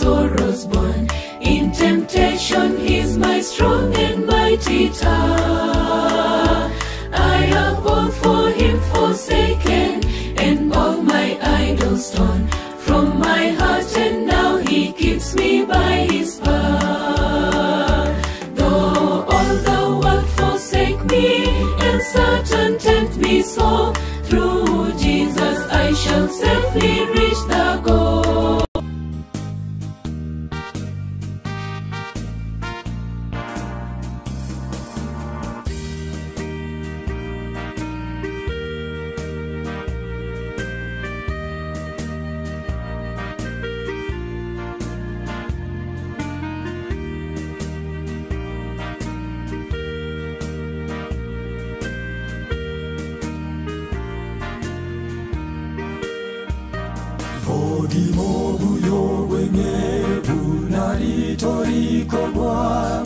sorrows borne. In temptation, he's my strong and mighty tower. I have all for him forsaken, and all my idols torn from my heart, and now he keeps me by his power. Though all the world forsake me, and Satan tempt me so, through Jesus I shall safely reach the goal. Bogimo buyobwenge bunaritorikogwa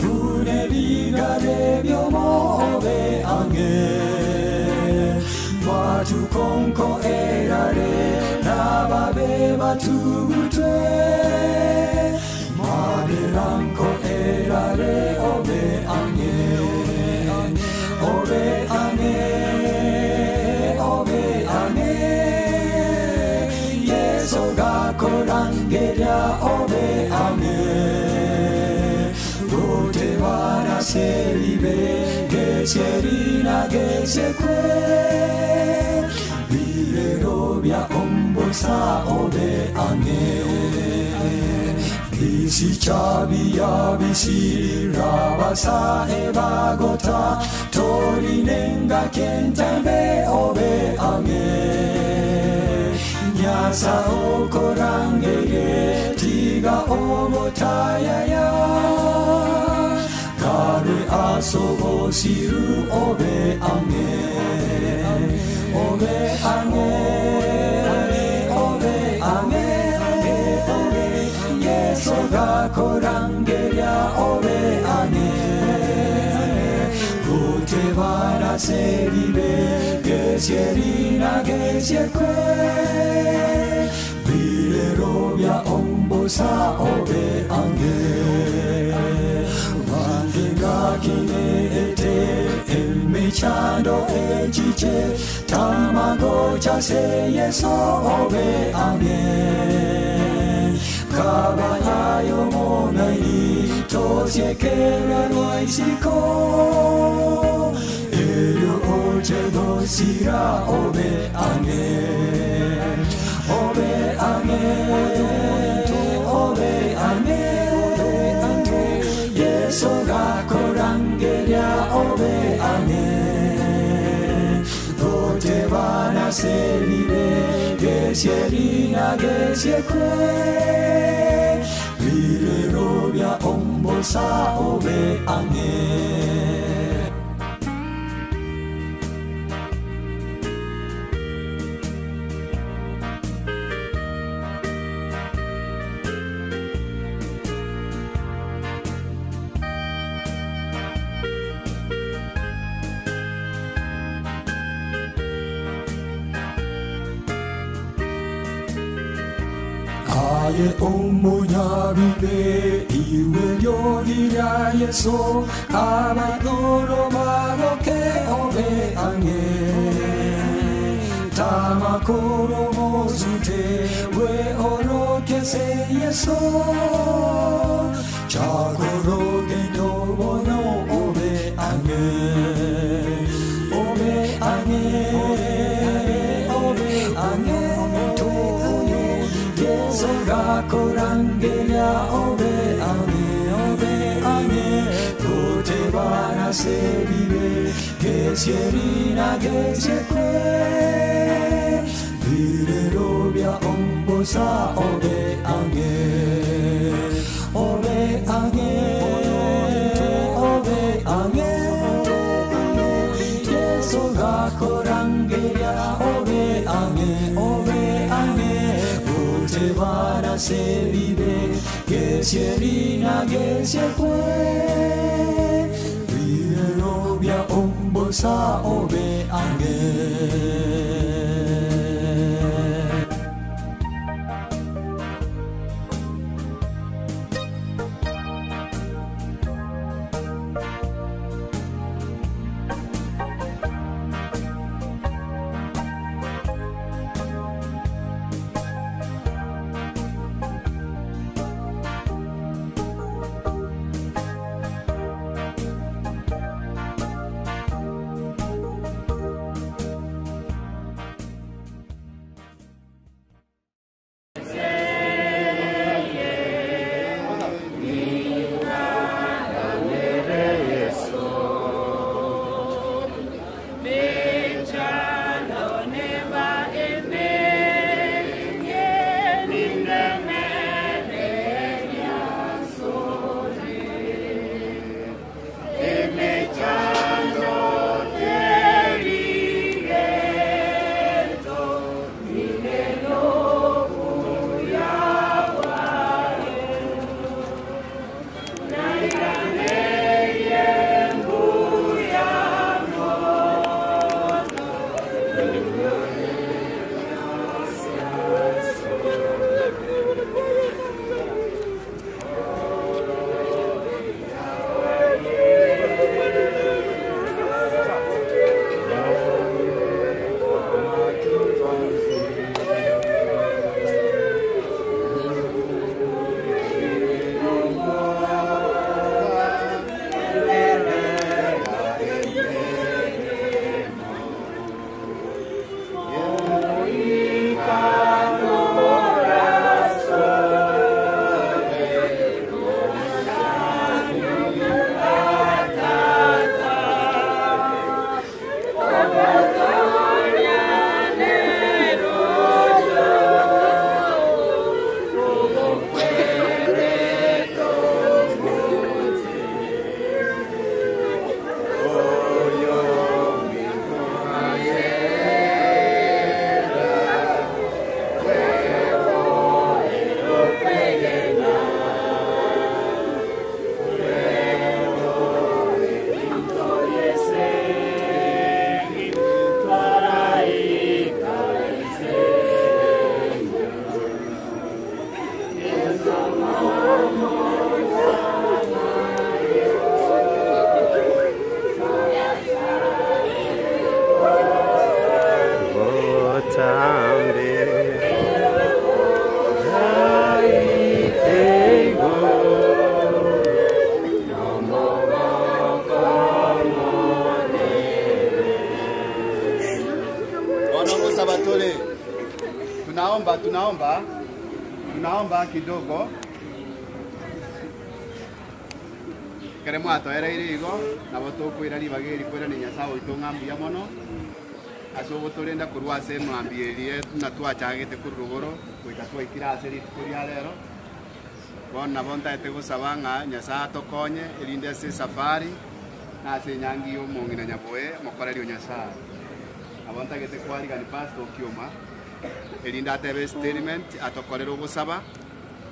bunebigare byomobe ange batukonko erare nababe batugutwe maberanko erare obe ange obe ange obe ange Yesu gakorangeria obe ange Gote wana seribe geserina gesekwe Birero bya ombosa obe ange Bisi chabi yabisi rabasa ebagota Torinenga kentambe obe ange Nyasa okorangeye tiga omotayaya Kare asobosiru obe ange Obe ange Obe ange Yesu gakorangeria obe ange Gote bara seribe gesierina gesiekwe Birero bya ombosa obe ange Wange gakine ete emechando echiche Tamago chase yeso obe ange Kabayayo monai tosiekera rwaisiko Elyo oche gosira obe ange Obe ange Obe ange Yesu gakorangeria obe ange Gote bana seribe gesierina gesiekwe Birero bya ombosa obe ange Aye omunyabibe iwe lyogira Yesu abaigoro magoke obe ange Tamakoro mozute we orokese Yesu Chakoro gendo obe ange Obe ange Obe ange Yesu gakorangeria obe ange obe ange Gote bara seribe gesierina gesiekwe Birero bya ombosa obe ange Obe ange Obe ange Yesu gakorangeria obe ange obe ange Gote bara seribe gesierina gesiekwe Birero bya ombosa obe ange tore tunaomba tunaomba tunaomba kidogo Ekere mwatoereire igo, nabo tokoira ribaga eri koirania Nyasae oito ng'a mbuya mono ase ogotorenda korwa ase emambia eria buna twachagete korwa rogoro goika twaikire ase rituko ria rero. Bono nabo ntaete gosaba ng'a Nyasae atokonye erinde ase esafari na ase enyangi y'omong'ina Nyaboe omokoreri o Nyasae. Nabo ntagete kwarigani Pastor Okioma erinde atebe estatement atokorere ogosaba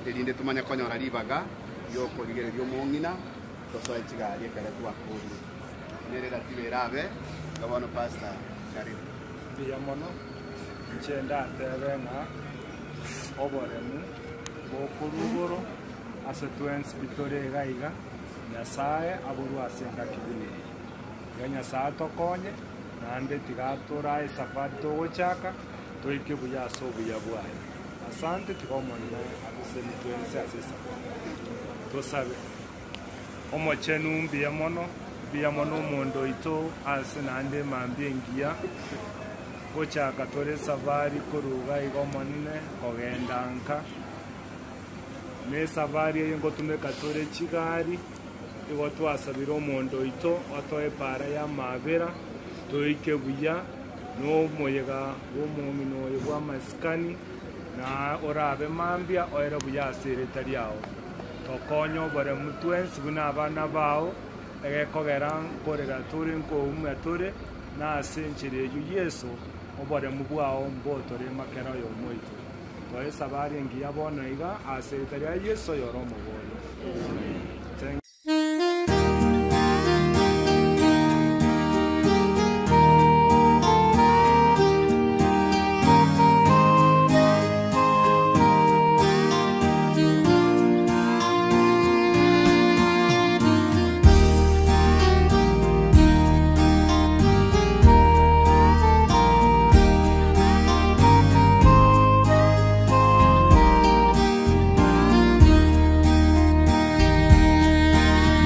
erinde tomanye konyora ribaga ri'okorigereria omong'ina tosoe chigari ekero twakorire. Nere ratiba erabe iga bono Pastor karibu. Mbuya mono, inche ndatebe ng'a oboremu bokorwa igoro ase twensi pi tore iga iga, Nyasae aborwe ase engaki buna eye. Tiga Nyasae atokonye, naende tiga atorae esafari togochaka, toike buya ase obuya bwaye. Asante, tiga Omonene atosesenie twensi ase esafari. Tosabe. Omochenu mbuya mono, mbuya mono omonto oito ase naende emambia engiya, gochaka tore esafari korwa iga iga Omonene kogenda nka, na esafari eye ngotumeka tore chigari, igo twasabire omonto oito otoe epaara y'amabera, toike buya na omoyega bw'omong'ina oyo bw'amasikani, na orabe mambia oere buya ase erieta riao. Tokonye oboremu twensi buna abana bao, egekogera nkorera tore nkoumia tore, na ase enchera eyio Yeso, oboremu bwao mbotorema kera oyomo oito. Toe esabari engiya bono iga, ase erieta ria Yeso oyore Omoboria. Amen.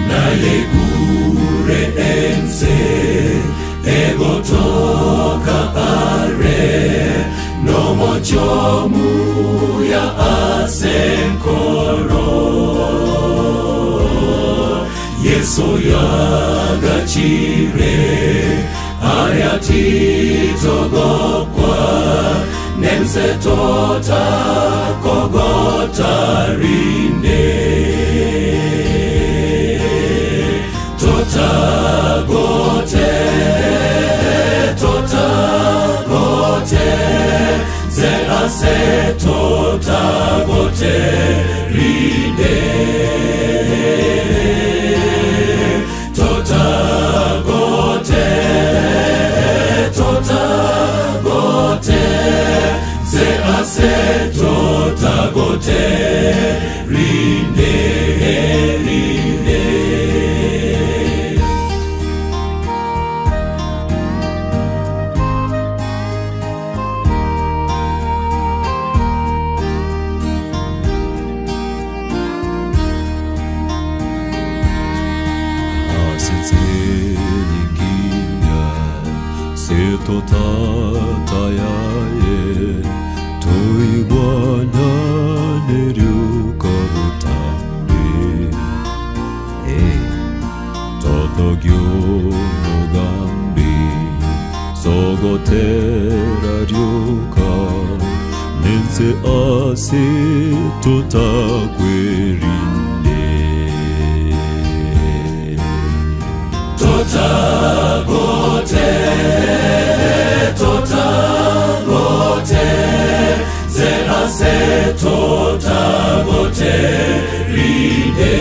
Nayegure ense egotoka are nomochomu ya asenkoro Yesu yagachire ariatitogokwa nense tota kogotarinde totagote totagote ze ase totagote rinde totagote totagote ze ase totagote rinde rinde. Asenselingiya setotatayaye toigwananeriukabutambe totogyo mugambi sogoteraryoka nense ase totakwerinde. Totagote, totagote, ze ase totagote rinde.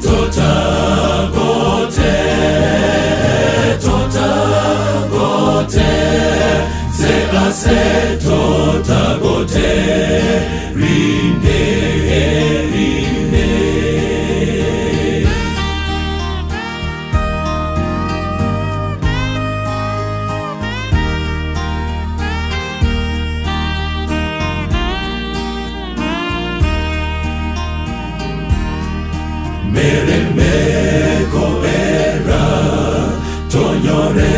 Totagote, totagote, ze ase totagote rinde rinde. Meremeko era tonyore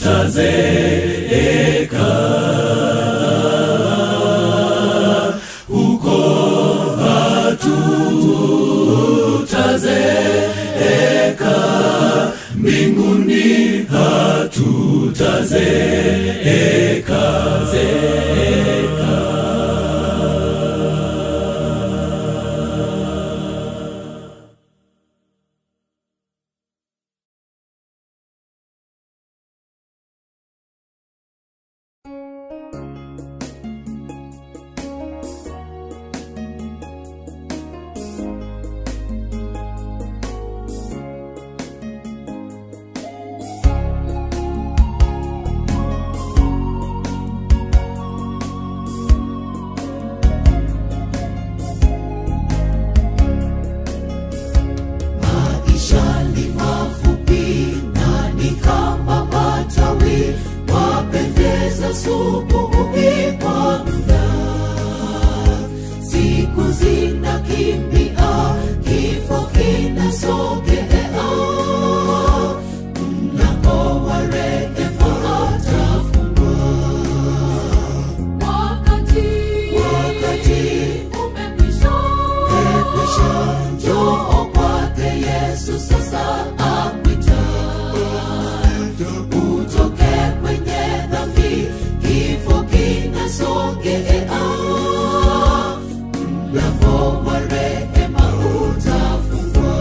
Hatutazeeka huko, hatutazeeka mbinguni, hatutazeeka zeeka. Maisha ni mafupi na ni kama matawi, wapendeza subuhi kwa muda. Siku zinakimbia, kifo kinasogea, mlango wa rehema utafungwa. Wakati, Wakati umekwisha, umekwisha, njoo kwake Yesu sasa akuita. Utoke kwenye dhambi, kifo kinasogea, mlango wa rehema utafungwa.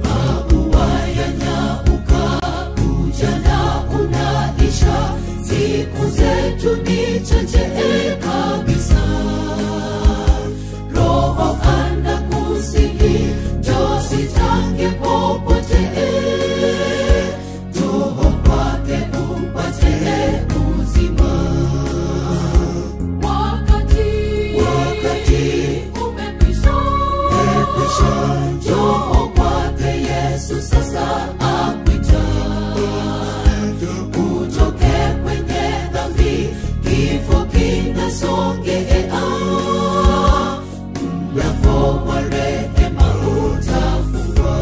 Maua yanyauka, ujana unaisha, siku zetu ni chache kabisa. Roho anakusihi, njoo sitange popote, njoo kwake upate uzima. wakati, Wakati umekwisha, umekwisha, njoo kwake Yesu sasa akuita. Utoke kwenye dhambi, kifo kinasogea, mlango wa rehema utafungwa.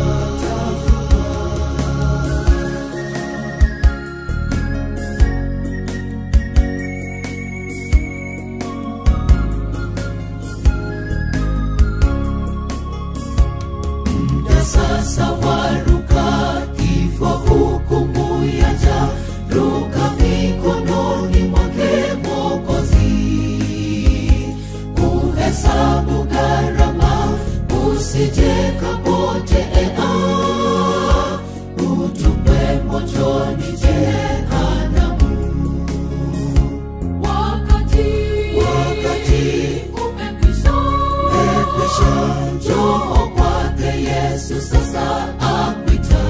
Muda sasa waruka, kifo hukumu yaja, ruka mikononi mwake Mwokozi. Uhesabu gharama, usije kapotea, utupwe motoni jehanamu. wakati, Wakati umekwisha, umekwisha, njoo kwake Yesu sasa akuita.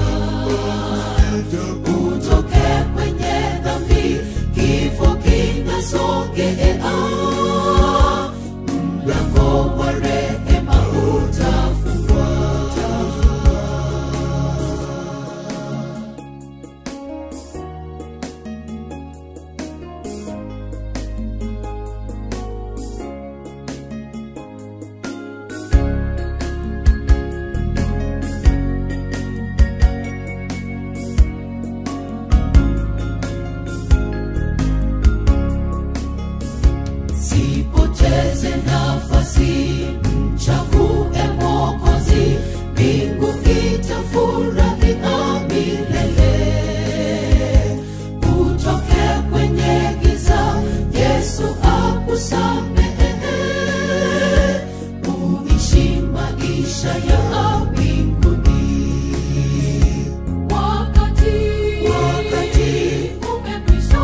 Utoke kwenye dhambi, kifo kinasogea, mlango wa rehema utafungwa. Sipoteze nafasi, mchague Mwokozi, mbingu itafurahia milele. Utoke kwenye giza, Yesu akusamehe, uishi maisha ya mbinguni. wakati, Wakati umekwisha,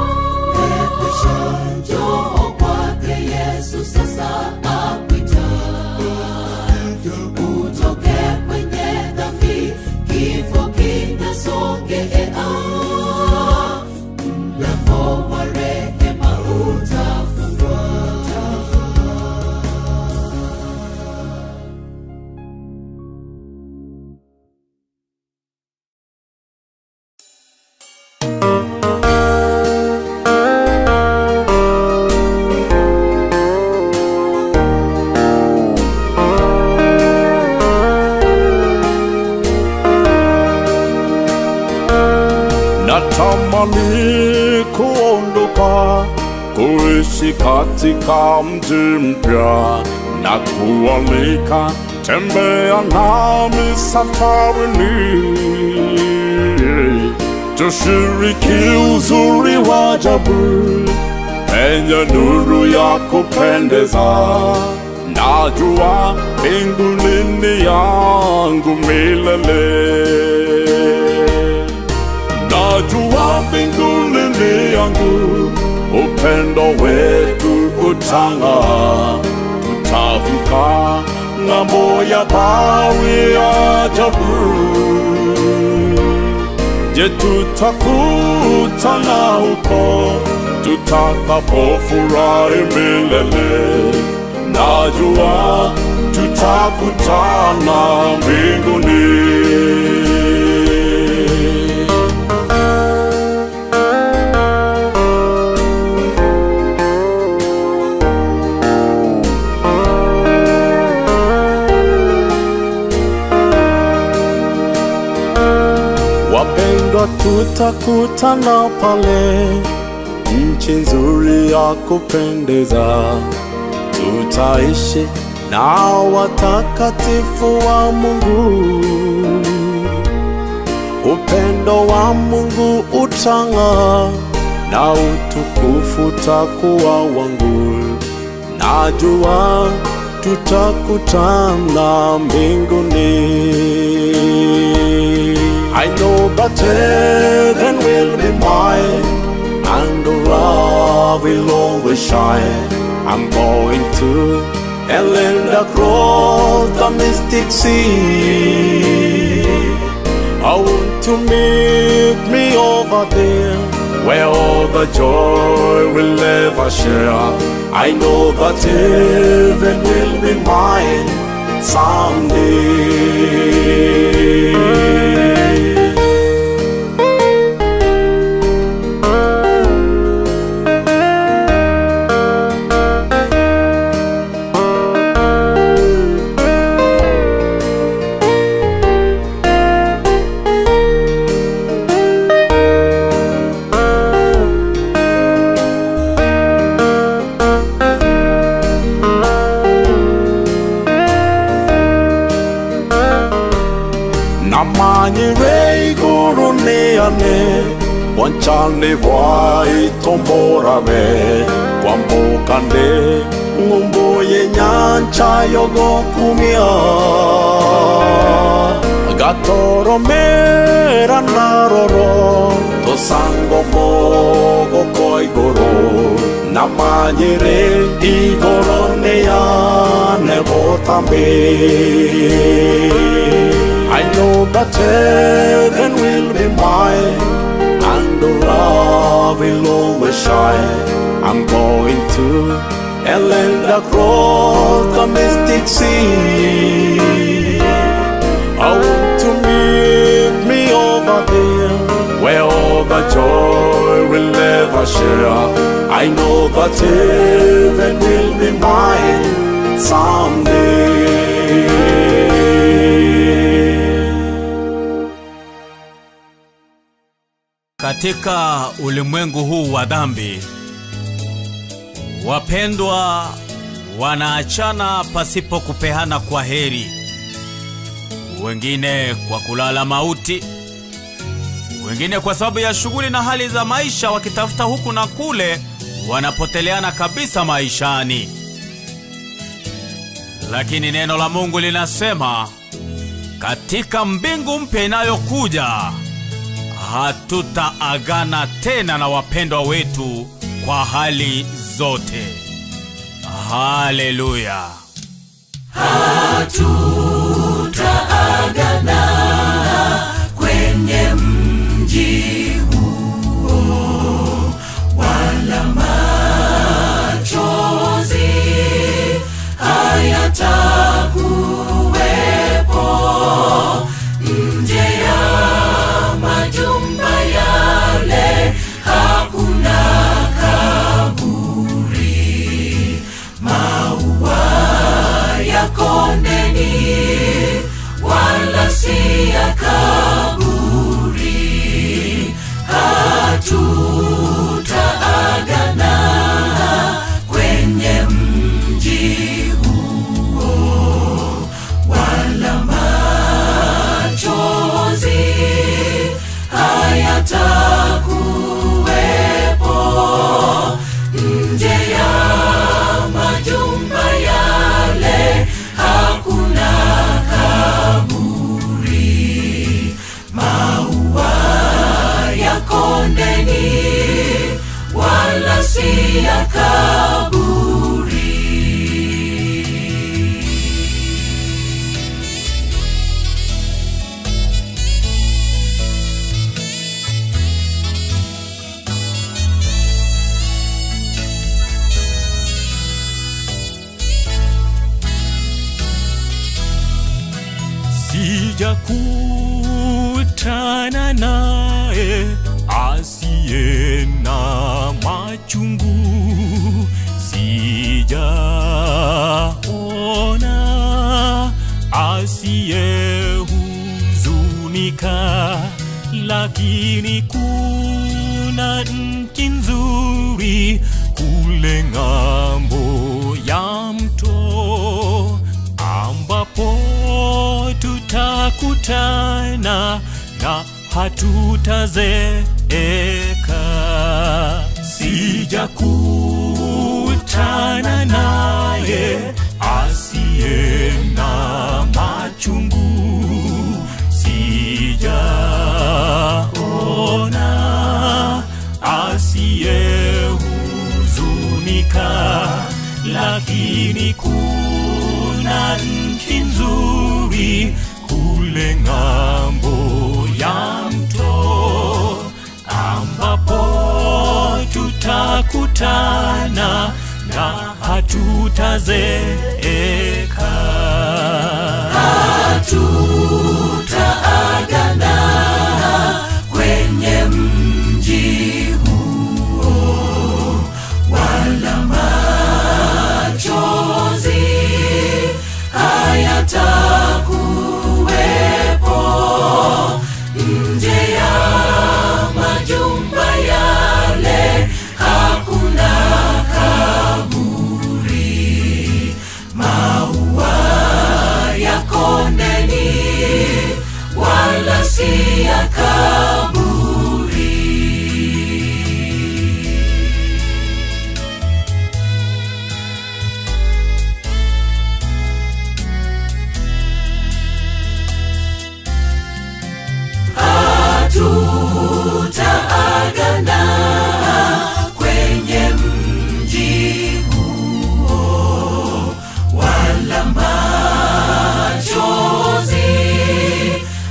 umekwisha, njoo kwake Yesu sasa akuita. Utoke kwenye dhambi, kifo kinasogea, mlango wa rehema utafungwa. Natamani kuondoka kuishi katika mji mpya na kualika, tembea nami safarini, tushiriki uzuri wa ajabu penye nuru ya kupendeza. Najua mbinguni ni yangu milele. Najua mbinguni ni yangu, upendo wetu utang'aa, tutavuka ng'ambo ya bahari ya ajabu. Je, tutakutana huko tutakapofurahi milele? Najua tutakutana mbinguni. Wapendwa, tutakutana pale nchi nzuri ya kupendeza, tutaishi na watakatifu wa Mungu. Upendo wa Mungu utang'aa na utukufu utakuwa wangu. Najua tutakutana mbinguni. I know that heaven will be mine and the love will always shine. I'm going to a land across the mystic sea. I want to meet me over there where all the joy will ever share. I know that heaven will be mine someday. Namanyire iguru niyane wanchane bwaitomborabe kwambukane ng'umbu yenyancha yogokumia gatoromera naroro tosango mogoko igoro namanyire igoro niyane botambe. I know that heaven will be mine and the love will always shine. I'm going to a land across the mystic sea. I want to meet me over there where all the joy will ever share. I know that heaven will be mine someday. Katika ulimwengu huu wa dhambi, wapendwa wanaachana pasipo kupeana kwa heri, wengine kwa kulala mauti, wengine kwa sababu ya shughuli na hali za maisha, wakitafuta huku na kule, wanapoteleana kabisa maishani. Lakini neno la Mungu linasema katika mbingu mpya inayokuja hatutaagana tena na wapendwa wetu kwa hali zote. Haleluya! Hatutaagana kwenye mji huo, wala machozi hayatakuwepo nje ya majumba yale, hakuna kaburi, maua ya kondeni. ya kaburi. Sijakutana naye asiye na machungu, sijaona asiye huzunika, lakini kuna nchi nzuri kule ng'ambo ya mto ambapo tutakutana na hatutazeeka. Sijakutana naye asiye na machungu, sijaona asiye huzunika, lakini kuna nchi nzuri kule ng'ambo ya mto ambapo tutakutana na hatutazeeka. Hatutaagana kwenye mji huo, wala machozi hayatakuwepo. Nje ya majumba yale hakuna kaburi, maua ya kondeni wala si ya kaburi. Hatutaagana kwenye mji huo, wala machozi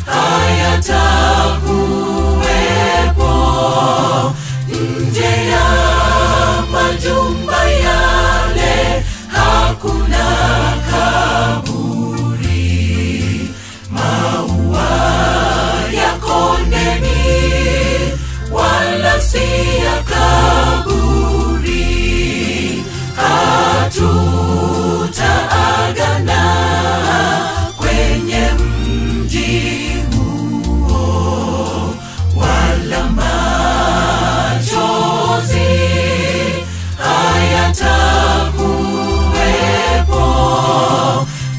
hayatakuwepo. Nje ya majumba yale hakuna kaburi, maua ya kondeni wala si ya kaburi. Hatutaagana kwenye mji huo, wala machozi hayatakuwepo.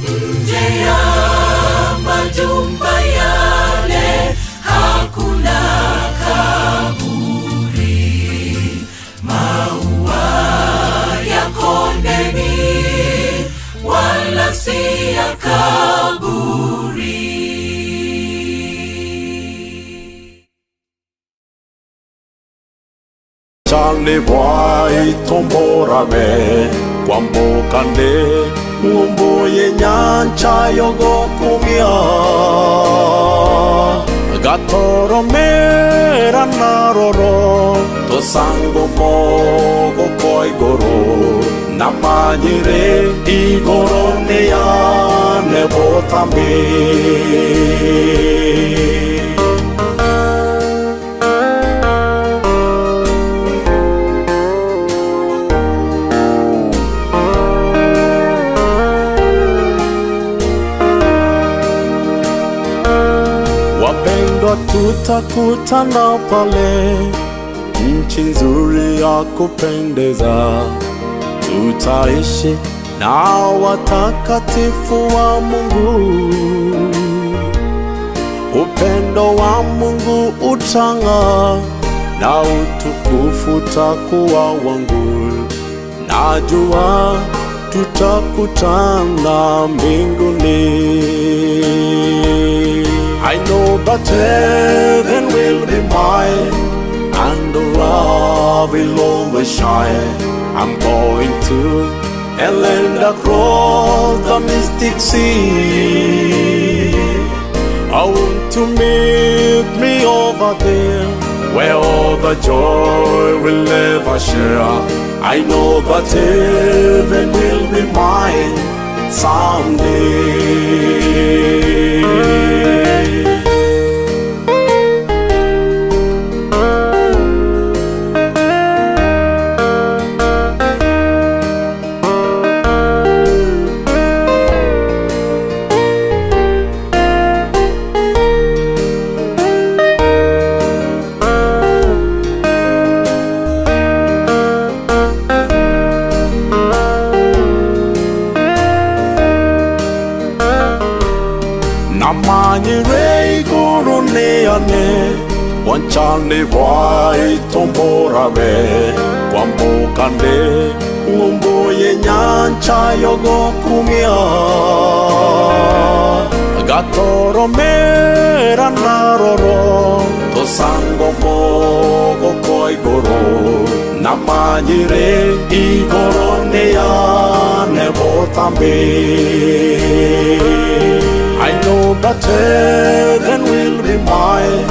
Nje ya majumba yale hakuna kaburi, maua ya kondeni wala si ya kaburi. Charlie White tomborame kwambokande ng'umbu yenyancha yogokumia gatoromera naroro tosango mogo koigoro namanyire igoro neyane botambe. Wapendwa, tutakutana pale nchi nzuri ya kupendeza, tutaishi na watakatifu wa Mungu. Upendo wa Mungu utang'aa na utukufu utakuwa wangu. Najua tutakutana mbinguni. I know that heaven will be mine, and the love will always shine. I'm going to a land across the mystic sea. I want to meet me over there, where all the joy will never share. I know that heaven will be mine someday. Namanyire iguru niyane wanchane bwaitomborabe kwambukane ng'umbuye nyancha yogokumia gatoromera naroro tosango mogo kwa igoro namanyire igoro niyane botambe. I know that heaven will be mine,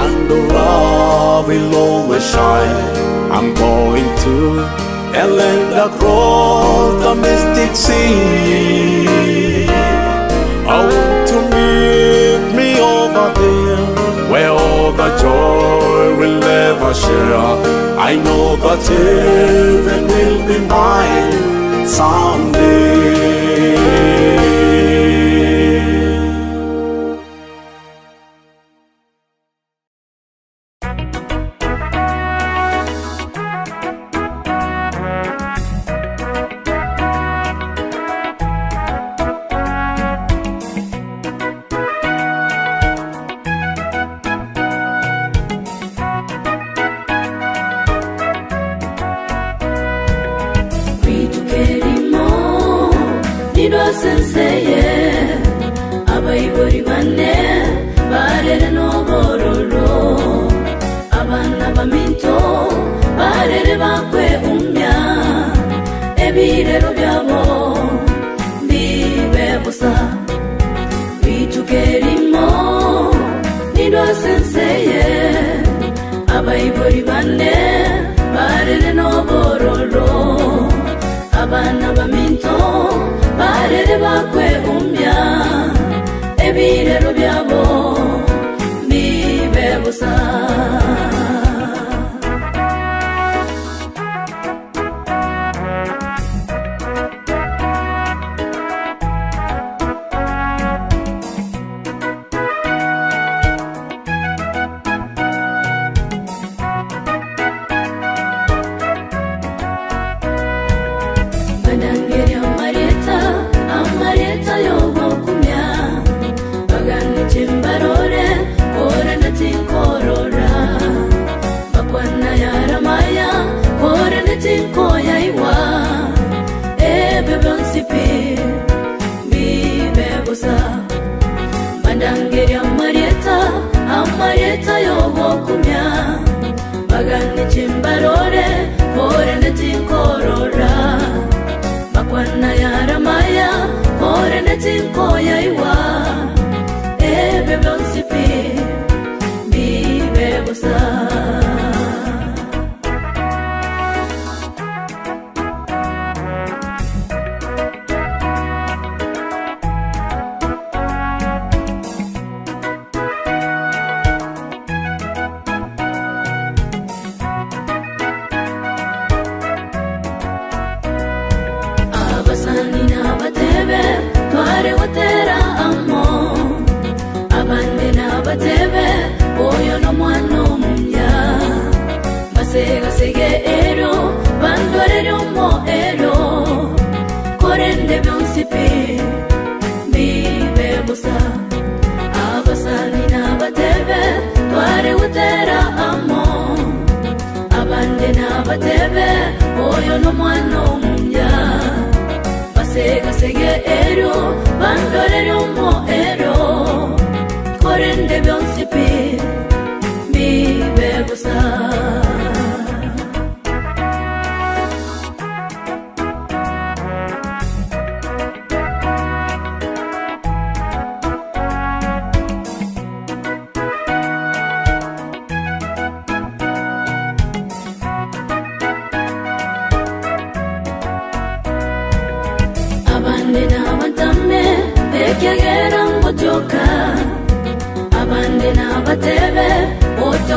and the love will always shine. I'm going to a land across the mystic sea. I want to meet me over there, where all the joy will never share. I know that heaven will be mine someday. Senseye abayibori bane barere n'obororo abana baminto barere bakwe umya ebirero byabo bibe busa bitukerimo nidwa senseye abayibori bane barere n'obororo abana baminto barere bakwe umya ebirero byabo bibe busa.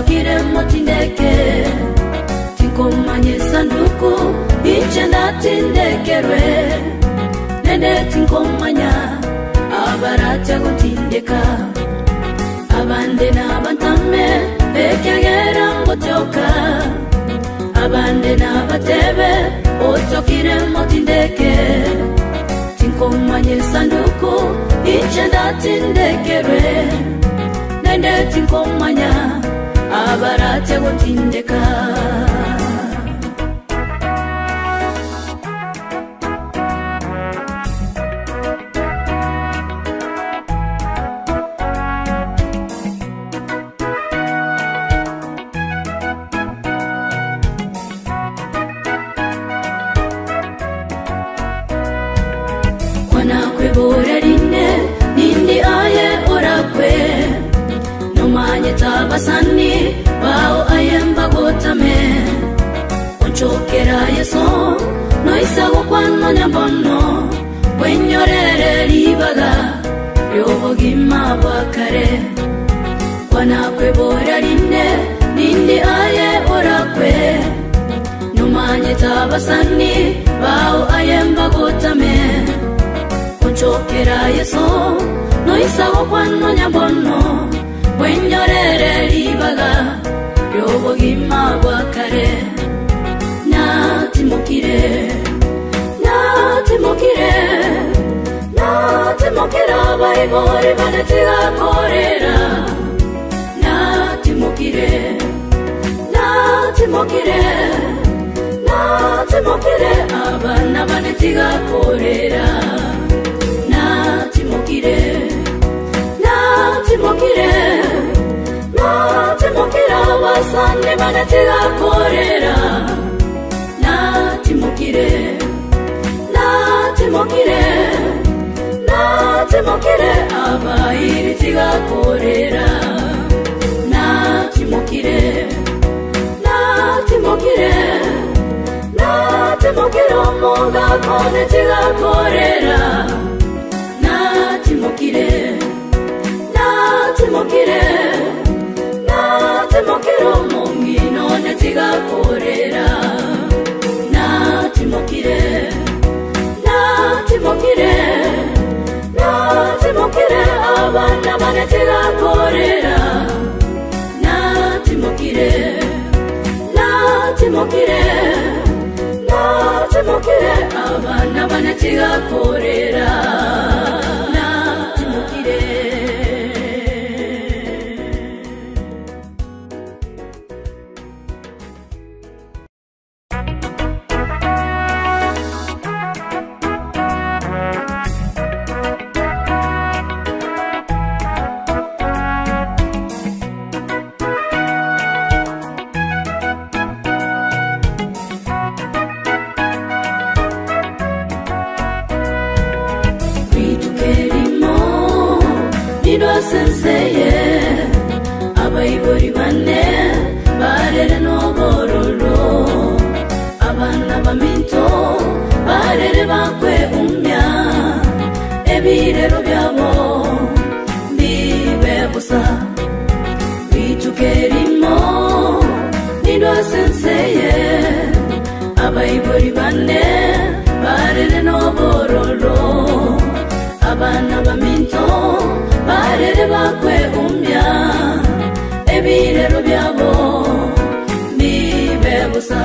Otokire motindeke Tinkomanye sanduku Inche ndatindekerwe Nende tinkomanya Abaracha gutindeka Abande n'abantame Ekyagera ngotyoka Abande n'abatebe Otokire motindeke Tinkomanye sanduku Inche ndatindekerwe Nende tinkomanya Abaracha gutindeka Kwanakwebora rine nindi aye orakwe Nomanye tabasani bao ayemba gotame Onchokera yeso noisago kwano nyambono Bwenyorere ribaga ry'obogima bwa kare Kwanakwebora rine nindi aye orakwe Nomanye tabasani bao ayemba gotame Onchokera yeso noisago kwano nyambono Bwenyorere ribaga ry'obogima bwa kare Natimokire natimokire natimokira abaibori banetigakorera Natimokire natimokire natimokire abana banetigakorera Natimokire natimokire natimokira abasane banetigakorera Natimokire natimokire natimokire abairitigakorera Natimokire natimokire natimokire omugakonetigakorera Natimokire natimokire natimokire omong'ino netigakorera Natimokire natimokire natimokire abana banetigakorera Natimokire natimokire natimokire abana banetigakorera Natimokire Ritukerimo nidwasenseye abaibori bane barere n'obororo abana baminto barere bakwe umya ebirero byabo bibe busa Ritukerimo nidwasenseye abaibori bane barere n'obororo abana baminto barere bakwe umya ebirero byabo bibe busa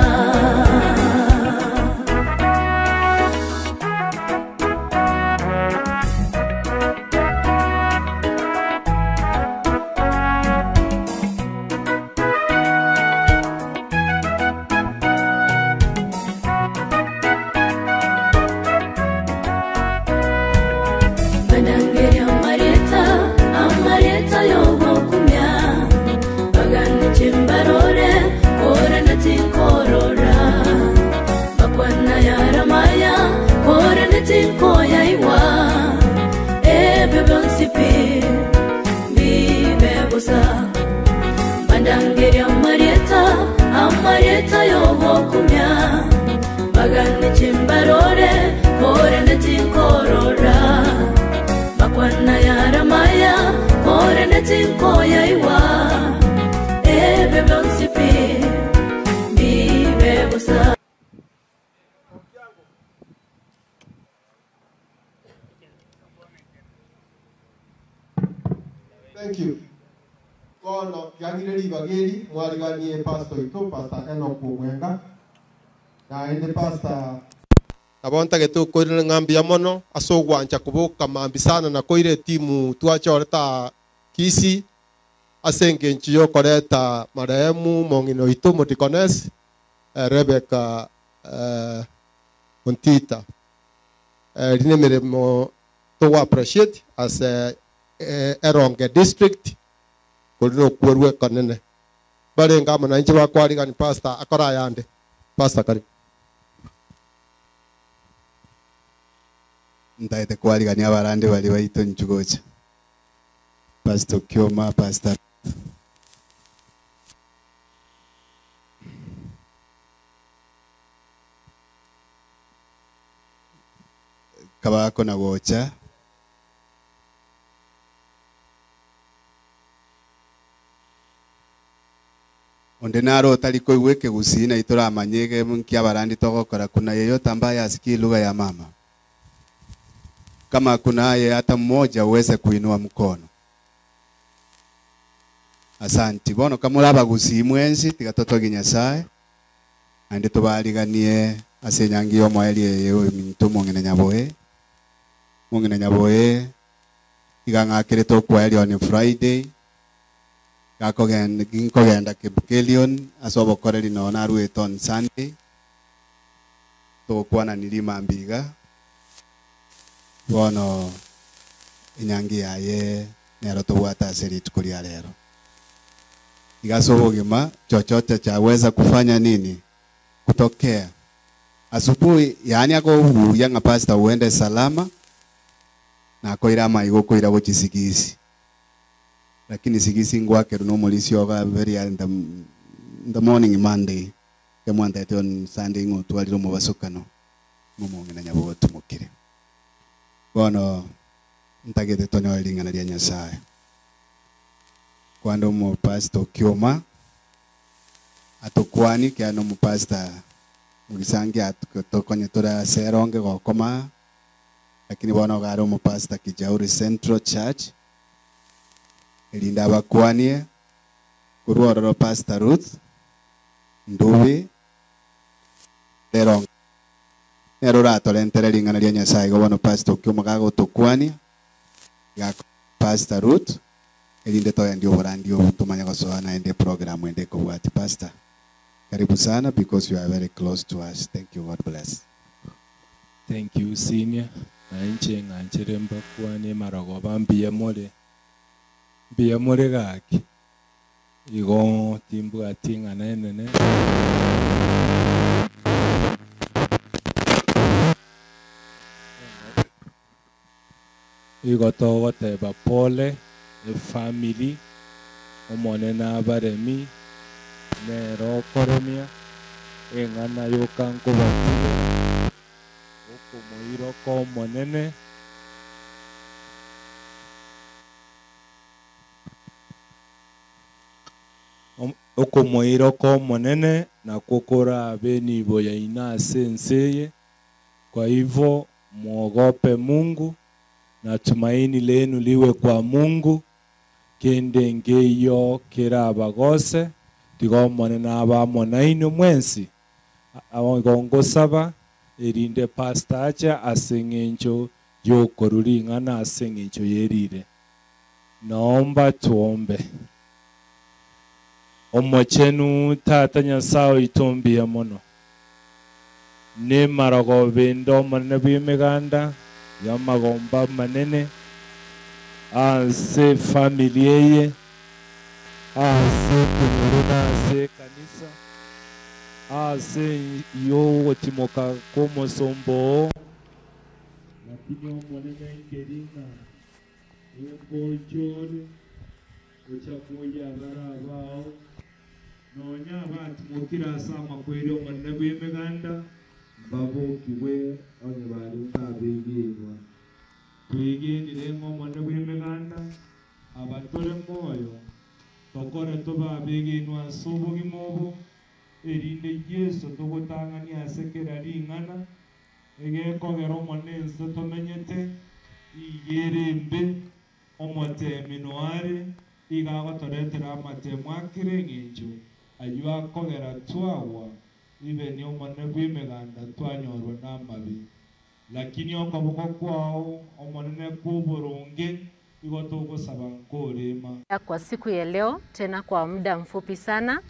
Banangeri amareta amareta yogokumya bagane chimbarore kora natinkorora bakwana yaramaya kora natinkoya iwa ebe bonsipi bibe busa Bandangeri amareta amareta yogokumya bagane chimbarore kora natinkorora bakwana yaramaya kore netinkoya iwa ebe Thank you. Bono tiga ng'ire ribaga eri mwariganie pastor oito, Pastor Enock Omwenga, naende Pastor. Nabo ntagete okoirana ng'a mbuya mono ase ogwancha koboka mambia sana na koira etimu twachorete aa Kisii ase engencho y'okoreta marehemu omong'ina oito omodikonesi Rebecca Ontita. Eri nemeremo togo appreciate ase Eronge district kori nokwerwa ekonene. Barenge amo nainche bakwarigani pastor akore ayande. Pastor karibu. Ntaete kwarigania abarande baria baito inchu gocha. Pastor Kioma, Pastor Kabakona gocha. Onde naro otari koigwa ekegusii na itoramanye ege nki abarandi togokora kuna yeyote ambaye asikii lugha ya mama. Kama kunaye hata mmoja uweze kuinua mkono. Asanti. Bono kamore abagusii mwensi tiga totogie Nyasaye naende tobariganie ase enyangi y'omoerio eye ominto omong'ina Nyaboe. Omong'ina Nyaboe iga ng'akerete okwaeria on Friday gakogenda ginkogenda Kipkelion ase obokoreri noo naruete on Sunday togokwanani rimambia iga bono enyangi yaye nero tobwate ase rituko ria rero. Iga ase obogima chochote chaweza kufanya nini? Kutokea. Asubuhi yaani akobuya ng'a pastor uende salama nakoira amaiga okoira gochia sigisi. Lakini sigisi ngwakerwa na omorisia ogo very early in the, in the morning Monday kemwantaete on Sunday ng'a otwarire omobasokano ng'omong'ina nyabogotumokire. Bono ntagete tonyore ring'ana ria Nyasaye. Kwande omopastor Okioma atokwanie ekiagera nomopastor mogisangi atokonye tore ase eronge gokoma aa, lakini bono iga are omopastor Kijauri Central Church, erinde abakwanie korwa ororo Pastor Ruth Ndubi eronge nere oratorentere ring'ana ria Nyasaye igo bono Pastor Okioma gagotokwania iga Pastor Ruth erinde toendie oborandi obo tomanye gosoa naende eprogram ende ekobwatia. Pastor, karibu sana because you are very close to us. Thank you, God bless. Thank you senior, na inche ng'anchere mbakwanie marogoba mbuya more, mbuya more gaki, igo timbwati ing'ana enene. Igo togoteba pole efamiri, Omonene abaremi, nere okoremia, eng'ana yoka nkobatigera, okomoiroka Omonene. Okomoiroka Omonene nakwo korabe enibo yaino ase ense eye. Kwa hivyo mwogope Mungu, na tumaini lenu liwe kwa Mungu, kende nkeiyo kerabagose, tiga Omonene abe amo nainwe mwensi. Igo ngosaba, erinde pastor ache ase eng'encho y'okorua ring'ana ase eng'encho y'erire. Naomba tuombe. Omochenu Tata Nyasae oito mbuya mono. Nemarogoba ende Omonene bw'Emeganda y'amagomba amanene ase efamiri eye, ase ekenyoro na ase ekanisa, ase y'ogotimoka kw'omosomba oo. Lakini Omonene nkeri ng'a ningocha ore, gocha koyia abare abao, nonya abatimokire ase amakweri 'Omonene bw'Emeganda, mbabokigwe onye barenge abegenwa. Twegenire ng'a Omonene bw'Emeganda abatore moyo, tokore tobe abegenwa ase obogima obo, erinde Yeso togotang'ania ase kera ring'ana, egekogera Omonene ense tomenyete iga ere embe. Omotemi noare iga agotoretera amatemo a kera engencho, ayio akogera twagwa, ibe n'Omonene bw'Emeganda twanyorwa namabe. Lakini okoboko kwao, Omonene, kw'oboronge, igo togosaba nkorema. Kwa siku ya leo tena kwa muda mfupi sana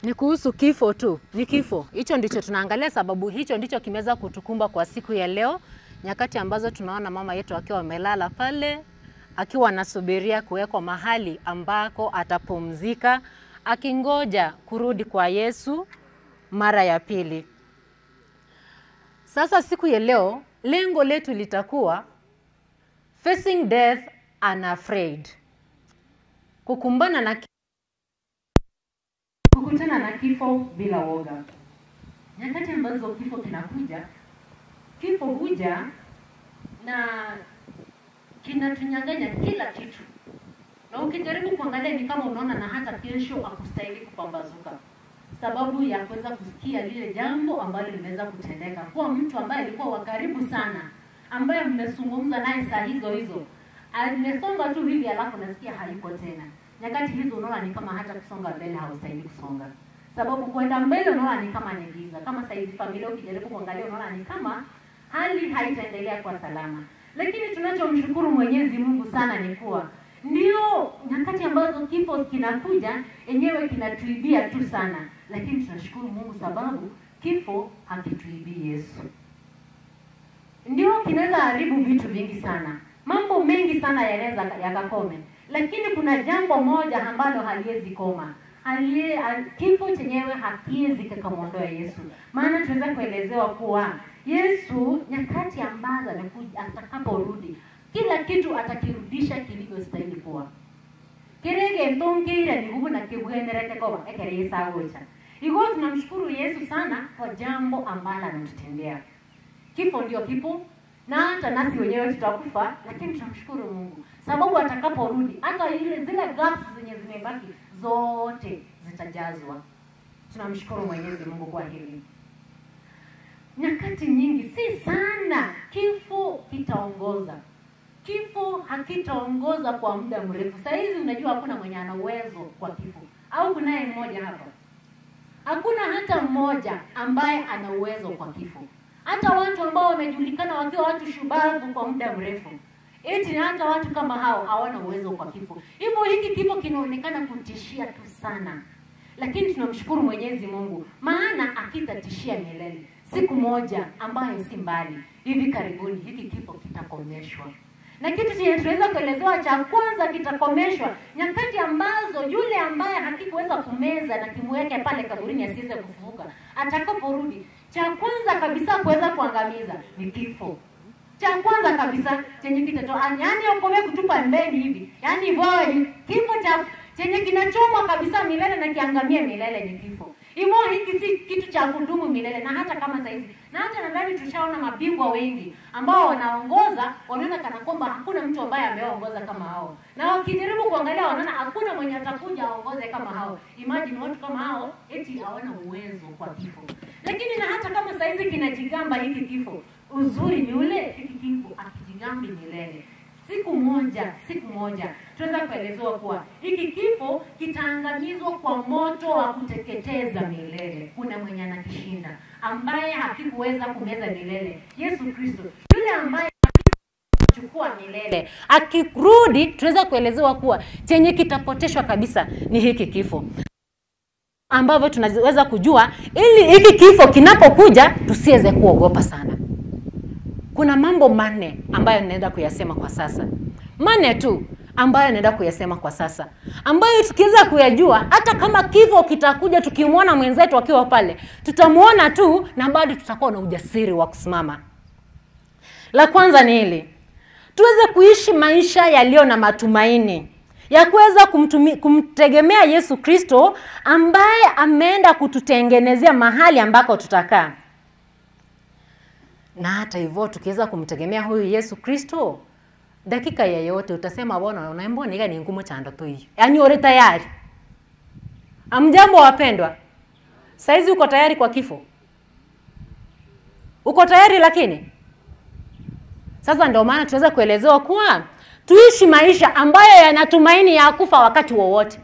ni kuhusu kifo tu, ni kifo hicho ndicho tunaangalia, sababu hicho ndicho kimeweza kutukumba kwa siku ya leo, nyakati ambazo tunaona mama yetu akiwa amelala pale akiwa anasubiria kuwekwa mahali ambako atapumzika akingoja kurudi kwa Yesu mara ya pili. Sasa siku ya leo lengo letu litakuwa facing death unafraid, kukumbana na kukutana na kifo bila woga. Nyakati ambazo kifo kinakuja, kifo huja na kinatunyang'anya kila kitu, na ukijaribu kuangalia ni kama unaona na hata kesho hakustahili kupambazuka, sababu ya kuweza kusikia lile jambo ambalo limeweza kutendeka kwa mtu ambaye alikuwa wa karibu sana, ambaye mmezungumza naye saa hizo hizo, amesonga tu hivi, alafu nasikia hayuko tena. Nyakati hizo unaona ni kama hata kusonga mbele haustahili kusonga, sababu kwenda mbele unaona ni kama ni giza. Kama saizi familia ukijaribu kuangalia unaona ni kama hali haitaendelea kwa salama. Lakini tunachomshukuru Mwenyezi Mungu sana ni kuwa ndio nyakati ambazo kifo kinakuja enyewe kinatuibia tu sana, lakini tunashukuru Mungu sababu kifo hakituibii Yesu. Ndio kinaweza haribu vitu vingi sana, mambo mengi sana yanaweza yakakome, lakini kuna jambo moja ambalo haliwezi koma. Alie, al, kifo chenyewe hakiwezi kikamwondoa Yesu, maana tunaweza kuelezewa kuwa Yesu nyakati ambazo amekuja, atakaporudi kila kitu atakirudisha kilivyostahili kuwa. Kirege ntongeire ni na kibwenerete koba ekere Yesu agocha. Igo tunamshukuru Yesu sana kwa jambo ambalo anatutendea. Kifo ndio kipo na hata nasi wenyewe tutakufa, lakini tunamshukuru Mungu sababu atakaporudi hata ile zile gaps zenye zimebaki zote zitajazwa. Tunamshukuru Mwenyezi Mungu kwa hili. Nyakati nyingi si sana kifo kitaongoza. Kifo hakitaongoza kwa muda mrefu. Saa hizi unajua hakuna mwenye ana uwezo kwa kifo, au kunaye mmoja hapa? Hakuna hata mmoja ambaye ana uwezo kwa kifo. Hata watu ambao wamejulikana wakiwa watu shubavu kwa muda mrefu, eti na hata watu kama hao hawana uwezo kwa kifo. Hivyo hiki kifo kinaonekana kutishia tu sana, lakini tunamshukuru Mwenyezi Mungu maana akitatishia milele. Siku moja ambayo si mbali, hivi karibuni, hiki kifo kitakomeshwa na kitu chenye tunaweza kuelezewa cha kwanza kitakomeshwa nyakati ambazo yule ambaye hakikuweza kumeza na kimweke pale kaburini asiweze kufufuka, atakaporudi, cha kwanza kabisa kuweza kuangamiza ni kifo. Cha kwanza kabisa chenye kitatoa, yaani okome kutupa mbeni hivi, yaani voe kifo cha chenye kinachomwa kabisa milele na kiangamie milele ni kifo. Hivyo hiki si kitu cha kudumu milele, na hata kama saizi, na hata nadhani tushaona mabingwa wengi ambao wanaongoza, wanaona kana kwamba hakuna mtu ambaye ameongoza kama hao, na wakijaribu kuangalia wanaona hakuna mwenye atakuja aongoze kama hao. Imagine watu kama hao eti hawana uwezo kwa kifo. Lakini na hata kama saizi kinajigamba hiki kifo, uzuri ni ule hiki kifo akijigambi milele. Siku moja, siku moja tunaweza kuelezewa kuwa hiki kifo kitaangamizwa kwa moto wa kuteketeza milele. Kuna mwenye anakishinda ambaye hakikuweza kumeza milele, Yesu Kristo, yule ambaye chukua milele. Akirudi tunaweza kuelezewa kuwa chenye kitapoteshwa kabisa ni hiki kifo ambavyo tunaweza kujua, ili hiki kifo kinapokuja tusiweze kuogopa sana. Kuna mambo manne ambayo ninaenda kuyasema kwa sasa, manne tu ambayo naenda kuyasema kwa sasa, ambayo tukiweza kuyajua, hata kama kifo kitakuja, tukimwona mwenzetu akiwa pale, tutamwona tu na bado tutakuwa na ujasiri wa kusimama. La kwanza ni hili, tuweze kuishi maisha yaliyo na matumaini ya kuweza kumtegemea Yesu Kristo ambaye ameenda kututengenezea mahali ambako tutakaa. Na hata hivyo tukiweza kumtegemea huyu Yesu Kristo, dakika yeyote utasema bwana, unaembona ni ngumu chando tu hiyo. Yaani ore tayari. Amjambo wapendwa. Saizi uko tayari kwa kifo? Uko tayari lakini? Sasa ndio maana tunaweza kuelezewa kuwa tuishi maisha ambayo yanatumaini ya kufa wakati wowote.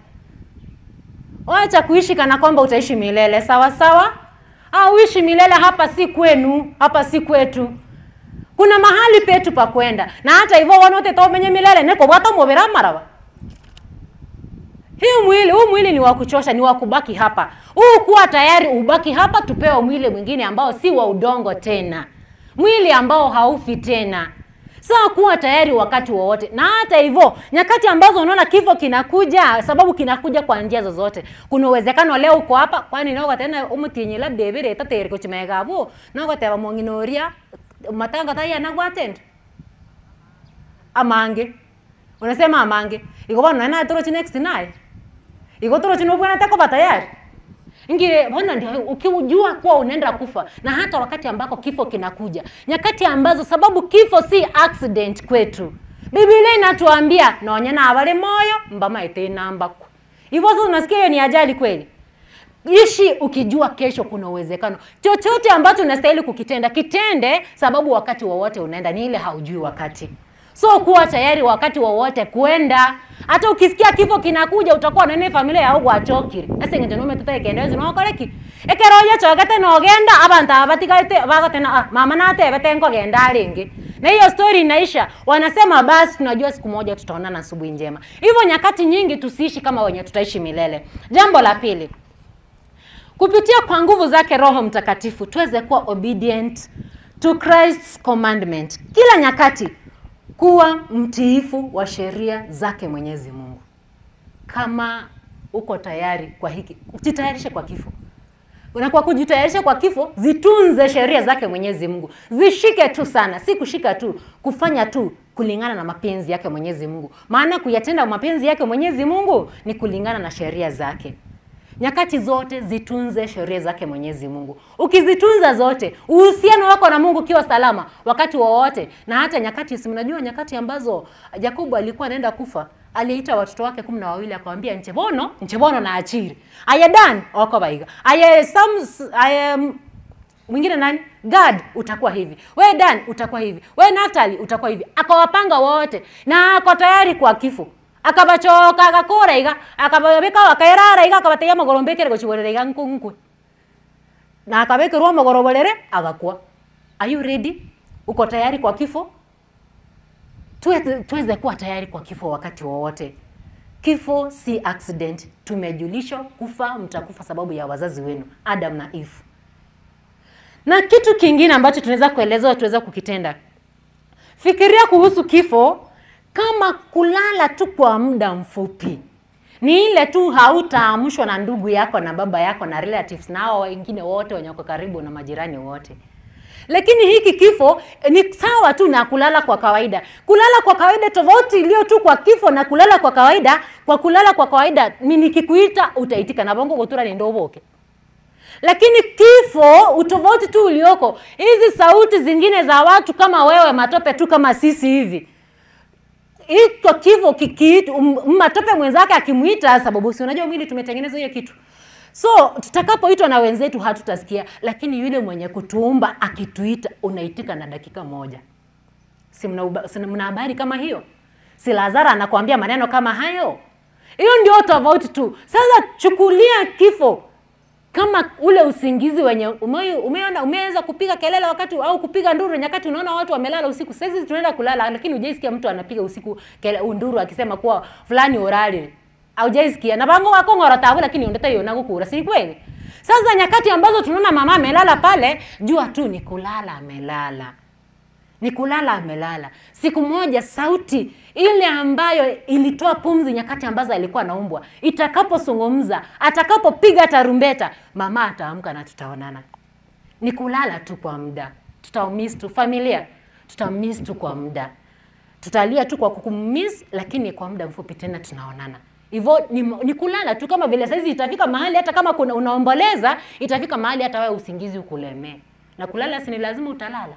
Wacha kuishi kana kwamba utaishi milele, sawa sawa? Au uishi milele hapa si kwenu, hapa si kwetu. Kuna mahali petu pa kwenda. Na hata hivyo wanote tomenye milele neko bwata mobera maraba. Hii mwili, huu mwili ni wa kuchosha, ni wa kubaki hapa. Huu kuwa tayari ubaki hapa tupewe mwili mwingine ambao si wa udongo tena. Mwili ambao haufi tena. Sawa, kuwa tayari wakati wowote. Na hata hivyo, nyakati ambazo unaona kifo kinakuja, sababu kinakuja kwa njia zozote. Kuna uwezekano leo uko hapa, kwani nogo tena umutinyi labda ebere tatere kuchimega abo, nogo teba mong'inoria matanga taya nagwatenda. Amange. Unasema amange. Iko bwana na torochi next naye. Iko torochi nobwana takoba tayari. Ingine mbona ndio ukiujua kuwa unaenda kufa na hata wakati ambako kifo kinakuja, nyakati ambazo sababu kifo si accident kwetu. Biblia inatuambia nonya na abale moyo mbama itenambako. Hivyo sasa unasikia hiyo ni ajali kweli? Ishi ukijua kesho kuna uwezekano. Chochote ambacho unastahili kukitenda, kitende sababu wakati wowote unaenda, ni ile haujui wakati. So kuwa tayari wakati wowote kwenda. Hata ukisikia kifo kinakuja utakuwa nene familia yao gwachokire. Ase ngenje nome tutaikendezi nokoreki. Ekeroye chogete nogenda abantu abatigaite bagatena ah, mama natebete nkogenda aringi. Na hiyo story inaisha. Wanasema basi tunajua siku moja tutaonana asubuhi njema. Hivyo nyakati nyingi tusiishi kama wenye tutaishi milele. Jambo la pili, kupitia kwa nguvu zake Roho Mtakatifu tuweze kuwa obedient to Christ's commandment. Kila nyakati kuwa mtiifu wa sheria zake Mwenyezi Mungu. Kama uko tayari kwa hiki, jitayarishe kwa kifo. Na kwa kujitayarisha kwa kifo, zitunze sheria zake Mwenyezi Mungu. Zishike tu sana, si kushika tu, kufanya tu kulingana na mapenzi yake Mwenyezi Mungu. Maana kuyatenda mapenzi yake Mwenyezi Mungu ni kulingana na sheria zake. Nyakati zote zitunze sheria zake Mwenyezi Mungu. Ukizitunza zote, uhusiano wako na Mungu ukiwa salama wakati wowote, na hata nyakati, si mnajua nyakati ambazo Yakobo alikuwa anaenda kufa, aliita watoto wake 12 akawaambia nchebono, nchebono na achiri. Aye Dan wako baiga. Aye Sam aye mwingine nani? Gad utakuwa hivi. We Dan utakuwa hivi. We Naftali utakuwa hivi. Akawapanga wote na ako tayari kwa kifo. Akabachoka akakora iga akababeka akaerara iga akabateya amagoro mbekere gochiborera iga nkunkwe na akabekerwa amagoro borere agakwa. Are you ready? Uko tayari kwa kifo? Tuweze kuwa tayari kwa kifo wakati wowote. Kifo si accident. Tumejulishwa kufa, mtakufa sababu ya wazazi wenu Adam na Eve. Na kitu kingine ambacho tunaweza kuelezewa, tuweza kukitenda, fikiria kuhusu kifo kama kulala tu kwa muda mfupi. Ni ile tu hautaamshwa na ndugu yako na baba yako na relatives na hao wengine wote wenye wako karibu na majirani wote. Lakini hiki kifo ni sawa tu na kulala kwa kawaida. Kulala kwa kawaida, tofauti iliyo tu kwa kifo na kulala kwa kawaida, kwa kulala kwa kawaida mimi nikikuita utaitika na bongo gotura ni ndoboke. Lakini kifo utofauti tu ulioko, hizi sauti zingine za watu kama wewe matope tu kama sisi hivi. Iko kifo kikiitwa matope mwenzake akimuita, sababu si unajua mwili tumetengeneza hiyo kitu. So tutakapoitwa na wenzetu hatutasikia, lakini yule mwenye kutuumba akituita unaitika na dakika moja. Si mna habari kama hiyo? Si Lazaro anakuambia maneno kama hayo? Hiyo ndio tofauti tu. Sasa chukulia kifo kama ule usingizi wenye umeona umeweza kupiga kelele wakati au kupiga nduru nyakati unaona watu wamelala usiku. Sasa hizi tunaenda kulala lakini hujaisikia mtu anapiga usiku kelele nduru akisema kuwa fulani orali. Haujaisikia. Na bango wako ngoro tabu lakini undeta hiyo nakukura, si kweli? Sasa nyakati ambazo tunaona mama amelala pale, jua tu ni kulala amelala. Ni kulala amelala. Siku moja sauti ile ambayo ilitoa pumzi nyakati ambazo alikuwa anaumbwa, itakapozungumza, atakapopiga tarumbeta, mama ataamka na tutaonana. Ni kulala tu kwa muda. Tutamiss tu familia, tutamiss tu kwa muda. Tutalia tu kwa kukumiss, lakini kwa muda mfupi tena tunaonana. Hivyo ni kulala tu, kama vile saizi itafika mahali hata kama kuna unaomboleza, itafika mahali hata wewe usingizi ukulemee. Na kulala si ni lazima utalala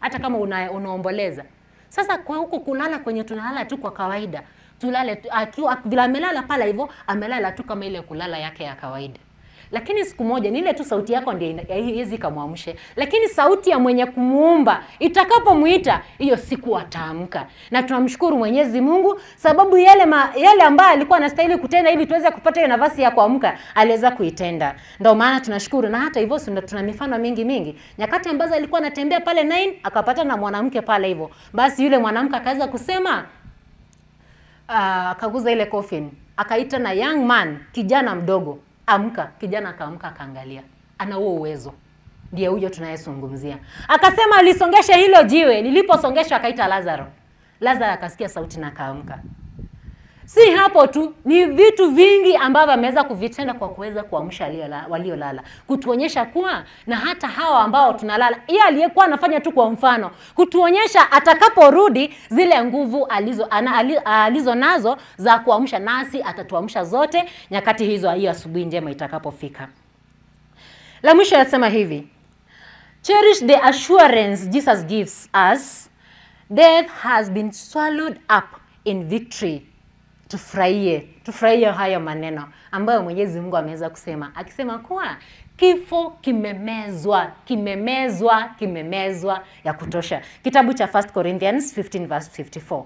hata kama unaomboleza. Sasa kwa huko kulala kwenye tunalala tu kwa kawaida, tulale tu, vile amelala pale hivyo, amelala tu kama ile kulala yake ya kawaida. Lakini siku moja ni ile tu sauti yako ndio haiwezi ikamwamshe, lakini sauti ya mwenye kumuumba itakapomuita hiyo siku ataamka. Na tunamshukuru Mwenyezi Mungu sababu yale ma, yale ambayo alikuwa anastahili kutenda ili tuweze kupata hiyo nafasi ya kuamka aliweza kuitenda. Ndio maana tunashukuru, na hata hivyo tuna mifano mingi mingi, nyakati ambazo alikuwa anatembea pale Nain akapata na mwanamke pale hivyo, basi yule mwanamke akaweza kusema akaguza ile coffin akaita na young man, kijana mdogo, amka. Kijana akaamka akaangalia, ana huo uwezo, ndiye huyo tunayezungumzia. Akasema alisongesha hilo jiwe, liliposongeshwa akaita Lazaro. Lazaro akasikia sauti na akaamka. Si hapo tu, ni vitu vingi ambavyo ameweza kuvitenda kwa kuweza kuamsha waliolala, kutuonyesha kuwa na hata hawa ambao tunalala, yeye aliyekuwa anafanya tu kwa mfano, kutuonyesha atakaporudi zile nguvu alizo, ana, ali, alizo nazo za kuamsha, nasi atatuamsha zote nyakati hizo, hiyo asubuhi njema itakapofika. La mwisho anasema hivi, cherish the assurance Jesus gives us, death has been swallowed up in victory. Tufurahie, tufurahie hayo maneno ambayo Mwenyezi Mungu ameweza kusema, akisema kuwa kifo kimemezwa, kimemezwa, kimemezwa ya kutosha. Kitabu cha 1 Corinthians 15 verse 54.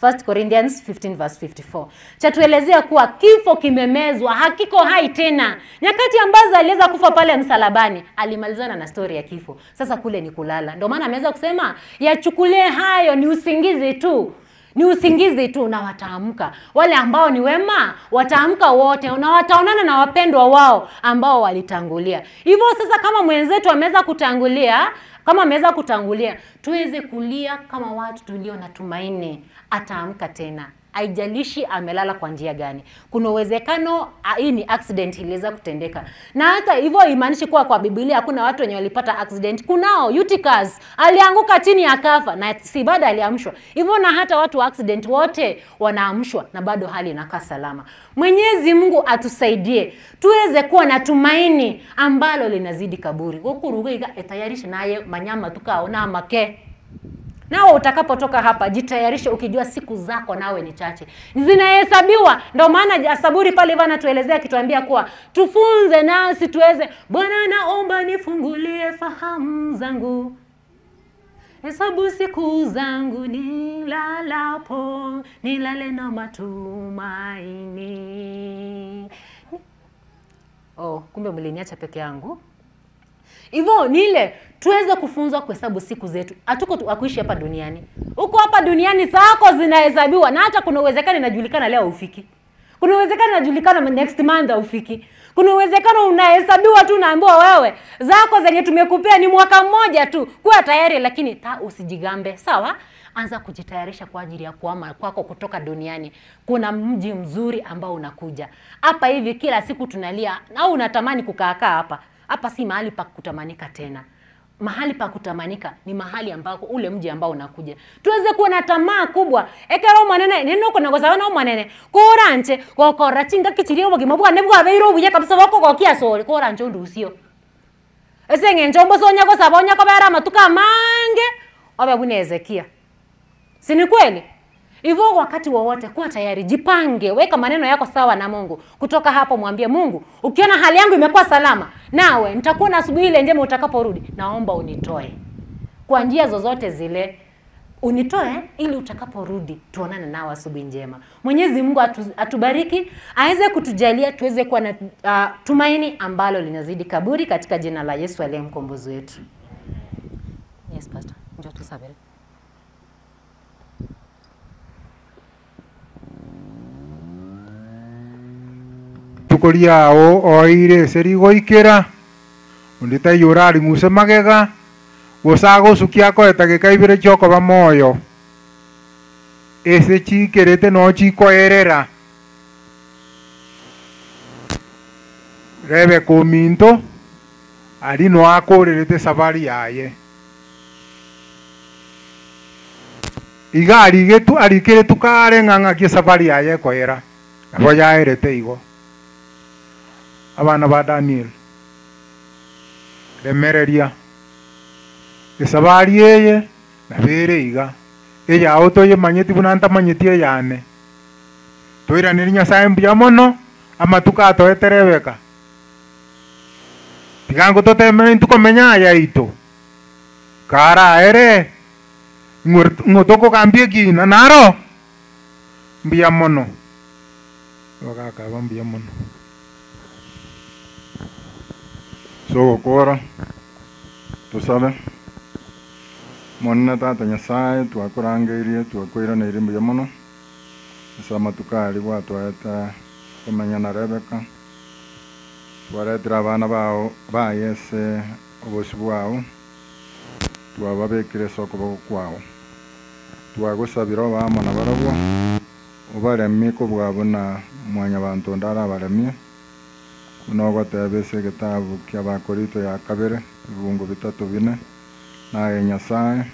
1 Corinthians 15 verse 54 chatuelezea kuwa kifo kimemezwa, hakiko hai tena. Nyakati ambazo aliweza kufa pale msalabani, alimalizana na stori ya kifo. Sasa kule ni kulala. Ndio maana ameweza kusema yachukulie hayo ni usingizi tu ni usingizi tu, na wataamka. Wale ambao ni wema wataamka wote, na wataonana na wapendwa wao ambao walitangulia. Hivyo sasa, kama mwenzetu ameweza kutangulia, kama ameweza kutangulia, tuweze kulia kama watu tulio na tumaini, ataamka tena. Haijalishi amelala kwa njia gani. Kuna uwezekano hii ni accident iliweza kutendeka, na hata hivyo imaanishi kuwa kwa Biblia hakuna watu wenye walipata accident. Kunao Eutychus alianguka chini akafa, na si bado aliamshwa. Hivyo na hata watu wa accident wote wanaamshwa na bado hali inakaa salama. Mwenyezi Mungu atusaidie tuweze kuwa na tumaini ambalo linazidi kaburi. Gokuruga etayarishe naye manyama tukaona make Nawe utakapotoka hapa jitayarishe ukijua siku zako nawe ni chache, zinahesabiwa. Ndio maana Saburi pale hivyo anatuelezea akituambia kuwa tufunze nasi tuweze, Bwana naomba nifungulie fahamu zangu, hesabu siku zangu nilalapo, nilale na matumaini. Oh, kumbe mliniacha peke yangu. Hivyo ni ile tuweze kufunzwa kuhesabu siku zetu. Hatuko tu akuishi hapa duniani. Huko hapa duniani zako zinahesabiwa, na hata kuna uwezekano inajulikana leo ufiki. Kuna uwezekano inajulikana next month ufiki. Kuna uwezekano unahesabiwa tu, unaambiwa wewe zako zenye tumekupea ni mwaka mmoja tu. Kuwa tayari, lakini ta usijigambe, sawa? Anza kujitayarisha kwa ajili ya kuhama kwako kutoka duniani. Kuna mji mzuri ambao unakuja. Hapa hivi kila siku tunalia au unatamani kukaakaa hapa. Hapa si mahali pa kutamanika tena. Mahali pa kutamanika ni mahali ambako ule mji ambao unakuja. Tuweze kuwa na tamaa kubwa. Ekero mwanene neno kona gosawana mwanene. Koranje gokora chinga kichirie obogima bwane bwabeire obuya kabisa bokogokia sore koranje ondusio. Ese ng'encho mbosonya gosaba onya kobera amatuko amange obe buna Hezekia. Si ni kweli? Hivyo wakati wowote kuwa tayari, jipange, weka maneno yako sawa na Mungu. Kutoka hapo mwambie Mungu, ukiona hali yangu imekuwa salama, nawe nitakuwa na asubuhi ile njema utakaporudi, naomba unitoe kwa njia zozote zile, unitoe ili utakaporudi tuonane nawe asubuhi njema. Mwenyezi Mungu atubariki, aweze kutujalia tuweze kuwa na tumaini ambalo linazidi kaburi, katika jina la Yesu aliye mkombozi wetu. Yes, Pastor. Njoo tusabere. Tukoria ao oire ase rigoikera onde taiyo oraring'use magega gose agosukia akoeta gekaibere chiokoba moyo ase chikerete no chikoerera Rebeka ominto ari no akorerete safari yaye iga arigetu arikeretu kare ng'a safari yaye ekoera nabo yaerete igo. Abana ba Daniel remereria esabari eye nabere iga eyao toyemanyeti buna ntamanyeti eyane toiraneri Nyasaye mbuya mono amatuko atoete Rebeka. Tiga ngototemere intwe komenya aya aito. Karaere, ng'o tokogambia ekiina naro? Mbuya mono. Abagaka aba mbuya mono. Ase ogokora, tosabe. Omonene Tata Nyasae, twakorangeirie, twakoiraneirie mbuya mono ase amatuko aria gwatoete komenya na Rebeka. Twaretire abana bao baye ase obosio bwao, twababekire ase okoboko kwao. Twagosabire obe amo nabarabwo, obaremie kobua buna Mwanyabanto onde arabaremie, buna ogoteba ase egetabu ki'Abakorinto ya kabere, ebibungo bitato bine, Naye Nyasae,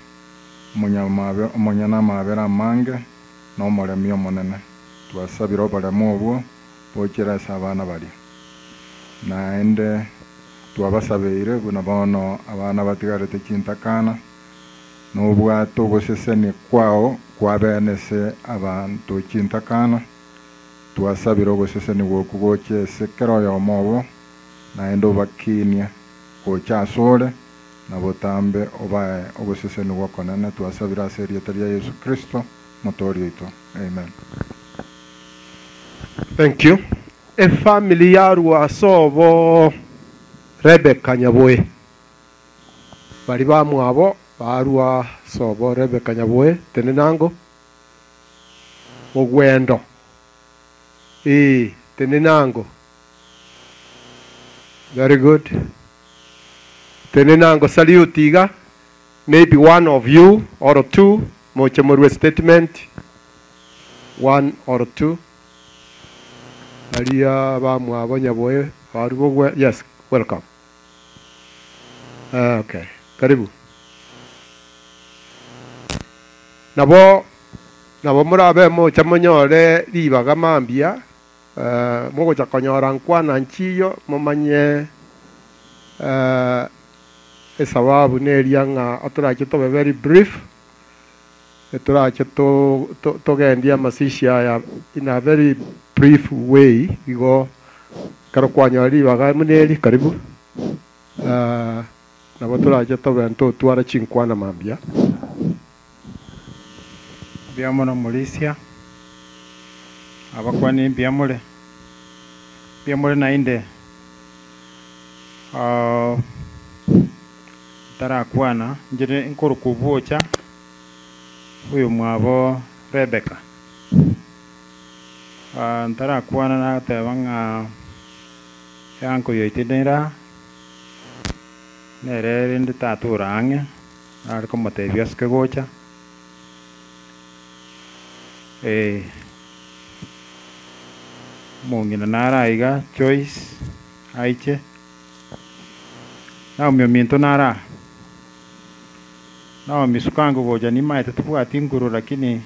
omonyene amabera amange, na omoremi omonene, twasabire oboremu obwo bochere ase abana baria. Naende twabasabeire buna bono abana batigarete chintakana, nobwate ogosesenia kwao kwabene ase abanto chintakana, twasabire ogosesenigwa okwo goche ase kera oyomo obo, naende obakinie gocha asore, na botambe obae ogosesenigwa okonene, twasabire ase erieta ria Yeso Kristo, Omotoori oito. Amen. Thank you. Efamiri yarua ase obo Rebecca Nyaboe. Baria bamwabo barua ase obo Rebecca Nyaboe tenenango Ogwendo. Ee, tenenango. Very good. Tenenango salute iga. Maybe one of you or two moche morue statement one or two. Baria bamwabo Nyaboe barue bogwe yes welcome. Ah, okay. Karibu. Nabo nabo morabe mocha monyore ribaga mambia eh, mogocha konyora nkwana nchiyo momanye eh, esababu neria ng'a otorache tobe very brief etorache to, to, togendie amasishi aya in a very brief way igo ekero kwanyora ribaga buna eri karibu eh, nabo torache tobe ntotwara chinkwana mambia. Mbuya mono Morisia, abakwani mbuya more, mbuya more naende ntarakwana inche nkorokwa Obwocha, oyomwabo Rebecca. Ntarakwana nagoteba ng'a eanko yaito nere aa, nere rende tata ore ang'e, nare komotebia asuke gocha. Omong'ina nare aiga Joyce aiche, Naomi ominto nare aa, Naomi suka nkogocha nimaete tobwati nguru lakini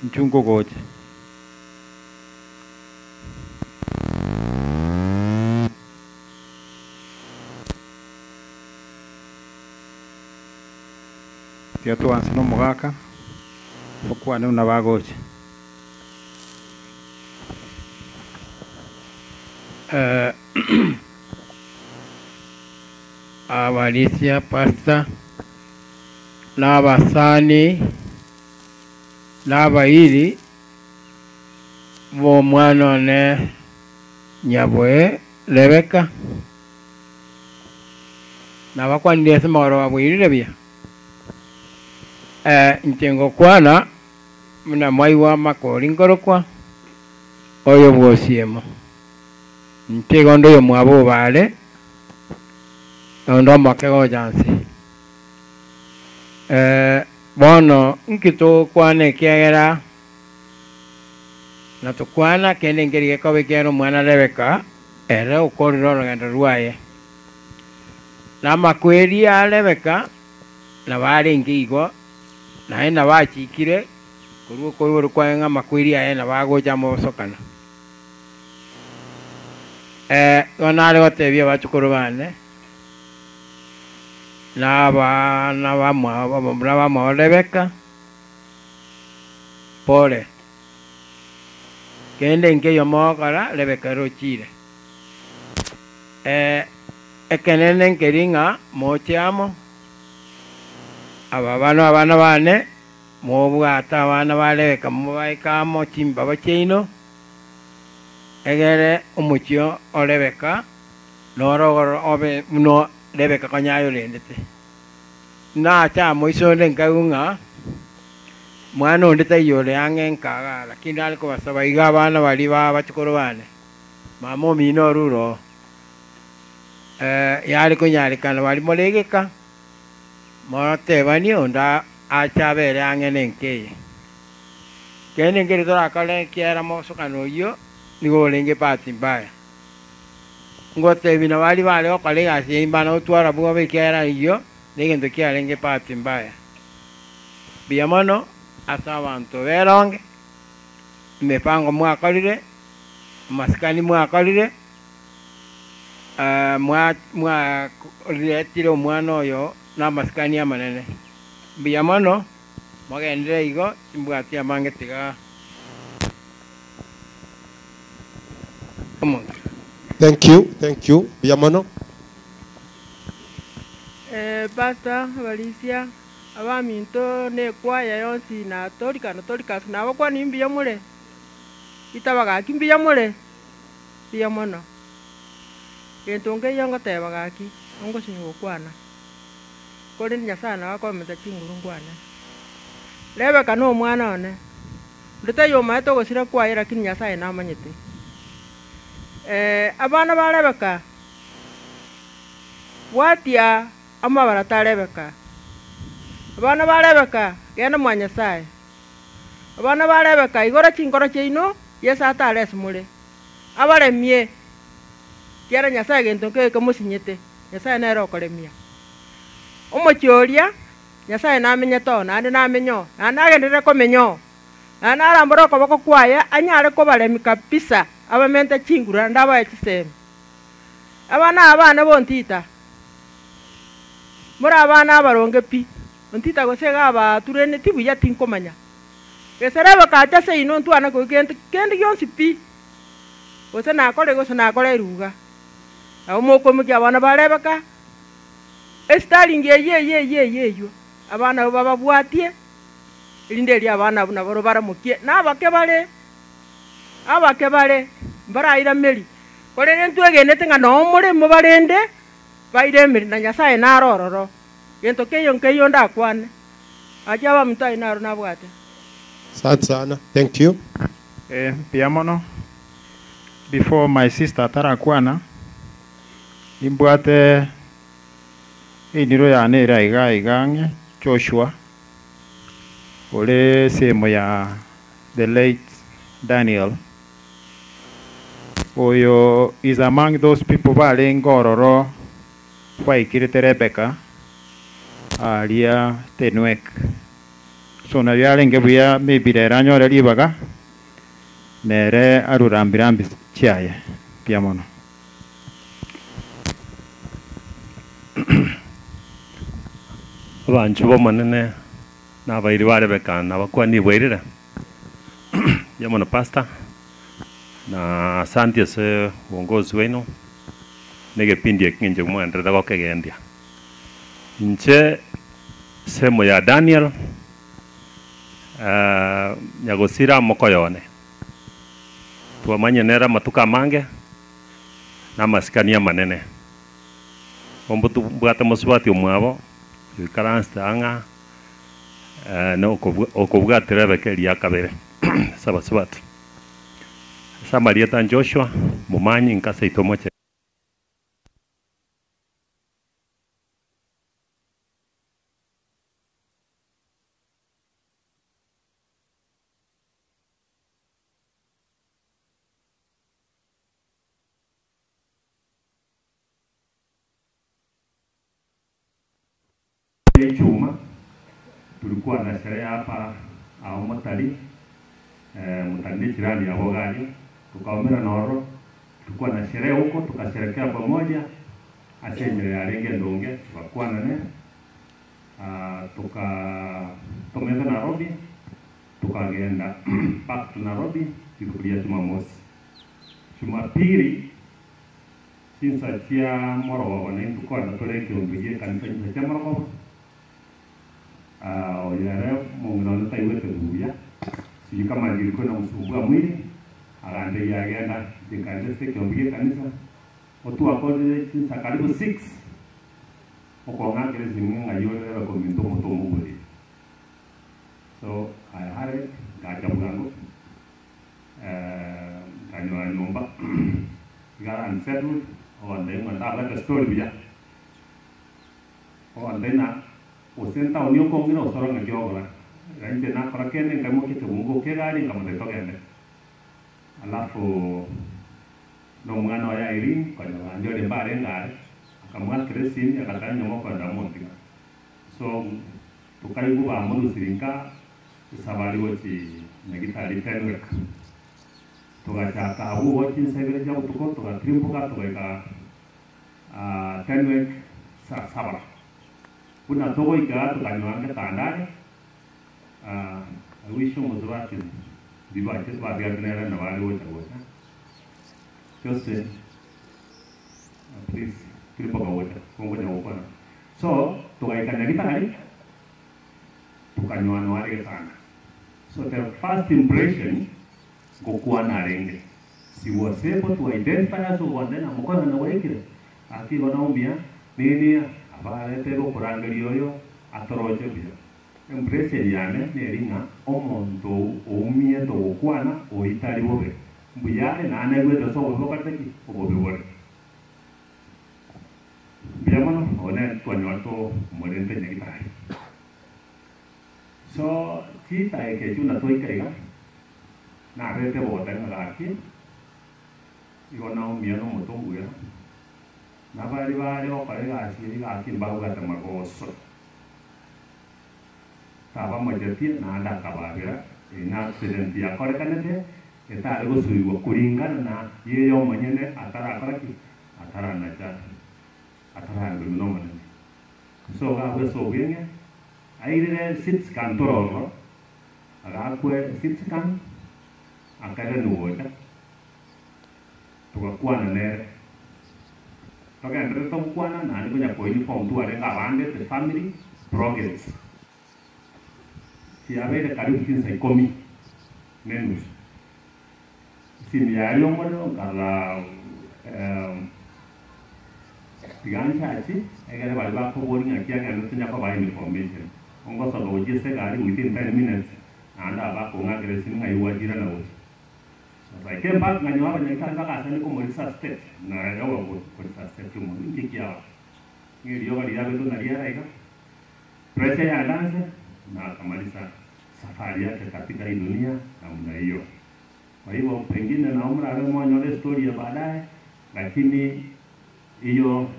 inchu nkogocha. Tiga twanse nomogaka okwane buna bagocha. Abarisia, pastor, na abasani, na abairi b'omwana one Nyaboe Rebeka, nabakwanirie ase amagoro bwairire buya. Inche ngokwana buna mwaigwa amakori nkorokwa, oyo bw'Osiemo. Inche igo nde oyomwabo obare, na onde omoke gocha nse. Bono inki togokwana ekiagera na tokwana kende nkeri gekoba ekiagera omwana Rebeka ere okorire orogendo rwaye. Na amakweri a Rebeka nabo arenge igo, naende nabo achikire korwa okoiborwa kwaye ng'a amakweri aye nabo agocha amobosokana. Igo nare gotebia abachukuru bane, na abana bamwabo abamura bamwabo Rebeka, Pole, kende nkeiyo mogokora, Rebeka ere ochiire. Eh, ekenene nkeri ng'a moche amo, aba bano abana bane, mobwate abana ba Rebeka mobaeke amo chimbaba chiaino, egere omochie o Rebeka noro obe buna Rebeka konya ayorendete. Nache amo ise onde nkaigwa ng'a mwana onde taiyo ore ang'e nkagaa, lakini nare kobasaba iga abana baria ba abachukuru bane, mama omino orure oo, yare konyarekana baria more egeka, motebanie onde ache abere ang'e na enka eye. Kende nkeri torakore ekiagera mosokano oyio nigo orenge bahati mbaya. Ngotebia na baria bare gokora egasi eye mbana gotwara bwoba ekiagera eyio negento kiarenge bahati mbaya. Mbuya mono ase abanto beronge, emepango mwakorire, amasikani mwakorire, mwaretire omwana oyo namasikani amanene. Mbuya mono, mogenderere igo, timbwati amange tiga omonto. Thank you, thank you, mbuya mono. Pastor, abarisia, abaminto na ekwaya yonsi na Torika na Torikasi nabakwanie mbuya more? Ritaba gaki mbuya more? Mbuya mono. Gento nkeiyo ngoteba gaki, ongosinywa gokwana, korende Nyasaye nabo akomenta chinguru nkwane. Rebeka na omwana one, onde taiyo omanyete ogosira kwaye lakini Nyasaye namanyete. Abana ba Rebeka, bwatia amabarata a Rebeka. Abana ba Rebeka, genda mwa Nyasaye. Abana ba Rebeka, igora chinkoro chiaino, Yeso atare ase more, abaremie, ekiagera Nyasae gento nkeiyo kemosinyete, Nyasae nere okoremia. Omochie oria, Nyasae namenyete oo, naende namenye oo, naende nagenderere komenya oo, naende narambore okoboko kwaye anyare kobaremia kabisa, abamente chinguru naende abae chisemi. Abana aba bane bontita, more abana abaronge pi, ontita gose iga abatureneti buya tinkomanya. Gese Rebeka ache ase inwe ntwane koigwa gento kende gionsi pi, gose nakore gose nakora eruga. Nabo mokoimokia abana ba Rebeka, esitaringi eyio eyio eyio eyio eyio, abana abwo bababwatie, erinde erio abana abwo naboro baramokie, na abake bare, abake bare, mbarairamerie. Korende ntwegenete ng'a noo more mobarende, baire emeri, na Nyasae nare ororo. Gento keiyo nkeiyo ndakwane, Gaki abaminto aye naro nabwate. Asante sana, thank you. Eh, mbuya mono. Before my sister atarakwana, nimbwate einiro yane ere aiga aiga ang'e, Joshua, ore esemo ya the late Daniel. Oyo is among those people barenge ororo baikirete Rebecca aaria Tenwek. So nabio arenge buya maybe rero anyore ribaga nere arue rambi rambi chiaye. Mbuya mono. Abanchwa b'Omonene na abairi ba Rebeka nabakwanie bwairire. Mbuya mono Pastor, na asanti ase obongozi bwaino, na egepindi eki ng'inche mwaenderete gokegendia. Inche semo ya Daniel, nyagosira amokoyo one, twamanyire nere amatuko amange, na amasikani amanene. Ombutu mbwate mosubati omwabo, oikaransete ang'a na okobwatera Rebeka eria kabere ase abasubati. Ase amarieta Joshua, momanyi nka seito moche. Echuma, tulikuwa na sherehe hapa ao motari eh, motari ni jirani ya Bogaria, tukaomera noro, tulikuwa na sherehe huko tukasherekea pamoja ase enyero yarenge endonge tugakwanane ah, tuka tomete Nairobi tukagenda back to Nairobi rituko ria Jumamosi. Jumapili Chinsa chia morogoba naintwe kogenda tore ekeombe gi'ekanisa chinsa chia morogoba. Ah, oyo ere omong'ina one taigwete buya, sijui kama ilikuwa inamsumbua mwili, agantegia agenda inche nkaenda ase ekeombe gi'ekanisa, otwakorire chinsa karibu 6, okong'akera esimi ng'a ng'ai ore Rebecca ominto omonto omogorire. So I hurried ngacha bwango, eh, nkanyora nyomba iga are unsettled, ogontebia ng'a ntabwate story buya. Ogontebia ng'a gose ntaoni okong'ira gose ore ng'aki ogokora. Iga inche nakora kende nkaimokia ekebungo kia egari nkamotebia togende. Alafu na omwana oye Irene konya bwancha oria mbarenge are, akamoakera esimi agateba nyuma okoenda amontiga. So tokaigwa bamorusiri nka esabari gochi Nyagitari Tenwek. Togachaka abwo igo chinsa ibere chia botuko togatirimboka togaika Tenwek saa saba. Buna togoika iga tokanyora ngetanda are, I wish omosubati ndibache batigarete nere nabo are gocha gocha. Jose please tirimboka gocha kongocha gokwana. So togaika Nyagitari tokanyora noare getanda. So the first impression ngokwana arenge. She was able to identify ase ogonde na mokorana gwaikire. Gaki igo naumia nini abarete gokorangeria oyo atoroche buya. Impression yane neri ng'a omonto oumiete ogokwana oyio tari bobe. Mbuya are naende aigwete ase obobe bokorete ki? Obobe bore. Mbuya mono oyo nere twanyorete omorente nyagitari. So chidakika echio buna twaika iga, nabete bogoteba ng'a gaki igo naumia na omote ombuya, na baria bare gokora egasi eye gaki mbabwate magoso. Tabamochetie naende akababera, eye na accident yakorekanete etare gosuigwa kuringana na yeye omonyene atarakora ki? Ataranacha, atarangeriwa na Omonene. So iga abwo ase obweng'e, airire CT scan tore ororo, agakwe CT scan, akairaniwa gocha, togakwana nere. Togendererete gokwana naende konya koinform twarenge abande the family progress. Chiabeire karibu chinsa ikomi ne enusu. Esimi yaria omorero nkarora tiga nchachi egere baria bakoboria ng'aki agenderete tonya kobaa information. Ongosoka gochia ase egari within 10 minutes naende aba bakong'akera esimi ng'a igwachirana gochia. Sasa I came back nganyora abanyagitari bagasani komoresuscitate naye koresuscitate omonto inki kiaba? Ng'a erioba riabetwe na riera iga pressure yandanse na akamaliza safari yake katika hii dunia namna hiyo. Kwa hivyo pengine nao mrabe mwanyore story ya baadaye, lakini hiyo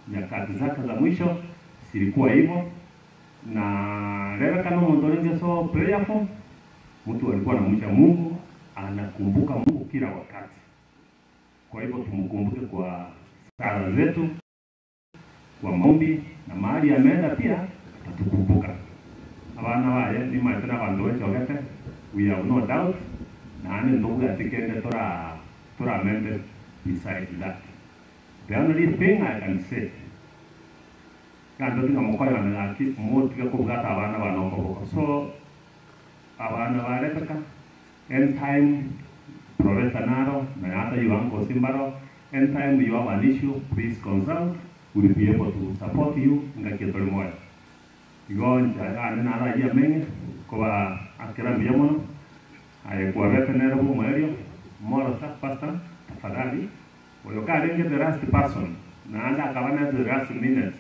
nyakati zake za mwisho zilikuwa hivyo, na Rebecca no muntu orenge so prayerful, mtu alikuwa anamcha Mungu, anakumbuka Mungu kila wakati. Kwa hivyo tumkumbuke kwa sala zetu, kwa maombi, na mahali ameenda pia atatukumbuka. Abana baye nimaete na abanto bechogete, we have no doubt, naende ntobwati kende tora toramende beside that. The only thing I can say, gento tiga mokoyone gaki motige kobwata abana bane okoboko. So abana ba Rebecca, anytime Professor naro, na hata your uncles mbaro, anytime you have an issue, please consult, we'll be able to support you ngaki tore moyo. Igo inche yane naro ayio ameng'e, koba akera mbuya mono, aye kwabete nere bw'omoerio, morosa pastor, tafadhali, oyo karenge the last person, naende akaba nere the last minute,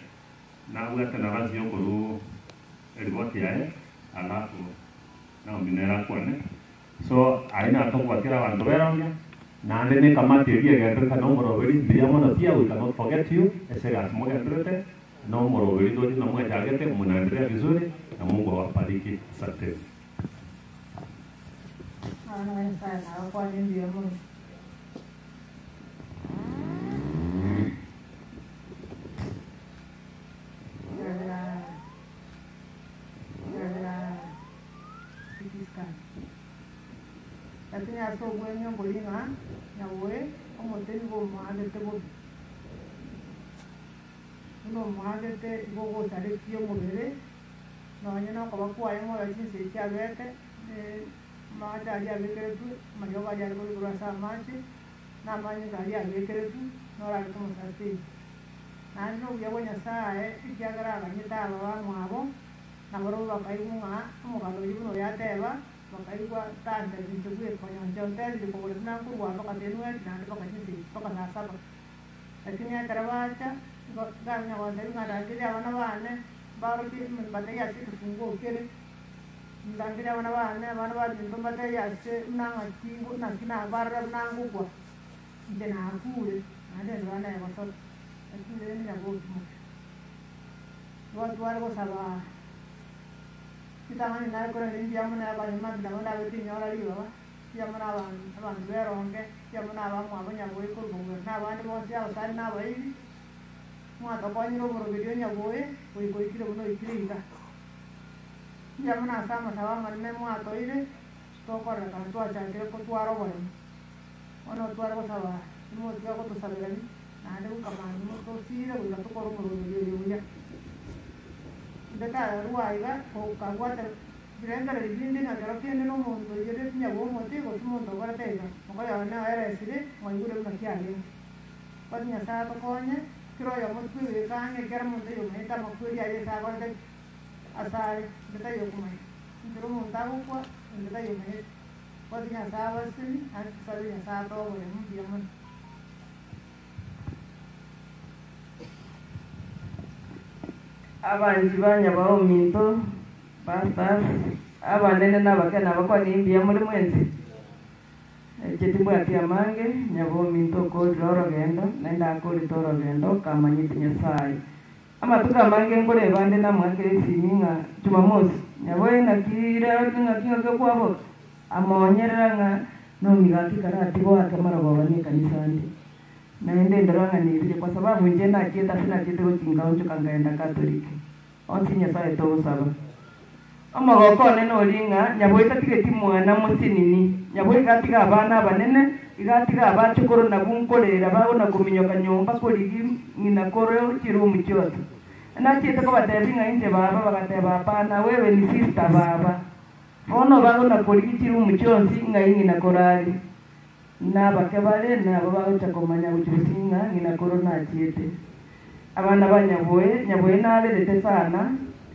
nabwate nafasi ya okorwa eripoti yaye, alafu Naomi nere akwane. So aye natokobakera abanto beronge, naende na ekamati eria egenderete na omoroberi, mbuya mono pia, we cannot forget you, ase egasi mogenderete, na omoroberi toche na mwechagete, munaendelea vizuri, na Mungu awabariki. Asanteni. Abana ba Nyasaye nabakwane mbuya mono. CT scan. Lakini ase obweng'e mbori ng'a nyaboe omote nigo omoandete bobe. Buna omoagete igo ogosaretie omobere, nonye na okoba kwaye moyo chinsa echi abete, amache aria abekeretwe, amariogo aria are kobekerwa ase amache, na amanyinga aria abekeretwe, noro arete omosateini. Naende nobuya bwa Nyasae, ekiagera aganyete aba bamwabo, nabarabwo bakaigwa ng'a omogano oyio buna oyo ateba, bakaigwa tantebi inche bweka, onye inche ontebirie kogora buna nkorwa mpaka tenweti naende mpaka chinsa echi mpaka saa saba. Lakini ekero bacha, igo nkamanya gontebia ng'a ndangerie abana bane, mbarokie mbatebie ase ekefunguo kere, ndangerie abana bane, abana baminto mbatebie ase buna ng'aki naki nabarora buna ngokwa, inche nakure, naende ndora negosora, lakini rende nyaboki moke. Igo tware gosaba ritang'ani nare korenda mbuya mono abanyuma nabo ndabete inyora ribaga. Mbuya mono abanto b'eronge, mbuya mono abamwabo Nyaboe korwa kobua na abande bonsi abasani na abairi, mwatokonyire omoroberio o Nyaboe goika oikire buna oikire iga. Mbuya mono ase amasabo amanene mwatoire, tokorerekana twachakire kotwara oboremu. Bono tware gosaba timotiga gotosaberani, naende goika mambia tosiire goika tokore omoroberio oyo buya. Onde tararua aiga okabwata Birengererio binde ng'a kero kende nomonto oigerete nyabwa omote, gose omonto okorete iga, mokoyone oeresire, mwaigure buna kiarenge. But Nyasae atokonye, kera oyomo twebeke ang'e, kera omonto oyomanyete amakweri aye ase akorete ki? Asare, onde taiyo okomanya. Enchera omonto agokwa, onde taiyo omanyete. But Nyasae abasesenie, naende tosabe Nyasae atoe oboremu mbuya mono. Abanchi ba nyabaominto, pastors, abanene na abake nabakwanire mbuya more mwensi? Inche timbwati amange, nyabaominto okorire orogendo, naende akorete orogendo kamanyete Nyasaye. Amatuko amange nkoreba ande namoakera esimi ng'a Jumamosi, nyaboe ng'aki rero ng'aki ng'aki okwaboka? Amonyerera ng'a nomigaki karatigwe ake marogoba nekanisa ande. Naende ndora ng'a nebire, kwa sababu inche nachiete ase nachiete gochia nkaonchoka nkaenda Catholic. Onsi Nyasaye togosaba. Omogoko one nori ng'a Nyaboe tatigeti mwana mosinini, Nyaboe iga atiga abana abanene, iga atiga abachokoro nabwo nkorera bagona kominyoka nyomba korigi ng'ina koro chiroom chionsi. Nachiete kobatebia ng'a inche baba, bagateba hapana, wewe ni sister baba. Bono bagona korigi chiroom chionsi ng'ai ng'ina koro are. Nabake bare nabo bagocha komanya gochia bosio ng'a ng'ina koro nachiete. Abana ba Nyaboe, Nyaboe narerete sana.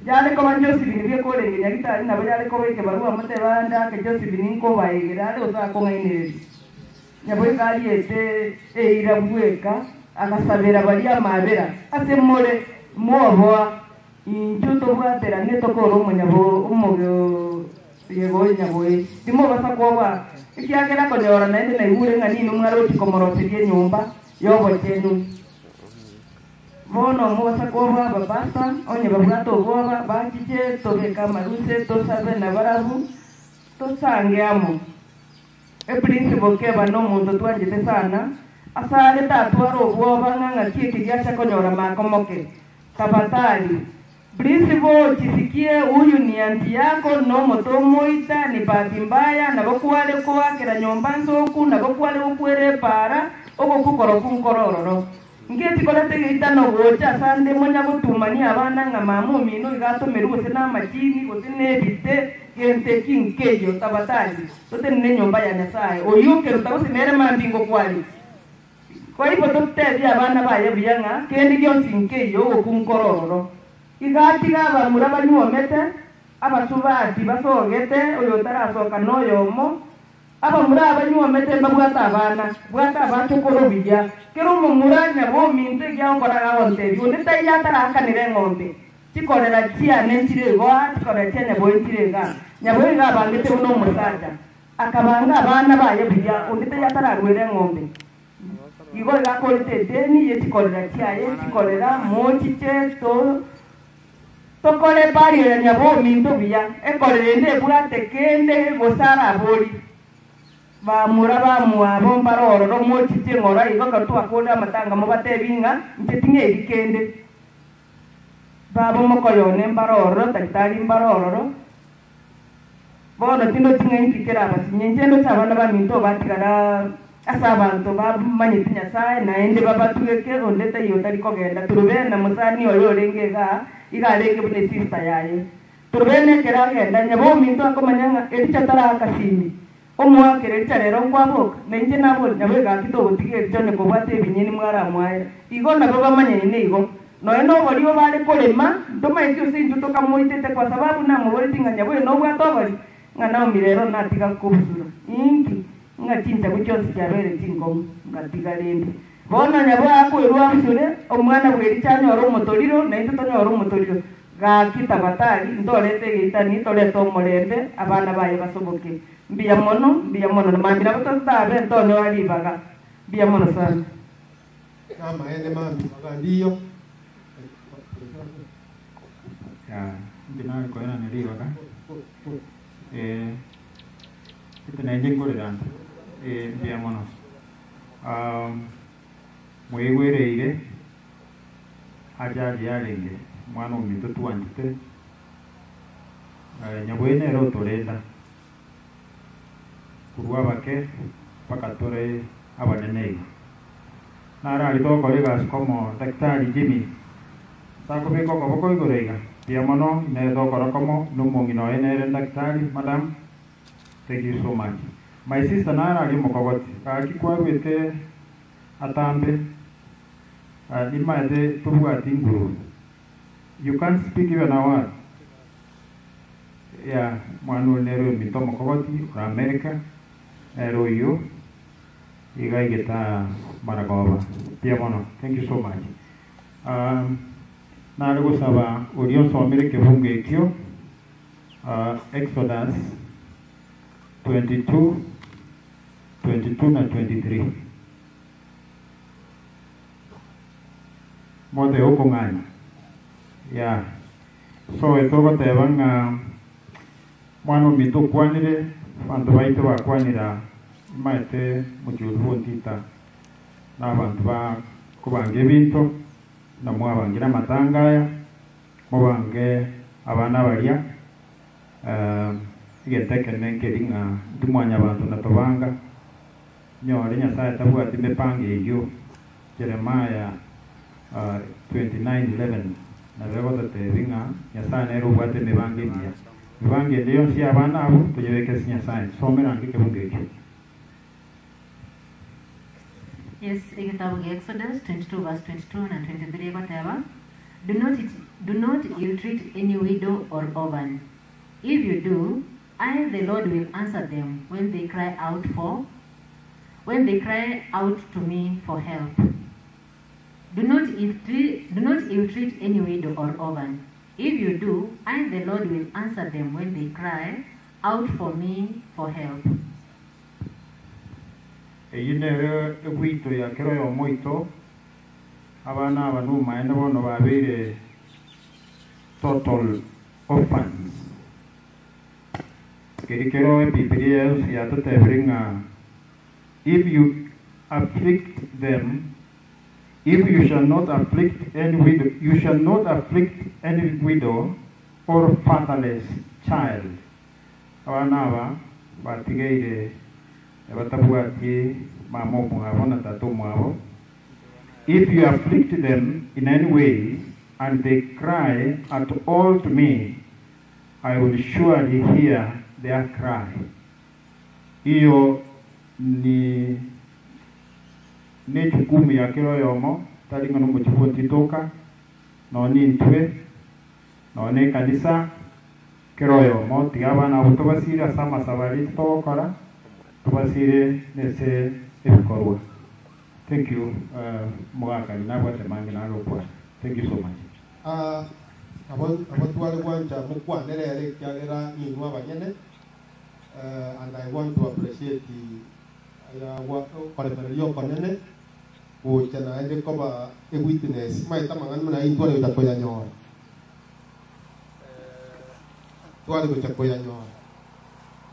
Yare koba Josephine bweka orenge nyagitari nabo yare koba ekebarua motebe ande ake Josephine nkobaegera are gose akong'ainereria. Nyaboe iga ariete eira bweka agasabera baria amabera ase more mwoboa Intwe tobwaterane tokore omonyabo omoyega oyo Nyaboe, timobasa kwoboa, ekiagera konyora naende naigure ng'a ninwe mwarochie komoroseria enyomba y'obochenu. Bono mobasa kwoboa abapasta, onye babwate obwoba, bachiche tobeke amaruse, tosabe nabarabwo, tosange amo. Eprinciple keba nomonto twanchete sana, asare tatwara obwoba ng'a ng'aki eke giacha konyora makomoke. Tafadhali. Principle ochisikie huyu ni anti yako nomote omoita ni bahati mbaya nabo kware koakera nyomba nsoku nabo kware gokwera epaara ogokwa koroku nkoro ororo. Ngechi koreta egeitano gocha asande monya gotumania abana ng'a mama omino iga atomerwe gose namachini gose nebite gento eki nkeiyo tafadhali totenene enyomba ya Nyasaye oyio okeruta gose nere mambia ngokware Kwa igo totebie abana baye buya ng'a kende gionsi nkeiyo ogokunkora ororo. Iga atiga abamura banyuomete, abasubati basogete, oyotarasoka noyomo. Abamura abanyuomete mbabwate abana, bwata abachokoro buya. Kera omomura nyabominto egiagokora agontebia, Onde taiyo ataraakanera eng'ombe, chikorera chiane nchire igo aa, chikorera chia Nyaboe nchire igaa. Nyaboe iga abangete buna omosacha. Akabanga abana baye buya, onde tari atararwera eng'ombe. Igo iga akorete edeni ye chikorera chiaye, chikorera, mochiche to tokore bariera nyabominto buya, ekorera ende ebwate kende gose arabori. Bamura bamwabo mbare ororo, mochiche ng'ora igo ekero twakorire amatanga mobatebi ng'a inche ting'eiri kende. Baba omokoyo one mbare ororo, daktari mbare ororo. Bono tindochi ng'a inki kerabasinye, inche ndoche abana baminto batigara. Ase abanto bamanyete Nyasae, naende babatweke, onde taiyo otari kogenda. Turubena, mosani oye orenge igaa, iga arenge buna esista yaye. Turubena ekero agenda, nyaba ominto akomanya ng'a Ericha taraaka simi, omoakere Ericha rero nkwaboka, na inche nabori, nabo egaki togotiga Ericha onye kobwata ebinyeni mwaramwaera. Igo nabo bamanyaine igo. Nonya nobori obare korema, ntomaeti ase intwe tokamoitete, kwa sababu namoboreti ng'a nyaba oyo nobwate obori, ng'a Naomi rero natiga kobusura. Inki? Ng'a chintagu chionsi chiabeire chinkong'u, ngatiga rende. Bono nyabwo akoirwa abusure, omwana bw'Ericha anyore omotoriro, na intwe tonyore omotoriro. Gaki tabatari, ntorete egeitani, torete omorembe, abana baye basoboke. Mbuya mono, mbuya mono, na mambia nabo totabe ntonyora ribaga. Mbuya mono sana. Namaene mambia bagandiyo. Ya, inche nare koenana ribaga. Eh, ete nainche nkorera nde. Eh, mbuya mono. Um, mwaigwereire ajali yarenge omwana ominto twanchete eh, Nyaboe nere otorenda korwa abake mpaka tore abanene iga. Naro aria togokora egasi komo Daktari Jimmy takobeka okoboko igoro iga mbuya mono nere togokora komo na omong'ina oye nere daktari madam thank you so much. My sister naro aria omokogoti gaki kwarwete atambe nimaete tobwati nguru you can't speak even a word yeah mwana oyo nere ominto omokogoti ore America nere oyio iga aigete maragoba mbuya mono thank you so much nare gosaba oria osomire ekebungo ekio Exodus 22 22 na 23 mote okong'anya yeah so etogoteba ng'a mwana ominto okwanire abanto baito bakwanira maete mochori bwontita na abanto ba kobanga ebinto na mwabangire amatanga aya mobange abana baria egento ekenene nkeri ng'a ntimwanya abanto na tobanga nyore Nyasaye tabwati mipango eyio Jeremiah 29:11 nabo egototebi ng'a Nyasaye nere obwate emibango emiya mibango ende yonsi ya abana abo toyebeke ase Nyasaye somerange ekebungo ekio. Yes, egetabu gia Exodus 22 verse 22 na 23 egoteba, Do not, do not ill-treat any widow or orphan. If you do, I the Lord will answer them when they cry out for when they cry out to me for help. Do not ill-treat, do not ill-treat any widow or orphan. If you do, I the Lord will answer them when they cry out for me for help. Eyio nere egwito ya kera oyomo oito, abana aba nomaene bono babeire total orphans. Keri kero Ebibilia yonsi yatotebire ng'a if you afflict them, if you shall not afflict any widow, you shall not afflict any widow or fatherless child. Abana aba batigeire batabwati mama omwabo na tata omwabo. If you afflict them in any way and they cry at all to me, I will surely hear their cry. Iyo ni ne jukumu ya kera oyomo tari ng'a nomochibu otitoka nonye intwe nonye ekanisa kera oyomo tiga abana abo tobasire ase amasabari togokora tobasire nese ebikorwa. Thank you mogakani nabwate mange naro okwana. Thank you so much. Abo abo tware gwancha mokwanere ere ekiagera ninwe abanyene and I want to appreciate aya koremereria okonene gocha naende koba a witness maete amang'ana buna intwe tware gocha koyanyora tware gocha koyanyora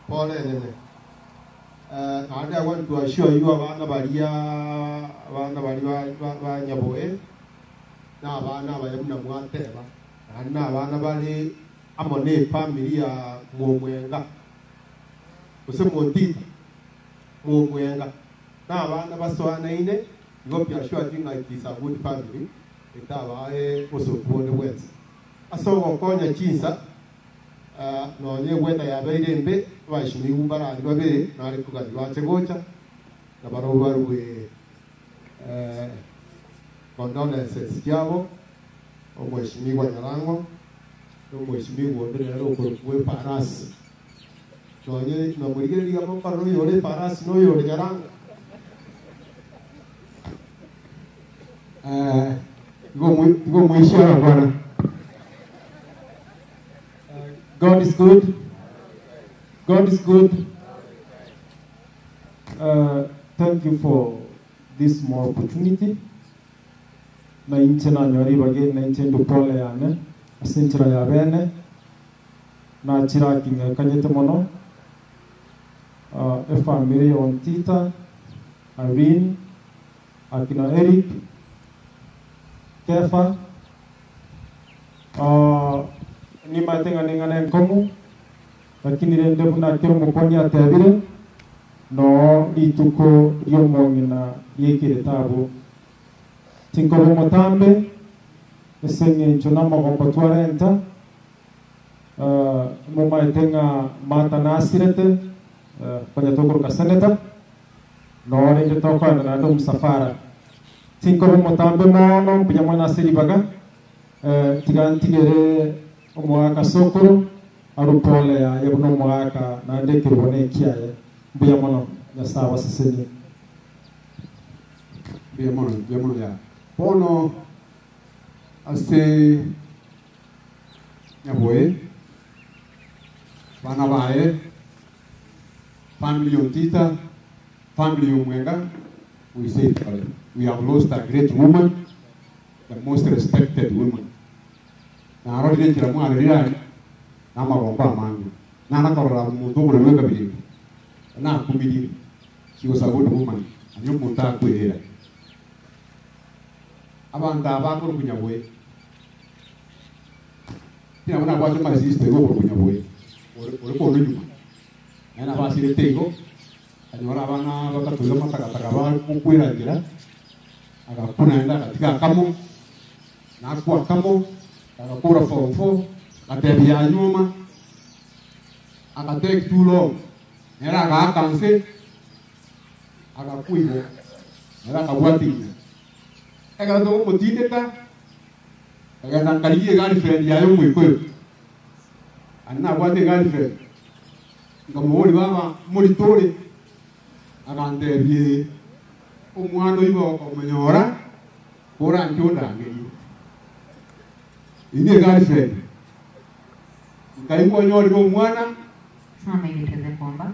pole enene. Naende I want to assure you abana baria abana bari ba ba Nyaboe na abana abaya buna mwateba naende na abana bare amo na efamily ya Mwomwenga gose Mwotita Mwomwenga. Na abana basoanaine igo biashua ng'a it is a good family etabae osokuone bwensi ase ogokonya chinsa nonye egweta yabeire embe abaishimigu barari babere nare kogani bache gocha na barobwo barwe condolences chiabo omweshimiwa Nyarango n'omweshimiwa onde rero okorokwa efarasi nonye namorigereria mokoro noyore efarasi noyore Nyarango igo mwishara bwana. God is good. God is good. Thank you for this small opportunity. Na inche nanyora ibage na inche ndupole yane ase enchera ya bene na chirakinyekanyete mono efamily ya Ontita, Irene, akina Eric, Kefa, nimateng'aneng'ana enkomu lakini rende buna kero omokoni atebire no rituko ri'omong'ina riekire tabu tinkoba omotambe ase eng'encho na amagombo twarenta momaete ng'a mata nasirete konya tokoroka seneta no rende tokoenda naende omusafara tinkoba omotambe mono mbuya mono ase ribaga tiga ntigere omogaka sokoro arupole yaye buna omogaka naende ekerubo na ekiaye mbuya mono Nyasaye abasesenie. Mbuya mono ya bono ase Nyaboe bana baye family Ontita, family Omwenga, we say we have lost a great woman, the most respected woman. Na arorire enchera mwarerire aria na amagombo amange nanakorora omonto oboreri bwa nakumirie. She was a good woman ani omonto akwerera abanto aba bakorokwa Nyaboe tinabo nabwate my sister igo okorokwa Nyaboe ore kondo nyuma naye nabasirete igo anyora abana bakatwira amatakataka bakokwera agakuna naende agatiga akamo nakwa akamo agakura form 4 agatebia nyuma agatake too long nera agaaka nse agakwa igo nera akabwatinya ekero togomotindeka agenda nkarigia egirlfriend yaye omwikoyo ani nabwate egirlfriend nkamobori baba moritore agantebie omwana oibo okomonyora koranche ondangerie ini egirlfriend nkaigwa onyorire omwana. Simama ili tuweze kuomba.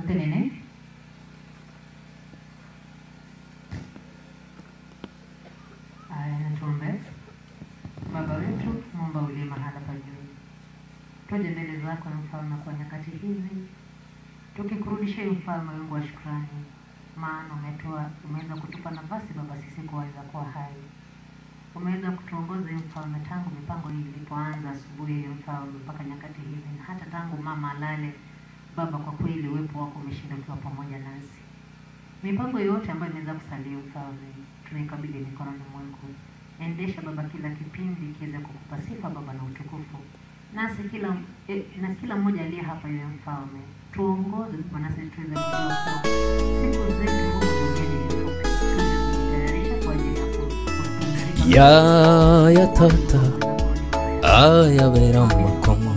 Nene. Aya, na tuombe. Baba wetu Muumba uliye mahala pa juu, tuje mbele zako na mfalme kwa nyakati hizi tukikurudishia mfalme wangu wa shukrani, maana umeweza kutupa nafasi Baba sisi kuweza kuwa hai. Umeweza kutuongoza mfalme tangu mipango hii ilipoanza asubuhi mfalme mpaka nyakati hizi, na hata tangu mama alale Baba, kwa kweli uwepo wako umeshinda ukiwa pamoja nasi. Mipango yote ambayo imeweza kusalia mfalme tunaikabidhi mikononi mwako. Endesha Baba kila kipindi kiweze kukupa sifa Baba na utukufu. Nasi kila na kila mmoja aliye hapa yeye mfalme, tuongoze Baba nasi tuweze kujua kuwa siku zetu huku duniani ni fupi, tuweze kujitayarisha kwa ajili ya kupumzika. Ya ya tata aya vera makomo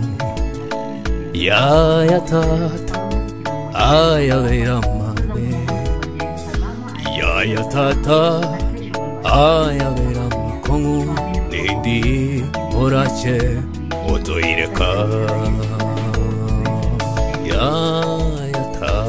ya ya tata aya vera mabe ya ya tata aya vera makomo nindi morache otoireka ya ya tata.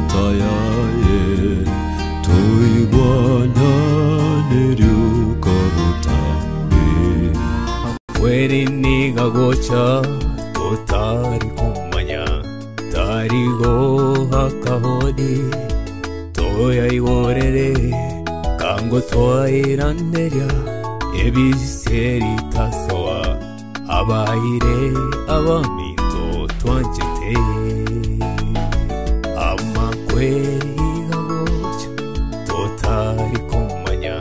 Tatayaye toigwana neryukabutambi Kweri nigagocha totari kumanya. Tarigo akahodi toyaigorere kango twairanderia ebiseri tasoa abaire abaminto twanchete amakweri gagocha totari kumanya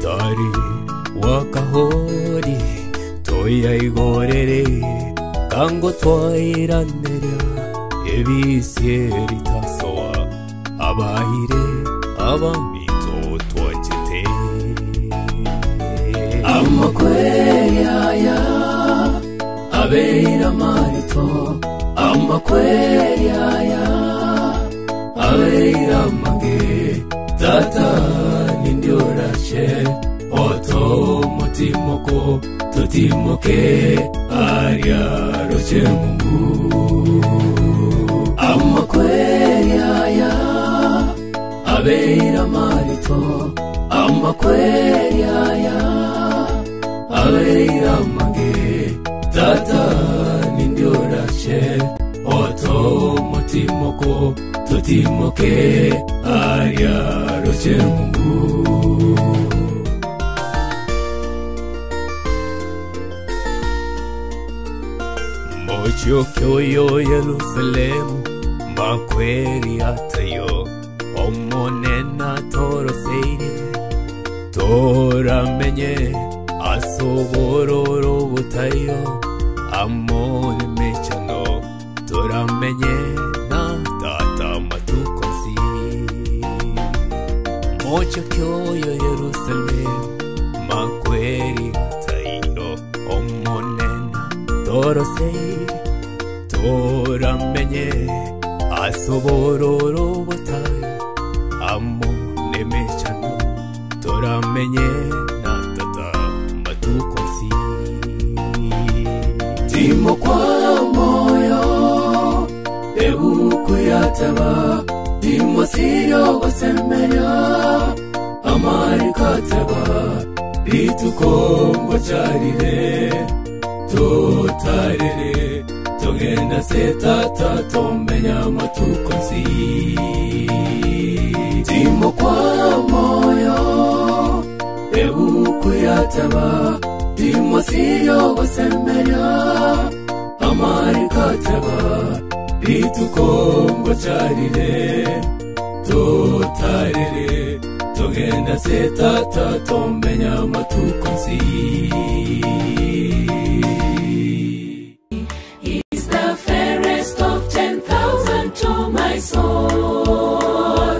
tari wakahori toyaigorere kango twairanderia ebiseri tasoa abaire abaminto twanchete Amakweri aya abeira marito amakweri aya abeira mange tata nindiorashe oto mutimoko tutimoke aria roche mungu amakweri aya abeira marito amakweri aya abeira mange tata nindiorashe oto mutimoko tutimoke aria roche mungu. Mochokyoyo Yerusalemu makweri atayo omonena toroseire toramenye asobororo butayo amone mechano toramenye na tata matukosi Mochokyoyo Yerusalemu makweri atayo omonena toroseire toramenye asobororo butayo amone mechano toramenye na tata matukosi Timo kwa moyo ebukuyataba timo sirio gosemeria amarikataba ritukongo charire totarere togenda se tata tomenya matukosi Timo kwa moyo ebukuyataba timo sirio gosemeria amarikataba ritukongo charire totarere togenda se tata tomenya matukosi. He's the fairest of 10,000 to my soul,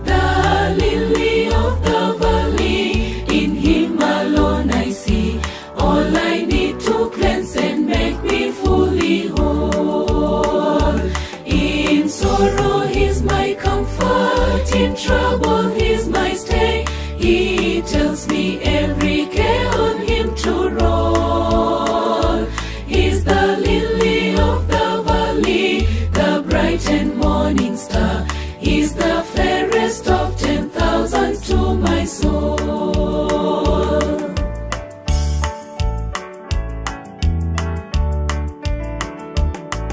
the lily of the valley. In him alone I see all I need to cleanse and make me fully whole. In sorrow he's my comfort, in trouble he's my stay. He tells me every care on him to roll. He's the lily of the valley, the bright and morning star. He's the fairest of 10,000 to my soul.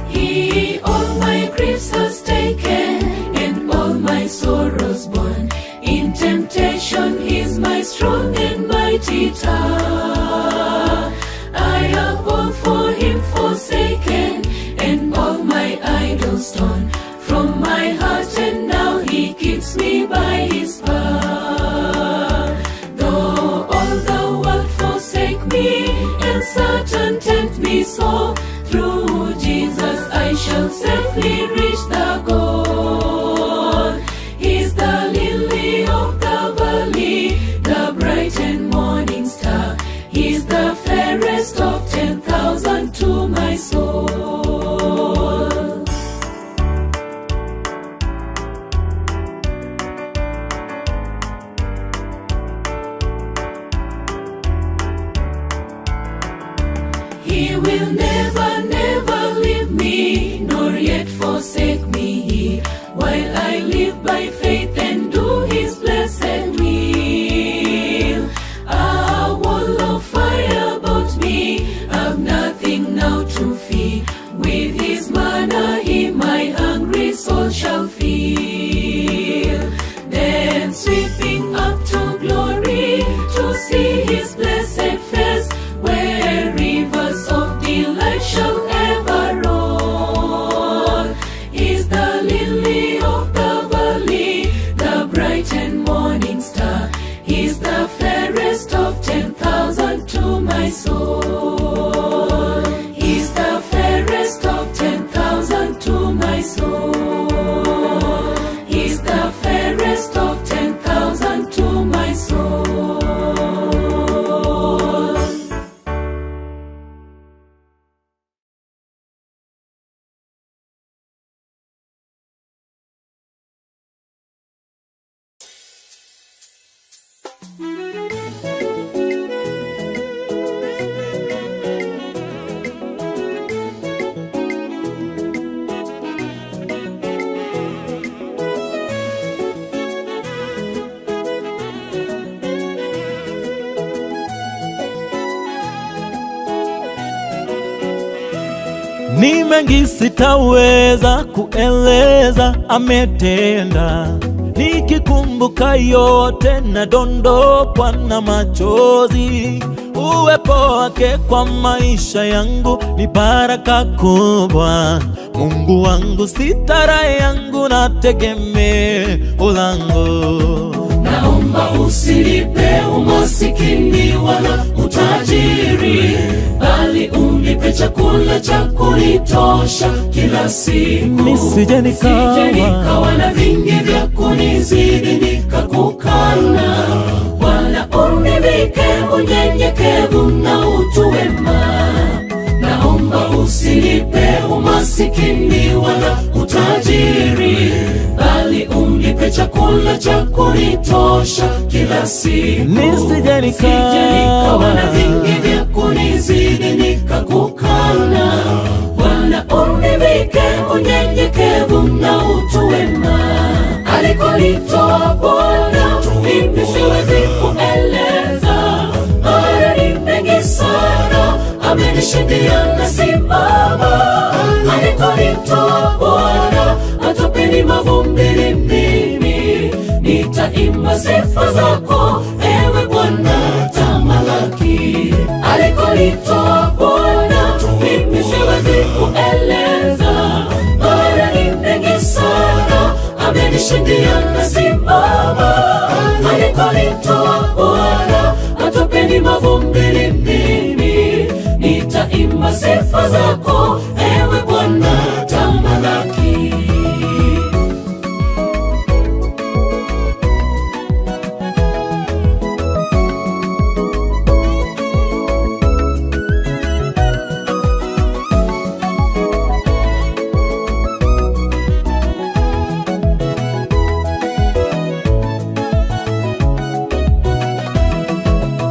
He all my griefs has taken and all my sorrows borne. In temptation he's my strong and mighty tower. I have all for him forsaken and all my idols torn from my heart, and now he keeps me by his power. Though all the world forsake me and Satan tempt me so, through Jesus I shall safely reach the goal. He's the lily of the valley, the bright and morning star. He's the fairest of 10,000 to my soul. He will never, never leave me, nor yet forsake me, while I live by faith and do his blessed will. A wall of fire about me, I've nothing now to fear. With his manna he my hunger Ni mengi sitaweza kueleza ametenda, nikikumbuka yote nadondokwa na machozi. Uwepo wake kwa maisha yangu ni baraka kubwa. Mungu wangu sitara yangu na tegemeo langu. Naomba usinipe umasikini wala utajiri, bali unipe chakula cha kunitosha kila siku. Nisije nikawa- Nisije nikawa na vingi vya kunizidi nikakukana. Bwana univike unyenyekevu na utu wema. Naomba usinipe umasikini wala utajiri, bali unipe chakula cha kunitosha kila siku. Nisije Nisije nikawa na vingi vya kunizidi nikakukana. Bwana univike unyenyekevu na utu wema. Alikonitoa Bwana mimi siwezi kueleza, maana ni mengi sana amenishindia na simama. Alikonitoa Bwana matopeni mavumbini, mimi nitaimba sifa zako ewe Bwana tamalaki. Alikonitoa Bwana mimi siwezi kueleza, maana ni mengi sana amenishindia na simama. Alikonitoa Bwana matopeni mavumbini, mimi nitaimba sifa zako ewe Bwana tamalaki.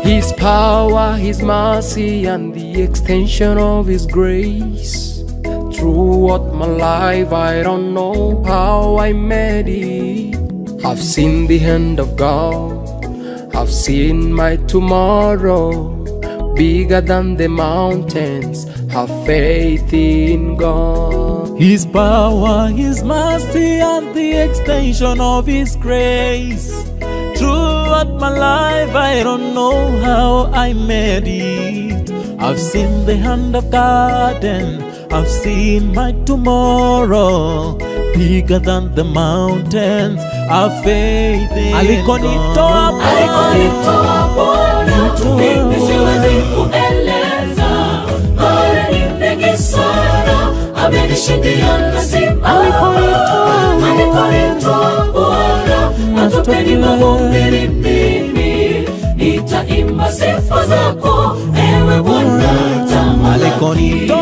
His power, His mercy, and the extension of His grace. Throughout my life, I don't know how I made it. I've seen the hand of God, I've seen my tomorrow. Bigger than the mountains, have faith in God. His power, His mercy, and the extension of His grace. Throughout my life, I don't know how I made it. I've seen the hand of God and I've seen my tomorrow. Bigger than the mountains, I've faith in Alikonitoa God. Alikonitoa Bwana, mimi siwezi kueleza, maana ni mengi sana amenishindia na simama. Alikonitoa Bwana, matopeni mavumbini, mimi nitaimba sifa zako ewe Bwana tamalaki.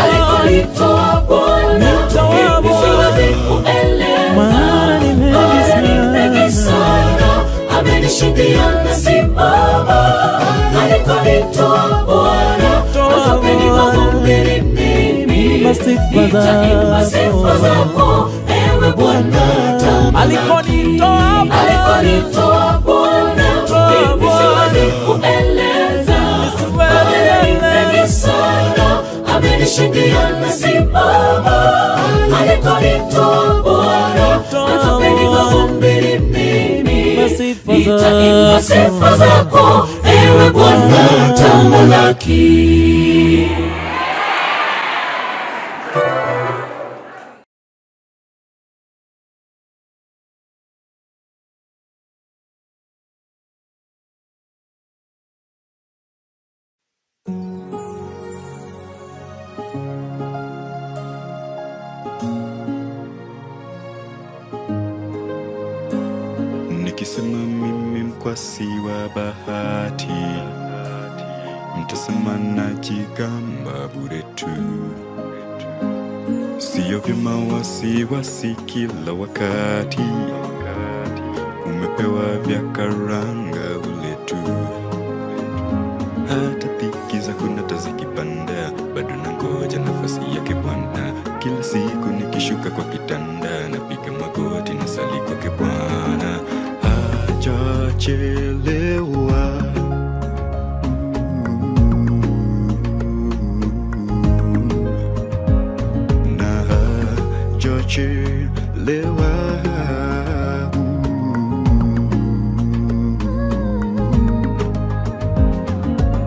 Alikonitoa Bwana, mimi siwezi kueleza, maana ni mengi sana amenishindia na simama. Alikonitoa Bwana, matopeni mavumbini, mimi nitaimba sifa zako ewe Bwana tamalaki. Alikonitoa Bwana, mimi siwezi kueleza, maana ni mengi sana amenishindia na simama. Alikonitoa Bwana, matopeni mavumbini, mimi nitaimba sifa zako ewe Bwana tamalaki. Nikisema mimi mkwasi wa bahati, mtasema najigamba bure tu. Siyo vyema wasiwasi kila wakati, umepewa vya karanga ule. tu. Hata dhiki za kunata zikipanda, bado nangoja nafasi yake Bwana. Kila siku nikishuka kwa kitanda, napiga magoti na sali kwake Bwana. Hajachelewa. Na hajachelewa.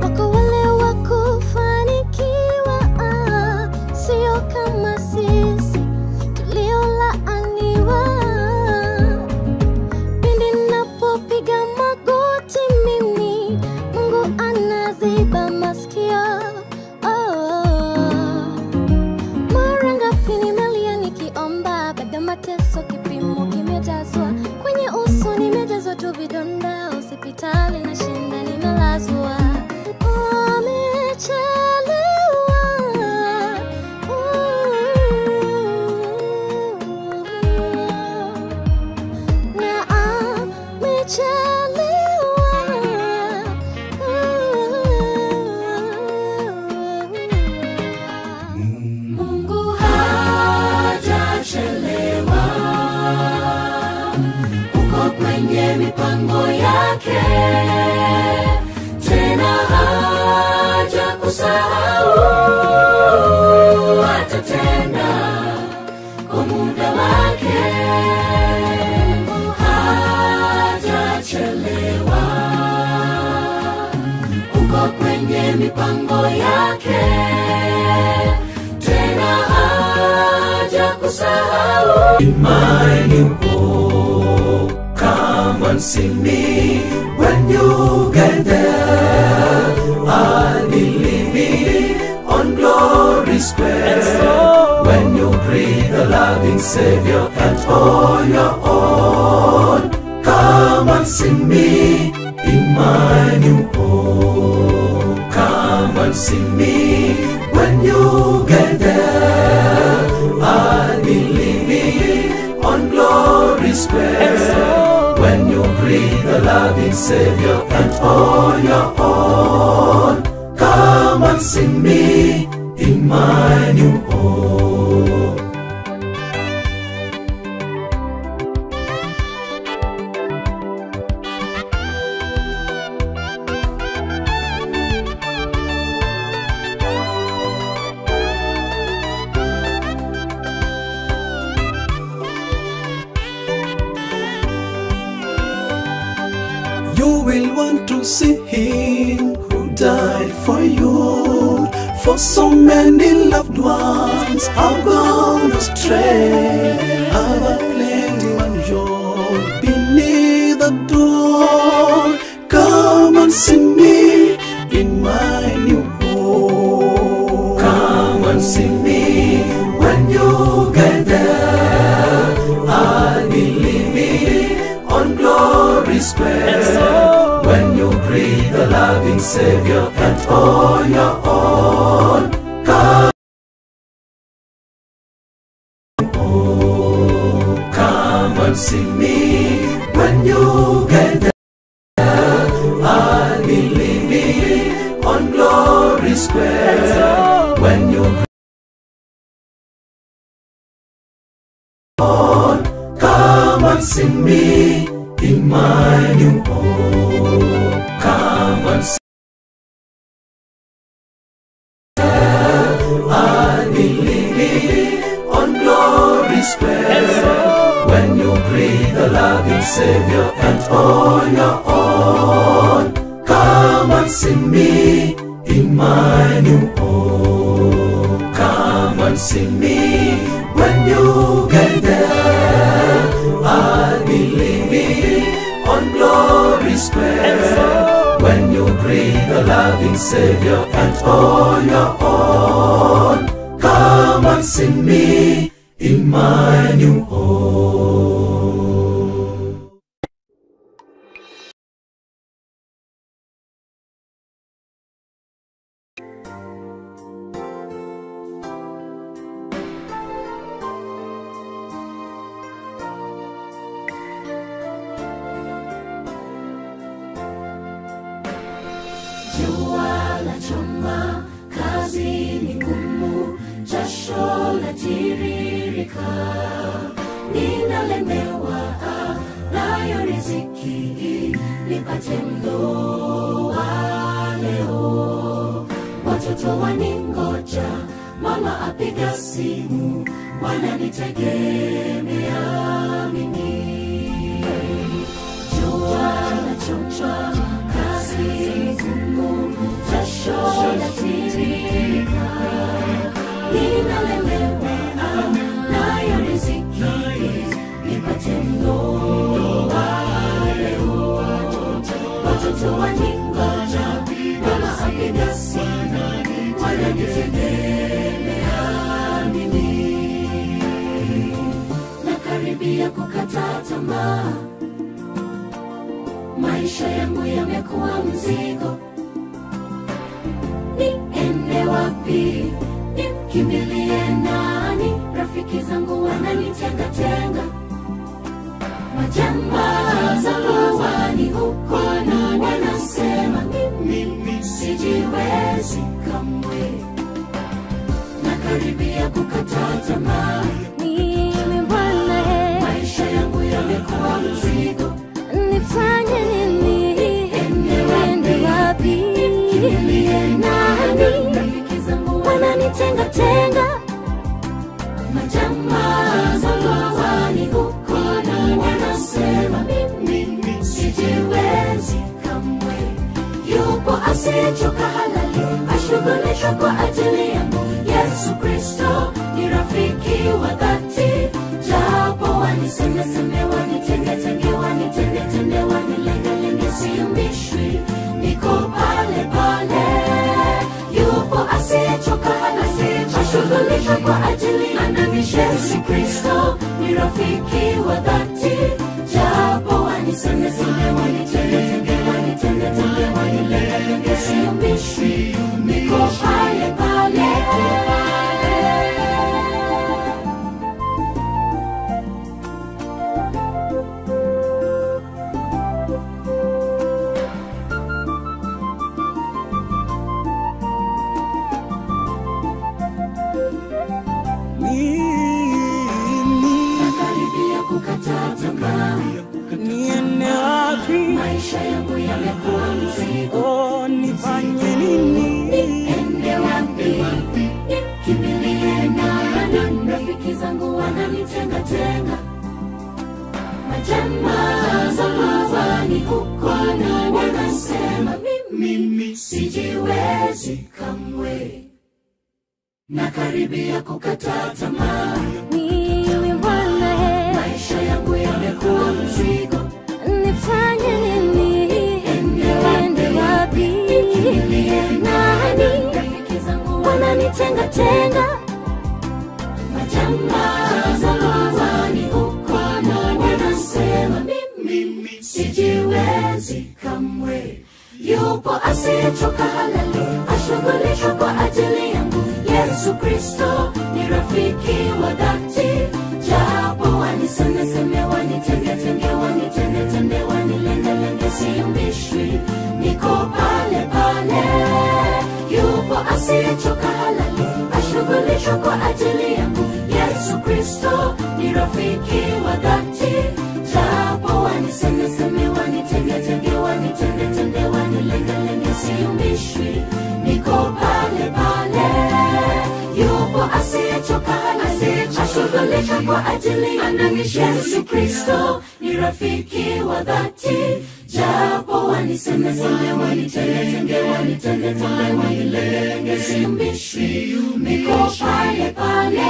Wako wale wa kufanikiwa, ah, sio kama sisi tuliolaaniwa. Pindi napopiga magoti mimi, Mungu anaziba masikio. Oh. Mara ngapi nimelia nikiomba, bado mateso kipimo kimejazwa kwenye uso, nimejazwa tu vidonda, hospitali na shinda nimelazwa. Amechelewa. Na amechelewa. Mungu hajachelewa, uko kwenye mipango yake, tena hajakusahau, atatenda kwa muda wake. Mungu hajachelewa, uko kwenye mipango yake tena hajakusahau. In my new home, come and see me when you get there. I'll be living on Glory Square. When you breathe the loving Savior and all your own, come and see me in my new home. Come and see me when you get there. I'll be living on Glory Square. When you breathe the loving Savior and all your own, come and see me in my new home. You will want to see him who died for you. For so many loved ones have gone astray. Have a plenty mansion beneath the door. Come and see me in my new home. Come and see me when you get there. I'll be living on Glory Square. When you breathe the loving Savior and all your own, come. Come and see me when you get there. I'll be living on Glory Square. When you on, come and see me in my new home. Come and see. I'll be living on Glory Square. When you breathe the loving Savior and all your own, come and see me in my new home. Come and see me when you get there. I'll be living on Glory Square. When you breathe the loving Savior and all your own, come and see me in my new home. lachoma, kazi ni ngumu, jasho latiririka, ninalemewa nayo riziki, nipate mlo wa leo. Watoto waningoja, mama apiga simu, wananitegemea mimi. Jua lachoma, kazi ngumu, jasho latiririka, ninalemewa nayo riziki, nipate mlo wa leo. Watoto waningoja, mama apiga simu, wananitegemea mimi. Nakaribia kukata tamaa, maisha yangu yamekuwa mzigo. Niende wapi? Nimkimbilie nani? Rafiki zangu wananitengatenga, majamaa zangu wani huko na wanasema mimi sijiwezi kamwe. Nakaribia kukata tamaa, Mimi Bwana, eh, maisha yangu yamekuwa mzigo. nifanye nini? Niende wapi? Nimkimbilie Nani? Rafiki zangu Wananitengatenga, majamaa zangu wani huko na wanasema mimi sijiwezi kamwe. Yupo asiyechoka halali, ashughulika kwa ajili yangu. Yesu Kristo ni rafiki wa dhati, japo wanisemeseme, wanitengetenge, wanitendetende, wanilengelenge, siyumbishwi, niko pale pale. Yupo asiyechoka halali, ashughulika kwa ajili yangu. Yesu Kristo ni rafiki wa dhati, japo wanisemeseme, wanitengetenge, wanitendetende, wanilengelenge, siyumbishwi, niko pale pale. Nakaribia kukata tamaa, Niende wapi? maisha yangu yamekuwa mzigo. Oh, nifanye nini? Niende wapi? Nimkimbilie nani? Rafiki zangu wananitengatenga, majamaa zangu wani huko na wanasema mimi sijiwezi kamwe. Nakaribia kukata tamaa, mimi Bwana, eh, maisha yangu yamekuwa mzigo. nifanye nini? Niende wapi? Nimkimbilie Nani? Rafiki zangu Wananitengatenga, majamaa zangu wani huko na wanasema mimi sijiwezi kamwe. Yupo asiyechoka halali, ashughulika kwa ajili yangu. Yesu Kristo ni rafiki wa dhati, japo wanisemeseme, wanitengetenge, wanitendetende, wanilengelenge, siyumbishwi, niko pale pale. Yupo asiyechoka halali, ashughulika kwa ajili yangu. Yesu Kristo ni rafiki wa dhati, japo wanisemeseme, wanitengetenge, wanitendetende, wanilengelenge, siyumbishwi, niko pale pale. Yupo asiyechoka halali, ashughulika kwa ajili yangu. Yesu Kristo ni rafiki wa dhati, japo wanisemeseme, wanitengetenge, wanitendetende, wanilengelenge, siyumbishwi, niko pale pale.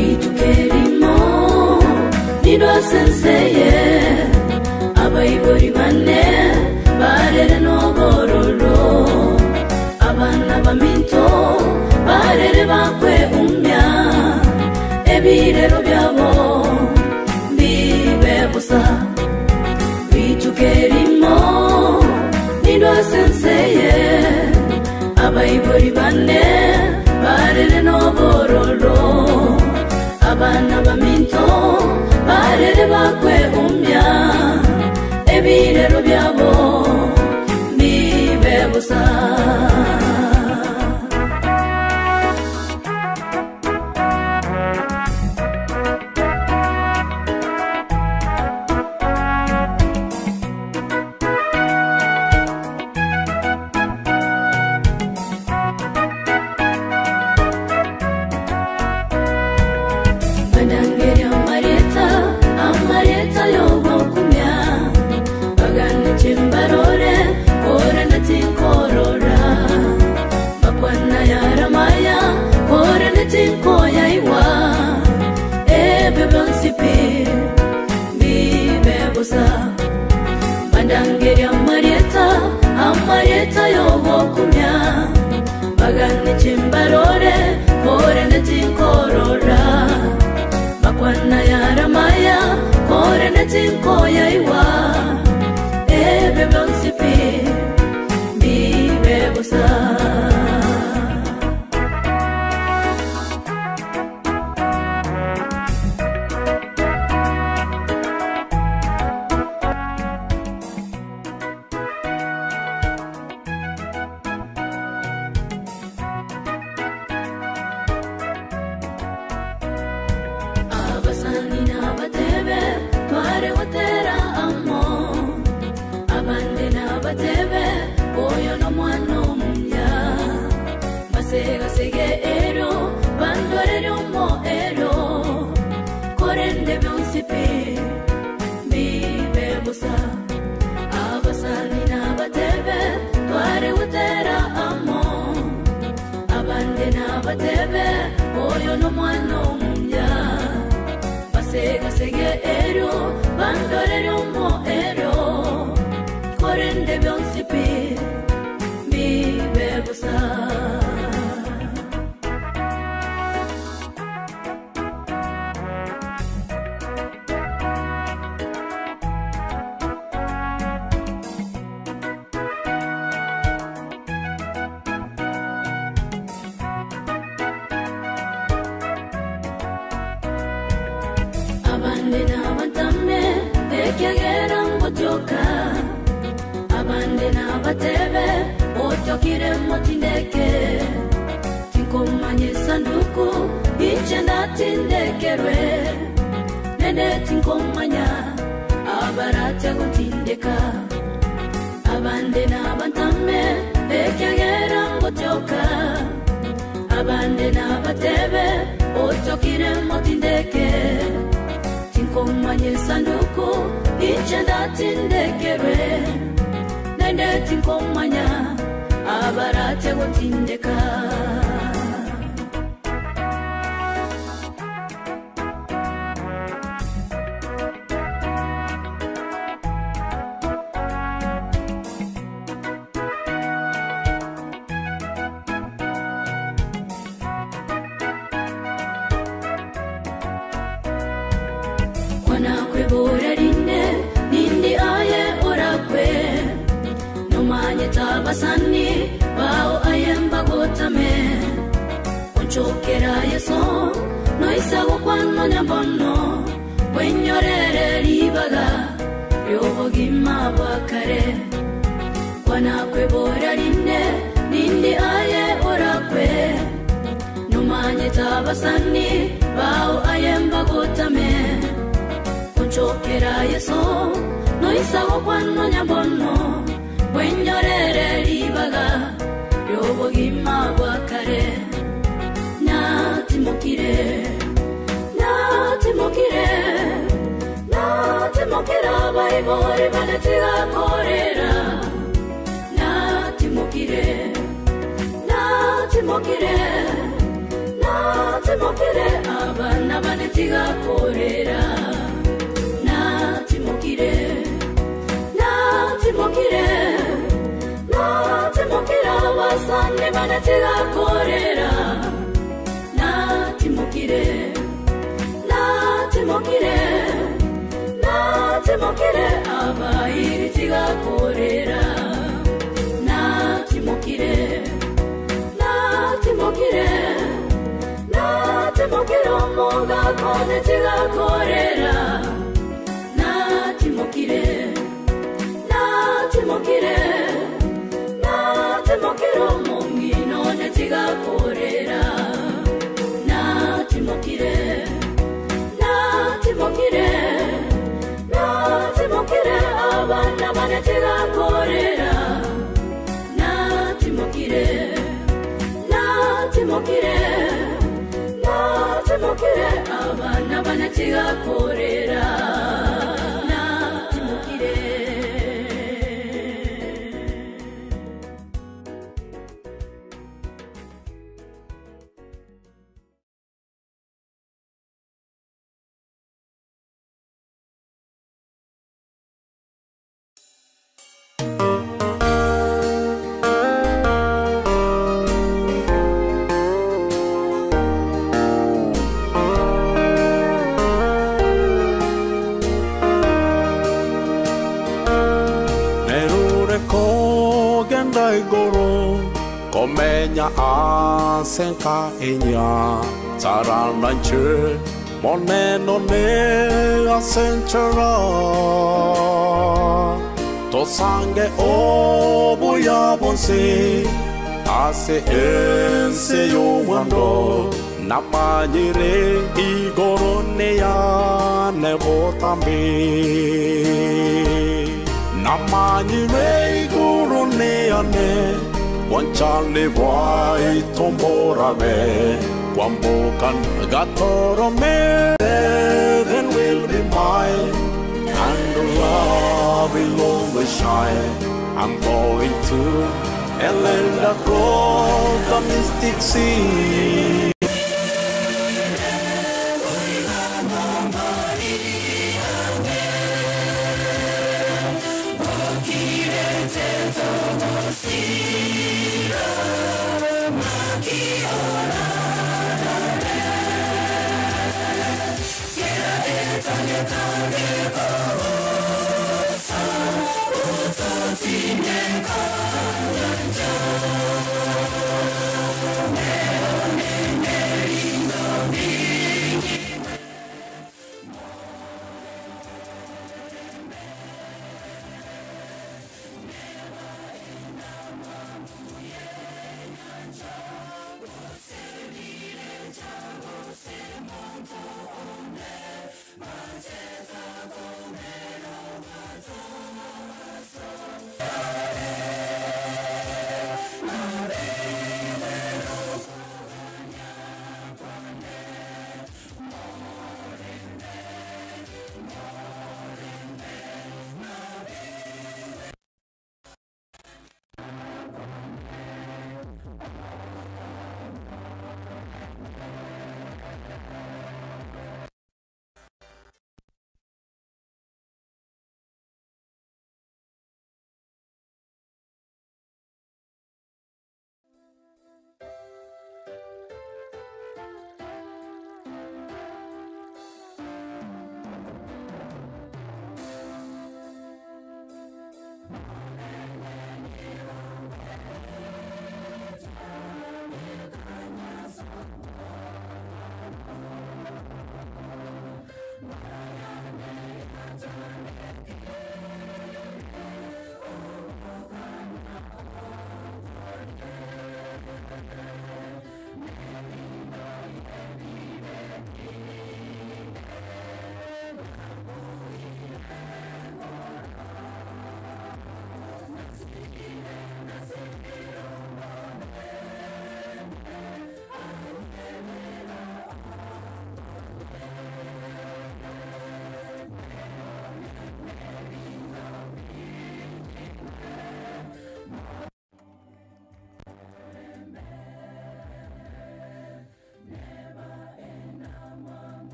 Ritukerimo nidwasenseye abayibori bane. enseye abaibori bane barere n'obororo abana baminto barere bakweumya ebirero byabo bibe busa. Badangeria amareta, amareta yogokumya bagana chimbarore kore netinkorora bakwana yaramaya kore netinkoyaiwa ebe byonsipi bibe busa. Badangeria amareta, amareta yogokumya bagana chimbarore kore netinkorora bakwana yaramaya kore netinkoyaiwa ebe byonsipi bibe busa. Abasani n'abatebe tware gutera amo abandi n'abatebe oyo n'omwana omunya basegasege ero bandorere omo ero korende byonsipi bibe busa. Abasani n'abatebe tware gutera amo abandi n'abatebe oyo n'omwana omunya basegasege ero bandorere omo ero korende byonsipi bibe busa. Abande n'abatame ekyagera ngotyoka abande n'abatebe otyokire motindeke tinkomanya esanduku inche ndatindekerwe nende tinkomanya abaratya gotindeka abande n'abatame ekyagera ngotyoka abande n'abatebe otyokire motindeke tinkomanya esanduku inche ndatindekerwe nende tinkomanya abaratya gotindeka. Kwanakwebora rinde nindi aye orakwe nomanye tabasani bao ayembagotame onchokera Yeso noisago kwanonya bono bwenyorere ribaga ry'obogima bwa kare. Kwanakwebora rinde nindi aye orakwe nomanye tabasani bao ayembagotame onchokera Yeso noisago kwanonya bono bwenyorere ribaga ry'obogima bwa kare. Natimokire, natimokire, natimokira abaibori bane tigakorera. Natimokire, natimokire, natimokire abana bane tigakorera. Natimokire, natimokire, natimokira abasani bane tigakorera. Natimokire, natimokire, natimokire abairi tigakorera. Natimokire omong'ina one tigakorera. Natimokire, natimokire, natimokire, abana bane tigakorera. Natimokire, natimokire, natimokire, abana bane tigakorera. Natimokire. Nerure kogenda igoro komenya asenka enya tarananche moneno ne asenchera tosange obuya bonse ase ense y'omwando namanyire igoro neyane botambe namanyire igoro neyane wanchane bwaitomborabe kwambokan gatorome then will be mine and the love will always shine. I'm going to a land across the mystic sea.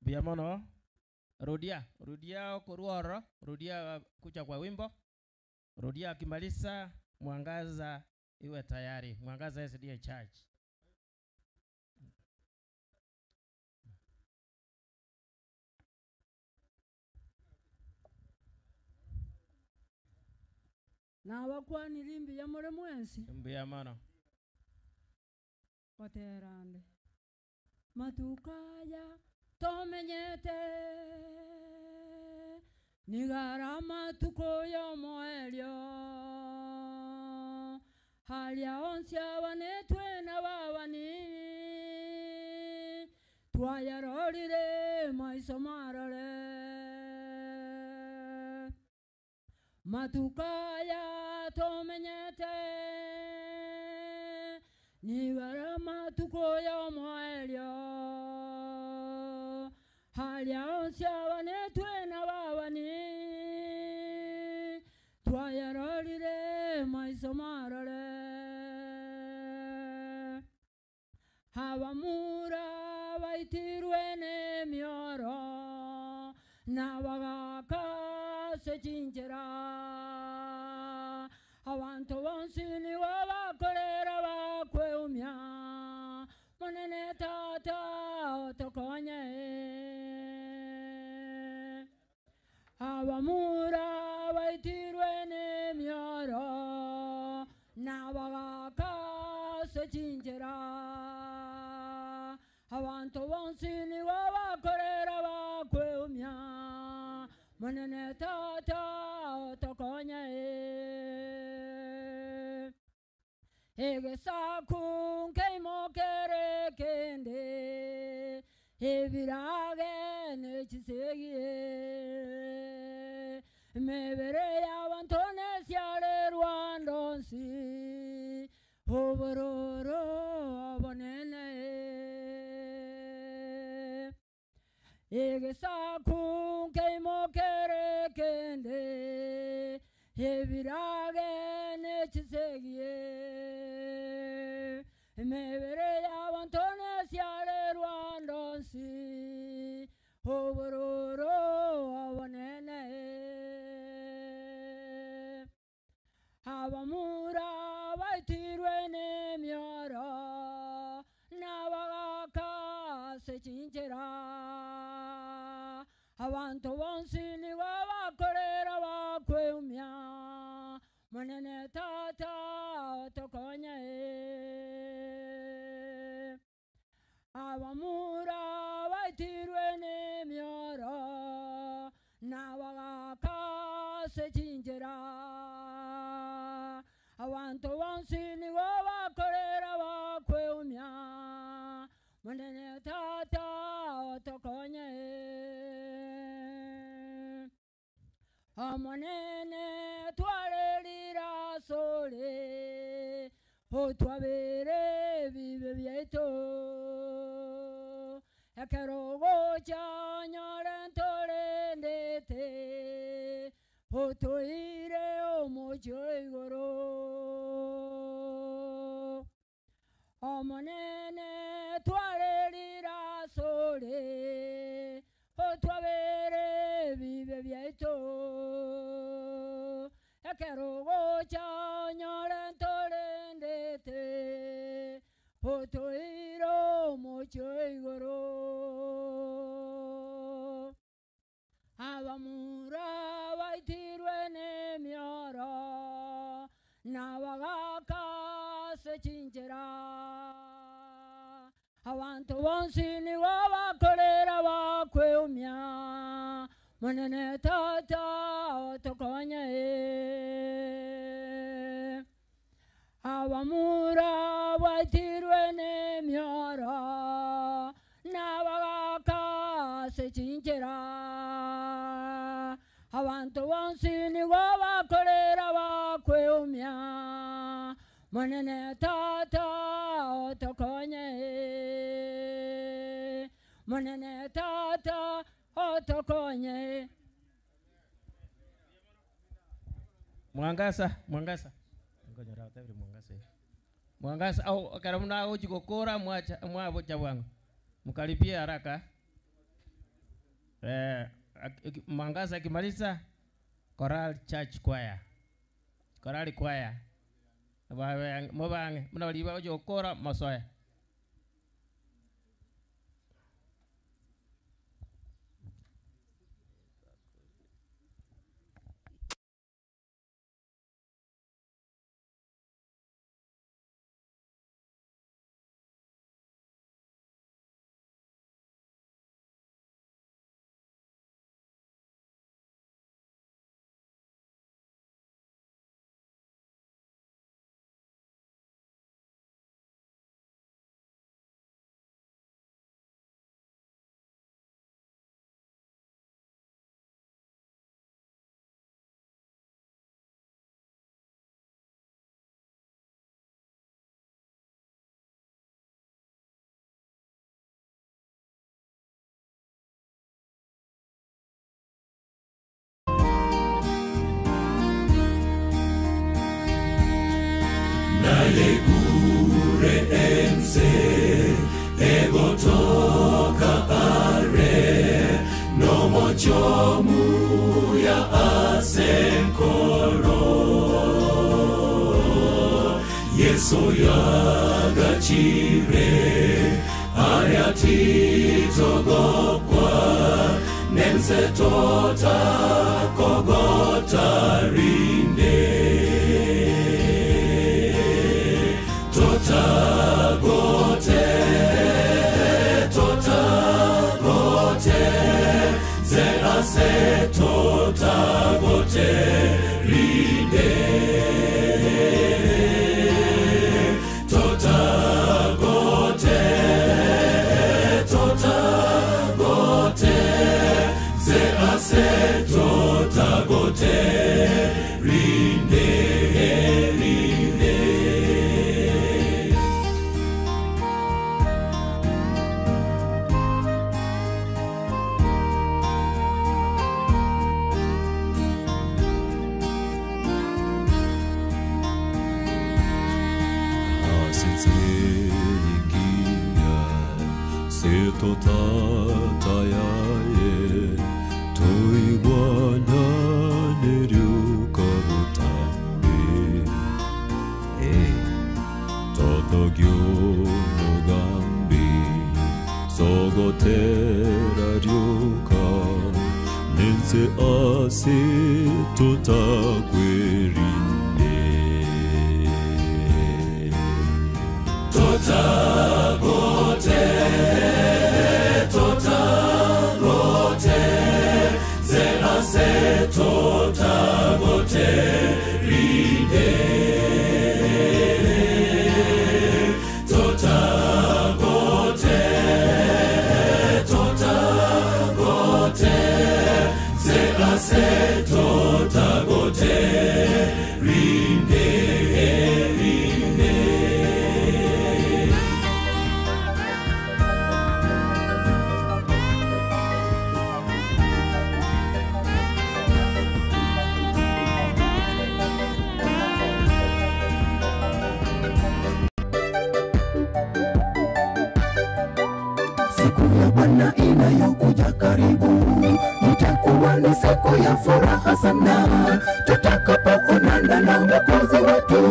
Buya mono. Rudia, rudia okorwa ororo, rudia kucha kwa wimbo. Rudia akimaliza Mwangaza iwe tayari. Mwangaza SDA Church. Nabakwanire mbuya more mwensi. Mbuya mono. Goterande matukaya tomenyete nigara matuko yomoerio haria onsi abanetwe na babani twayarorire maiso marore matukaya tomenyete nigara matuko yomoerio haria onsi abanetwe na babani twayarorire maiso marore abamura baitirwe n'emioro n'abagakase chinchera abantu bonsi nibo bakorera bakweumya munene tata otokonye abamura baitirwe n'emioro n'abagakase chinchera abantu bonsi nibo bakorera bakweumya munene tata otokonye egesaku nkeimokere kende ebirage nekisegie emebere y'abantu nesiarerwa ndonsi obororo obonene egesaku nkeimokere kende ebirage nekisegie emebere y'abantu nesiarerwa ndonsi obororo obonene abamura baitirwe n'emioro n'abagakase chinchera abantu bonsi nibo bakorera bakweumya munene tata otokonye abamura baitirwe n'emioro n'abagakase chinchera abantu bonsi nibo bakorera bakweumya munene tata otokonye omonene twarerira sore otwabere bibe byaitu ekerogo kyanyore ntorendete otoire omucho igoro omonene twarerira sore otwabere bibe byaitu ekerogo kyanyore ntorendete otoire omucho igoro abamura baitirwe n'emioro n'abagakase chinchera abantu bonsi nibo bakorera bakweumya munene tata otokonye abamura baitirwe n'emioro n'abagakase ase chinchera Abantu bonsi nigo bakorera bakweumia Monene tata otokonye Monene tata otokonye Mwangaza, mwangaza. Ngonyora otabire mwangaza. Mwangaza au karibu na uchi kokora mwacha mwabocha bwangu. Mkaribia haraka. Mwangaza akimaliza Choral Church Choir. Choral Choir. Bawe mubange muna bali baje okora masoya. Naye gure ense egotoka are nomochomu ya asenkoro Yesu yagachire ariatitogokwa nense tota kogota rinde Totagote, totagote, ze ase totagote rinde. Totagote, totagote, ze ase totagote rinde, rinde. Setotayaye toigwana neryukabutambe totogyo mugambi sogotera ryuka nense ase totakwerinde Totagote, totagote, ze ase totagote rinde. Totagote, totagote, ze ase totagote rinde, rinde. Siku ya Bwana inayokuja karibu itakuwa ni siku ya furaha sana, tutakapoonana na Mwokozi wetu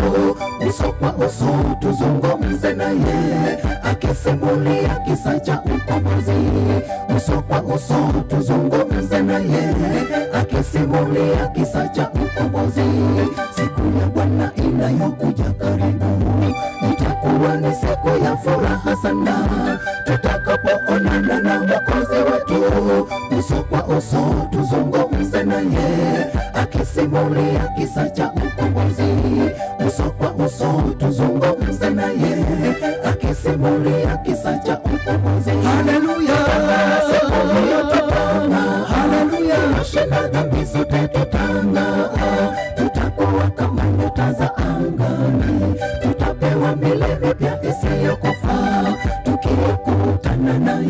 uso kwa uso, tuzungumze naye akisimulia kisa cha ukombozi. Uso kwa uso tuzungumze naye akisimulia kisa cha ukombozi. Siku ya Bwana inayokuja karibu itakuwa ni siku ya furaha sana, tutakapoonana na Mwokozi wetu uso kwa uso, tuzungumze naye akisimulia kisa cha ukombozi. Uso kwa uso tuzungumze naye akisimulia kisa cha ukombozi. Haleluya, siku hiyo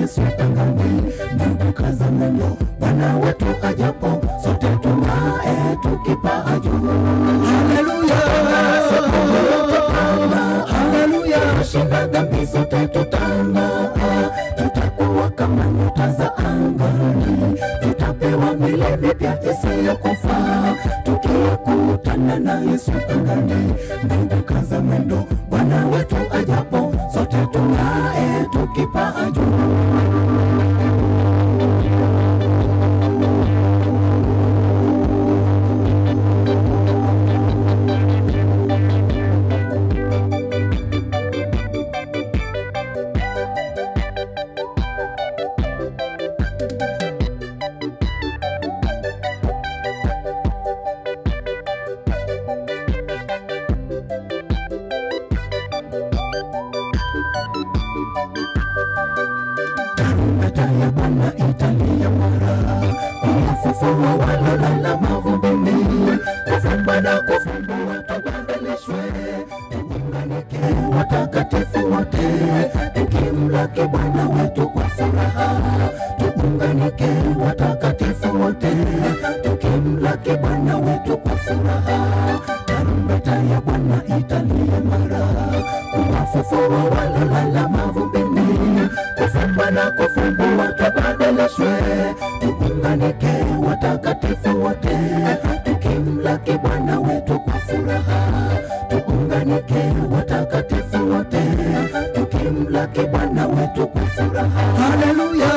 Yesu angani. Ndugu, kaza mwendo, Bwana wetu ajapo, sote tung'ae tukipaa juu. Haleluya, siku hiyo tutang'aa. Haleluya, shinda dhambi zote tutang'aa, tutakuwa kama nyota za angani, tutapewa milele mipya isiyokufa, tukikutana na Yesu angani. Ndugu, kaza mwendo, Bwana wetu ajapo, sote tung'ae tukipaa juu. Tarumbeta ya Bwana italia mara, kuwafufua walolala mavumbini, kufumba na kufumbua tubadilishwe, tuunganike watakatifu wote, tukimlaki Bwana wetu kwa furaha. Tuunganike watakatifu wote, tukimlaki Bwana wetu kwa furaha. Tarumbeta ya Bwana italia mara, kuwafufua walolala mavumbini, kufumba na kufumbua tubadilishwe, tuunganike watakatifu wote, tukimlaki Bwana wetu kwa furaha. Tuunganike watakatifu wote, tukimlaki Bwana wetu kwa furaha. Haleluya,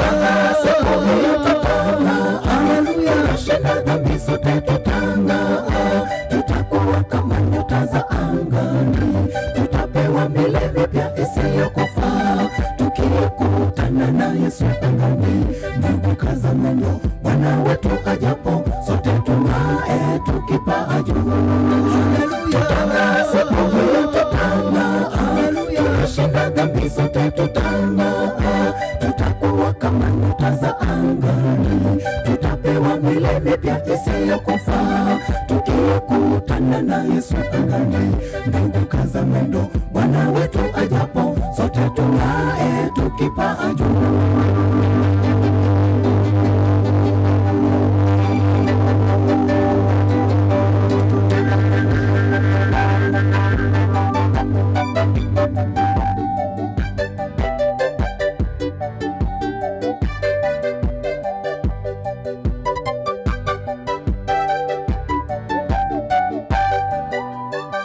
siku hiyo tutang'aa. Haleluya, shinda dhambi zote tutang'aa, tutakuwa kama nyota za angani, tutapewa milele mipya isiyokufa, tukikutana na Yesu angani. Ndugu, kaza mwendo, Bwana wetu ajapo, sote tung'ae tukipaa juu. Haleluya, siku hiyo tutang'aa. Haleluya, tushinda dhambi zote tutang'aa, tutakuwa kama nyota za angani, tutapewa milele mipya isiyokufa, tukikutana na Yesu angani. Ndugu, kaza mwendo, Bwana wetu ajapo, sote tung'ae tukipaa juu.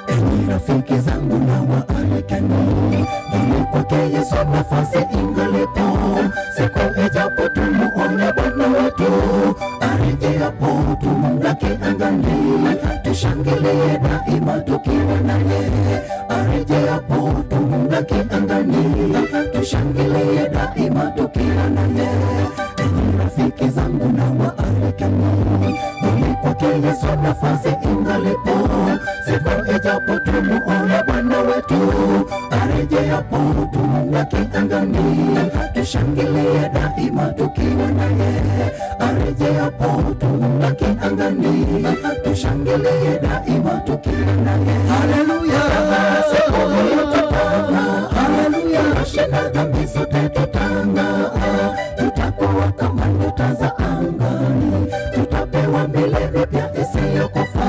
Enyi rafiki zangu na waalikeni, ili kwake Yesu nafasi ingalipo, siku ijapo tumuone Bwana wetu, arejeapo tumlaki angani, tushangilie daima tukiwa naye, arejeapo tumlaki angani, tushangilie daima tukiwa naye. Enyi rafiki zangu na waalikeni, ili kwake Yesu nafasi ingalipo, siku ijapo tumuone Bwana wetu, arejeapo tumlaki angani, tushangilie daima tukiwa naye, arejeapo tumlaki angani, tushangilie daima tukiwa naye. Haleluya, siku hiyo tutang'aa. Haleluya, tushinda dhambi zote tutang'aa, tutakuwa kama nyota za angani, tutapewa milele mipya isiyokufa,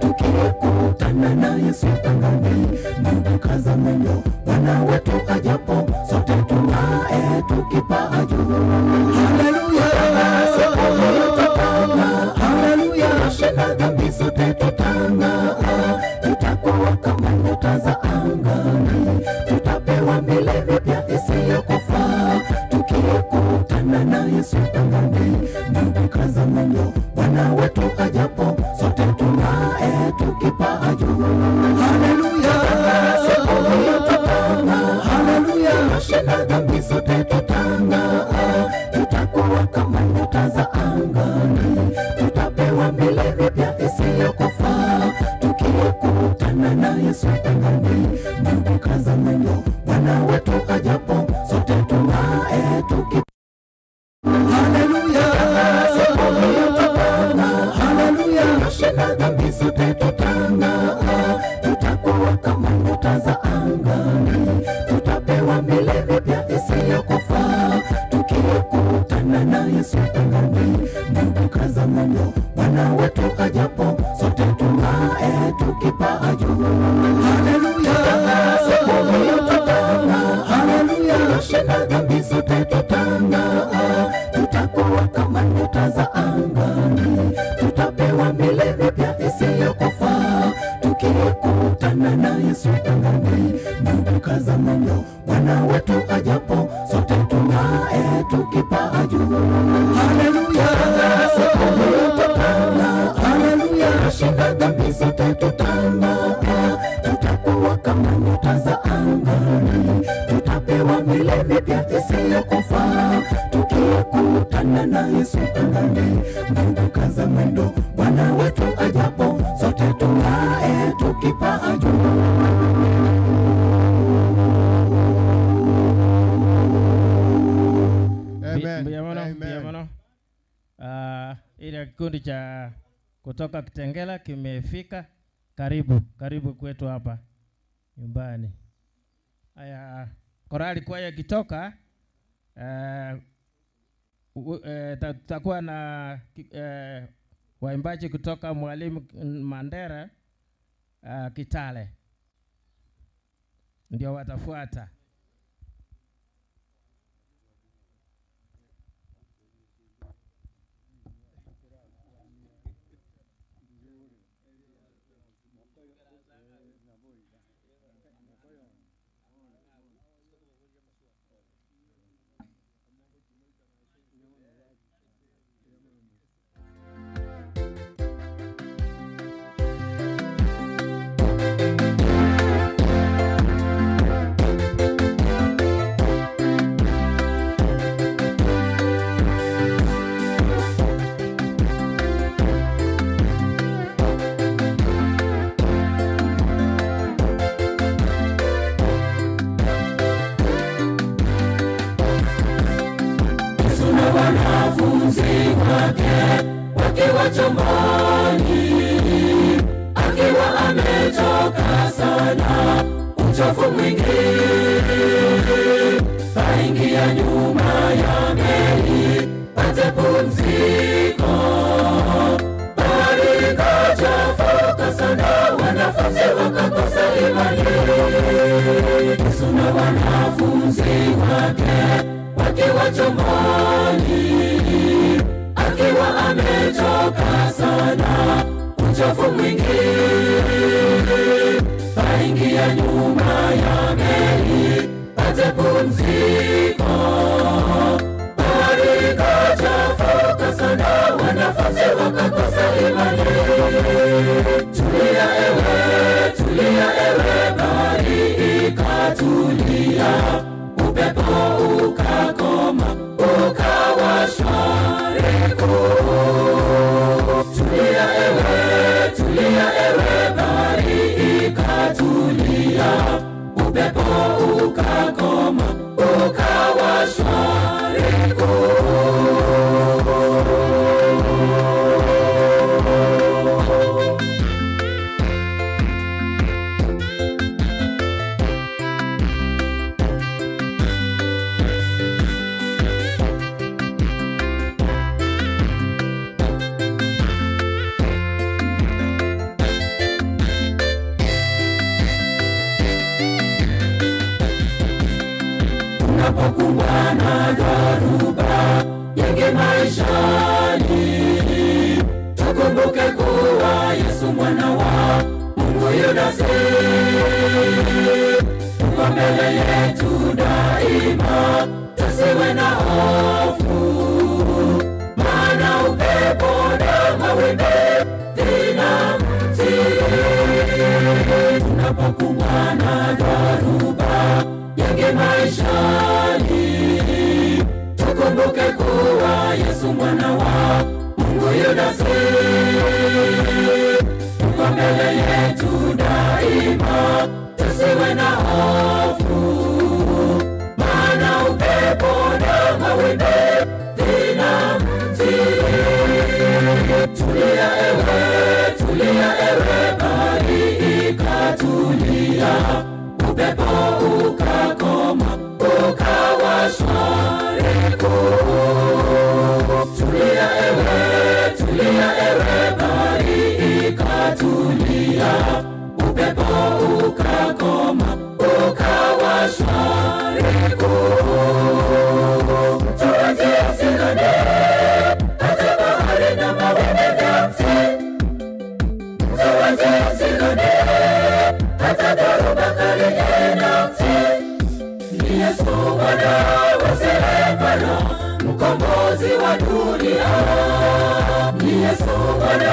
tukikutana na Yesu angani. Ndugu, kaza mwendo, Bwana wetu ajapo, sote tung'ae tukipaa juu. Haleluya, siku hiyo tutang'aa. Haleluya, tushinda dhambi zote tutang'aa, tutakuwa kama nyota za angani, tutapewa milele mipya isiyokufa, tukikutana na Yesu angani. Ndugu, kaza mwendo, Bwana wetu ajapo, sote tung'ae tukipaa juu. Haleluya, siku hiyo tutang'aa. Haleluya, tushinda dhambi zote tutang'aa, tutakuwa kama nyota za angani, tutapewa milele mipya isiyokufa, tukikutana na Yesu angani. Ndugu, kaza mwendo, Bwana wetu ajapo, sote tung'ae tuki Haleluya, siku hiyo tutang'aa. Haleluya, tushinda dhambi zote tutang'aa, tutakuwa kama nyota za angani, tutapewa milele mipya isiyokufa, kaza mwendo, Bwana wetu ajapo, sote tung'ae tukipaa juu. Haleluya, siku hiyo tutang'aa. Haleluya, tushinda dhambi zote tutang'aa. Tutakuwa kama nyota za angani, tutapewa mili mipya isiyokufa, tukikutana na Yesu angani. Ndugu, kaza mwendo, Bwana wetu ajapo, sote tung'ae tukipaa juu. Haleluya, siku hiyo tutang'aa. Haleluya, tushinda dhambi zote tutang'aa. Tutakuwa kama nyota za angani, tutapewa mili mipya isiyokufa, tukikutana na Yesu angani. Ndugu, kaza mwendo, Bwana wetu ajapo, sote tung'ae tukipaa juu. Amen. Mbuya mono, Amen. mbuya mono. Ile kikundi cha kutoka Kitengela kimefika. Karibu, karibu kwetu hapa nyumbani. Haya, korali kwaya ikitoka tutakuwa na waimbaji kutoka Mwalimu Mandera Kitale, ndio watafuata. Yesu na wanafunzi wake wakiwa chumbani, akiwa amechoka sana, uchovu mwingi, kaingia nyuma ya meli pate pumziko. Bahari ikachafuka sana, wanafunzi wakakosa imani. Yesu na wanafunzi wake wakiwa chumbani, akiwa amechoka sana, uchovu mwingi, kaingia nyuma ya meli pate pumziko. Bahari ikachafuka sana, wanafunzi wakakosa imani. Tulia ewe, tulia ewe, bahari ikatulia, upepo ukakoma, ukawa shwari kuu. Tulia ewe, tulia ewe, bahari ikatulia, upepo ukakoma, ukawa shwari kuu. Unapokumbwa na dhoruba nyingi maishani, tukumbuke kuwa Yesu mwana wa Mungu yu nasi, yuko mbele yetu daima, tusiwe na hofu, maana upepo na mawimbi vinamtii. Tunapokumbwa na dhoruba nyingi maishani, tukumbuke kuwa Yesu mwana wa Mungu yu nasi, yuko mbele yetu daima, tusiwe na hofu, maana upepo na mawimbi vinamtii. Tulia ewe, tulia ewe, bahari ikatulia, upepo ukakoma, ukawa shwari kuu. Tulia ewe, tulia mkombozi wa dunia. Ni Yesu mwana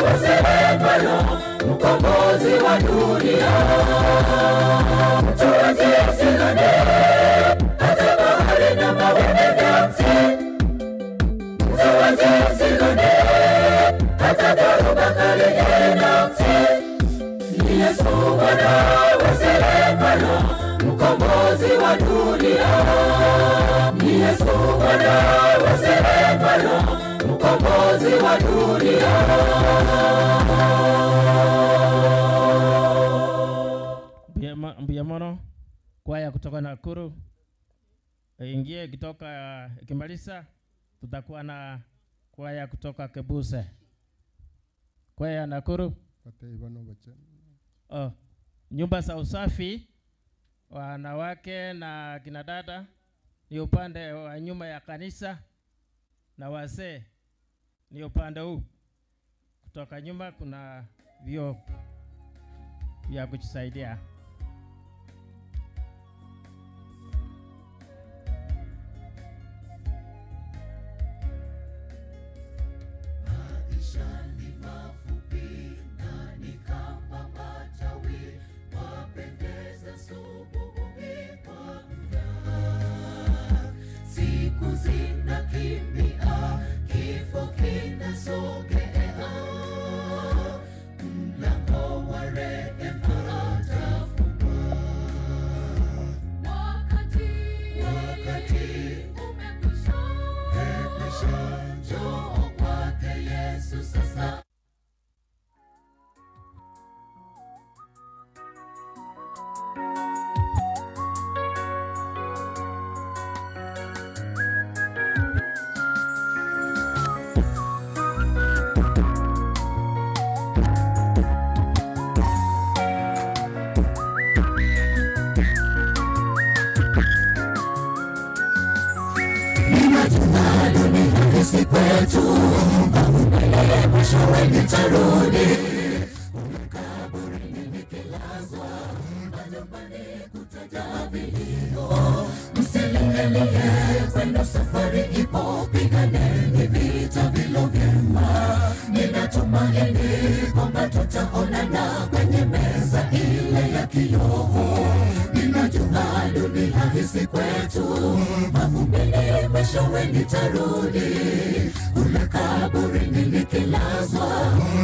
wa seremala, mkombozi wa dunia. Mtuaje msilane, hata bahari na mawimbi vyote. Mtuaje msilane, hata dhoruba kali inamti. Ni Yesu mwana wa seremala, mkombozi wa dunia. Ni Yesu mwana wa seremala, mkombozi wa dunia. Mbuya mono kwaya kutoka Nakuru ingie ikitoka ikimaliza, tutakuwa na kwaya kutoka Kebuse. Kwaya ya Nakuru. Oh, nyumba za usafi wanawake na kina dada ni upande wa nyuma ya kanisa, na wazee ni upande huu. Kutoka nyuma kuna vyoo vya kujisaidia. Maisha ni mafupi na ni kama matawi, wapendeza subuhi kwa muda. Siku zinakimbia, kifo kinasogea, mlango wa rehema utafungwa. Wakati umekwisha, njoo kwake Yesu sasa. Ninajua dunia si kwetu, mbele mwishowe nitarudi. Kaburini nikilazwa, majumbani kutajaa vilio. Msililie, kwenda safari ipo, piganeni vita vilo vyema. Ninatumaini kwamba tutaonana kwenye meza ile ya kioo. Ninajua dunia hii si kwetu, mavumbini mwishowe nitarudi. Kule kaburini nikilazwa,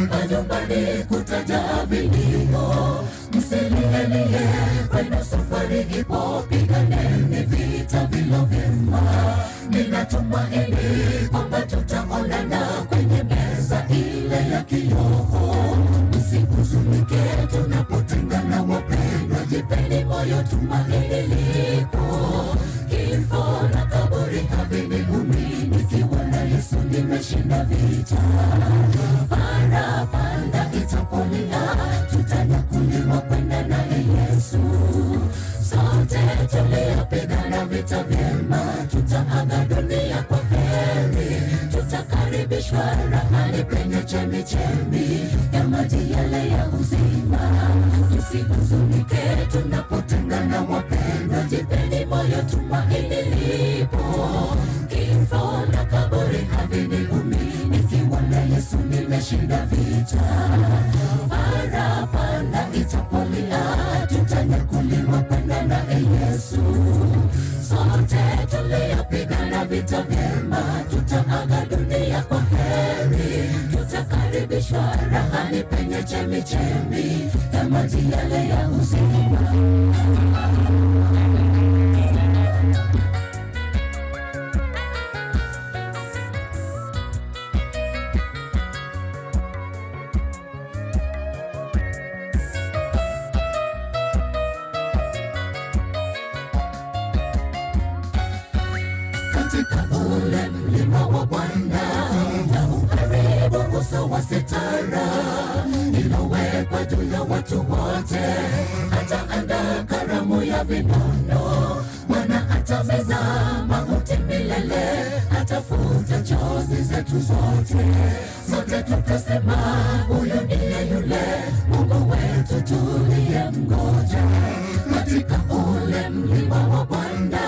majumbani kutajaa vilio. Msililie, kwenda safari ipo, piganeni vita vilo vyema. Ninatumaini kwamba tutaonana kwenye meza ile ya kioo. Msihuzunike tunapotengana wapendwa, jipeni moyo, tumaini lipo. Kifo na kaburi haviniumi, nikiwa na Yesu nimeshinda vita. Parapanda itapolia, tutanyakuliwa kwenda naye Yesu. Sote tuliopigana vita vyema, tutaaga dunia kwa heri, tutakaribishwa rahani penye chemichemi ya maji yale ya uzima. Tusihuzunike tunapotengana wapendwa, jipeni moyo, tumaini lipo. Kifo na kaburi haviniumi, nikiwa na Yesu nimeshinda vita. Parapanda itapolia, tutanyakuliwa kwenda naye Yesu. Sote tuliopigana vita vyema, tutaaga dunia kwa heri, tutakaribishwa rahani penye chemichemi ya maji yale ya uzima. Katika ule mlima wa Bwana na ukaribu uso wa sitara ilowekwa juu ya watu wote, ataandaa karamu ya vinono, Bwana atameza mauti milele, atafuta chozi zetu zote. Sote tutasema huyu ndiye yule Mungu wetu tuliyemngoja. Katika ule mlima wa Bwana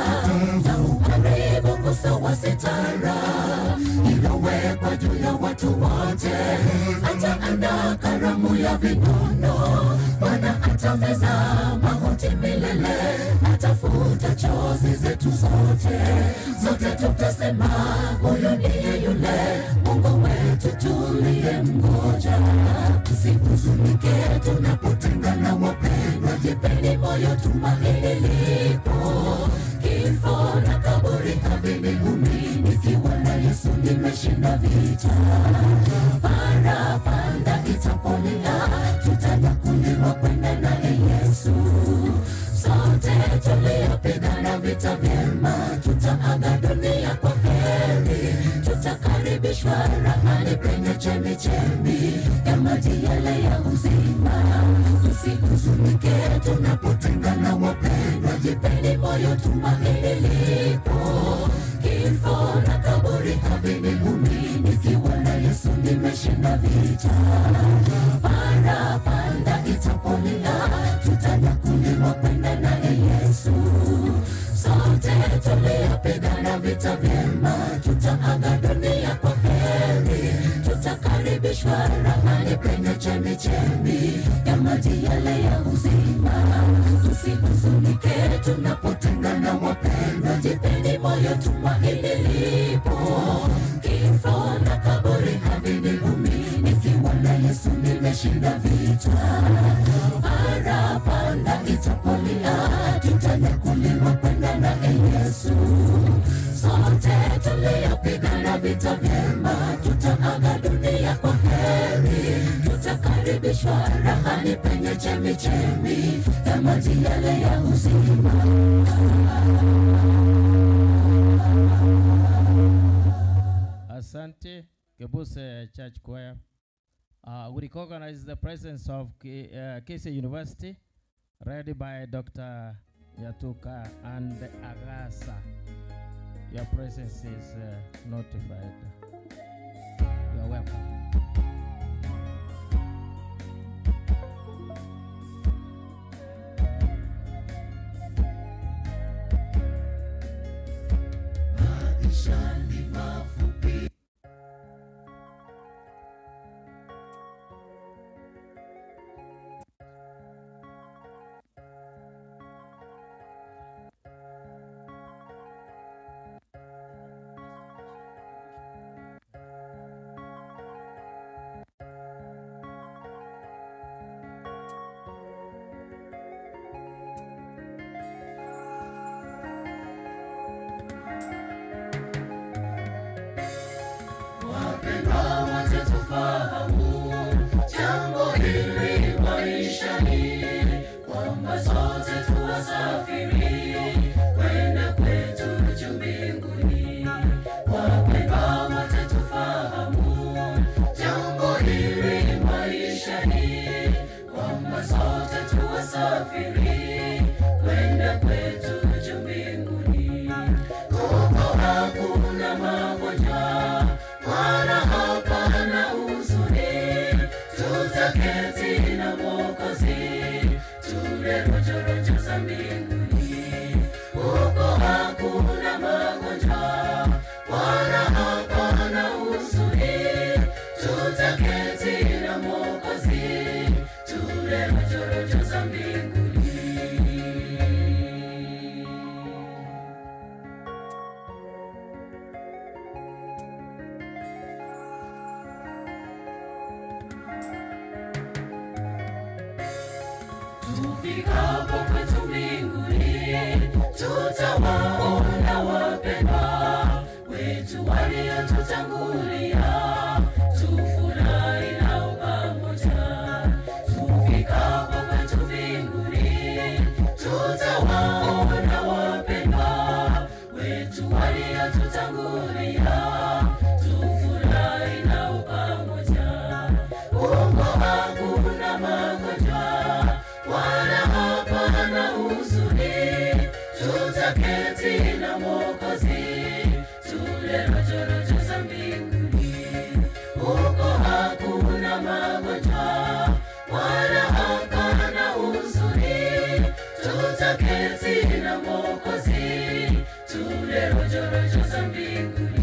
na ukaribu uso wa sitara matamu ya vinono. Bwana atameza mauti milele, atafuta chozi zetu zote, zote tutasema huyu ndiye yule Mungu wetu tuliyemngoja. Tusihuzunike tunapotengana wapendwa, jipeni moyo, tumaini lipo. Kifo na kaburi haviniumi, nikiwa na Yesu nimeshinda vita. Parapanda itapolia, tutanyakuliwa kwenda naye Yesu. Sote tuliopigana vita vyema, tutaaga dunia kwa heri, tutakaribishwa rahani penye chemichemi ya maji yale ya uzima. Tusihuzunike tunapotengana wapendwa, jipeni moyo, tumaini lipo. Kifo na kaburi haviniumi, nikiwa na Yesu nimeshinda vita. Parapanda itapolia, tutanyakuliwa kwenda naye Yesu. Sote tuliopigana vita vyema, tutaaga dunia kwa heri, tutakaribishwa rahani penye chemichemi ya maji yale ya uzima. Tusihuzunike tunapotengana wapendwa, jipeni moyo, tumaini lipo. Kifo na kaburi haviniumi, nikiwa na Yesu nimeshinda vita. Parapanda itapolia, tutanyakuliwa kwenda naye Yesu. Sote tuliopigana vita vyema, tutaaga dunia kwa heri, tutakaribishwa rahani penye chemichemi ya maji yale ya uzima. Asante, Kebuse Church Choir. We recognize the presence of Kisii University, read by Dr. Yatuka and Agasa. Your presence is notified. You are welcome. Maisha ni mafupi. Wapendwa wote tufahamu jambo hili maishani, kwamba sote tuwasafiri kwenda kwetu juu mbinguni. Wapendwa wote tufahamu jambo hili maishani, kwamba sote tuwasafiri kwenda kwetu juu mbinguni. Huko hakuna magonjwa wala hapana huzuni, tutaketi na Mwokozi, tule rojorojo za mbinguni. Huko hakuna magonjwa wala hapana huzuni, tutaketi na Mwokozi, tule rojorojo za mbinguni. Tufikapo kwetu mbinguni, tutawaona wapendwa wetu waliotutangulia, tufurahi nao pamoja. Tufikapo kwetu mbinguni, tutawaona wapendwa wetu waliotutangulia, tufurahi nao pamoja. Huko hakuna magonjwa wala hapana huzuni, tutaketi na Mwokozi, tule rojorojo za mbinguni. Huko hakuna magonjwa wala hapana huzuni, tutaketi na Mwokozi, tule rojorojo za mbinguni.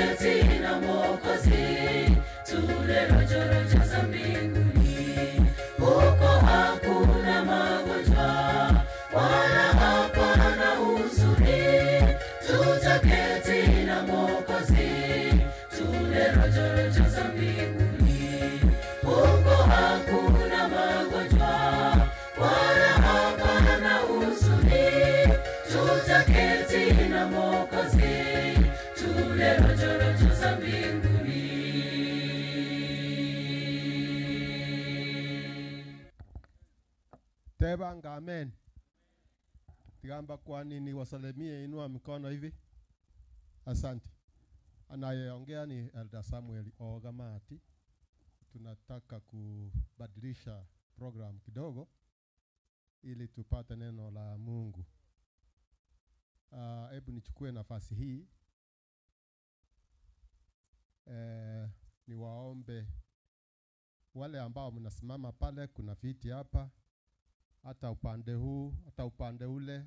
Tutaketi na Mwokozi, tule rojo rojo za mbinguni. Huko hakuna magonjwa wala hapana huzuni. Tutaketi na Mwokozi, tule rojo rojo za mbinguni. Huko hakuna magonjwa wala hapana huzuni. Tutaketi na Mwokozi, tule rojo rojo za mbinguni. Tebanga amen. Tigamba kwa nini wasalimie, inua mikono hivi. Asante. Anayeongea ni Elder Samuel Ogamati. Tunataka kubadilisha program kidogo ili tupate neno la Mungu. Hebu nichukue nafasi hii niwaombe wale ambao mnasimama pale, kuna viti hapa, hata upande huu hata upande ule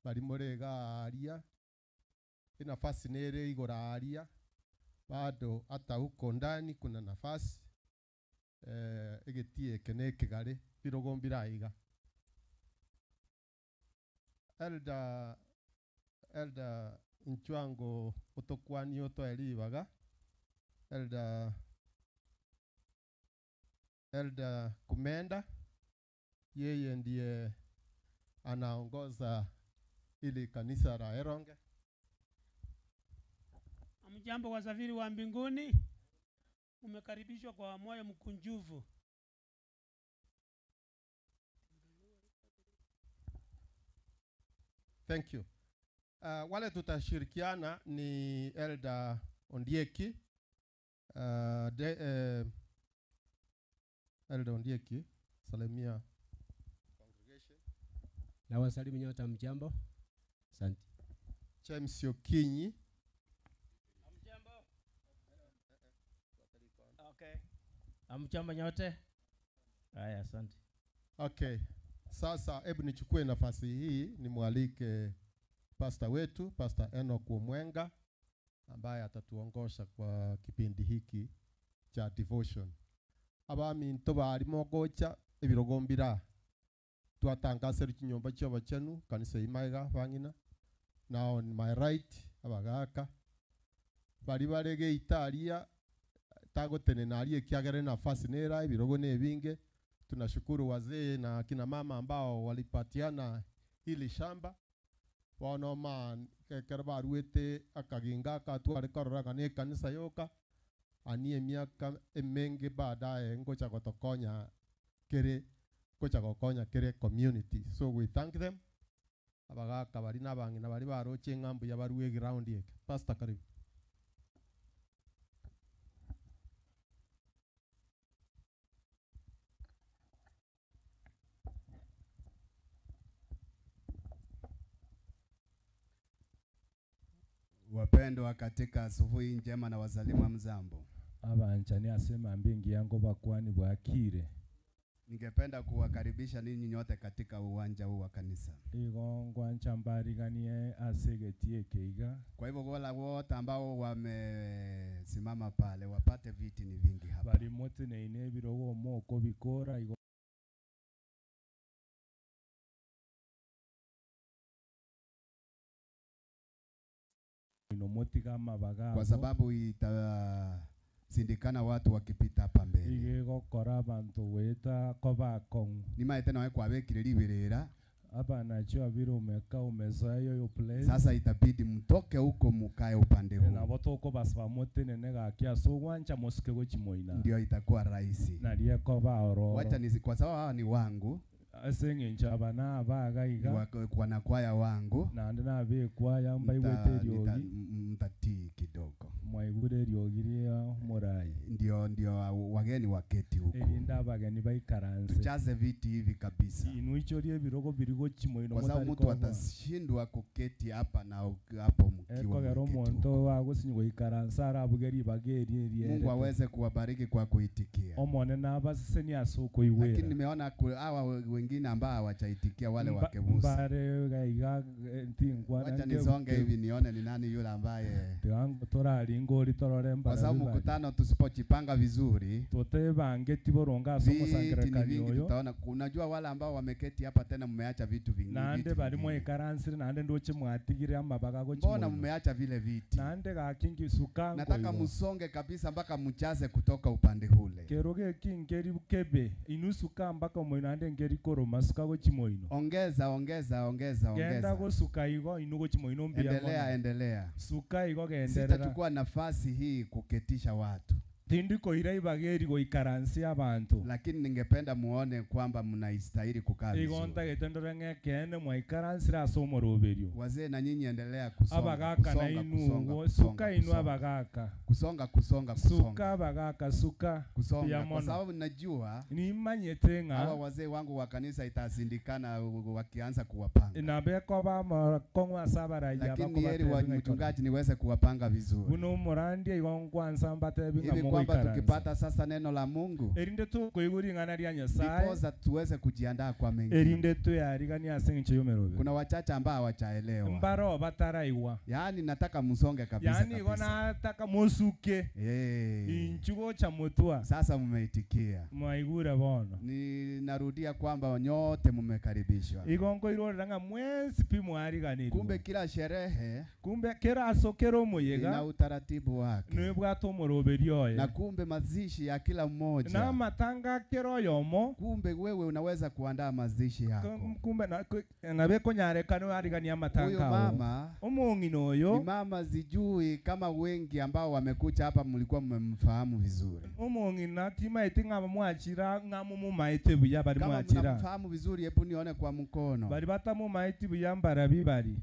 barimurega aria inafasi nere igora aria bado hata huko ndani kuna nafasi egetie kene kigari birogo mbiraiga Elder Elder Nchwango utokwani utoelibaga Elder Elder Kumenda yeye ndiye anaongoza ili kanisa la Eronge. Hamjambo wasafiri wa mbinguni, umekaribishwa kwa moyo mkunjufu. Thank you. Wale tutashirikiana ni Elder Ondieki Elder Ondieki, salimia congregation. Na wasalimu nyote hamjambo. Asante. James Okinyi. Okay. Hamjambo nyote? Haya, asante. Okay. Sasa hebu nichukue nafasi hii nimwalike pastor wetu Pastor Enoch Omwenga ambaye atatuongosha kwa kipindi hiki cha devotion. Abaminto barimo gocha ebirogo mbira twatangasera chinyomba chi'abachenu kanisa imaiga bang'ina. Now on my right abagaka bari barege itaria tagotenena arie kiagere nafasi nera ebirogo nebinge. Tunashukuru wazee na kina mama ambao walipatiana hili shamba bono ma kekero baruete akaginga akatware kororaga ni kanisa yoka ani emiaka emenge baadaye ngocha gotokonya kere gocha gokonya kere community, so we thank them abagaka bari n'abang'ina bari baroche eng'ambu ya barue ground eke. Pastor, karibu. Wapendwa katika asubuhi njema na wasalimu hamjambo. Abanchani asema mbingi yango bakwani bwakire. Ningependa kuwakaribisha ninyi nyote katika uwanja huu wa kanisa. Igo ngwancha asegeti ekeiga. Kwa hivyo wala wote ambao wamesimama pale wapate viti ni vingi hapa. Bari moteneine ebirogo omoko bikora igo inomotiga amabaga Kwa sababu itasindikana watu wakipita hapa mbele. igegokora abantu weta kobakong'u Nimaete nawe kwabekire libirira. Hapa najua vile umekaa umezoea hiyo place. Sasa itabidi mtoke huko mukae upande huu. Nabo tokobasaba motenene gaki ase ogwancha mosike gochimoina. Ndio itakuwa rahisi. Narie koba ororo. Wacha nisi kwa sababu hawa ni wangu. Ase eng'encho aba nabaga iga wanakwaya wangu naende nabekwaya mbaigwete eriogi mtatii kidogo mwaigure eriogi ria omorai ndio ndio wageni waketi huku erinde abageni baikaranse tujaze viti hivi kabisa inuichorie ebirogo biri gochimoino kwa sababu mtu atashindwa kuketi hapa na hapo mkiwa ekogera omonto wagosinyi goikaransa arabuge ribaga eri eriere Mungu aweze kuwabariki kwa kuitikia. Omone nabaseseni ase okoigwera. Lakini nimeona hawa wengine ambao hawajaitikia wale wakebusa. Mbare gaiga ntingwa. Wacha nisonge hivi nione ni nani yule ambaye tigango torari Erongori torore Kwa mbarabi sababu bari. mkutano tusipojipanga vizuri, Totebangeti boronge ase viti ni omosangererekano vingi oyo. tutaona. Unajua wale ambao wameketi hapa tena mmeacha vitu vingi, Naende vitu bari vingine. mwaikaransire naende ndoche mwatigire amabaga Mbona gochimoino. mmeacha vile viti? Naende gakingi suka Nataka nkoigo. msonge kabisa mpaka mchaze kutoka upande hule. Kero geki nkeri kebe inusuka mpaka omoino naende nkeri koroma suka gochimoino. Ongeza, ongeza, ongeza, Genda ongeza. gosuka igo inu gochimoino mbuya Endelea, mono. endelea. Suka igo genderera. Sitachukua nafasi hii kuketisha watu, Tindikoira ibaga eri goikaransia abantu. lakini ningependa muone kwamba mnaistahili kukaa Igo vizuri. ntagete ndore ng'ekene mwaikaransire ase omoroberio. Wazee na nyinyi endelea kusonga, Abagaka na kusonga, inu kusonga, ugo, kusonga, suka inu kusonga. abagaka. Kusonga, kusonga, kusonga. Suka abagaka suka. Kusonga, Mbuya kwa mono. sababu najua Nimanyete ng'a hawa wazee wangu wa kanisa itasindikana wakianza kuwapanga, nabeko bamakong'u ase abaraiya lakini heri wa mchungaji niweze kuwapanga vizuri buno omorandia igo nkwansa mbatebi ng'a hivi kwamba mogoikaransa tukipata sasa neno la Mungu erinde tukoigwa ring'ana ria Nyasaye ndiposa tuweze kujiandaa kwa mengine. erinde tuyarigania ase eng'encho y'omerobe Kuna wachache ambao hawachaelewa, mbaro bataraigwa yaani nataka msonge kabisa yaani igo kabisa. nataka mosuke Eh, inchu gocha motwa sasa mmeitikia. mwaigure bono Ninarudia kwamba nyote mmekaribishwa. igo nkoirorera ng'a mwensi pi mwariganirwe Kumbe kila sherehe kumbe kera aso kera ina omoyega utaratibu wake, nwebwate omoroberi oye na kumbe mazishi ya kila mmoja. na amatanga kera oyomo Kumbe wewe unaweza kuandaa mazishi yako. kumbe nabekonyarekana warigania Huyo amatanga ao mama omong'ina ni oyo mama, sijui kama wengi ambao wamekuja hapa mlikuwa mmemfahamu vizuri. omong'ina timaete ng'aba mwachira ng'amumaete buya bari Kama mwachira mnamfahamu vizuri, hebu nione kwa mkono. bari batamumaete buya mbarabi bari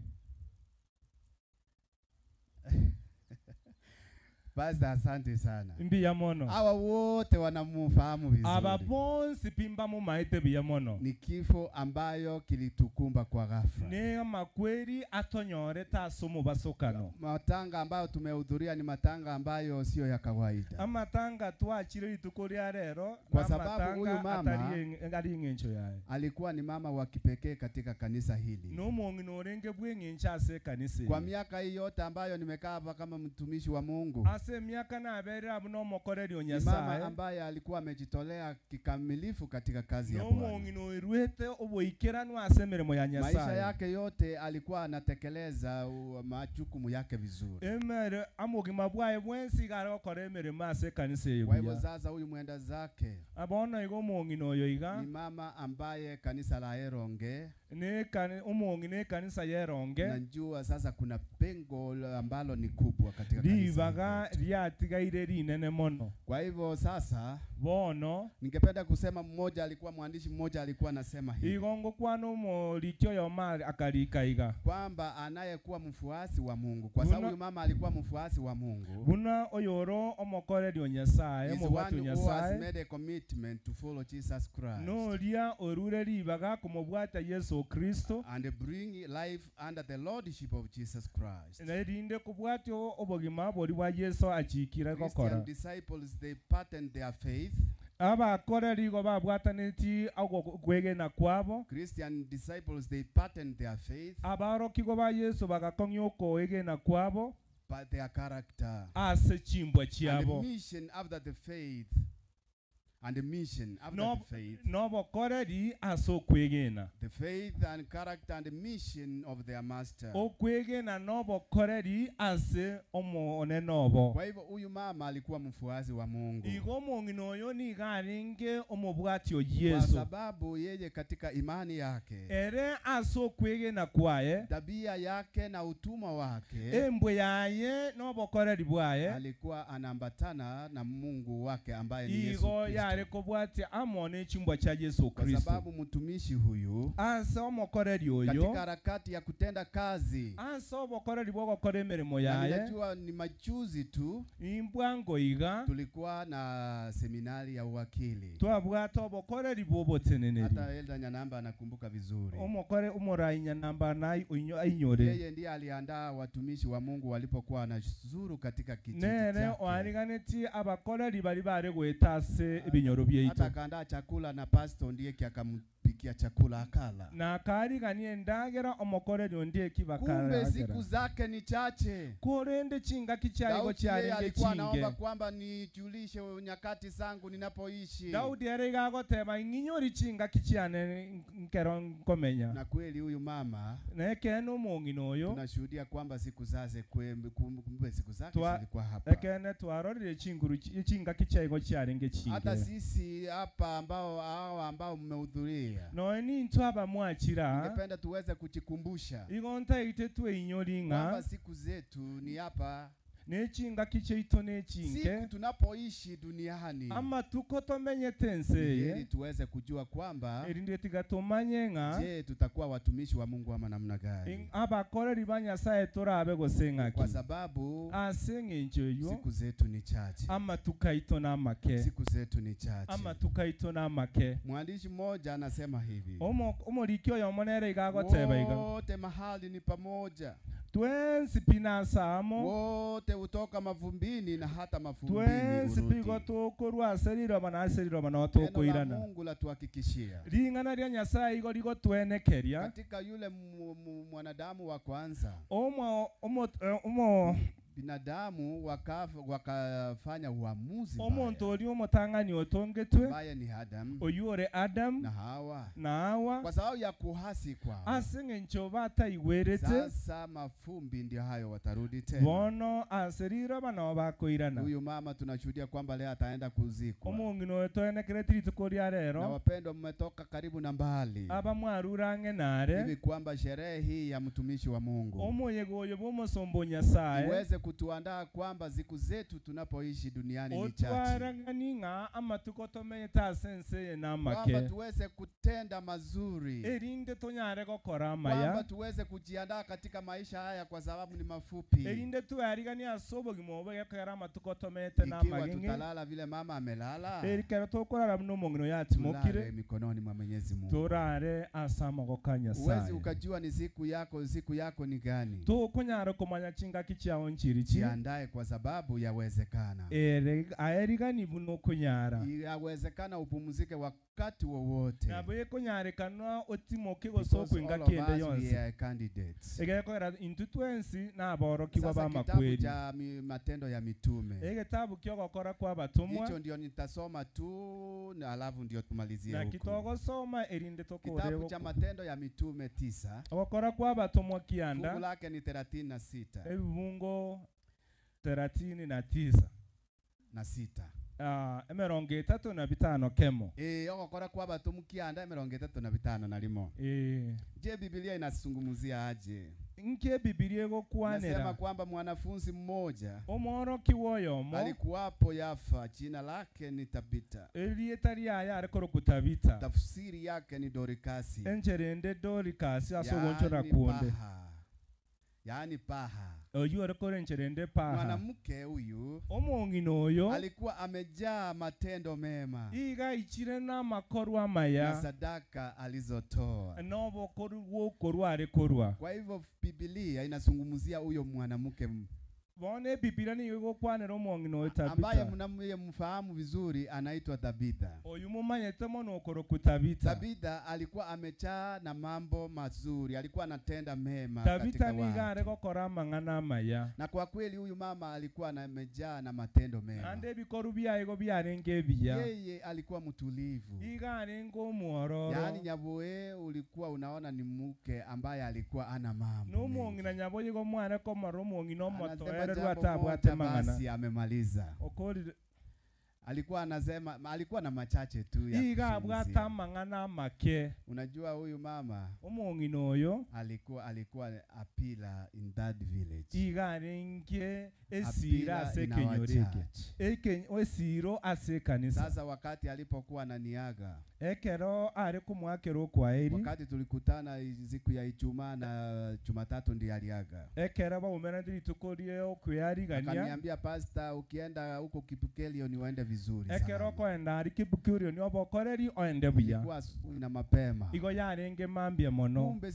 Basi asante sana. mbuya mono Hawa wote wanamfahamu aba vizuri. bonsi pi mbamumaete buya mono Ni kifo ambayo kilitukumba kwa ghafla. ni amakweri atonyorete ase omobasokano Matanga ambayo tumehudhuria ni matanga ambayo sio ya kawaida, amatanga twachire rituko ria rero Kwa sababu huyu mama- ari eng'encho yaye alikuwa ni mama wa kipekee katika kanisa hili. nomong'ina orenge bwa eng'encho ase ekanisa Kwa eye. miaka hii yote ambayo nimekaa hapa kama mtumishi wa Mungu, ase emiaka naberere abu nomokoreri o ni mama Nyasaye ambaye alikuwa amejitolea kikamilifu katika kazi ya Bwana. nomong'ina oirwete oboikeranu ase emeremo ya Maisha Nyasaye yake yote alikuwa anatekeleza majukumu yake vizuri. emere amogima bwaye bwensi iga arigokora emeremo ase ekanisa eye Kwa hivyo buya sasa huyu mwenda zake abono iga omong'ina oyo iga ni mama ambaye kanisa la Eronge ne omong'ina ekanisa yeronge najua sasa kuna pengo ambalo ni kubwa katika kanisa. ribaga riatigaire rinene mono Kwa hivyo sasa bono ningependa kusema mmoja alikuwa mwandishi mmoja alikuwa anasema hivi igo ngokwana omoriki oyo ma akarika iga kwamba anayekuwa mfuasi wa Mungu, kwa sababu Buna- huyu mama alikuwa mfuasi wa Mungu, buna oyoro omokoreri o Nyasaye is omobwati o one who has Nyasaye made a commitment to follow Jesus Christ noria orure ribaga komobwata Yesu Kristo and bring life under the lordship of Jesus Christ. nerinde kobwatia obogima bori bwa Yesu achikire gokora Christian disciples, they pattern their faith. abakoreri igo babwataneti kwegena kwabo Christian disciples, they pattern their faith abaorokigo ba Yesu bagakong'ia okoegena kwabo by their character. ase chimbwa And the chiabo mission after the faith, and the mission after No- the faith, nobokoreri ase okwegena the faith and character and the mission of their master. okwegena nobokoreri ase omonene obo Kwa hivyo huyu mama alikuwa mfuasi wa Mungu igo omong'ina oyo niga arenge omobwati o kwa Yesu sababu yeye katika imani yake, ere ase okwegena kwaye tabia yake na utumwa wake embwe yaye nobokoreri bwaye alikuwa anaambatana na Mungu wake ambaye ni Yesu igo Kristo. yare kobwatia amo nechimbwa cha Yesu Kwa Kristo sababu mtumishi huyu ase omokoreri katika oyo harakati ya kutenda kazi, ase obokoreri bwogokora emeremo na yaye ninajua ni majuzi tu imbwango iga tulikuwa na seminari ya uwakili. twabwata obokoreri bwoboteneneri Hata Elda Nyanamba anakumbuka vizuri. omokore omorai nyanamba nai oinyo- ainyore Yeye ndiye aliandaa watumishi wa Mungu walipokuwa wanazuru katika kijiji nere chake. oariganetie abakoreri bari bare goeta ase ebinyoro Hata biaitu akaandaa chakula na pastor ndiye akampikia. akampikia chakula akala. Na akarigania endagera omokoreri ondieki Kumbe bakaragera. siku zake ni chache. Korende chingaki chiaigo Daudi yeye chiarenge alikuwa anaomba chinge. kwamba nijulishe nyakati zangu ninapoishi. Daudi ere iga agoteba ing'inyori chingaki chiane nkero nkomenya. Na kweli huyu mama Na ekene omong'ina oyo tunashuhudia kwamba siku zake kwembe kumbe siku zake twa zilikuwa hapa. ekene twarorire chinguru chingaki chiaigo chiarenge Hata chinge. sisi hapa ambao hawa ambao mmehudhuria, Noe nintwe abamwachira ningependa tuweze kujikumbusha igo ntaite tweinyori kwamba ng'a siku zetu ni hapa, nechingaki chiaito nechinge siku tunapoishi duniani, amatuko tomenyete ense ili eye tuweze kujua kwamba erinde tiga tumanye ng'a je, tutakuwa watumishi wa Mungu ama namna gani? Abakoreri ba Nyasaye torabe gose ng'aki Kwa sababu ase eng'encho eywo siku zetu ni chache, amatuko aito namake siku zetu ni chache. amatuko aito namake. Mwandishi mmoja anasema hivi, Omoriki oyo omonere iga agoteba iga wote mahali ni pamoja, twensi pi nasamo wote hutoka mavumbini na hata mavumbini twensi urudi. pigo tukorwa ase riroba na ase riroba no Neno la tukoirana. Mungu latuhakikishia Ring'ana ria Nyasaye igo rigotwenekeria katika yule mwanadamu wa kwanza omo omo eh, omo binadamu wakafanya uamuzi mbaya, omonto oria omotang'ani otongetwe ambaye ni Adam oyu ore Adam na Hawa, na Hawa kwa sababu ya kuhasi kwao. ase eng'encho bataigwerete Sasa mafumbi ndio hayo, watarudi tena. bono ase riroba nabo bakoirana. Huyu mama tunashuhudia kwamba leo ataenda kuzikwa. Omong'ina oyo toenekerete rituko ria Na rero wapendwa, mmetoka karibu na mbali aba mwarure ang'e hivi nare kwamba sherehe hii ya mtumishi wa Mungu omoyega oyo bwa omosomba Nyasaye iweze kutuandaa kwamba siku zetu tunapoishi duniani ni chache, otwarang'ani ng'a amatuko tomenyete ase ense eye kwamba namake tuweze kutenda mazuri, erinde tonyare gokora kwamba amaya tuweze kujiandaa katika maisha haya kwa sababu ni mafupi. erinde twariganie ase obogima obo gekogera amatuko tomenyete Ikiwa namageng'e tutalala vile mama amelala, erikero tokorara buna omong'ina oyo tulale atimokire mikononi mwa Mwenyezi Mungu. torare ase amagoko a Huwezi Nyasaye. ukajua ni siku yako ni gani. Tokonyara komanya chingaki chiao nchiri chi Jiandae kwa sababu yawezekana, ere aerigani buna okonyara yawezekana upumzike wakati wowote. nabo ekonyarekana otimoke gose Because all okoinga of kende us we yonsi are candidates. egekogera intwe twensi naborokigwa Sasa kitabu bamakweri. cha Matendo ya Mitume Egetabu kiogokora kwa batumwa hicho ndio nitasoma tu na alafu ndio tumalizie na huko. kitogosoma erinde Kitabu cha tokore Matendo ya Mitume 9 ogokora kwa batumwa fungu kianda lake ni 36 ebibungo 39 na sita. Emerongo etatu na bitano kemo. Ogokora kwa batumu kianda emerongo etatu na bitano na limo. Je, Biblia inazungumzia aje? Nke Biblia Nasema egokwanera kwamba mwanafunzi mmoja omworoki woyomo alikuwapo Yafa, jina lake ni Tabita, erieta riaye arekorokwa Tabita, tafsiri yake ni Dorikasi, encherende Dorikasi ase ogonchora yaani kwonde paha, yaani paha. oyu orekore encherende paha. Mwanamke huyu Omong'ina oyo alikuwa amejaa matendo mema iga ichire n'amakorwa na amaya sadaka alizotoa. n'obokoru bwokorwa arekorwa. Kwa hivyo Biblia inazungumzia huyo mwanamke Bono ebiblia nigo egokwanera omong'ina oyo ambaye Tabita mnamfahamu vizuri, anaitwa Tabitha. oyu mumanyete mono okorokwa Tabita. Tabitha alikuwa amejaa na mambo mazuri, alikuwa anatenda mema Tabita katika niga watu. are gokora amang'ana amaya Na kwa kweli huyu mama alikuwa amejaa na matendo mema. naende ebikoru biaye biarenge ebiya Yeye alikuwa mtulivu. iga arenge omwororo Yaani Nyaboe ulikuwa unaona ni mke ambaye alikuwa ana mambo. n'omong'ina nyaboye igo mwana komora omong'ina Anasema omotoererwa jambo atabwate moja mang'ana basi amemaliza. okorire Alikuwa anasema alikuwa na machache tu ya iga abwate kuzungumzia. amang'ana amake. Unajua huyu mama Omong'ina oyo alikuwa apila in that village. iga arenge esiro Apila ase in our ekenyoro eke church. Esiro ase ekanisa. Sasa wakati alipokuwa ananiaga, Ekero are komwakera okwaeri wakati tulikutana siku ya Ijumaa na Jumatatu ndiye aliaga. ekero baumerante rituko rie okwearigania Akaniambia, pastor, ukienda huko Kipkelio ni uende vizuri ekero salama." okoenda ari Kipkelio ni obokoreri oende buya. Ilikuwa asubuhi na mapema. Igo yarenge mambia mono. Kumbe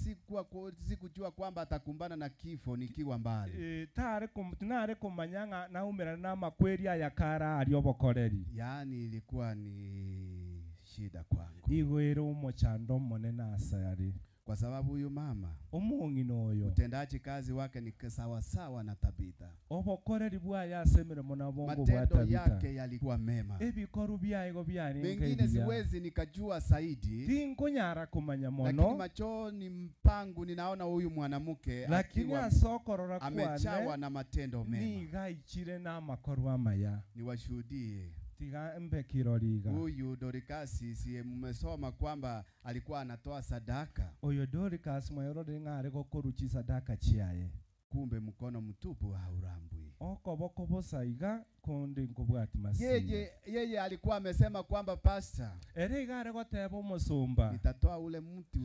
sikujua kwamba atakumbana na kifo nikiwa mbali. Tare tinare kumanya ng'a naumerana na amakweri aya kara ari obokoreri. Yaani ilikuwa ni shida kwangu, Igo ere omochando omonene ase are. Kwa sababu huyu mama Omong'ina oyo utendaji kazi wake ni sawasawa na Tabitha. Obokoreri bwaye ase emirimo nabo bwa Matendo Tabitha. yake yalikuwa mema, Ebikoru byaye byarenge mengine ebiya. siwezi nikajua zaidi, Tinkonyara kumanya lakini mono machoni mpangu ninaona huyu mwanamke lakini akiwa ase okorora amechawa kwane na matendo mema. niga ichire n'amakorwa amaya. Niwashuhudie Tiga mbe kiroriga. Huyu Dorikasi, si mmesoma kwamba alikuwa anatoa sadaka? Oyo Doricas mwayororire ng'a are gokoru chisadaka chiaye. Kumbe mkono mtupu haurambwi. Okoboko bosa iga konde nkobwati masini. Yeye alikuwa amesema kwamba pastor, Ere iga are goteba omusumba, nitatoa ule mti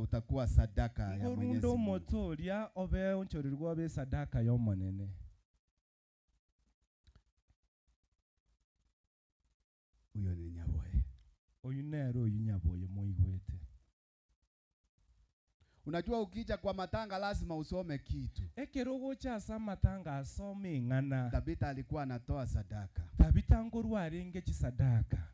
utakuwa sadaka ya ngorunda Mwenyezi Mungu. omote oria obe onchorirwe obe esadaka y'omonene. Huyo ni Nyaboye. Oyu nere oyu Nyaboye moigwete. Unajua ukija kwa matanga lazima usome kitu. Ekero ogocha ase amatanga asome eng'ana. Tabitha alikuwa anatoa sadaka. Tabitha nkorwa arenge chisadaka.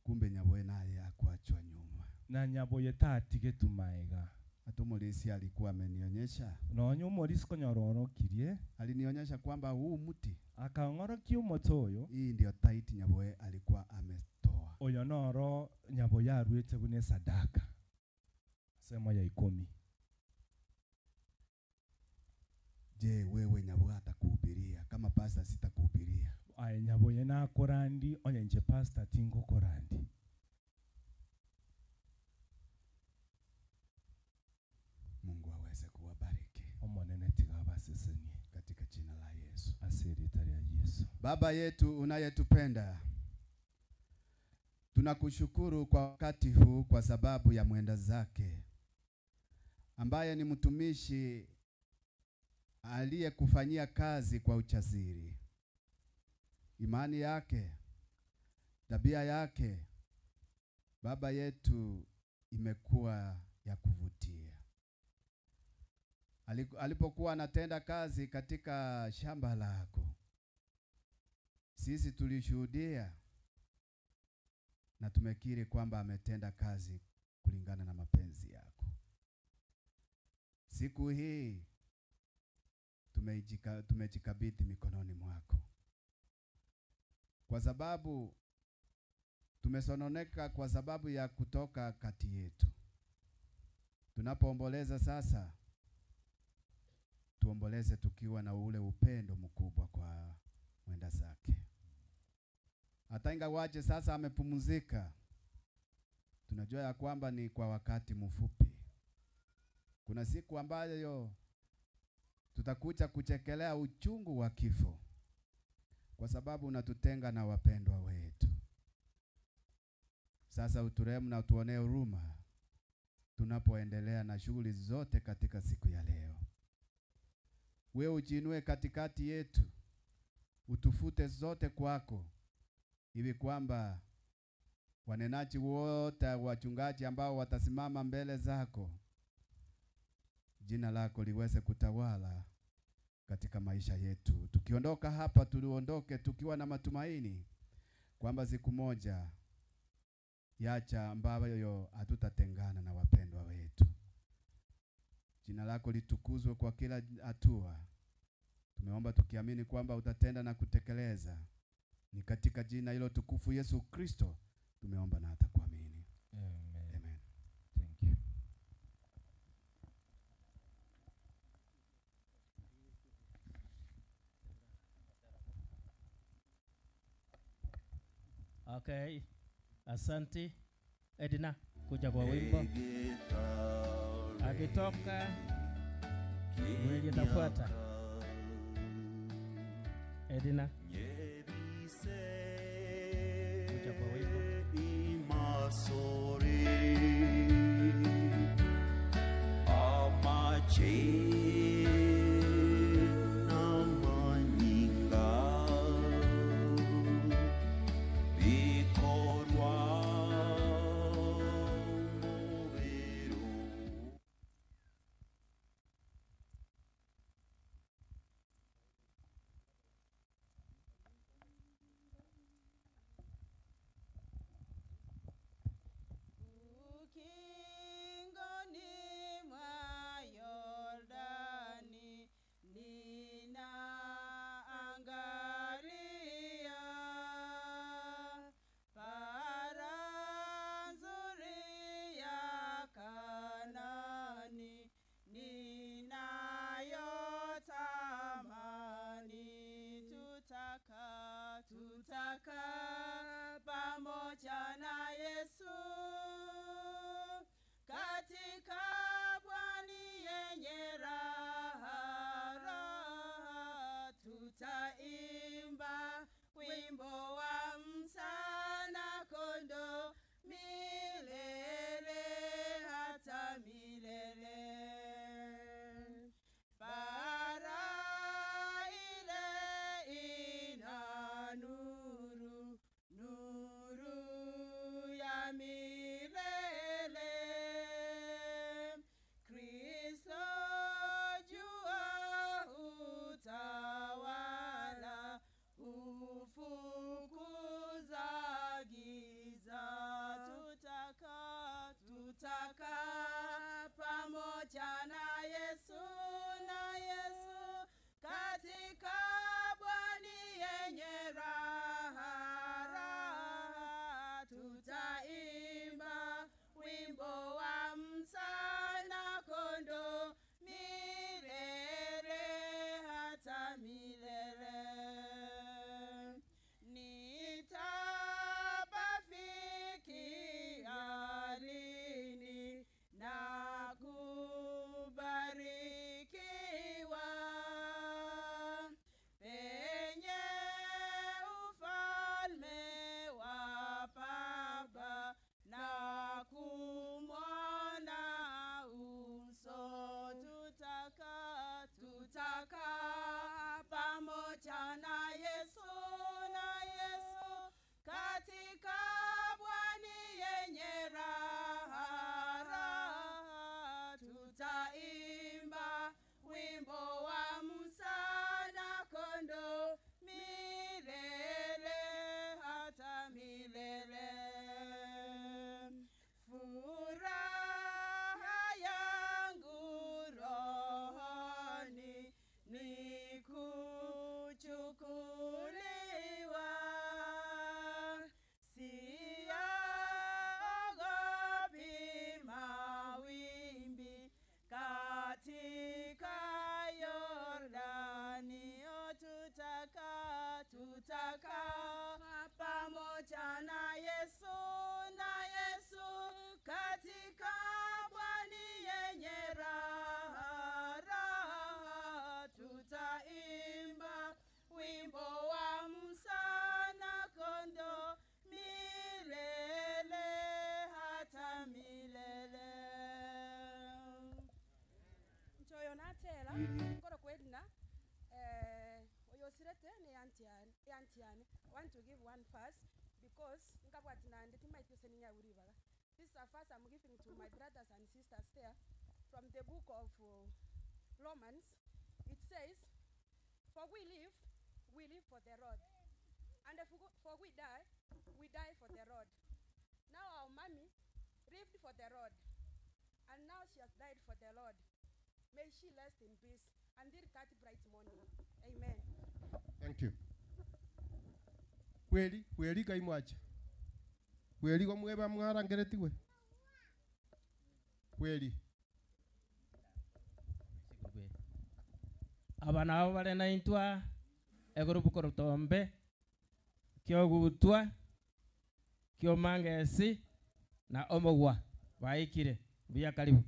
Kumbe Nyaboye naye hakuachwa nyuma. Na Nyaboye tatigetu maega. Hata Mulisi alikuwa amenionyesha. Nonya omorisi konyora orokirie. Alinionyesha kwamba huu mti, Akang'orokia omote oyo. Hii ndio taiti Nyaboye alikuwa ametoa. Oyo noro Nyaboye arwete buna esadaka. Semo ya 10. Je, wewe Nyaboye atakuhubiria? Kama pastor sitakuhubiria. Aye Nyaboye nakorandi onye nche pastor tingokorandi. Mungu aweze kuwabariki. Omonene tiga abasesenie. Katika jina la Yesu. Ase erita ria Yesu. Baba yetu unayetupenda, tunakushukuru kwa wakati huu kwa sababu ya mwenda zake ambaye ni mtumishi aliyekufanyia kazi kwa ujasiri. Imani yake, tabia yake, Baba yetu, imekuwa ya kuvutia. Alipokuwa anatenda kazi katika shamba lako, sisi tulishuhudia na tumekiri kwamba ametenda kazi kulingana na mapenzi yako. Siku hii tumejikabidhi mikononi mwako, kwa sababu tumesononeka kwa sababu ya kutoka kati yetu. Tunapoomboleza sasa, tuomboleze tukiwa na ule upendo mkubwa kwa mwenda zake. Hata ingawaje sasa amepumzika, tunajua ya kwamba ni kwa wakati mfupi. Kuna siku ambayo tutakuja kuchekelea uchungu wa kifo, kwa sababu unatutenga na wapendwa wetu. Sasa uturehemu na utuonee huruma tunapoendelea na shughuli zote katika siku ya leo. Wewe ujiinue katikati yetu, utufute zote kwako, ili kwamba wanenaji wote, wachungaji ambao watasimama mbele zako, jina lako liweze kutawala katika maisha yetu. Tukiondoka hapa, tuliondoke tukiwa na matumaini kwamba siku moja yacha ambayo hatutatengana na wapendwa wetu. Jina lako litukuzwe kwa kila hatua. Tumeomba tukiamini kwamba utatenda na kutekeleza. Ni katika jina hilo tukufu Yesu Kristo tumeomba na hata kuamini. Amen. Amen. Thank you. Okay. Asante. Edna, kuja kwa wimbo. Akitoka mwili atafuata. Edna, kuja kwa wimbo. Tutakaa pamoja na Yesu katika pwani yenye raha, raha. Tutaimba wimbo wa msana kondo milele hata milele. Bara ile ina nuru, nuru ya milele. Kristo jua utawala, hufukuza giza. Tutakaa, tutakaa pamoja na Yesu, na Yesu katika bwani yenye raha, raha. Tutaimba wimbo wa msana kondo milele hata milele. Nitapafikia lini na kubarikiwa penye ufalme wa Baba na kumwona uso. Tutakaa, tutakaa pamoja na Yesu, na Yesu katika bwani yenye raha, raha. Tutaimba wimbo wa Musa na kondo milele hata milele. Furaha yangu rohoni ni kuchukuliwa, siyaogopi mawimbi katika Yordani. O, Tutakaa, tutakaa pamoja na Yesu, na Yesu katika bwani yenye raha, raha. Tutaimba wimbo wa Musa na kondo milele hata milele. Nchoyo natela koro kwedina oyosirete ne yantiane yantiane. I want to give one verse because nkabwati nande timaitose ninyawuribaga. This is a verse I'm giving to my brothers and sisters there from the book of Romans. It says, for we live, we live for the Lord, and if we go, for we die, we die for the Lord. Now our mommy lived for the Lord, and now she has died for the Lord. May she rest in peace until that bright morning. Amen. Thank you. Kweli, kweli kaimwacha. Kweli kwa mweba mwarangeretiwe. Kweli. Aba nabo bare naintwa egurupu korutombe kiogutwa kiomangesi na omogwa baikire buya karibu.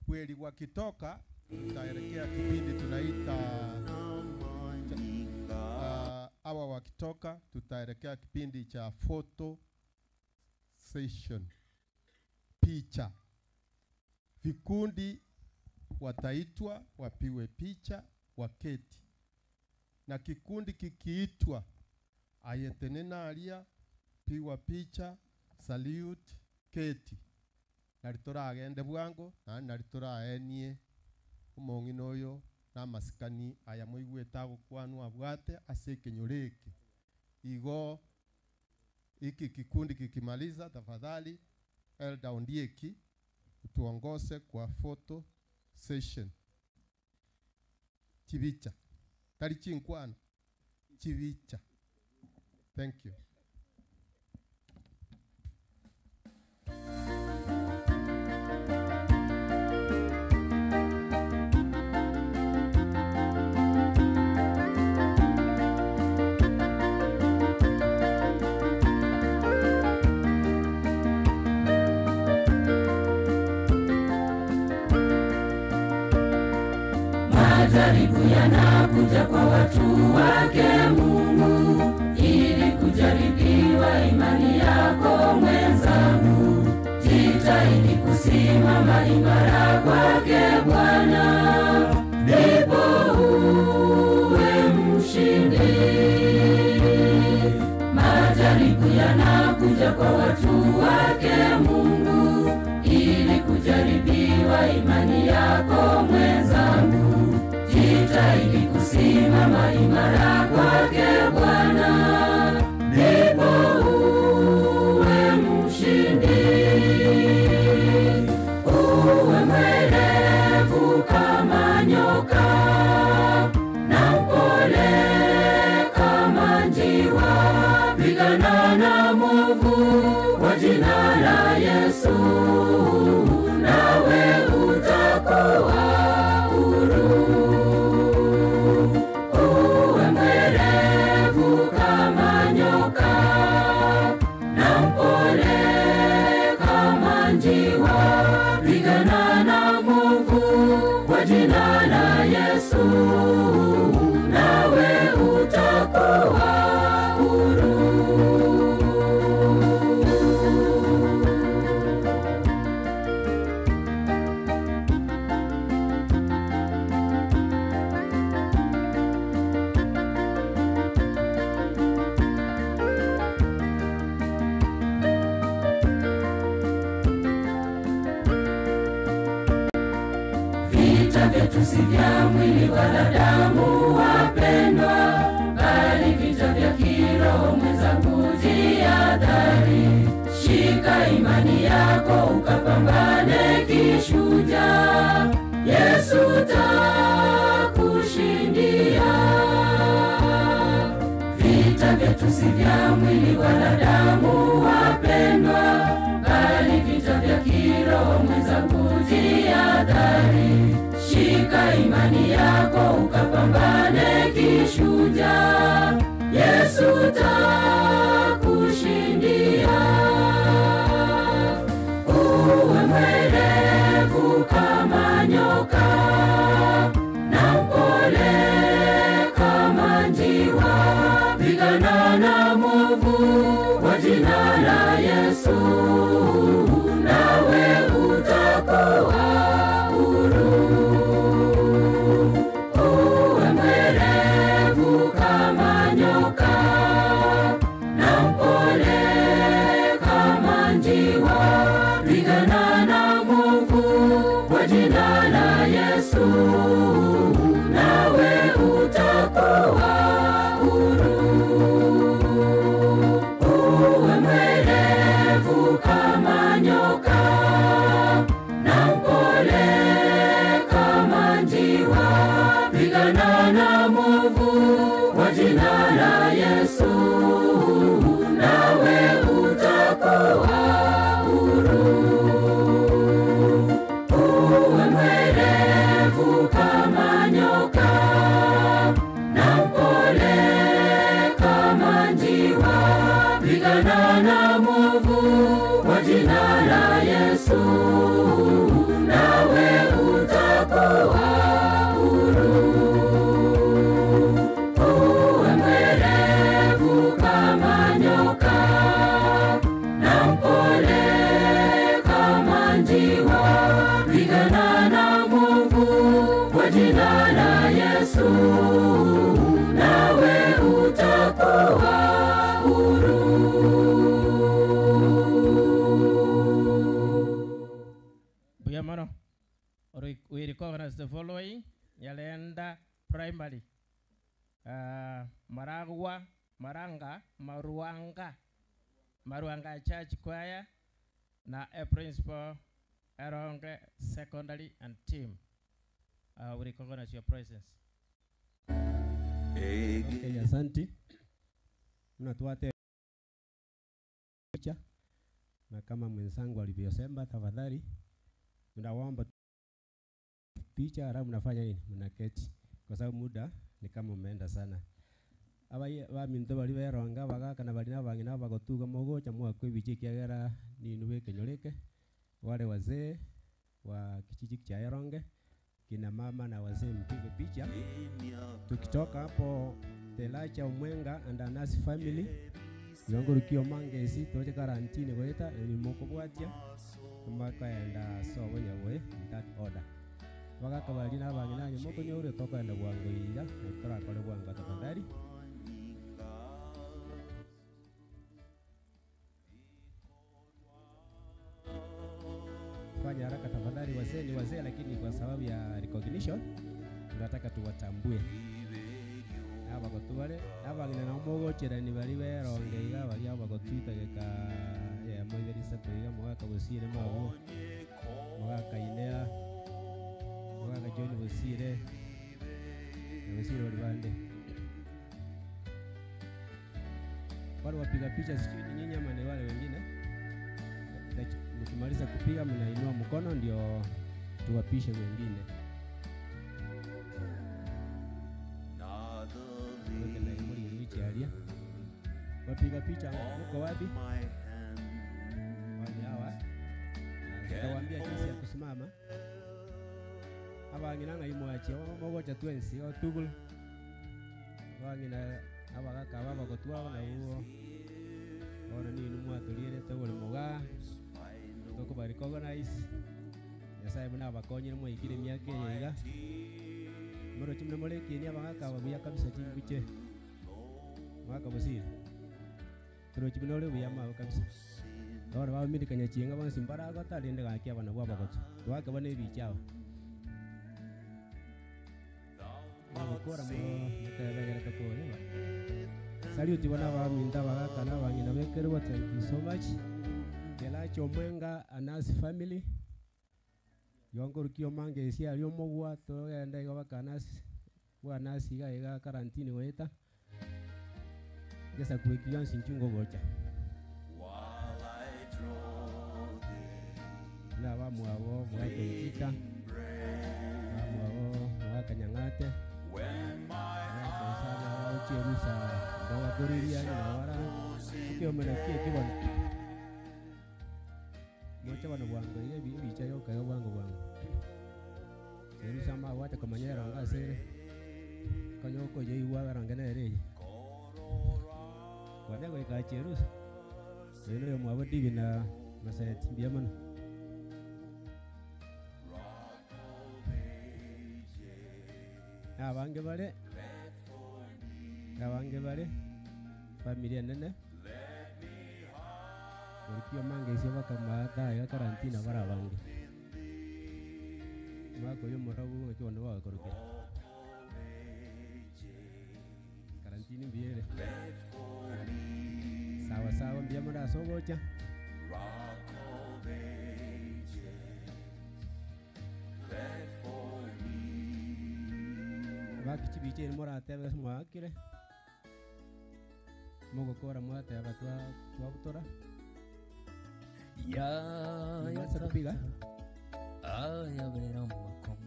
Kweli wakitoka tutaelekea kipindi tunaita hawa wakitoka tutaelekea kipindi cha photo session, picha. Vikundi wataitwa wapiwe picha, waketi, na kikundi kikiitwa ayetenena alia, piwa picha, salute, keti. Nari toragende bwango naende nari toraenie omong'ina oyo na amasikani aya moigwete agokwanwa abwate ase ekenyoro eke. Igo hiki kikundi kikimaliza, tafadhali Elder Ondieki utuongoze kwa photo session. Chibicha tari chinkwana, chibicha. Thank you. Majaribu yanakuja kwa watu wake Mungu, ili kujaribiwa imani yako mwenzangu. Jitahidi kusimama imara kwake Bwana, ndipo uwe mshindi. Majaribu yanakuja kwa watu wake Mungu, ili kujaribiwa imani yako mwenzangu. Jitahidi kusimama imara kwake Bwana, ndipo uwe mshindi. Uwe mwerevu kama nyoka na mpole kama njiwa, pigana na mwovu kwa jina la Yesu, nawe utakuwa huru. Uwe mwerevu kama nyoka na mpole kama njiwa, pigana na mwovu kwa jina la Yesu, nawe utakuwa huru. Vita vyetu si vya mwili wala damu, wapendwa, bali vita vya kiroho. Mwenzangu, jihadhari, shika imani yako ukapambane kishujaa. Yesu takushindia. Vita vyetu si vya mwili wala damu, wapendwa, bali vita vya kiroho. Mwenzangu, jihadhari, shika imani yako ukapambane kishujaa. Yesu takushindia. Uwe mwerevu kama nyoka na mpole kama njiwa, pigana na mwovu kwa jina la Yesu, nawe utakuwa huru. Uwe mwerevu kama nyoka na mpole kama njiwa, pigana na mwovu kwa jina la Yesu, nawe utakuwa huru. Uwe mwerevu kama nyoka na mpole kama njiwa, pigana na mwovu kwa jina la Yesu, nawe utakuwa huru. Uwe mwerevu kama nyoka na mpole kama njiwa, pigana na mwovu kwa jina la Yesu, nawe utakuwa huru. Uwe mwerevu kama nyoka na mpole kama njiwa, pigana na mwovu kwa jina la Yesu, nawe utakuwa huru. Mbuya mono. We recognize the following: Nyalenda Primary, Maragwa, Maranga, Maruanga, Maruanga Church Choir, na a principal Eronge Secondary and team. We recognize your presence. Okay, asante. Mnatuate picha na kama mwenzangu alivyosema, tafadhali tunawaomba picha, halafu mnafanya nini? Mnaketi kwa sababu muda ni kama umeenda sana. Abaye baminto bari beronga bagakana bari nabang'ina bagotuga mogocha mwakwe ebicha ekiagera ninu bekenyoreke. Wale wazee wa kijiji cha Eronge, kina mama na wazee, mpige picha. Tukitoka hapo Telacha Omwenga and Anasi family yongorukio mangesi toche karantini goeta ni mokobwatia makaenda sobo nyaboe in that order. Bagakabari nabang'ina nyu mokonyore tokaenda bwango iga torakore bwango tafadhali. Fanya haraka tafadhali, wazee ni wazee, lakini kwa sababu ya recognition tunataka tuwatambue. Abagotu bare abang'ina nabo mogocherani bari beronge iga bari abagotwitageka ya moiberi isato iga mogaka bosire mabo mogaka inea mogaka John bosire bosire bari bande wale wapiga picha sijui ni nyinyi ama ni wale wengine. Mkimaliza kupiga mnainua mkono ndio tuwapishe wengine. Wapiga picha mko wapi? Wale hawa. Nitawaambia jinsi ya kusimama. Abang'ina ng'aimwachie mogocha twensi otugul. Abang'ina abagaka babagotwa nabo bono ninu mwatũrierete buri muga tũkũba recognize Nyasaye buna abakonyire mwaikire emiaka eye iga morochi muna morekieni abagaka babuya kabisa chimbuche mwaka bosire torochi buna ore buya mao kabisa bono bamirikanya chinga bonsi mbaragota rinde gaki abana bwa abagotu twake bana ebicha aba bagokora mutebegere tokore ba Salute bana baminta bagaka n'abang'ina bekerwa, thank you so much. Kelacho Omwenga Anasi family yongorukio mange esi ari omogwa togenda igo baka Anasi bwa Anasi iga iga karantini goeta gesa kweki yonsi nchungo gocha na bamwabo mwakoitita bamwabo mwakanyang'ate mwakerusa mbagakoriria nyawara kiomena kie kibona mocha bano bwango iga ebicha yokaga bwango bwango cherusa magwate komanya eronga asere konya okoyeigwa eronge nere eye kwanya goika cherusa oyo noyo mwabo Divi na Maseti mbuya mono. Abange bare abange bare familia nene orikio mange isio bakamata iga karantina bara abange mwaka oyo morabu ng'aki bono bagakorokera karantini mbiyere sawa sawa mbuya mono ase ogocha. Bakichibiche moratebe ase mwakire mogokora mwateba twabutora Ya, ya, Mwanza kupiga. Aya vera makom.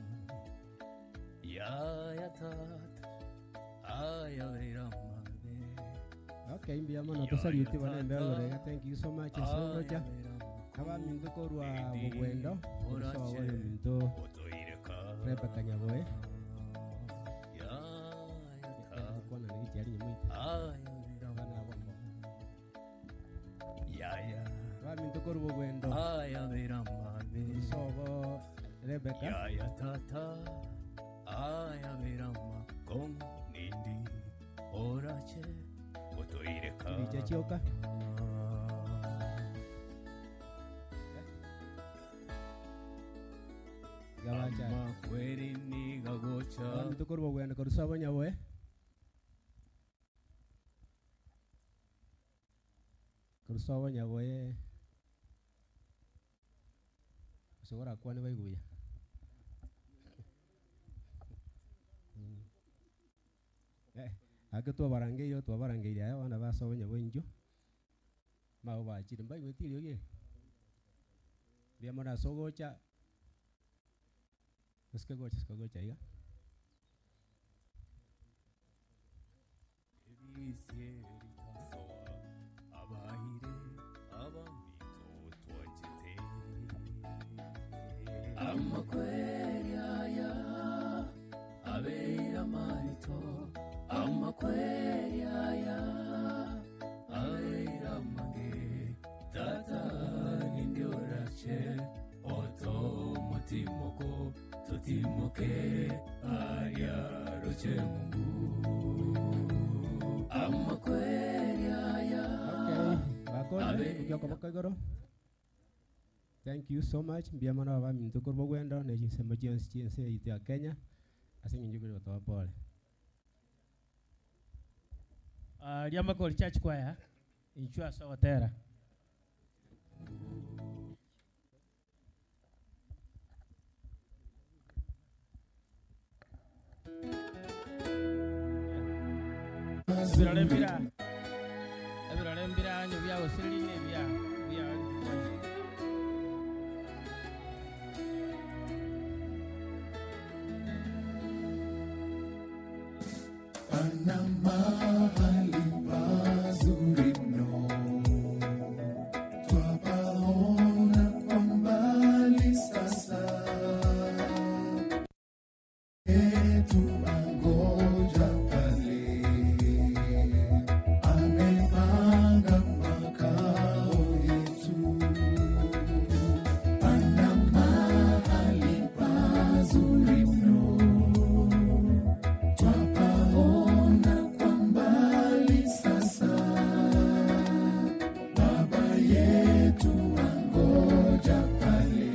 Ya, ya, tata. Aya vera mabe. Okay, mbuya mono tosaluti bana mbeo lorega. Thank you so much sogocha. Aba minto korwa bogwendo osogo oyo minto Rebecca Nyaboe. Kwana ni gichiari nyamoita. Bana abo. Ya, ya. Aba minto korwa bogwendo. Aya vera mabe. Osogo Rebecca. Ya, ya, tata. Aya vera makom nindi orache otoireka. Bicha chioka. Gabacha. Amakweri nigagocha. Abantu tukorwa ogwenda korusa abanyaboe. Korusa abanyaboe. Gose orakwane baigwe buya. Eh, ake twabarangeire twabarangeire aya abana base abanyaboe inchuo. Mabo bachire mbaigwete eriogi eri. Mbuya mono ase ogocha, osike gocha osike gocha iga. Ebisie ritasoa abaire abaminto twanchete. Amakweri aya abeire amarito, amakweri aya abeire amange. Tata ninde orache oto omotimoko totimoke aria roche mungu. Amakweri aya Bakore ukiokoboko igoro. Thank you so much. Mbuya mono abaminto korwa ogwendo na chinsemo chionsi chiense yaito ya Kenya ase eng'encho ekore gotoa pole. Ah, Riamakori Church Choir, inchuo ase ogotera. Ebirore mbira ebirore mbira anyu biagosiriri na ebia bia Pana mahali pazuri mno, twapaona kwa mbali sasa. Yetu angoja pale, amepanga makao yetu. Pana mahali pazuri mno, twapaona kwa mbali sasa. Baba yetu angoja pale.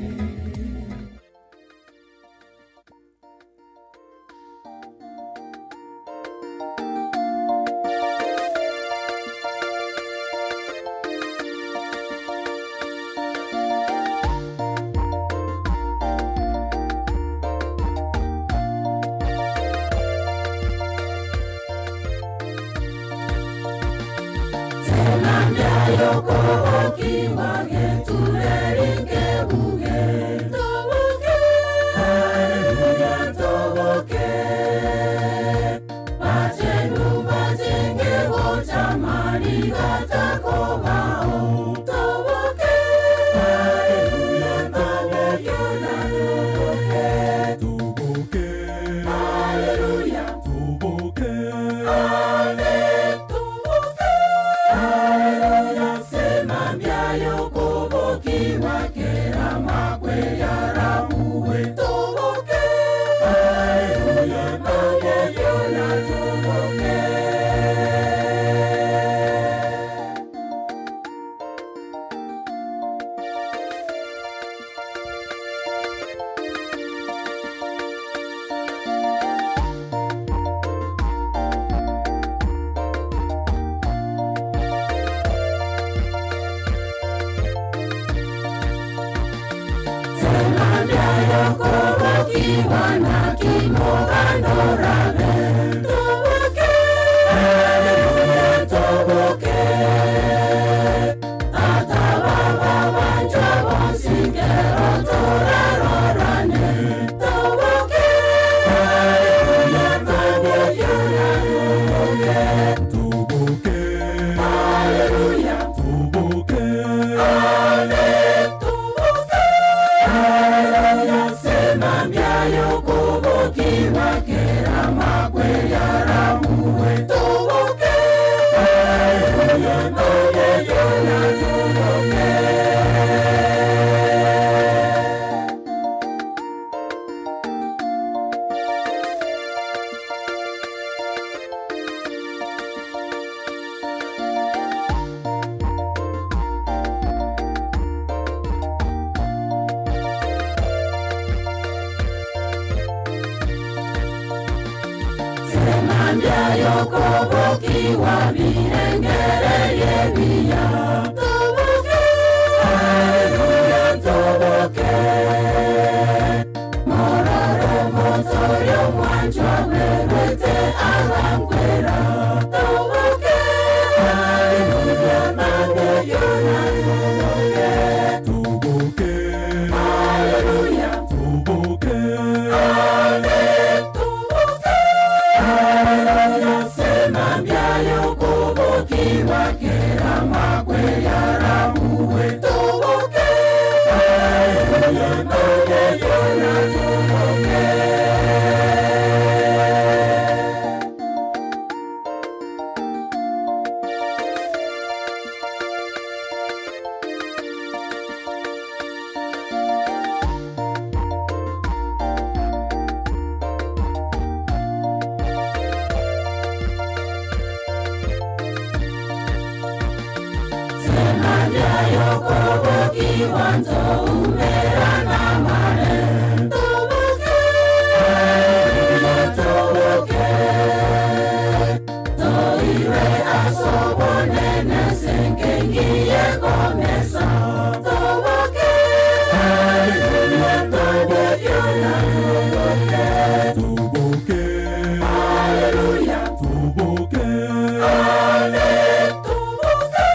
Hallelujah, sema myayo kubukiwa kera makwe. Yokobokiwa birengererie biya Tubuke, haleluya tubuke Mororo motorio mwanjwa werwete abankwera Tubuke, haleluya nabeyona tubuke Tubuke, Haleluya tubuke, Amen, tubuke Haleluya sema mbyayo kubukiwa kera makweyarabuwe tubuke Haleluya nabeyona tubuke Sema vyayo kubukiwa ntoumera na mare Tubuke, haleluya tubuke Toiwe asobonene senkengiye komesa Tubuke, haleluya tubuke na tubuke tubuke, Haleluya, tubuke, amen, tubuke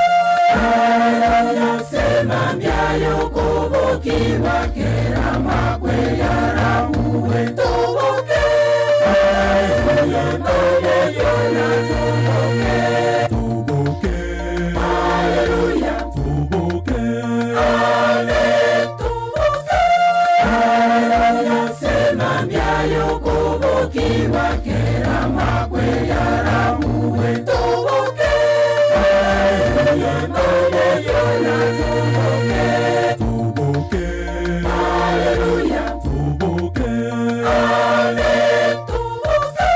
Haleluya, sema mbyayo kubukiwa kera makweyarabuwe tubuke Haleluya, nabeyona tubuke tubuke, Haleluya, tubuke, amen, tubuke Haleluya, sema mbyayo kubukiwa kera makweyarabuwe tubuke Haleluya, nabeyona tubuke tubuke, Haleluya, tubuke, amen, tubuke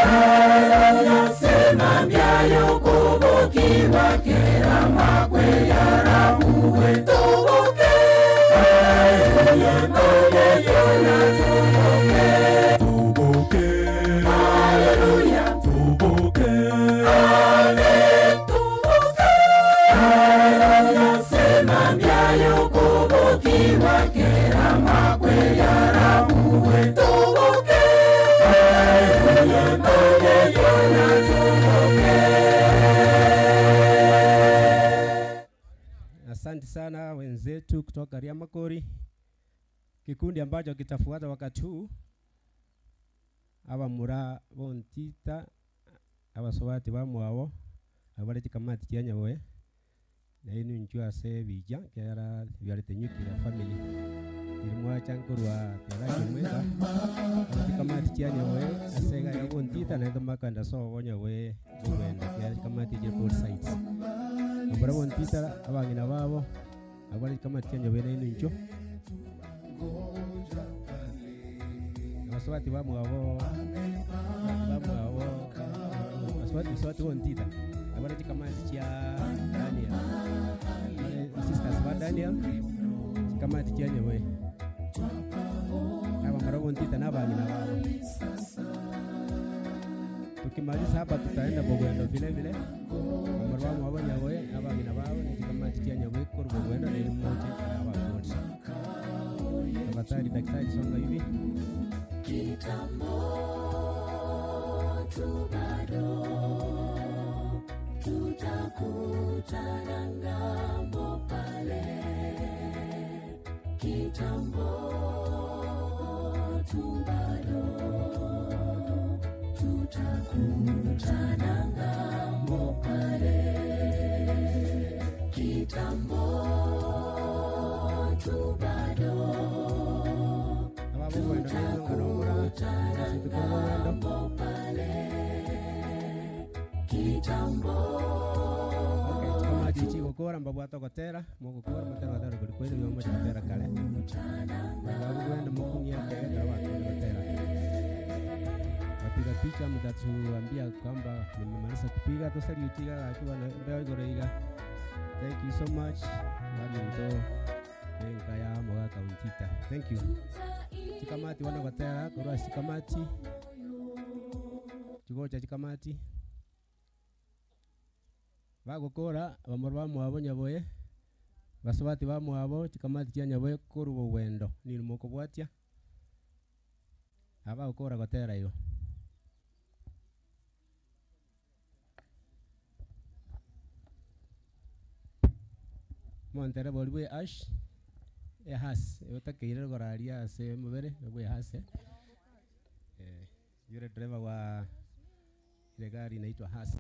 Haleluya, sema mbyayo kubukiwa kera makweyarabuwe tubuke Haleluya, nabeyona tubuke tubuke, Haleluya, tubuke, amen, tubuke Haleluya, sema mbyayo kubukiwa kera makweyarabuwe tubuke Haleluya, nabeyona tubuke Asante sana wenzetu kutoka Riamakori. Kikundi ambacho kitafuata wakati huu abamura bontita abasobati bamwabo abari chikamati chia nyaboe nainu inchu ase bija kiara biarete nyukira family irimwachankurwa kiara kimweka chikamati chia nyaboe ase gaya bontita naito makanda sobo nyaboe bogwenda kiara chikamati chia both sides abura bontita abang'ina babo abari chikamati chia nyaboe nainu inchu abaswati bamwabo bamwabo baswati swati bontita abara chikamati chia Daniel Abare sisters ba Daniel chikamati chia nyaboe abamara bontita n'abang'ina babo tukimaliza hapa tutaenda bogwendo vile vile bamara bamwabo nyaboe n'abang'ina babo nechikamati chia nyaboe kori bogwendo nerimoche abakoti tafadhali daktari songa hivi Kitambo tu bado tutakutana ngambo pale. Kitambo tu bado tutakutana ngambo pale. Kitambo tu bado chikamati chigokora mbabwate ogotera mogokora motera gotera kori kwene biomo chigotera kare babugwenda mokung'ia kege kero bakore gotera wapiga picha mtatuambia kwamba nimemaliza kupiga tosariutiga gakiwa na mbeo igoro iga thank you so much baminto enka ya mogaka untita thank you chikamati wana gotera korwa chikamati. Chigocha chikamati, bagokora bamura bamwabo Nyaboe, basubati bamwabo chikamati chia Nyaboe korwa bogwendo nini mokobwatia, aba bagokora gotera igo. Omontereba oria bwa eash, ehas otakeire rogoro aria ase omobere bwa ehase, eh, yule driver wa ile gari inaitwa Hearse.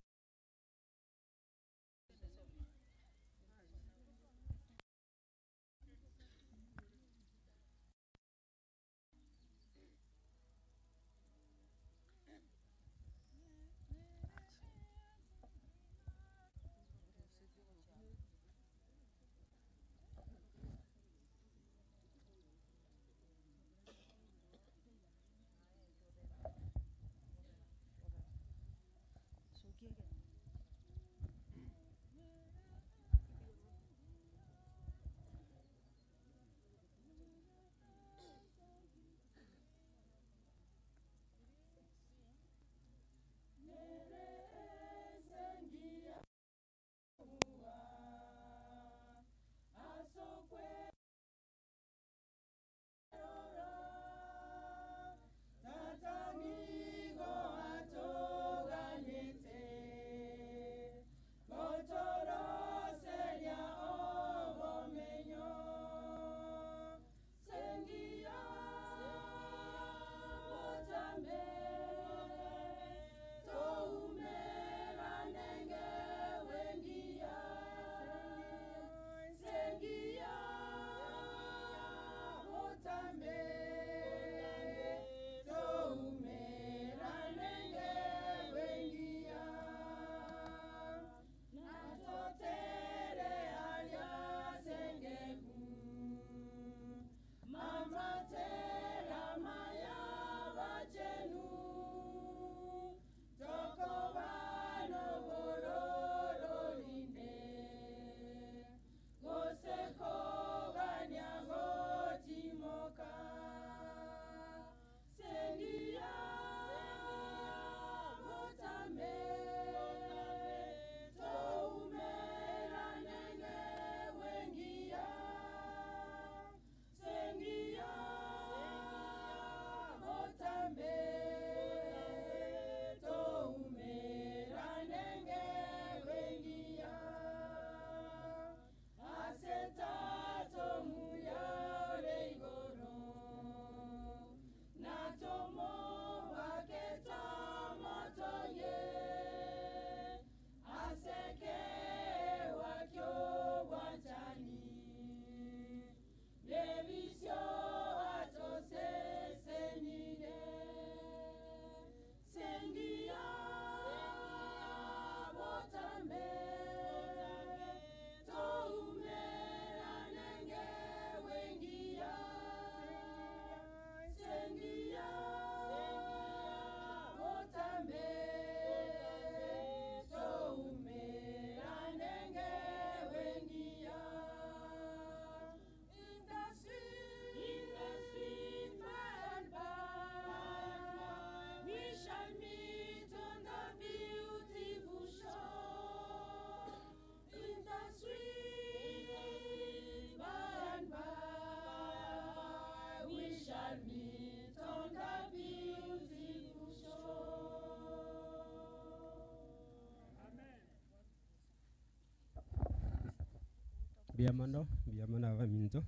Mbuya mono, mbuya mono abaminto.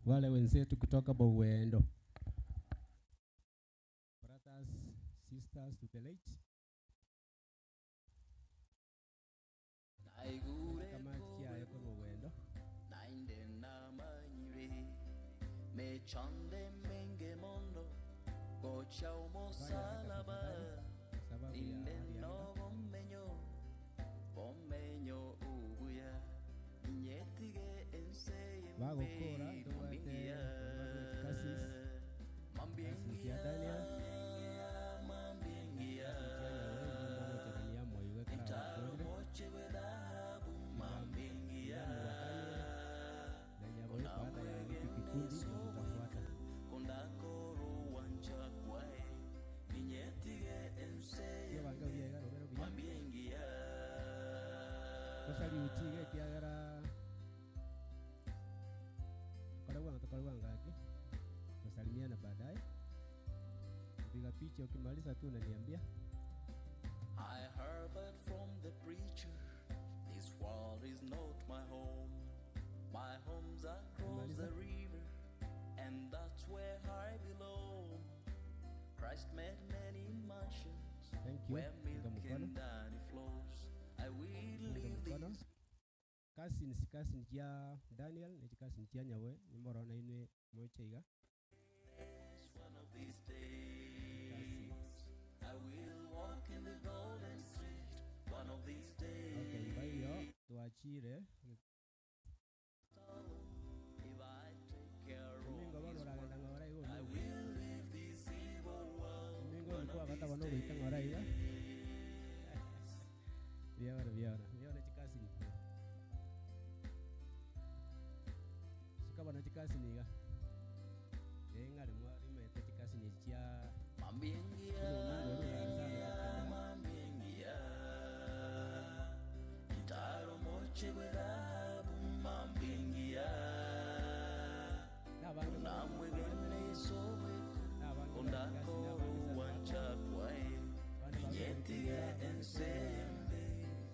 Wale wenzetu kutoka Bowendo. Brothers, sisters to the late. Kama kiaye ko Bowendo. Nainde namanyire mechande menge mondo gocha omosalaba Sababu ya inde hali ya anga. nobomenyo bomenyo ubuya inyetige ense Bagokora tobwate kasis kasis ya Daniel kasis ya Nyawe mogochorania moiwe kara wakorire na Nyawe baada ya hiki kikundi ndio tutafuata. kondakoro wancha kwae ninyetige ense Tutasalimiana baadaye. Piga picha ukimaliza tu unaniambia. I heard from the preacher, this world is not my home. My home's across the river, and that's where I belong. Christ made many mansions Thank you. where Punga milk mkono. and honey flows. I will Punga leave mkono. this Cousins, cousin chia Daniel ne cousin chia Nyawe nimorona inwe moche iga. one of these days. I will walk in the golden street one of these days. Okay, baiyo twachire If I take care of Omingo bono his oragenda word, ng'ora igo I will leave this evil world. Omingo One nikuwa of bata these bono goita ng'ora iga. Biabana biabana biabana chikasini. Sikabana chikasini iga. Eng'are mwarimete chikasini chia Mambingia, mambingia, ntaro moche gwerabu mambingia, unamwegene soweku, undakoro wanchakwae, inyetige ensembe,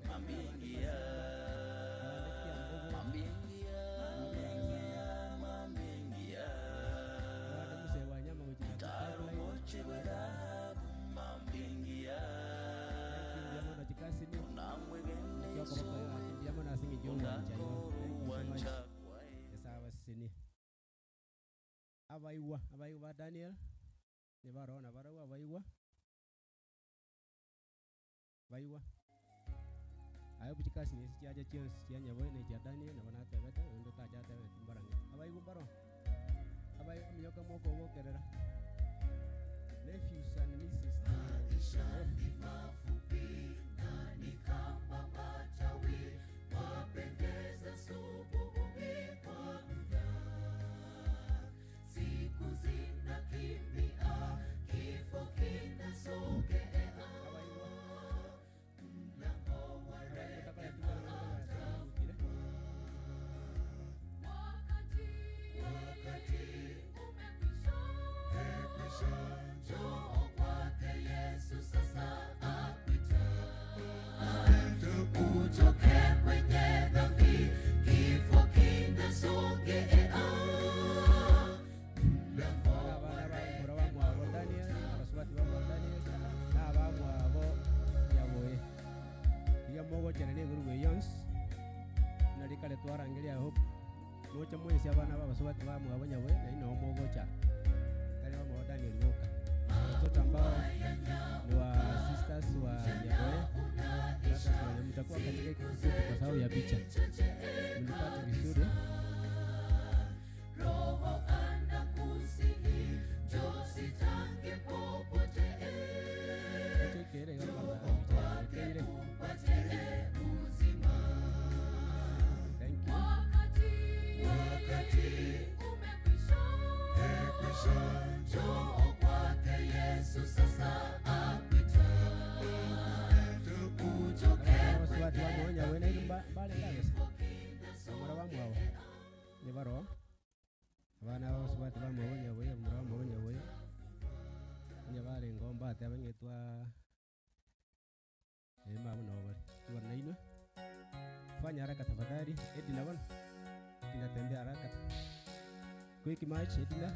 mambingia, mambingia, mambingia, ntaro moche gwerabu mambingia, unamwegene esabasini abaigwa abaigwa ba Daniel nibarona baragwo abaigwa baigwa ayo buchikasini esi chiacha chionsi chia Nyaboe na chia Daniel nabo natebete onde tachatebete mbarang'e abaigwa mbaro abaigwa minyoka mokogokerera nephews and nieces Maisha ni mafupi na ni kama matawi, wapendeza subuhi kwa muda. Siku zinakimbia, kifo kinasogea. Mlango wa rehema atafungua. Wakati umekwisha, njoo kwake Yesu sasa akuita. Utoke kwenye dhambi, kifo kinasogea. Mlango wa mura wa mwabo Daniel abasubati ba mwabo Daniel na abamwabo Nyaboe iga mogochana iguru bwe yonsi narikare twarangeria hope mocha mwensi abana ba abasubati ba mwabo Nyaboe na ino mogocha kare wa mwabo Daniel boka watoto ambao ni wa sisters wa Nyaboe brothers wa Nyaboe, mtakuwa katika hiki kikundi kwa sababu ya picha mlipate vizuri. Roho anakusihi, njoo usitange popote. Tekere iga kwamba picha tekere. Upate uzima. Thank you. Wakati umekwisha, njoo kwake Yesu sasa akuita. Utoke abasubati ba mwabo Nyaboe na mbale ndagesa bamura ba mwabo ni baro abana b'abasubati ba mwabo Nyaboe bamura ba mwabo Nyaboe onye barengo mbate abang'etwa emabo nabo bari tubari nainwe fanya haraka tafadhali Edina bana Edina tembea haraka quick march Edina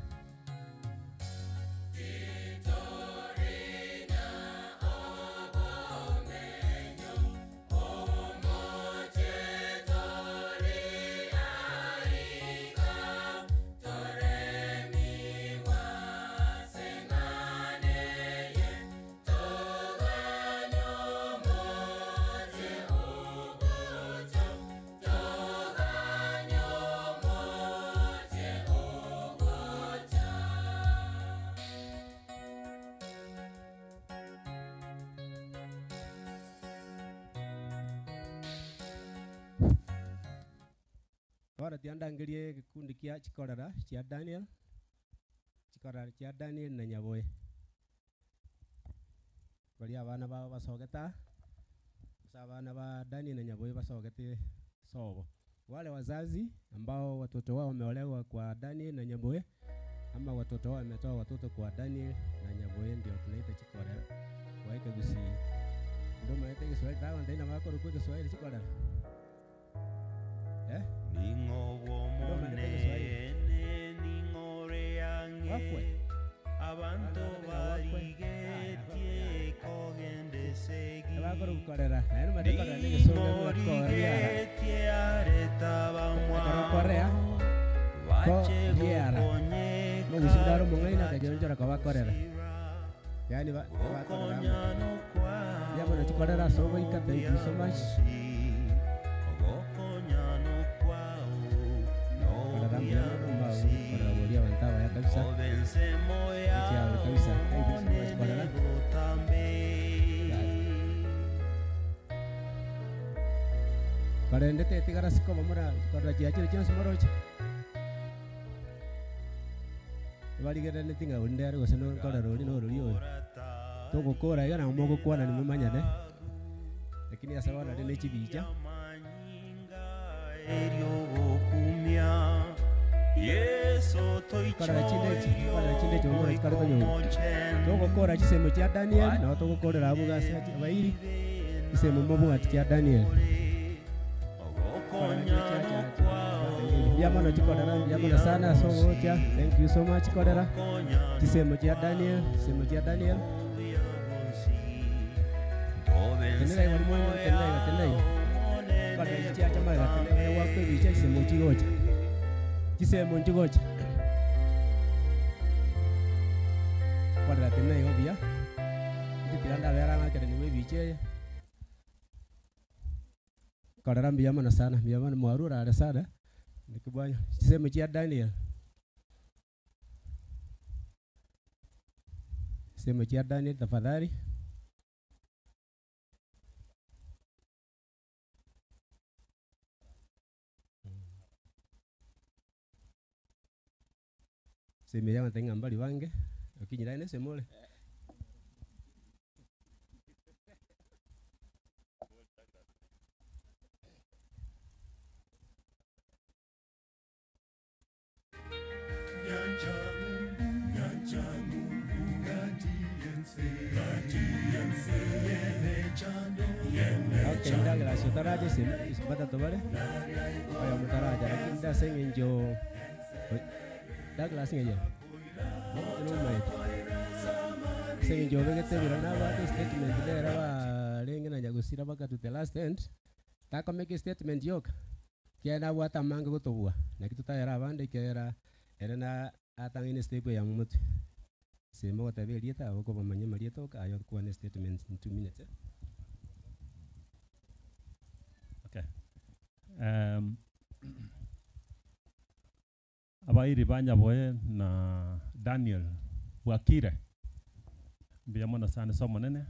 Bara tiandangerie gikundi kia chikorera chia Daniel chikorera chia Daniel na Nyaboe baria abana babo basogeta ase abana ba Daniel na Nyaboe basogete sobo wale wazazi ambao watoto wao wameolewa kwa Daniel na Nyaboe ama Ama watoto wao wametoa watoto kwa Daniel na Nyaboe ndio tunaita chikorera kwa ekegusii. Ndomaete egeswahili tagontebia ng'a bakorokwa egeswahili chikorera? Eh? Ning'o Ndomaete egeswahili? bw'Omonene, ning'o ore ang'e, Wakwe. abanto barigetie kogenda esegi. Bakorokwa korera, naende omanyete korera na egesongo Ning'o buna koriara. origetie arete Ekero okorea, abamwabo, bache koriara. gokonyeka Omogusii nare omong'aini akachionchora koba korera. Yaani ba bakorera amo. Mbuya mono chikorera ase ogoika, thank you so much. Korera mbuya mono mbago korera boria abanto abaya kabisa. Ekiago kabisa. Thank you so much korera. Korende tetigara ase koba mora korera chiachire chionsi moroche. Ebarigereretie ng'a onde are gose nkorera oria na ororia oyo. Togokora iga nabo mogokwanani momanyane, lakini ase bono aria ne chibicha. Korera chinde echi, korera chinde echi momorwe chikare konyora. Togokora chisemo chia Daniel, nabo togokorera abwo iga ase abairi, chisemo mobwati chia Daniel. Korera chire chia chia Mbuya mono chikorera, mbuya mono sana ase ogocha, thank you so much korera, chisemo chia Daniel, chisemo chia Daniel. Tenena iga mwanyo, tenena iga, tenena iga. Korera echi chiacha magega, tenena iga gwakwa ebicha chisemo chigocha. Chisemo nchigocha. Korera tenena iga buya, inche tiga ndabera ng'akeranigwe ebicha eye. Korera mbuya mono sana, mbuya mono mwarure are sana, naki bwanyu chisemo chia Daniel. Chisemo chia Daniel tafadhali. Semo eye abanto ng'a mbari bange, lakini naye nesemo ore. Okay, Douglas otaracha ase ase batato bare, oyomo taracha lakini ase eng'encho Douglas ng'ai are? Nomaete. Ase eng'encho obegete ebiro nabwate estatement nere barenge na nyagusira mpaka to the last end, takomeka estatement yoka, ekiagera nabwate amange gotobua, naki totayera abande ekiagera ere na atang'aine estep eyemo motwe. Semo goteba erieta abo okobamanya amarieta oka aye okwane estatement in 2 minutes eh. Okay. Abairi ba Nyaboe na Daniel bwakire? Mbuya mono sana ase Omonene,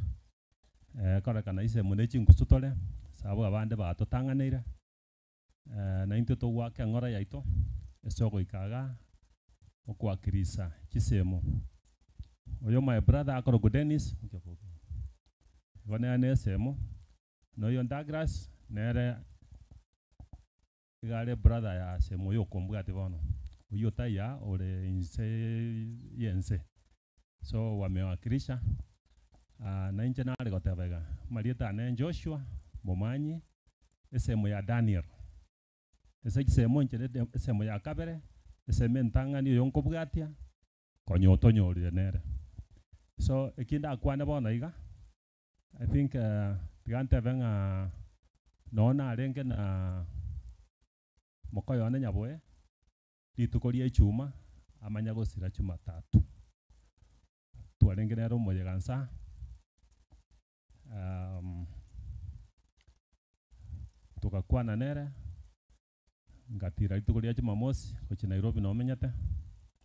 korekana ise muna echingusu tore, sababu abande batotang'aneire, naintwe togoaka eng'ora yaito ase ogoika igaa, okoakirisa chisemo. Oyo my brother akorokwa Dennis, igo nere na esemo, na oyo Douglas, nere iga are brother ya semo oyo okombwati bono, oyio otaiya ore inse yense. So wamewakilisha, na inche nare goteba iga, amarieta ane Joshua Momanyi, esemo ya Daniel. Ase chisemo inche nde esemo ya kabere, esemo entang'ani oyo nkobwatia, konya otonyorire nere. So eki ndakwane bono iga, I think tiga ntebe ng'a nonye narenge na mokoyo one Nyaboe, rituko ria echuma, amanya gosira jumatatu. Twarenge nere omoyega nsa, togakwana nere, ngatira rituko ria jumamosi gochia Nairobi nomenyete,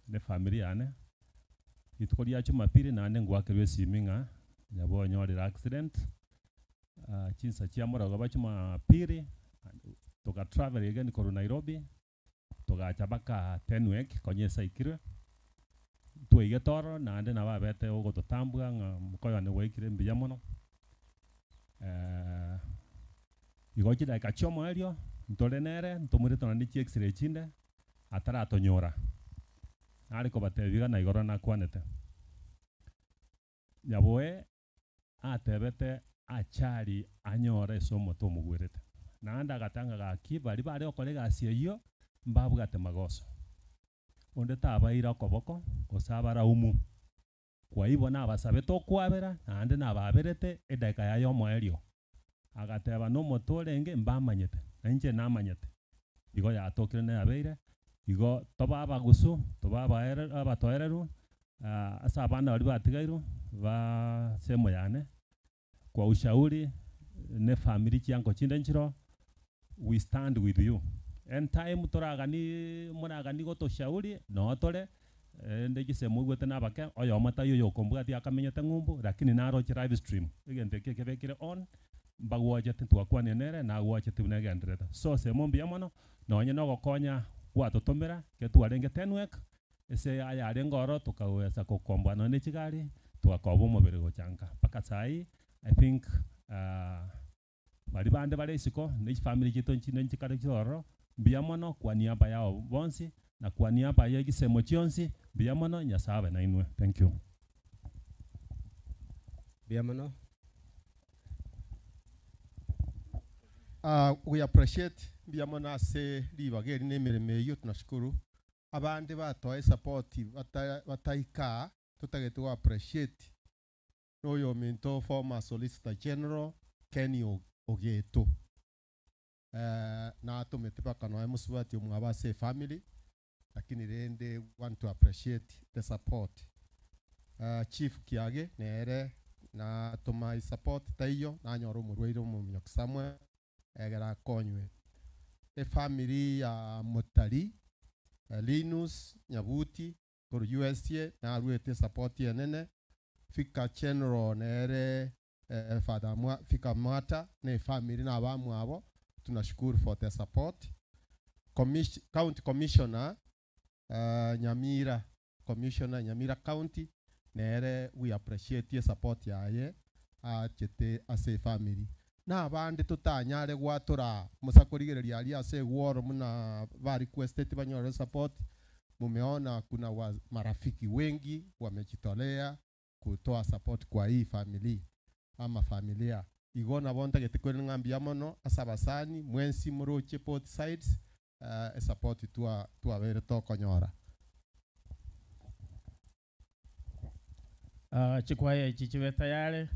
na efamiri yane, rituko ria jumapili naende ngwakerwa esimi ng'a Nyaboe onyorire accident, chinsa chia morogoba jumapili, toga travel again korwa Nairobi, togacha mpaka Tenwek konya esaikirwe, twaigete ororo naende nabo abete ogototambua ng'a mokoyo one gwaikire mbuya mono, igo chidakika chia omoerio, ntore nere, ntomoirete nonye chi x-ray chinde, ataratonyora. Nare kobatebia iga na igoro nakwanete. Nyaboe atebete achari anyore ase omote omogwerete. Naende agatanga gaki baria bare gokora egasi eyio mbabwate magoso. Onde tabaira okoboko gose abaraumu. Kwa igo nabasabete okwabera naende nababerete edageka yaye y'omoerio. Agateba nomote orenge mbamanyete, na inche namanyete. Igo yatokire na yabeire, igo tobe abagusu, tobe abaere abatoereru ase abana baria batigairwe ba sehemu yane, kwa ushauri na efamiri chiango chinde nchiroo, we stand with you. Entime toragani moragani gotoshauri, noo tore, rende gise moigwete na abake, oyomo taiyo oyokombwatia akamenyete ng'umbu, lakini naroche live stream, egento ekio ekebekire on, mbagwachete twakwanire nere, nagwachete buna egendererete. So semo mbuya mono, nonye na ogokonya gwatotomera, ekero twarenge Tenwek, ase ayarenge ororo tokawesa gokomboa nonye na echigari, twakoba omobere gocha nka. Mpaka sai, I think baria bande bare isiko, na chifamiri chiaito nchinde nchikare chire ororo, mbuya mono kwa niaba yao bonsi, na kwa niaba ya gisemo chionsi, mbuya mono, Nyasaye abe nainwe. Thank you. Mbuya mono. Ah, we appreciate mbuya mono ase ribaga eri na emeremo eyio tunashukuru. Abande batoa esapoti bata bataika totagete go appreciate na oyominto former solicitor general Ken Ogeto. Eh, natomete mpaka nonya mosubati omwabo ase efamily lakini rende want to appreciate the support. Uh, Chief Kiage nere natoma esupport taiyo nanyora omorwaire omominyoki somewhere egere akonywe. Efamily ya Motari Linus Nyabuti korwa USA naruete esupport enene. Vicar General nere eh, Father Mwa, Vicar Mwata na efamily na abamwabo tunashukuru for the support. Commis County Commissioner uh, Nyamira Commissioner Nyamira County nere we appreciate support yaye achete ase efamily. Na abande totanyare gwatora mosakorigereria aria ase egworo muna ba requested banyore support mumeona kuna wa marafiki wengi wamejitolea kutoa support kwa hii family ama familia igo nabo ntagete kore ng'a mbuya mono ase abasani mwensi moroche both sides uh, esupport twa twabere tokonyora. Uh, chikwaya echi chibe tayari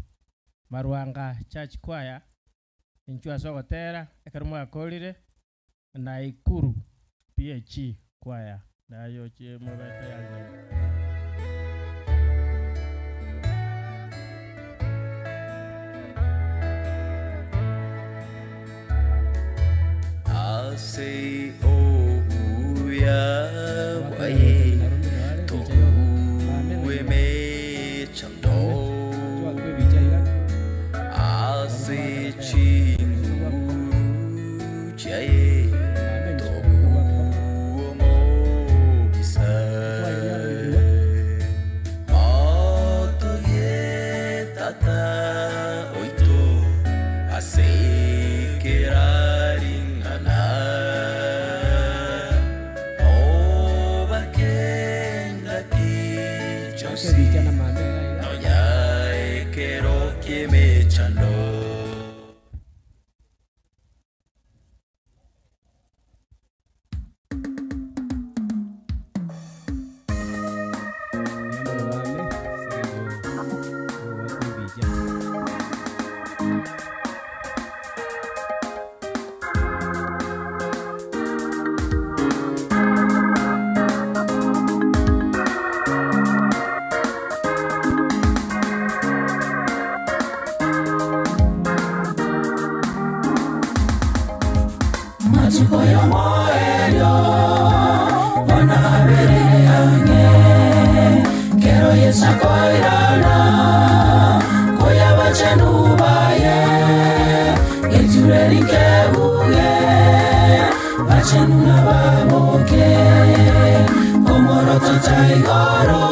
Marwanga Church Choir inchuo ase ogotera ekero mwakorire Naikuru PAG Choir nayo chie mobe tayari nainwe. Ase obuya bwaye tohuwe mechando ase chinguru chiaye tohuwe mobisa motoye tata oito asekeraringana obakengaki chonsi nonya ekero kiemechando. Matuko y'omoerio bona abere ang'e kero Yesu akoirana koya bachenu baye geture rikebuge bachenu nababoke komoroto cha igoro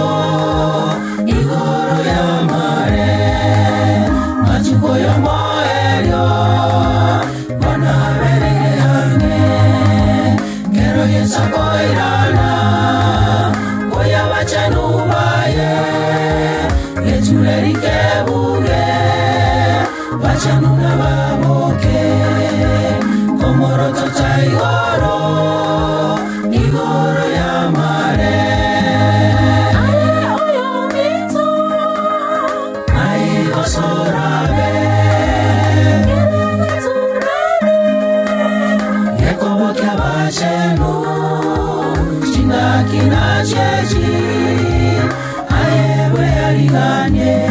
igoro y'amare matuko y'omoerio bona abere ang'e kero Yesu akoirana koya Getureri kebuge Bachanuna baboke Komoroto cha igoro Igoro ya mare Aye oyo mito Aigo sorabe Yekoboke abachenu Chingaki na chechi Ayewe ariganie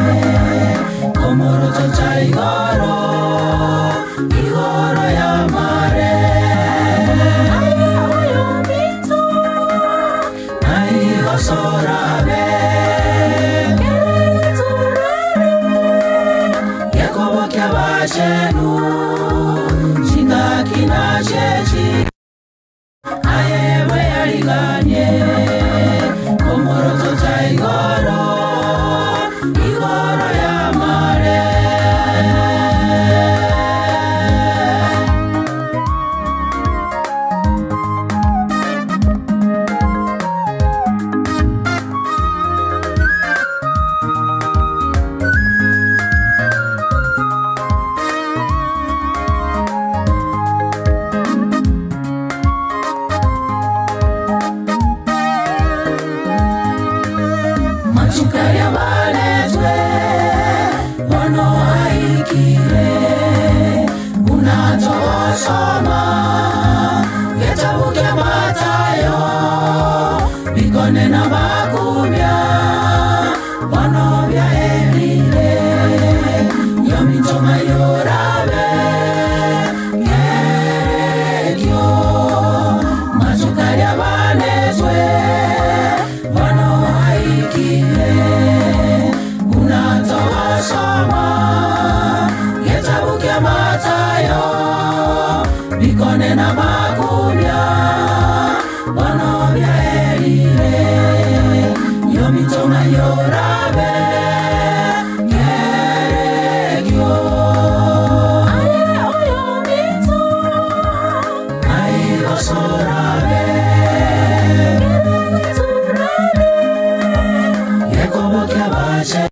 Komoroto cha igoro Igoro ya mare Aye oyo mito Aigo sorabe Yekoboke abachenu Chingaki na chechi Ayewe ariganie Komoroto cha igoro Igoro ya mare Matukari abaletwe Bono aikire Unatosoma Getabu kya Matayo Bikone na makumya Bono bya erire Yomitoma yorabe Kerekyo Matukari abaletwe Bono aikire Unatosoma Getabu kya Matayo Bikone na makumya Bono bya erire Yomitoma yorabe Kerekyo Aye oyo mito Aigo sorabe Yekoboke abache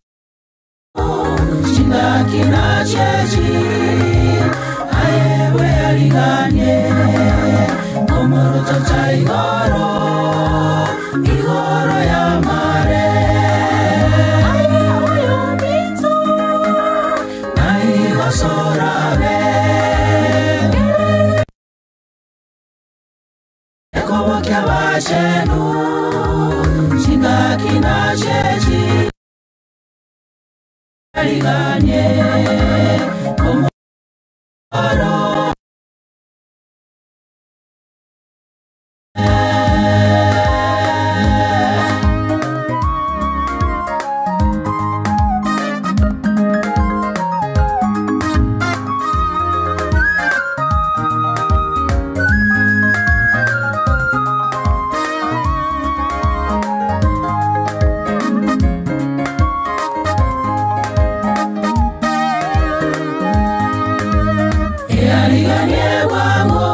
Chingaki na chechi Ayewe ariganie Komoroto cha igoro Igoro ya mare Aye oyo mito Aigo sorabe Yekoboke abachenu Chingaki na chechi Ariganie Komoro Eariganie bwango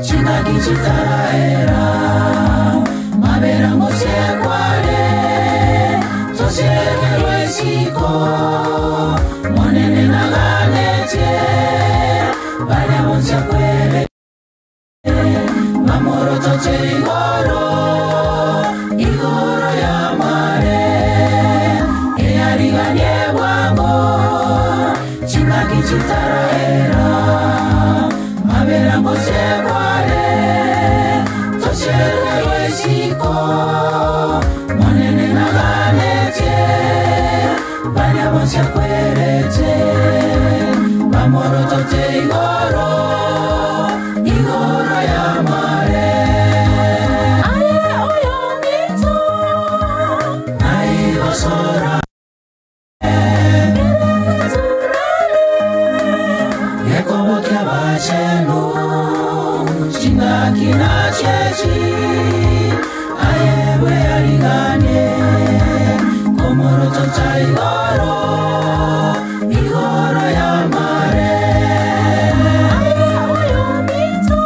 Chingaki chitaraera Mabera ngosiekware Tosiekerwe isiko Monene naganetie Baria bonsi akwere Mamoroto che igoro Igoro ya mare Eariganie bwango Chingaki chitaraera Mabera ngosiekware Tosiekerwe isiko Monene naganetie Baria bonsi akwerete Mamoroto che igoro Igoro ya mare Aye oyo mito Aigo sora Yekoboke abachenu Chingaki na chechi Ayewe ariganie Komoroto cha igoro Igoro ya mare Aye oyo mito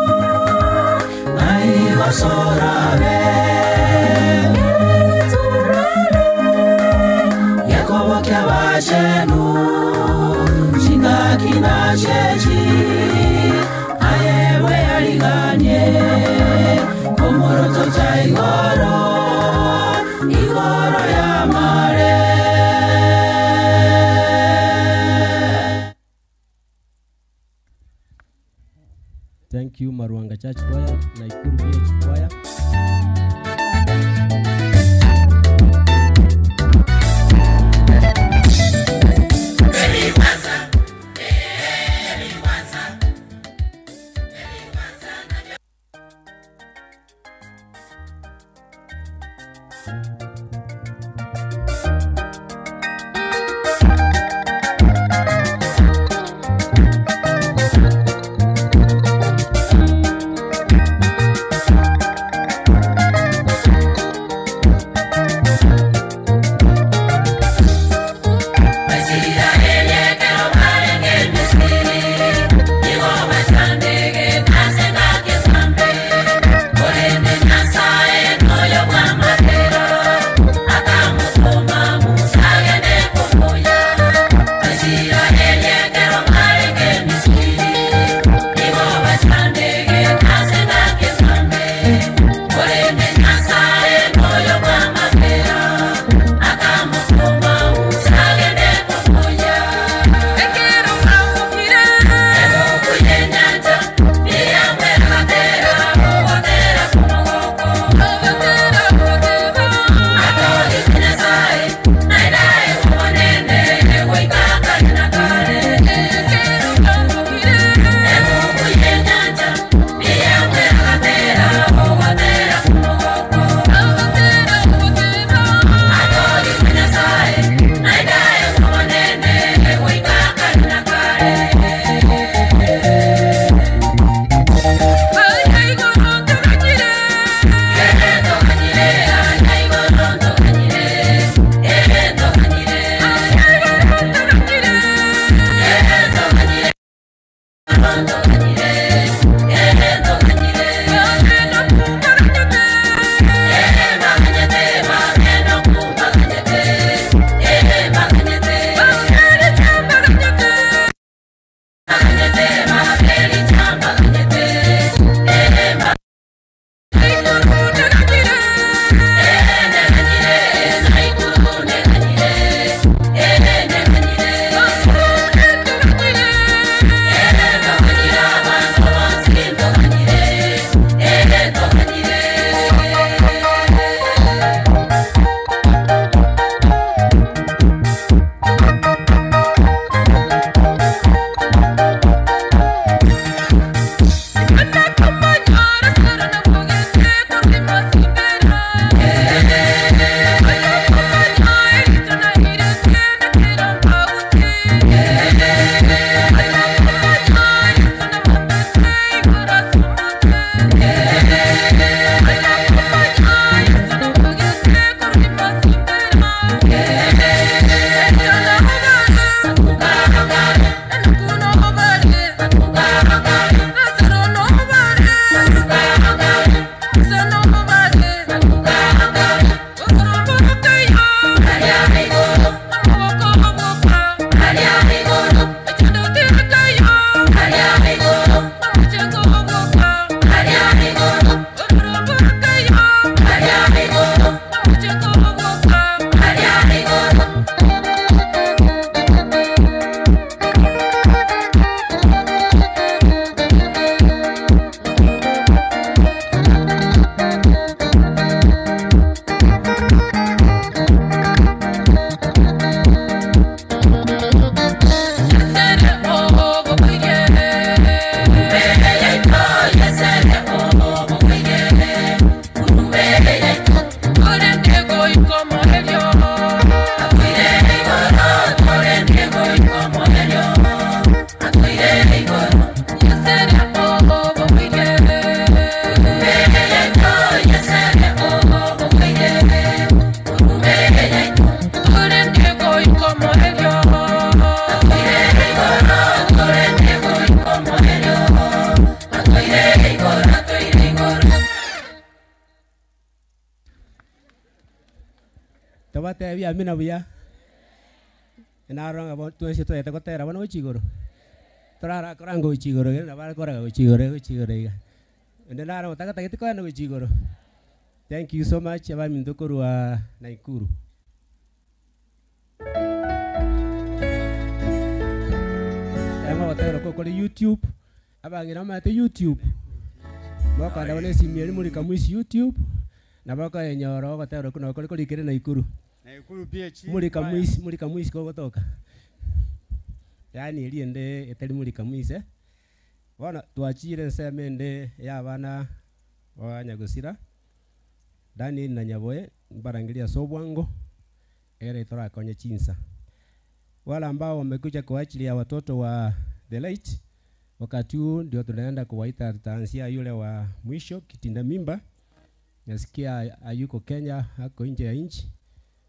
Aigo sorabe Thank you Marwanga Church Choir, Naikuru Village Choir. Tobatebia amina buya. Naronga bo twese twete gotera bono gochia igoro. Torarakora ngochia igoro gere nabo akoraga gochia igoro gochia igoro iga. Ende naro otagatagete koenda gochia igoro. Thank you so much abaminto korwa Nakuru. Eng'o gotera kore YouTube, abang'ina bamaete YouTube. Mokanda bana esimu eri Mulika Mwizi YouTube, nabo okoenyora ogotera okwo nabo kore korikire Naikuru. Naikuru PH Mulika choir. Mwizi, Mulika Mwizi kogotoka. Yaani eria ende etari Mulika Mwizi eh. Bono twachire ensemo ende ya abana ba Nyagosira, Daniel na Nyaboe, mbarangerie ase obwango, egere torakonye chinsa. Wale ambao wamekuja kwa ajili ya watoto wa the late, wakati huu ndio tunaenda kuwaita. Tutaanzia yule wa mwisho kitinda mimba, nasikia hayuko Kenya, ako nje ya nchi.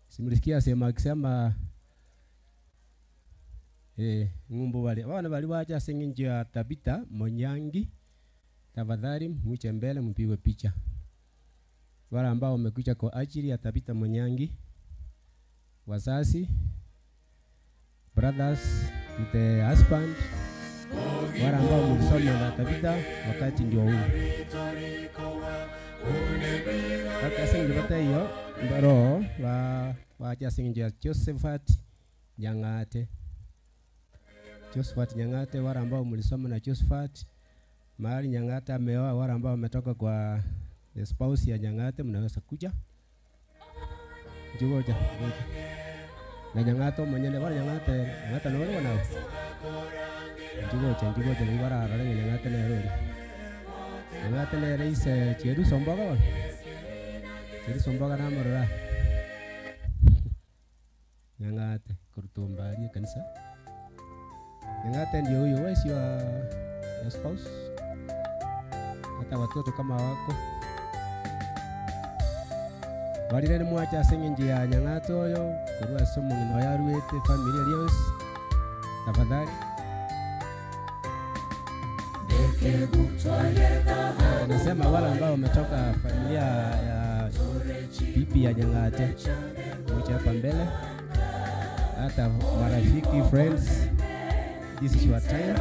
Simulisikia sema akisema ng'umbu wale wana bali wacha sing'injo ya Tabita Monyangi, tafadhali muje mbele mpigwe picha. Wale ambao wamekuja kwa ajili ya Tabita Monyangi, wazazi, brothers, the husband, wale ambao mlisoma na Tabita, wakati ndio huu. Bakasingibata iyo mbaro ba wacha sing'injo ya Josephat Nyang'ate. Josephat Nyang'ate, wale ambao mlisoma na Josephat mahali Nyang'ate ameoa, wale ambao wametoka kwa the spouse ya Nyang'ate, mnaweza kuja njugoja ngoja na Nyang'ate omonyene wale Nyang'ate Nyang'ate nore nao njugoja njugoja ni bararore Nyang'ate nere ori Nyang'ate nere ise Cheruso Mboga bono Cheruso Mboga namorora Nyang'ate korutomba aria ekanisa Nyang'ate ndio huyo, where is your spouse? Hata watoto kama wako barire ni mwacha ase eng'encho ya Nyang'ate oyo korwa ase omong'ina oyo arwete family alliance, tafadhali. Nasema wale ambao wametoka familia ya bibi ya Nyang'ate muje hapa mbele, hata marafiki, friends, this is your time.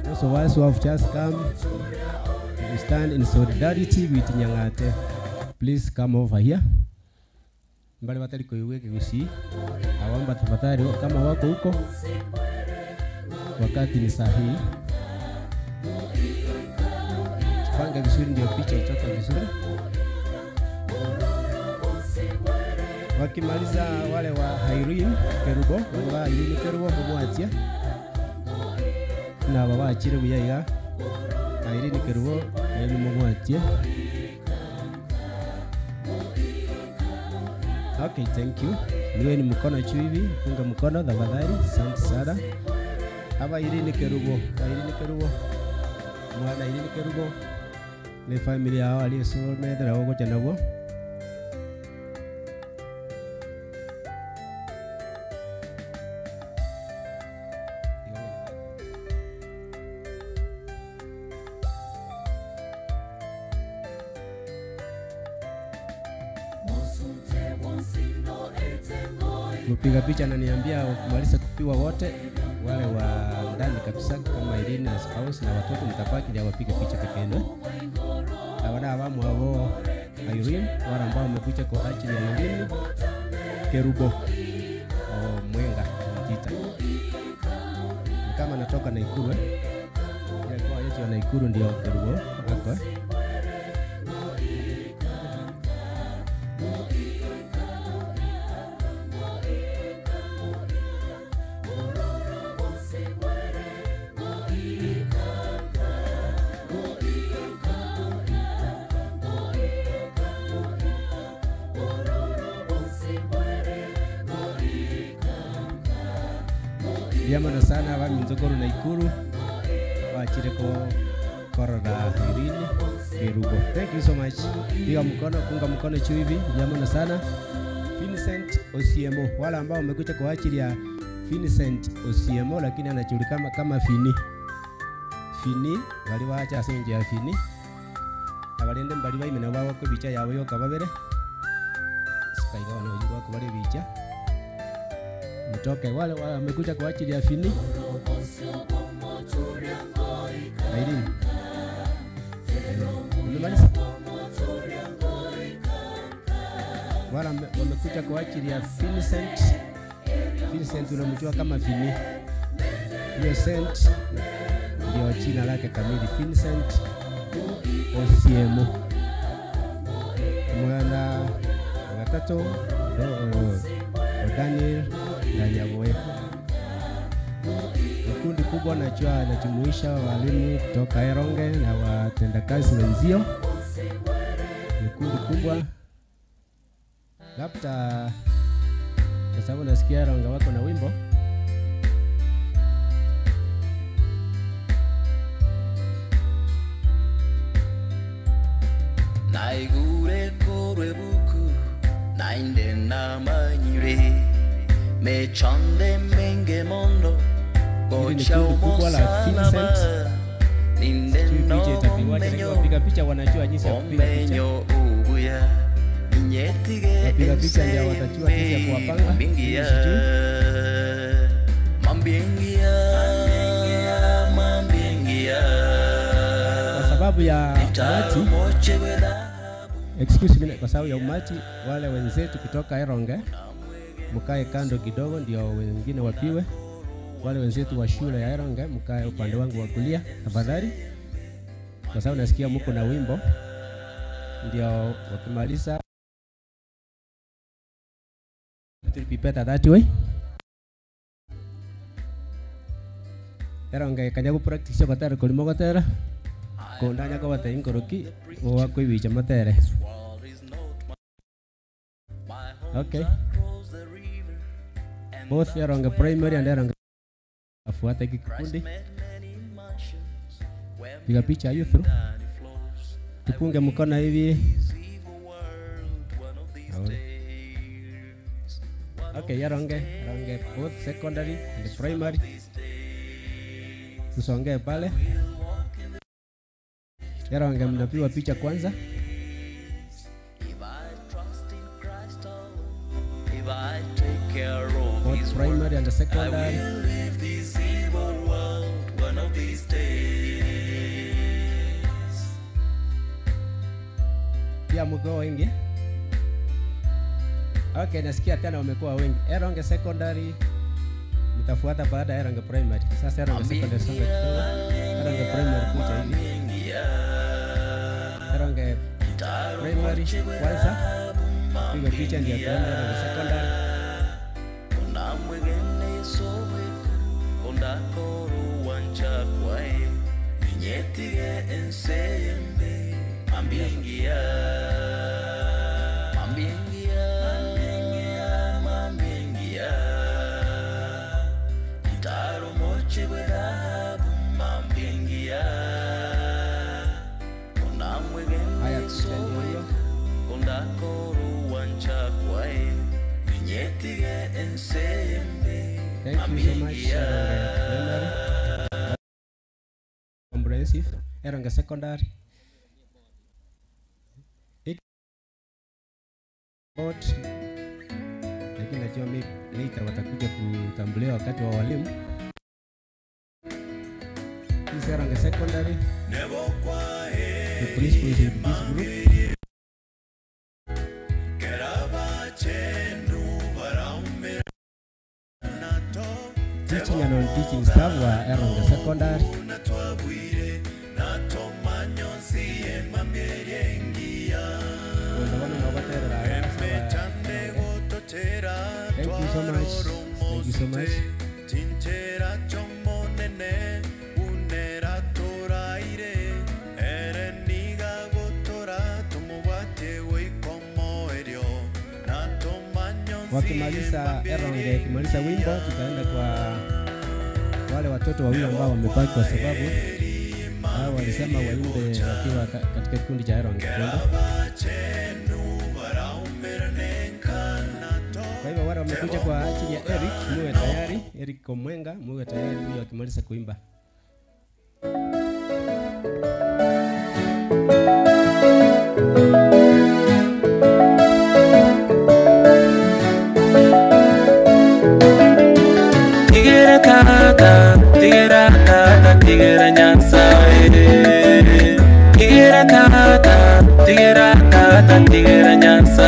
Those of us who have just come to stand in solidarity with Nyang'ate, please come over here. Mbali batari kuiweke gusi, naomba tafadhali kama wako huko, wakati ni sahihi. Panga vizuri ndio picha itoke vizuri. Wakimaliza wale wa Irene Kerubo, wale wa Irene Kerubo mumwatia na babachire buya iga Irene Kerubo nenu mumwatie. Okay, thank you. Niwe ni mkono juu hivi, punga mkono tafadhali. Asante sana. Hapa Irene Kerubo, Irene Kerubo. Mwana Irene Kerubo. Ni familia yao aliyesomethera gogocha nabo. Mpiga picha ananiambia kumaliza kupigwa wote wale wa ndani kabisa kama Irene na spouse na watoto mtabaki ndio wapige picha peke yenu. Na wana awamu hao Irene, wale ambao wamekuja kwa ajili ya Irene Kerubo o Mwenga Mtita. Ni kama natoka Naikuru eh. Ile kwa yetu ya Naikuru ndio Kerubo wako eh. Ndiamana sana baminzokoro Naikuru bachire ko korora Irene Kerubo. Thank you so much. Piga mkono, kunga mkono juu hivi. Ndiamana sana Vincent Osiemo, wale ambao wamekuja kwa ajili ya Vincent Osiemo, lakini anajulikana kama Fini. Fini bali wacha ase nje ya Fini abalende mbali baimena bawo ko bicha yawe yokababere sikaiga wana ujirwa ko bali bicha mtoke wale wamekuja kwa ajili ya Fini. Irene. Umemaliza? Wale wamekuja kwa ajili ya Vincent. Vincent unamjua kama Fini. Vincent ndio jina lake kamili, Vincent Osiemo. Omwana ogatato o Daniel na Nyaboe. Ni kundi kubwa najua najumuisha walimu kutoka Eronge na watendakazi wenzio. Ni kundi kubwa, labda kwa sababu nasikia Eronge wako na wimbo. Naigure korwe buku nainde namanyire mechande menge mondo Hili ni gocha kundi kubwa la omosalaba Vincent. ninde Sijui picha itapigwaje, lakini nomenyo wapiga picha wanajua jinsi ya kupiga picha. omenyo ubuya ninyetige Wapiga picha ndio watajua jinsi ya kuwapanga. Mimi Mambingia sijui. mambingia mambingia Kwa sababu ya umati, excuse me, kwa sababu ya umati, wale wenzetu kutoka Eronge mkae kando kidogo, ndio wengine wapiwe. Wale wenzetu wa shule ya Eronge mkae upande wangu wa kulia tafadhali, kwa sababu nasikia mko na wimbo, ndio wakimaliza it will be better that way. Eronge kanya ku practice gotera kulimo gotera kundanya ko bate ingoroki goa kuibicha matere. Okay. Both Eronge primary and Eronge afuata hiki kikundi. Piga picha hiyo through. Tupunge mkono hivi. Okay, Eronge, Eronge both secondary and primary. Tusongee pale. Eronge mnapigwa picha kwanza. If I trust in Christ alone, if I take care of Both His primary word, and I secondary. will leave this evil world one of these days. Pia mko wengi. Okay, nasikia tena wamekuwa wengi. Eronge secondary mtafuata baada ya Eronge primary. Sasa Eronge secondary songa kidogo. Eronge primary kuja hivi. Eronge primary kwanza. Piga picha ndio tuende Eronge secondary. Unamwegene sobeka kondakoro wancha kwae ninyetige enseyembe mambingia mambingia mambingia ntaro moche bwerabu mambingia Haya, unamwegene picha ndio hiyo. sobeka kondakoro wancha kwae ninyetige enseyembe Thank you so much, Eronge primary. Comprehensive, Eronge secondary. Board, lakini najua mi later watakuja kutambuliwa wakati wa walimu. This is Eronge secondary. The principal is in this group. Teaching and non-teaching staff wa Eronge secondary. Thank you so much. Thank you so much. Chinchera chomonene unera toraire ere niga gotora tumubwate goikomo erio Wakimaliza Eronge, wakimaliza wimbo tutaenda kwa wale watoto wawili ambao wamebaki, kwa sababu hao walisema waimbe wakiwa katika kikundi cha Eronge. Twende. Kwa hivyo wale wamekuja kwa ajili ya Eric, muwe tayari. Eric Komwenga, muwe tayari huyo akimaliza kuimba. Tigera tata, tigera tata, tigera nyansa eh. Tigera tata, tigera tata, tigera nyansa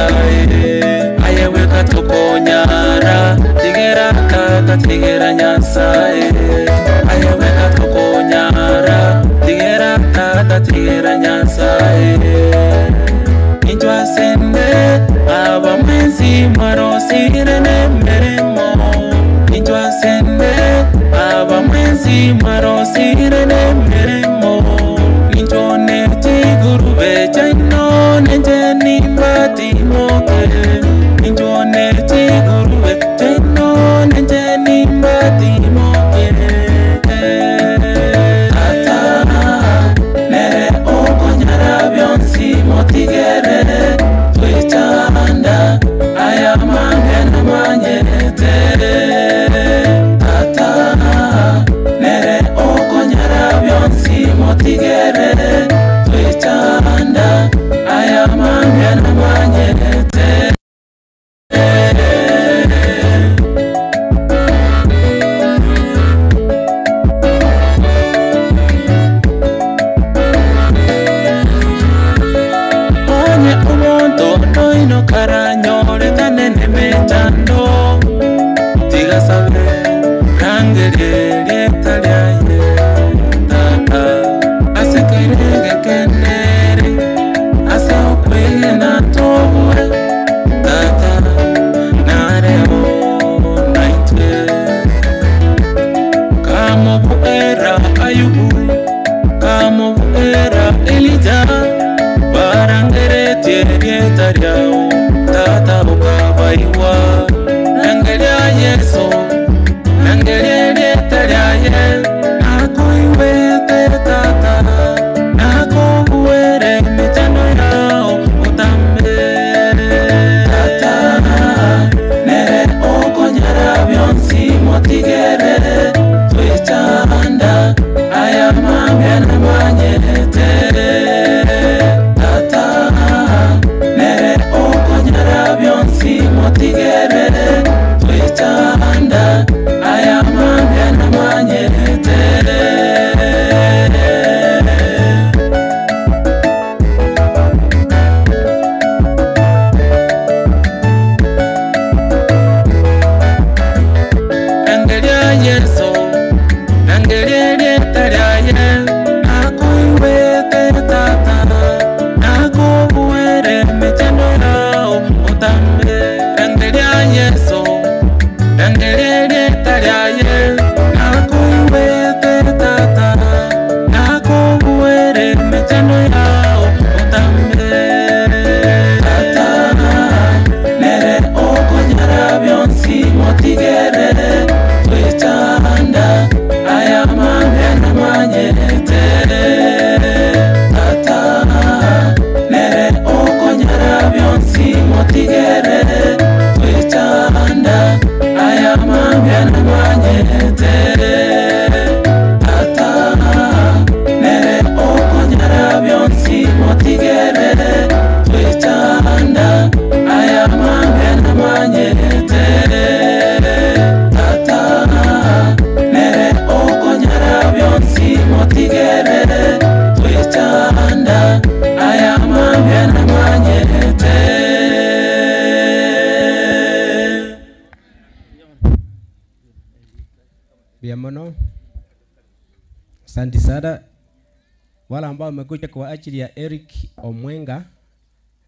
eh. Aye weka tokonyara, tigera tata, tigera nyansa eh. Aye weka tokonyara. mara Tigera tata tigera nyasaye Inchwa sende aba mwensi mwarosire nemeremo Inchwa sende aba mwensi mwarosire nemeremo Ninchone chigurube chaino nenje nimbatimoke Ninchone chigurube chaino nenje nimbatimoke Tata nere okonyara byonsi motigere twechanda aya mangena manyete Tata nere okonyara byonsi motigere twechanda aya mangena manyete Onye omonto noino karanyorekane nemechando tigasabe rangerie rieta riaye tata ase kerege kenere ase okwegena tobure tata nareo naitwe kamobuera Ayubu kamobuera Elija barangeretie rieta riao tata ukabaiwa rangeria Yesu rangeria rieta riaye nakoiwete tata nakobuere mechando yao utambe tata nere okonyara byonsi motigere twechanda aya mangena manyete tata nere okonyara byonsi motigere twechanda aya mangena manyete Rangeria Yesu rangeria rieta riaye nakoiwete tata nakobuere mechando yao utambe rangeria Yesu rangeria rieta riaye nakoiwete tata nakobuere mechando yao utambe tata nere okonyara byonsi motigere twechanda aya mangena manyete tata nere okonyara byonsi motigere twechanda aya mangena manyete tata nere okonyara byonsi motigere twechanda aya mangena manyete tata nere okonyara byonsi motigere twechanda aya mangena manyete Biamono. Asante sana wale ambao wamekuja kwa ajili ya Eric Omwenga,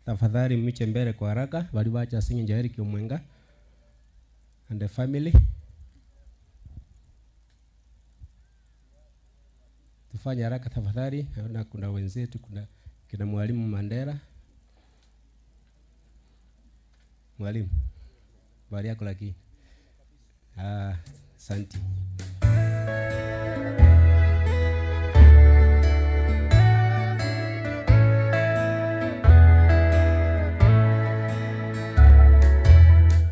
tafadhali mche mbele kwa haraka, waliwacha singinja Eric Omwenga and the family. Tufanye haraka tafadhali, naona kuna wenzetu, kuna kina mwalimu Mandela. Mwalimu, habari yako lakini? Ah, asante.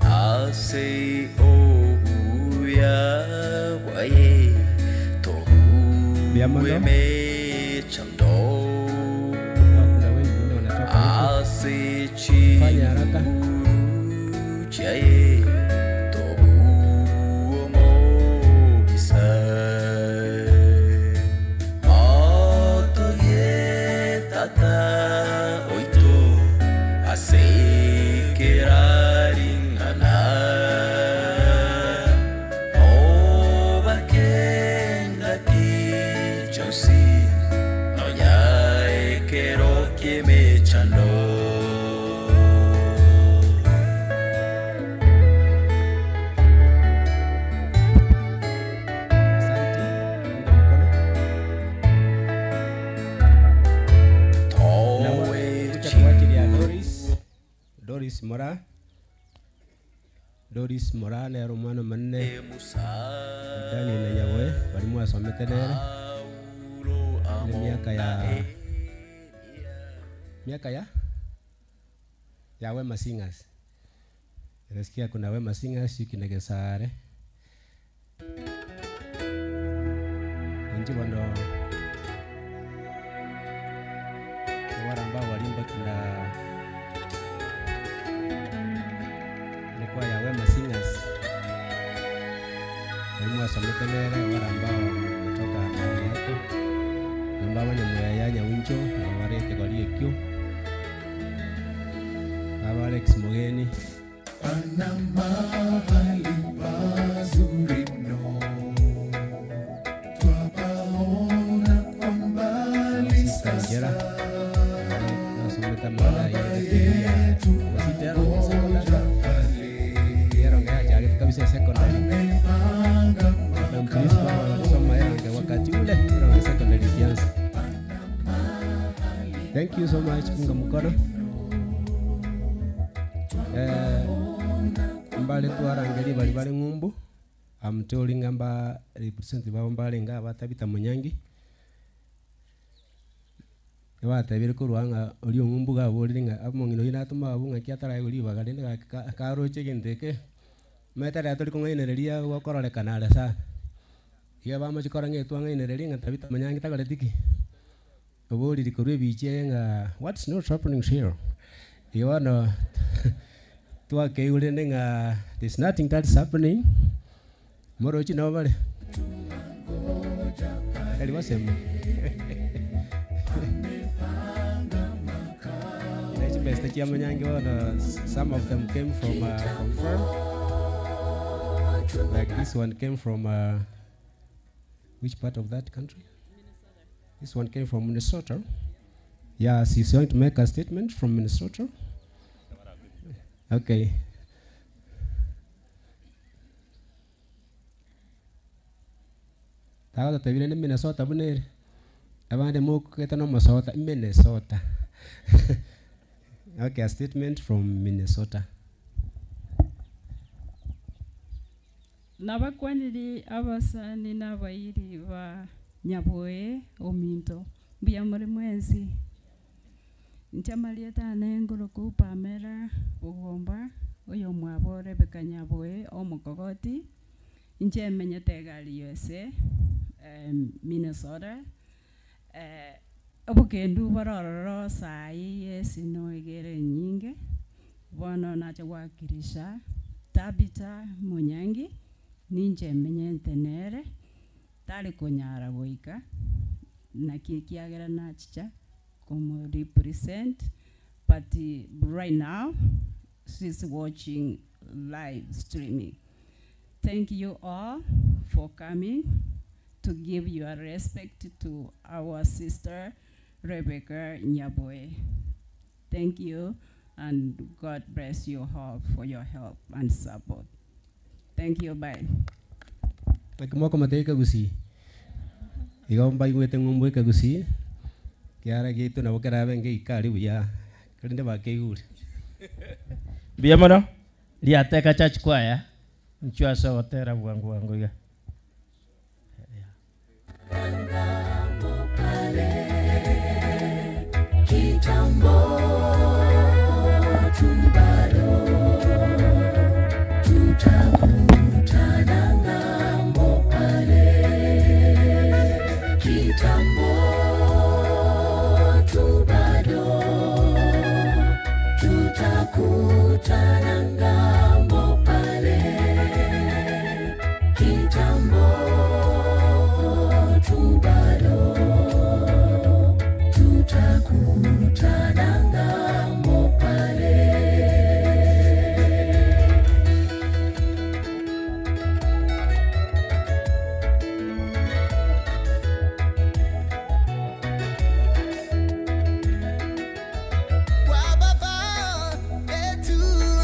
Ase obuya waye Biamono. Wemechando Ase Fanya haraka. Chaye Tobu Omobisa Otoye Tata Oito Ase Keraringana Obakenga Kichonsi Doris Moraa nere omwana omonene Daniel na Nyaboe baria mwasomete nere emiaka ya miaka ya ya Wema Singers. Nasikia kuna Wema Singers kina Gesare inji bono wale ambao walimba kina ilikuwa ya Wema Singers walimu wasomete nere wale ambao kutoka mahali hapo ambao wanyamuyaya Nyawinjo na wale kigori ekio Baba Alex Mugeni Pana mahali pazuri mno, twapaona kwa mbali Sasa sasa. nasometa mada Yetu angoja pale, kabisa secondary na principal walisoma Eronge wakati ule Eronge secondary ikianza. Thank you so much, punga mkono. Mbale twarangeri bali bali ng'umbu amtoli ngamba represent babo mbale nga batabita munyangi batabire korwa ng'a ori ong'umbu gaborire ng'a among'ina oyo natoma abu ng'aki ataraigwa ribaga rinde gaki karoche egento eke maete riria tori kong'ainereria gokororekana are sana. Iga bamochi kora ng'a etwang'ainereria ng'a Tabitha Munyangi tagoreti ki oboriri korwa ebichi eye ng'a what's not happening here iga bono twakeigwa rende ng'a there's nothing that's happening morochi nabo bare tari basema Chibesta chia Munyangi bono some of them came from far. Like this one came from which part of that country? This one came from Minnesota. Yes, he's going to make a statement from Minnesota. Okay. Tago tebire ni Minnesota bunere. Abande muketa no Minnesota, Minnesota. Okay, a statement from Minnesota. Nabakwaniri abasani n'abayiri ba Nyaboe ominto mbuya muri mwensi nchamarie tane ngoroku Pamela Bugomba oyo mwabo Rebecca Nyaboe omokogoti inche menyete egari USA Minnesota obokendu borororo sai esino egere nyinge bono nacha gwakirisha Tabitha Munyangi ninche menyete nere tari kunyara goika naki kiagera nachicha kumu represent but right now she's watching live streaming. Thank you all for coming to give your respect to our sister Rebecca Nyaboe. Thank you, and God bless you all for your help and support. Thank you, bye. Nakimoko mateka gusi. Igo mbaigwete ng'umbu ekagusi kiara gitu nabo kerabe ngeikari buya kerinde bakeigure. Mbuya mono riateka church choir nchio ase ogotera bwango bwango iga. Kitambo tu bado tutakutana ng'ambo pale. Kitambo tu bado tutakutana ng'ambo pale. Kitambo tu bado tutakutana ng'ambo pale. Kwa Baba yetu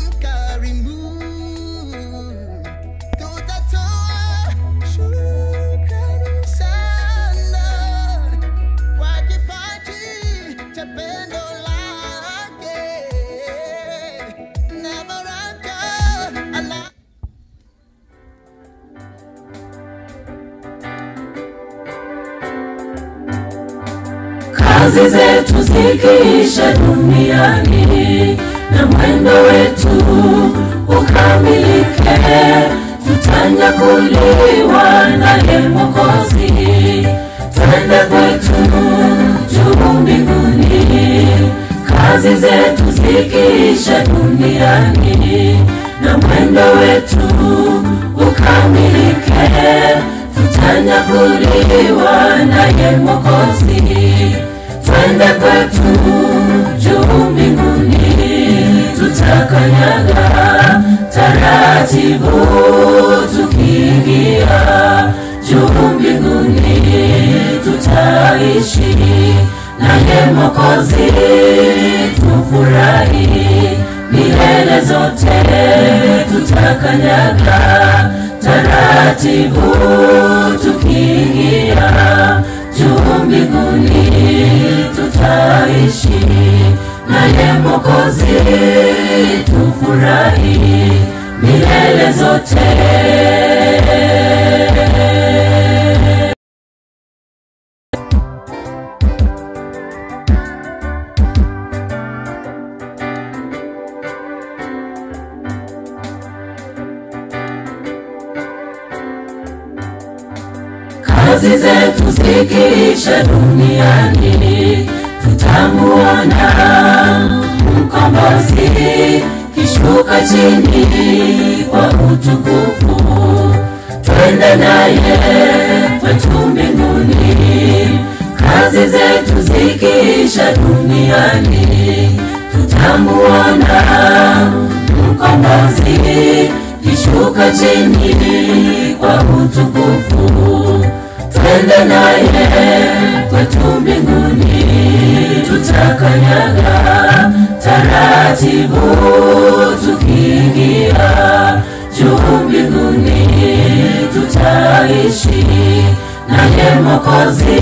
mkarimu, tutatoa shukrani sana kwa kipaji cha pendo lako. Kazi zetu zikiisha duniani na mwendo wetu ukamilike, tutanyakuliwa naye Mwokozi, twende kwetu juu mbinguni. Kazi zetu zikiisha duniani na mwendo wetu ukamilike, tutanyakuliwa naye Mwokozi, twende kwetu juu mbinguni, tutakanyaga taratibu tukiingia juu mbinguni, tutaishi naye Mwokozi, tufurahi milele zote, tutakanyaga taratibu tukiingia juu mbinguni, tutaishi naye Mwokozi, tufurahi milele zote. Kazi zetu zikiisha duniani, tutamuona mkombozi kishuka chini kwa utukufu, twende naye kwetu mbinguni. Kazi zetu zikiisha duniani, tutamuona mkombozi kishuka chini kwa utukufu, twende naye kwetu mbinguni, tutakanyaga taratibu tukiingia juu mbinguni, tutaishi naye Mwokozi,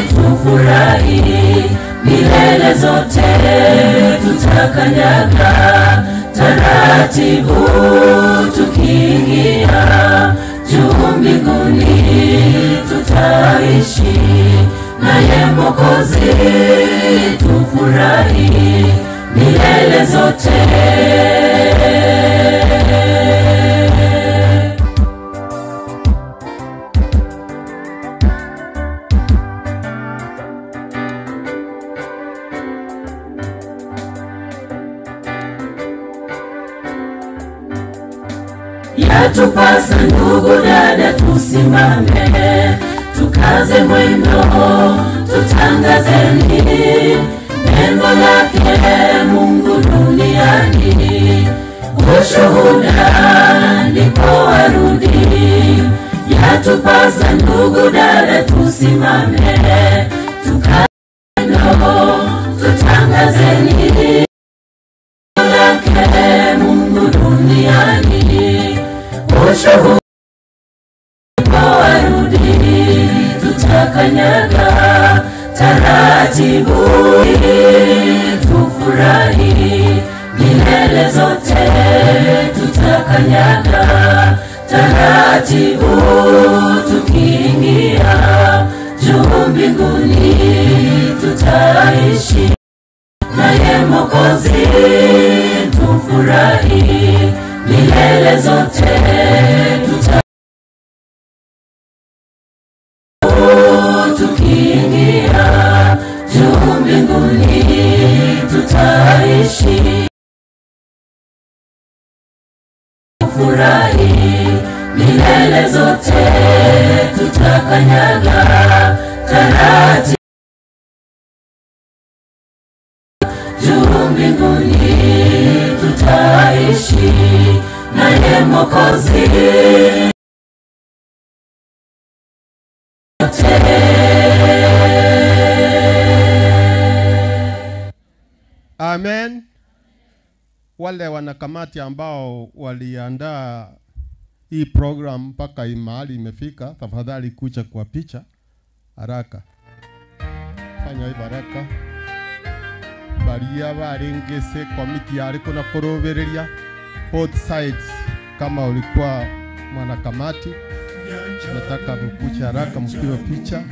tufurahi milele zote, tutakanyaga taratibu tukiingia juu mbinguni, tutaishi naye Mwokozi, tufurahi milele zote. Yatupasa ndugu dada, tusimame tukaze mwendo, tutangazeni neno lake Mungu duniani, ushuhuda ndipo arudi. Yatupasa ndugu dada, tusimame tukaze mwendo, tutangazeni neno lake Mungu duniani, ushuhuda warudi, tutakanyaga taratibu, tufurahi milele zote, tutakanyaga taratibu, tukiingia juu mbinguni, tutaishi naye Mwokozi, tufurahi milele zote, tuta tukiingia juu mbinguni, tutaishi furahi milele zote, tutakanyaga taratibu juu mbinguni, tutaishi naye Mwokozi Amen. Wale wanakamati ambao waliandaa hii program mpaka hii mahali imefika, tafadhali kucha kwa picha haraka, fanya hivyo haraka. Baria barengese komiti yari kuna kurubiria both sides. Kama ulikuwa mwanakamati, nataka mkuche haraka mpigwe picha.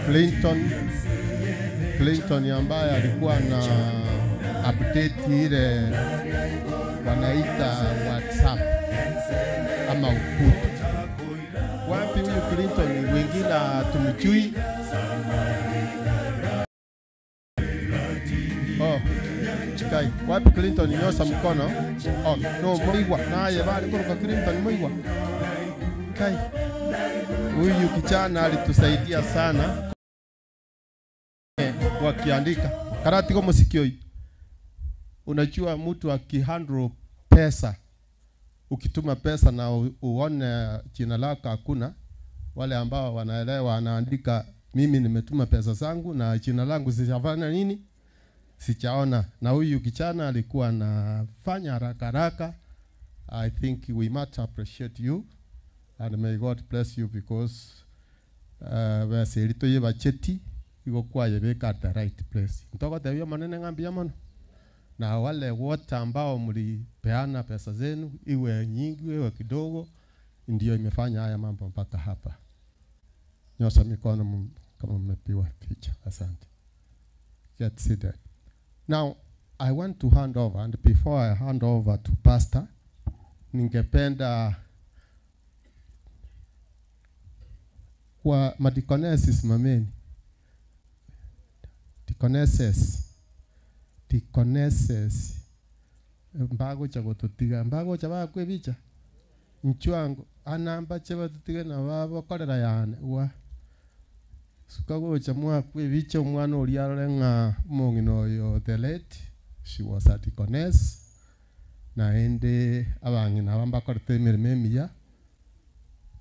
Clinton Clinton ambaye alikuwa na update ile wanaita WhatsApp ama ukuta. Wapi huyu Clinton? Wengine hatumjui. Oh, Chikai. Wapi Clinton? Nyosha mkono. Oh, no, Muigwa. Naye bali kuruka Clinton Muigwa. Kai. Huyu kijana alitusaidia sana wakiandika karatigo musikio. Unajua mtu akihandle pesa, ukituma pesa na uone jina lako hakuna, wale ambao wanaelewa anaandika mimi nimetuma pesa zangu na jina langu sijafanya nini, sijaona. Na huyu kijana alikuwa anafanya haraka haraka. I think we must appreciate you and may God bless you because beseri bacheti igo kwayebeka at the right place. Ntogotebia manene ng'ambia mono na wale wote ambao mlipeana pesa zenu, iwe nyingi iwe kidogo, ndio imefanya haya mambo mpaka hapa. Nyosha mikono kama mmepiwa picha. Asante. Get seated. Now I want to hand over, and before I hand over to pastor, ningependa kwa madikonesi, simameni. Deaconesses, deaconesses mbagocha gotutiga mbagocha bakwebicha nchwango anamba che batutige na babokorera yane wa suka gocha mwakwebicha omwana oria arore ng'a omong'ina oyo the late she was a deaconess naende abang'ina aba mbakorete emeremo emiya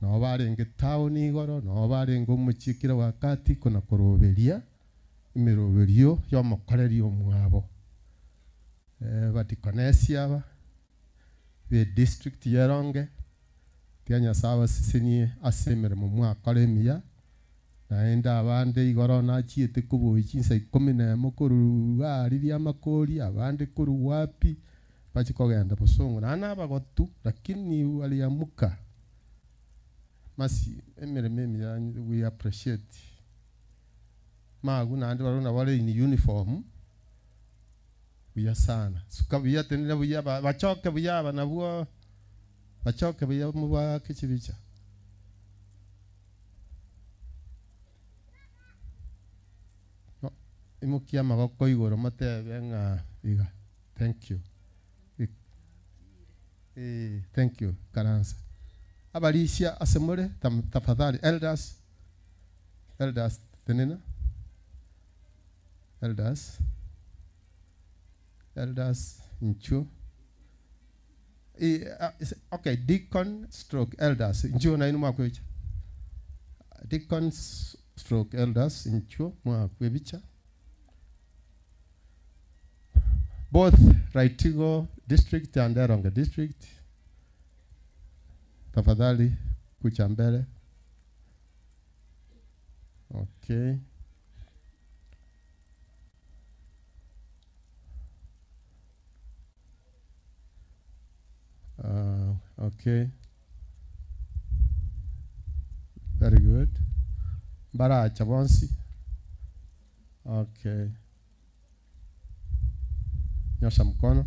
nabo barenge town igoro nabo barenge omochie kera wakati kona koroberia emiroberio y'omokoreri omwabo badikonesi aba be district yeronge tiga Nyasaye abasesenie ase emeremo mwakora emiya naende abande igoro nachiete koboi chinsa 11 korwa riria amakori abande korwa wapi bachikogenda bosongo na nabagotu lakini waliamuka masi emeremo emiya we appreciate magu naende barona bare in uniform buya sana suka buya tenera buya bachoke buya banabwo bachoke buya mubake chibicha no imukia maboko igoro matebe ng'a iga thank you thank you karansa abalisia asemore tafadhali elders elders tenena elders elders nchuo okay deacon stroke elders nchuo na inu mwakwecha deacon stroke elders nchuo mwakwebicha both Raitigo district and Eronge district tafadhali kucha mbele. Okay. Okay. Very good. Mbaracha bonsi. Okay. Nyosha mkono.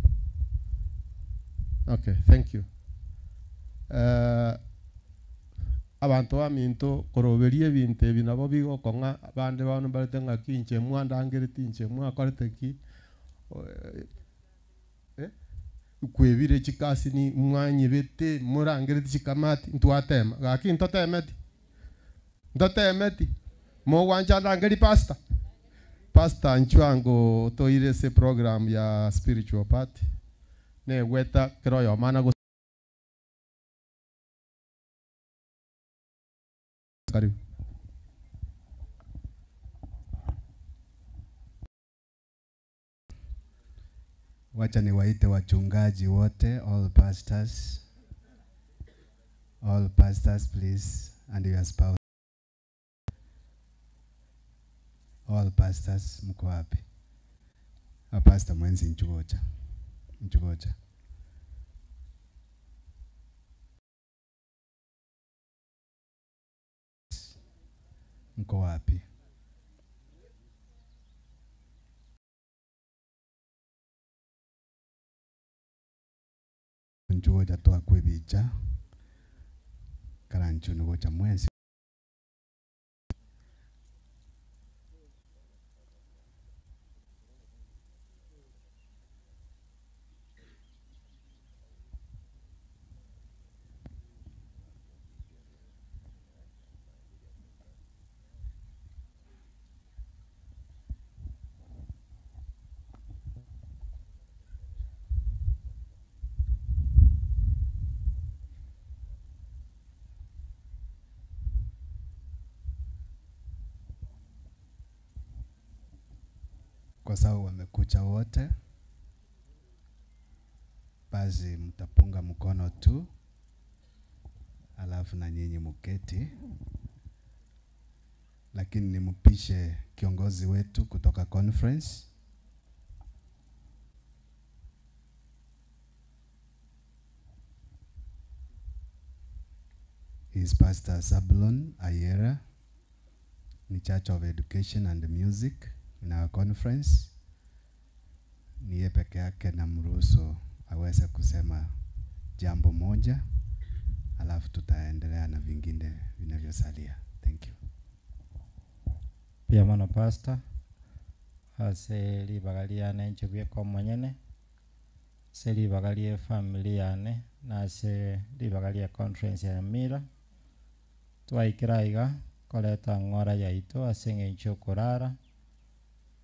Okay, thank you. Abantu baminto koroberia ebinto ebi nabo bigokong'a abande bono mbarete ng'a kinche mwandangereti inche mwakorete ki kwebire chikasi ni mwanyebete murangereti chikamati ntwatema gaki ntotemeti ntotemeti mogwancha ndangeri pastor pastor nchwango toire se program ya spiritual party negweta kero yomana karibu. Wacha niwaite wachungaji wote, all pastors. All pastors please, and your spouse. All pastors mko wapi? A pastor mwenzi nchugocha. Nchugocha. Mko wapi? Nchu gocha twakwa ebicha, karanchuni gocha mwensi. Kwa sababu wamekucha wote, basi mtapunga mkono tu, alafu na nyinyi muketi, lakini nimpishe kiongozi wetu kutoka conference. Is Pastor Zablon Ayera, in charge of education and music in our conference. Ni yeye peke yake namruhusu aweze kusema jambo moja, alafu tutaendelea na vingine vinavyosalia. Thank you. Pia mono pastor ase ribaga riane inche bweka omonyene ase ribaga ria efamily yane na ase ribaga ria conference ya Nyamira twaikera iga koreta ng'ora yaito ase eng'encho okorara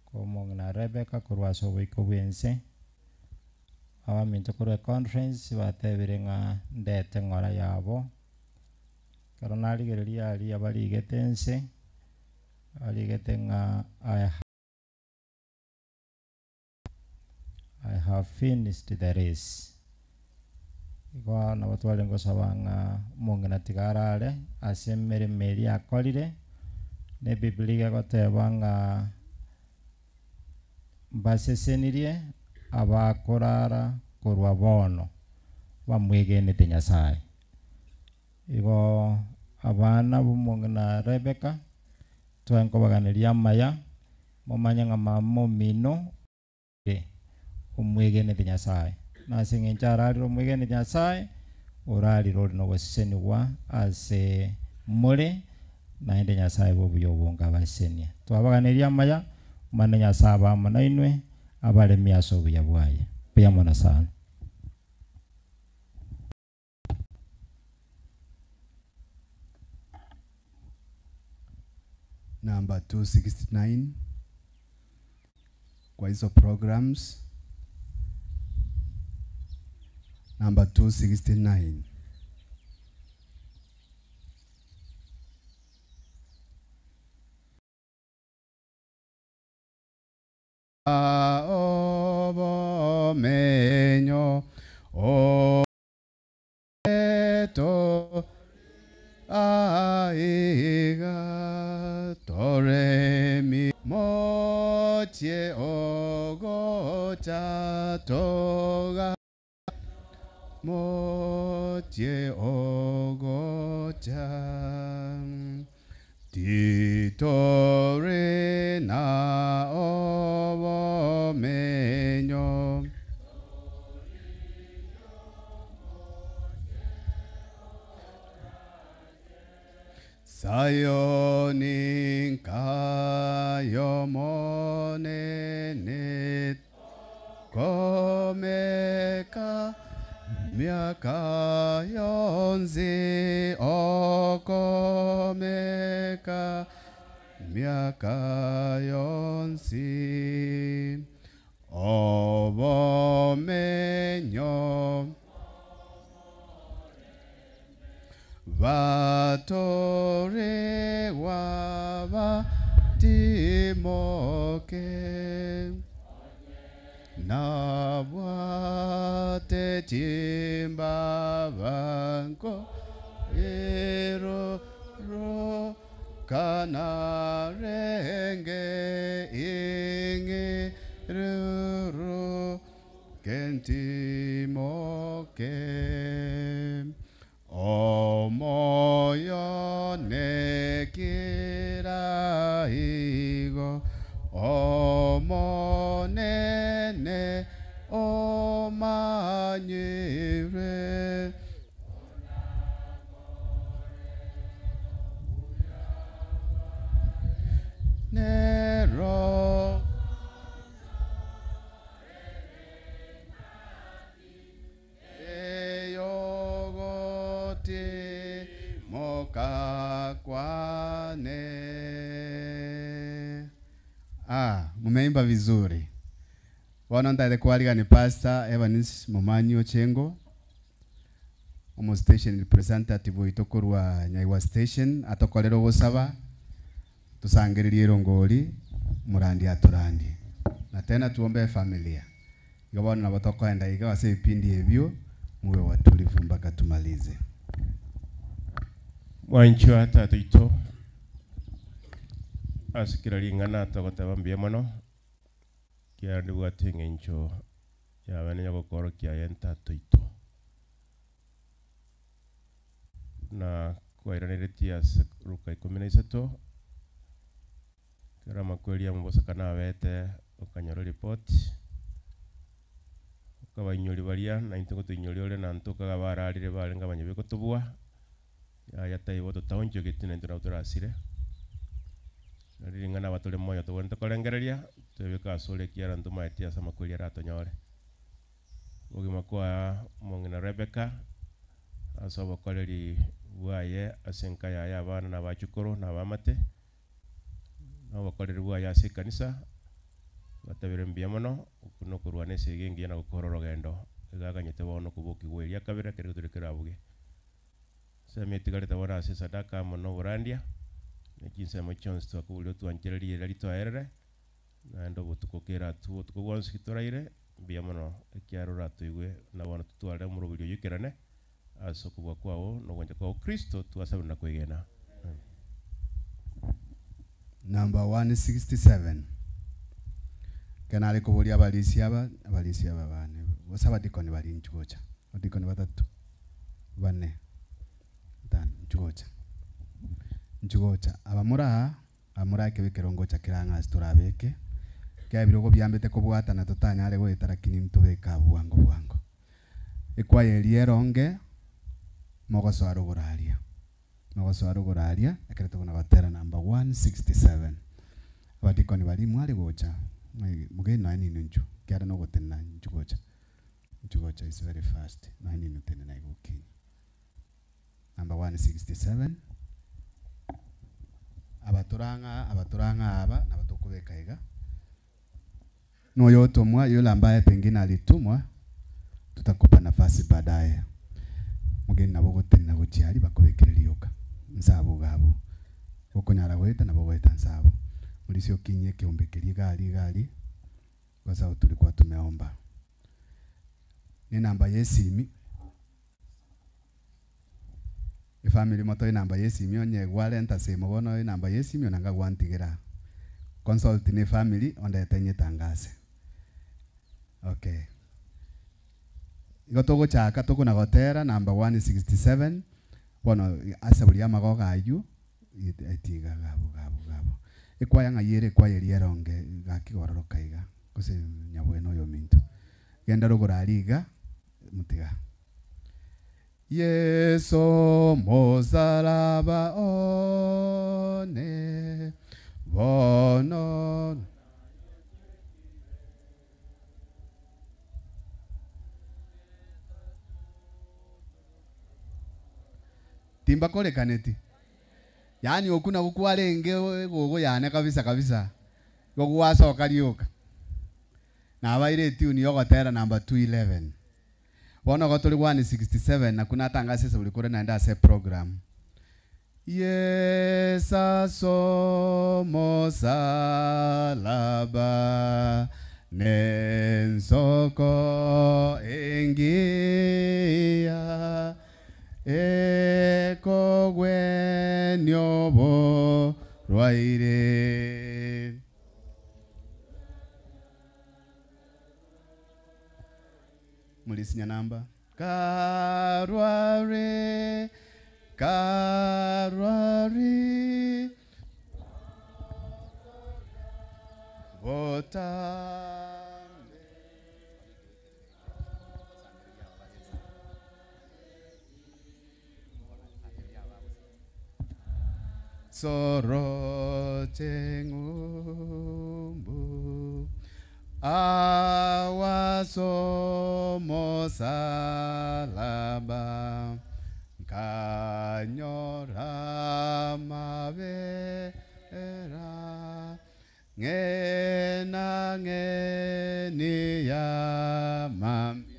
komong'ina Rebecca korwa ase oboiko bwa ense abaminto korwa econference batebire ng'a ndete ng'ora yabo ekero narigereria aria barigete ense barigete ng'a I have finished the race. Igo nabo tware ngosaba ng'a omong'ina tiga arare ase emeremo eria akorire na ebibilia egoteba ng'a mbasesenirie abakorara korwa bono bamwegenete Nyasaye. Igo abana bomong'ina Rebecca twenkobaganiria amaya momanye ng'a mama omino omwegenete Nyasaye nase eng'encho ararire omwegenete Nyasaye orarire ore na ogosesenigwa ase more naende Nyasaye bobuya obonge abasesenie twabaganiria amaya mane Nyasaye abe amo nainwe abaremi ase obuya bwaye mbuya mono sana. Number 269 kwa hizo programs. Number 269. Obomenyo o to aiga toremi mochie ogocha toga mochie ogocha titore na obomenyo Sayoni kayo monene komeka miaka yonzi okomeka miaka yonzi obomenyo vatorewa vatimoke nabwate chimbavango ero ro kanarenge ingiruru kentimoke omoyo nekiraigo omonene omanyete. Nero eyogoti mokakwane. Ah, mumeimba vizuri. Bono ntaete kwarigani Pastor Evans Momanyi Ochengo, omo station representative oito korwa Nyaiwa station, atokorere ogosaba tusangererie erongori morandi atorandie na tena tuombe familia. Igo bono nabo tokoenda iga ase ebipindi ebio muwe watulivu mpaka tumalize. Mwanchwa tata ito ase kera ring'ana togoteba mbuya mono kiara ndibwate eng'encho yabene yogokorokia aye ntato ito na kwairaneretie ase Luka 13 kera amakweri amobosokano abete okanyora ripoti okabainyori baria naintwe ngotoinyori ore nanto okaga bararire barenge abanyabi gotobua yaya taibo totaonchogeti naintwe nabo torasire nari ring'ana abatore moyo tobwenerete korengereria twebeke ase ore ekiara ntomaeti ase amakweri aratonyore obogima kwa omong'ina Rebecca ase obokoreri bwaye ase enka yaye abana na abachukuru na abamate na obokoreri bwaye ase ekanisa batabire mbuya mono okwo nokorwana esegi engiya na gokora orogendo iga aganyete bono okobokigwa eria kabere ekero getore kerabuge. Ensemo etigarete bono ase esadaka amo na oborandia na chinsemo chionsi twakoboria otwanchererie riria ritwaerere naende obotuko kera atu obotuko bwonsi toraire mbuya mono ekiara oratoigwe na bono totware omoroberi oywo oikerane ase okobua kwao na ogwancha kwao Kristo twasabire na kwegena. Amen. Number 167. Kenare koboria abarisia aba, abarisia aba bane. Gose abadikoni bari nchigocha. Abadikoni batatu, bane, batano, nchigocha. Nchigocha. Abamura aa, abamura ekebe ekero ngocha kera ng'a ase torabeke. Kera ebirogo biambete kobwatana totanyare goeta lakini ntobeke abwo bwango bwango. Ekwaya eria eronge, mogosoa rogoro aria. Mogosoa rogoro aria, ekero tokona gotera number 167. Abadikoni baria mware gocha, mugende nonya ninwe inchuo, ekiagera nogotenena inchuo gocha. Inchuo gocha is very fast, nonya ninwe tenena iga okinye. Number 167, abatorang'a abatorang'a aba nabo tokobeka iga. Noyotomwa yule ambaye pengine alitumwa, tutakupa nafasi baadaye. Mugeni nabo ogotenena gochia aria bakobekere rioka nse abwo iga abwo. Gokonyara goeta nabo ogoeta nse abwo. Morisia okinyie ekeombe keria iga aria iga aria, kwa sababu tulikuwa tumeomba. Ne enamba ya esimi, efamiri motoe enamba ya esimi onye gwarenta semo bono enamba ya esimi onanga gwantigera aa. Consult ne efamiri ondete nyetangase. Okay. Igo togochaka tokona gotera number 167 bono ase buri amagogo aywo etiga gabo gabo gabo. Ekwaya ng'ai ere ekwaya eria eronge gaki gororoka iga gose nyabwene oyo ominto. Genda rogoro aria iga motiga. Yeso mosalaba one bono timbakorekaneti yaani oku nabo kwarenge egogo yane kabisa kabisa igo gwasoka rioka nabaire etune ya ogotera number 211 bono igo tori 167 naku natangase ase buri kore naende ase eprogram Yesu asomosalaba nensoko engiya ekogwenia oborwaire. Mulisinya namba Karwari, Karwari, botambe. Asoroche ng'umbu awasomosalaba nkanyora mabera ng'ena ng'eni ya mambia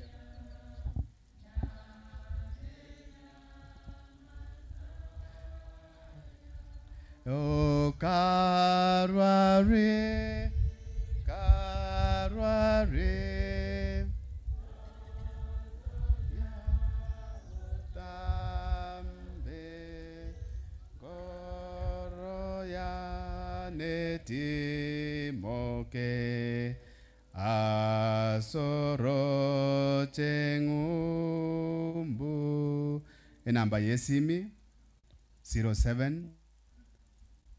O Calvary, Calvary, Tambe, Goro ya netimoke, Asoro chengumbu. Enamba yesimi 07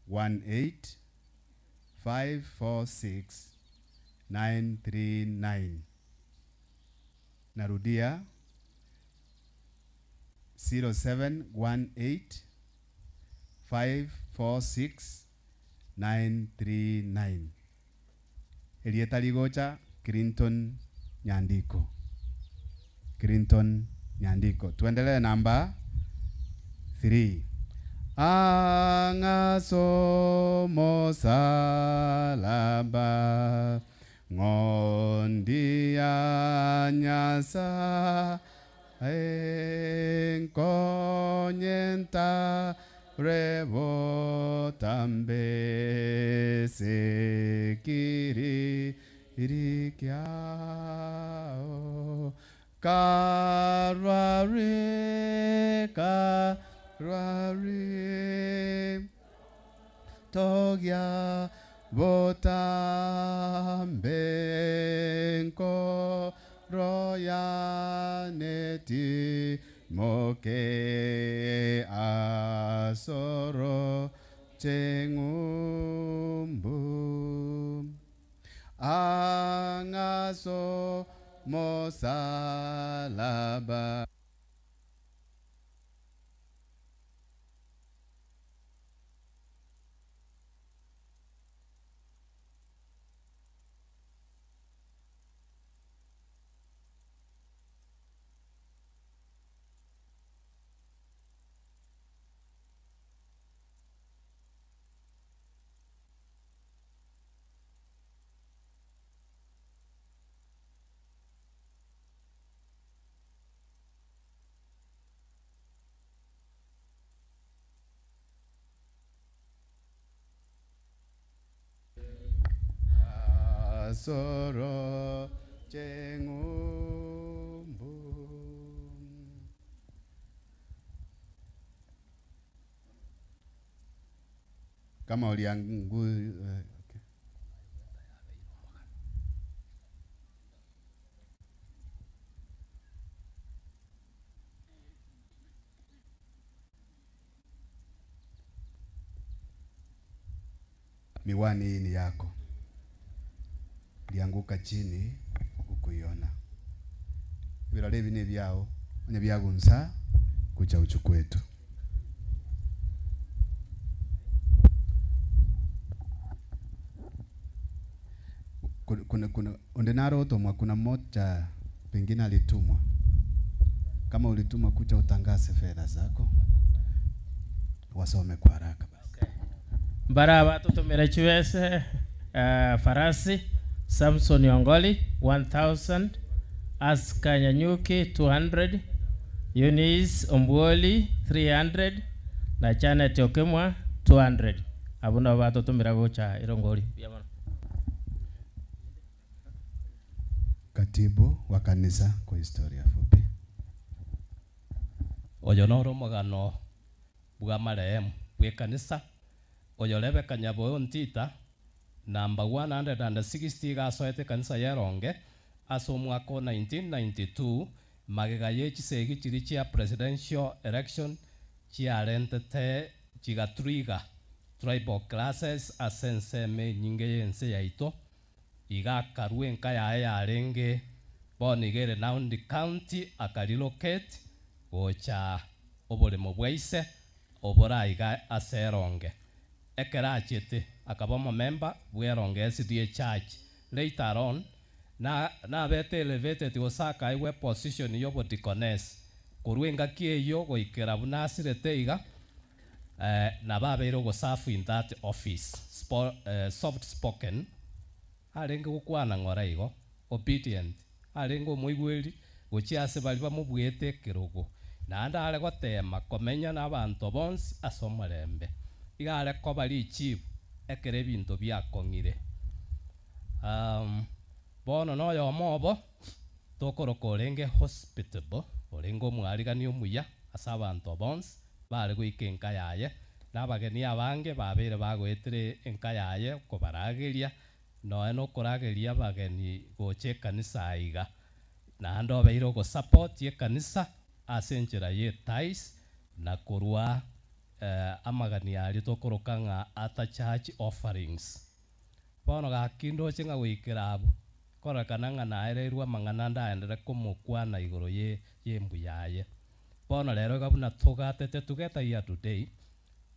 18 546 939. Narudia 0718 546 939. Elieta Ligocha Clinton Nyandiko. Clinton Nyandiko. Tuendelee namba 3. Angasomo salaba ng'ondi ya Nyasaye nkonyenta rebotambe sekiri irikyao Calvary, Calvary, togia botambe royaneti moke asoro chengumbu angaso mosalaba asoro chengumbu kama uliangu okay. Miwani hii ni yako, ilianguka chini hukuiona. Virale hivi ni vyao ni vyagunsa kucha uchukwetu. Kuna ondenaro otomwa, kuna mmoja pengine alitumwa. Kama ulitumwa kucha utangaze fedha zako, wasome kwa haraka basi. Okay. Mbara batutumira chiwese farasi Samson Yongoli 1000, Aska Nyanyuki 200, Eunice Ombwoli 300 na Janet Okemwa 200. Abo nabo batutumira gocha irongori. Katibu wa kanisa kwa historia fupi. Oyo noro omogano bwa marehemu bwa ekanisa oyo Rebecca Nyaboyo Ntita namba 160 gasoete kanisa ya Ronge ase omwaka o 1992 magega ye chisegi chiri chia presidential election chiarentete chigatriga tribal classes ase ensemo enyinge ya ense yaito igakarwa enka yaye yarenge bono iga ere Nandi County akarelocate gocha oboremo bwa ise oboraiga ase Eronge. Ekero achete, akaba omomemba bw'erongo SDA Church. Later on, na nabete elevated gose akaegwa eposition y'obodeaconess. Korwa engaki eyio goikera buna asirete iga, nabo abeire ogoserve in that office. Spo soft spoken, arenge gokwana ng'ora igo, obedient, arenge omoigweri gochia ase baria bamobuete ekerogo, naende are goteema komenya nabanto bonsi ase omorembe. Iga are koba richibu ekero ebinto biakong'ire. Bono noyomo obo tokoroka orenge hospitable, orenge omwarigani omuya ase abanto bonsi bare goika enka yaye, na abageni abange babeire bagoetera enka yaye kobarageria, nonya nokorageria abageni gocha ekanisa aiga. Naende obeire ogosupport ekanisa ase enchera ye tithes na korwa amagani aria tokoroka ng'a ata church offerings. Bono gaki ndoche ng'a goikera abwo, kororekana ng'a naereirwe amang'ana ndaenderere komokwana igoro ye y'embuya yaye. Bono rero iga buna togatete together here today,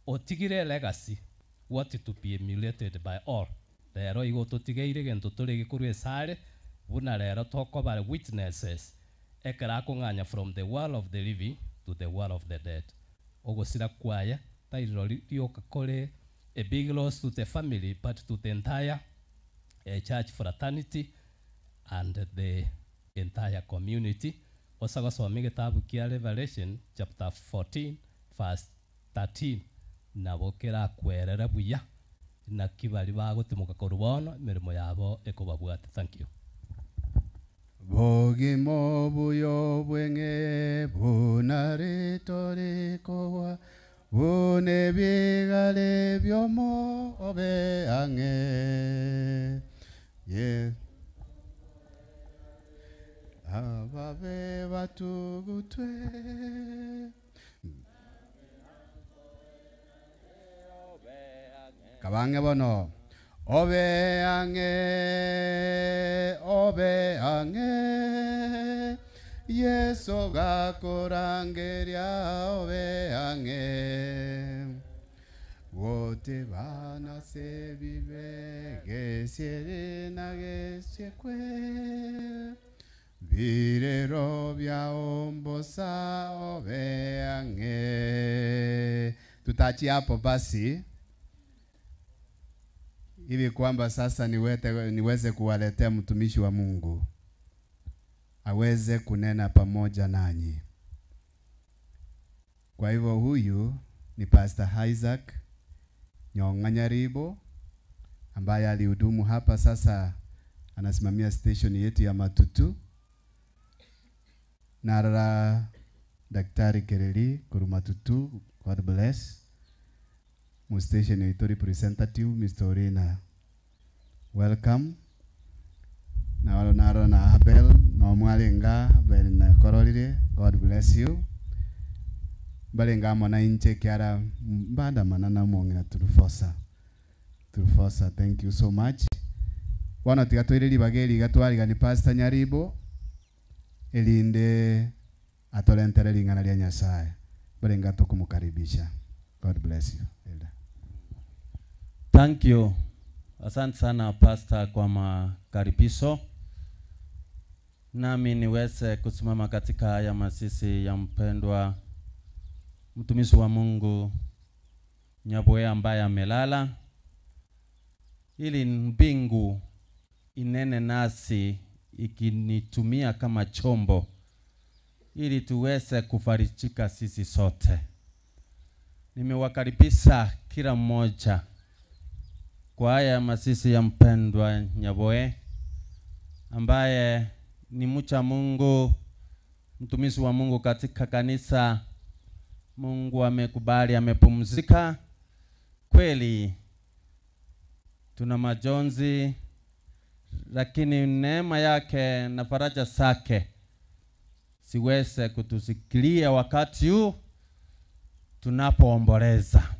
otigire elegacy what to be emulated by all. Rero igo ototigeire egento tore gekorwa esare, buna rero tokoba witnesses ekero akong'anya from the world of the living to the world of the dead. Ogosira kwaye tari rirorio rioka kore a big loss to the family but to the entire church fraternity and the entire community. Osa gosoma egetabu kia Revelation chapter 14 verse 13 nabo kerakwerere buya naki baria bagotimoka korwa bono emeremo yabo ekobabwate. Thank you. Bogima obuya obweng'e buna rito rikogwa buna ebigare biomo obe ang'e ye ababe batugutwe kabange bono obe ang'e obe ang'e Yesu gakorangeria obe ang'e Wote bana sebibe gesiere na gesiekwe Birero bya ombosa obe ang'e. Tutaachia hapo basi ili kwamba sasa niwete, niweze kuwaletea mtumishi wa Mungu aweze kunena pamoja nanyi. Kwa hivyo huyu ni Pastor Isaac Nyong'a Nyaribo ambaye alihudumu hapa, sasa anasimamia station yetu ya Matutu. Narara Daktari Kereli Kurumatutu, God bless. Mu station yetu representative Mr. Orina, welcome. Na narora na Abel no mwalenga Abel na kororire, God bless you. Mbalenga mona inche kiara mbanda manana mwong'ina turufosa. Turufosa, thank you so much. Bono tiga toire ribaga eri iga twarigani Pastor Nyaribo erinde atorentere ring'ana ria Nyasaye. Mbarenga tokumukaribisha. God bless you, Elder. Thank you. Asante sana Pastor kwa makaribisho. Nami niweze kusimama katika haya masisi ya mpendwa mtumishi wa Mungu Nyaboe ambaye amelala, ili mbingu inene nasi ikinitumia kama chombo ili tuweze kufarijika sisi sote. Nimewakaribisha kila mmoja kwa haya masisi ya mpendwa Nyaboe ambaye ni mcha Mungu, mtumishi wa Mungu katika kanisa. Mungu amekubali, amepumzika. Kweli tuna majonzi, lakini neema yake na faraja zake siweze kutusikilia wakati huu tunapoomboleza,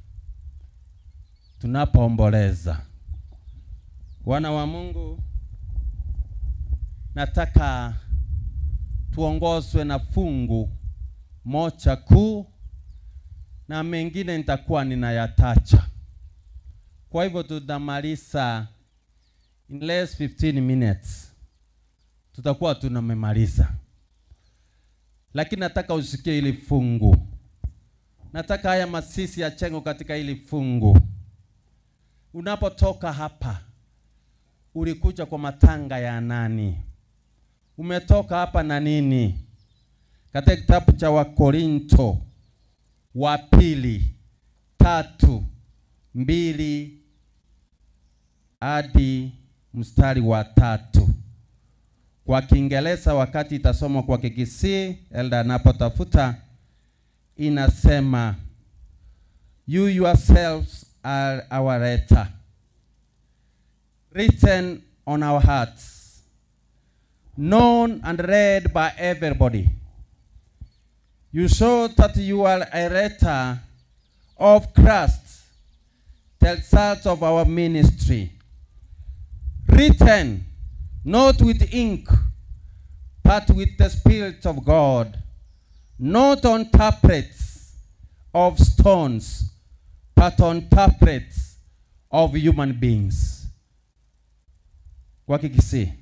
tunapoomboleza. Wana wa Mungu, nataka tuongozwe na fungu moja kuu na mengine nitakuwa ninayatacha. Kwa hivyo tutamaliza in less 15 minutes, tutakuwa tunamemaliza, lakini nataka usikie hili fungu. Nataka haya masisi ya chengo katika hili fungu. Unapotoka hapa, ulikuja kwa matanga ya nani? Umetoka hapa na nini? Katika kitabu cha Wakorinto wa pili 3:2 hadi mstari wa 3. Kwa Kiingereza wakati itasomwa kwa Kikisii, elda anapotafuta, inasema you yourselves are our letter written on our hearts, known and read by everybody. You show that you are a letter of Christ, the result of our ministry, written not with ink, but with the Spirit of God, not on tablets of stones, but on tablets of human beings. Kwa Kikisii.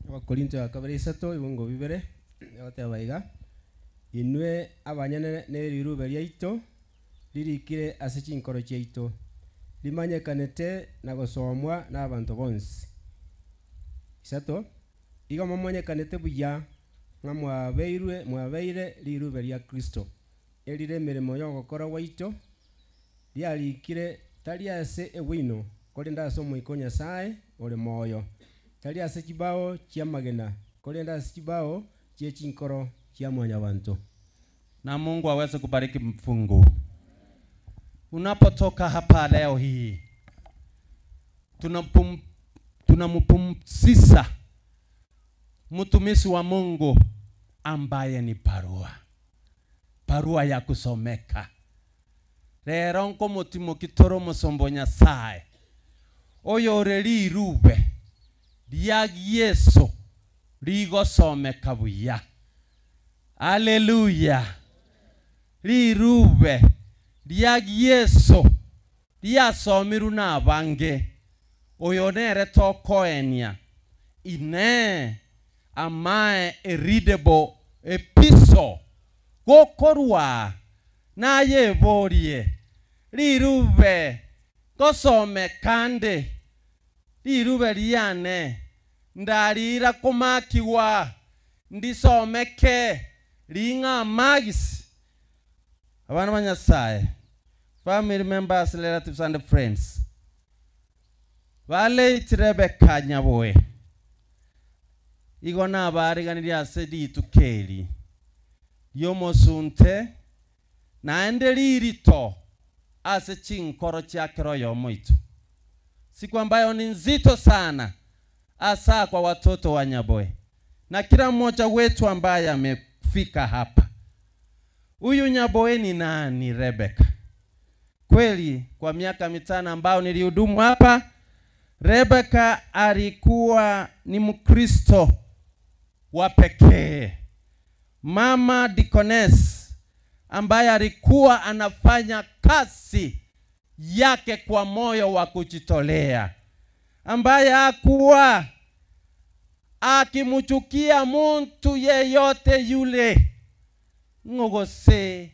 Abakorinto ya kabere isato ibungo bibere egoteba iga inwe abanyene nerirube riaito ririkire ase chinkoro chiaito rimanyekanete na gosomwa na abanto bonsi. Isato igo momonyekanete buya ng'a mwabeirwe mwabeire rirube ria Kristo erire emirimo yogokora gwaito riarikire tari ase ewino korende ase omoika o Nyasaye ore moyo tari ase chibao chia magena korende ase chibao chie chinkoro chia mwanyabanto. Na Mungu aweze kubariki mfungu. Unapotoka hapa leo hii, tunampumzisha mtumishi wa Mungu ambaye ni barua, barua ya kusomeka. Rero nkomotimo kitoro musombo Nyasaye oyo ore rirube ria Yesu rigosomeka buya. Haleluya. Rirube ria Yesu riasomiru na abange oyo nere tokoenia ine amae a readable epistle gokorwa nayeborie rirube gosome kande rirube riane ndarira komakiwa ndisomeke ring'a magisi. Abana ba Nyasaye, family members, relatives and friends, balate Rebecca Nyaboe igo nabariganirie ase rituko riomosunte naende ririto ase chinkoro chiakero oyomoito, siku ambayo ni nzito sana hasa kwa watoto wa Nyaboe na kila mmoja wetu ambaye amefika hapa. Huyu Nyaboe ni nani? Rebecca. Kweli kwa miaka 5 ambao nilihudumu hapa, Rebecca alikuwa ni Mkristo wa pekee. Mama Deaconess ambaye alikuwa anafanya kazi yake kwa moyo wa kujitolea, ambaye hakuwa akimchukia mtu yeyote yule. Ng'ogose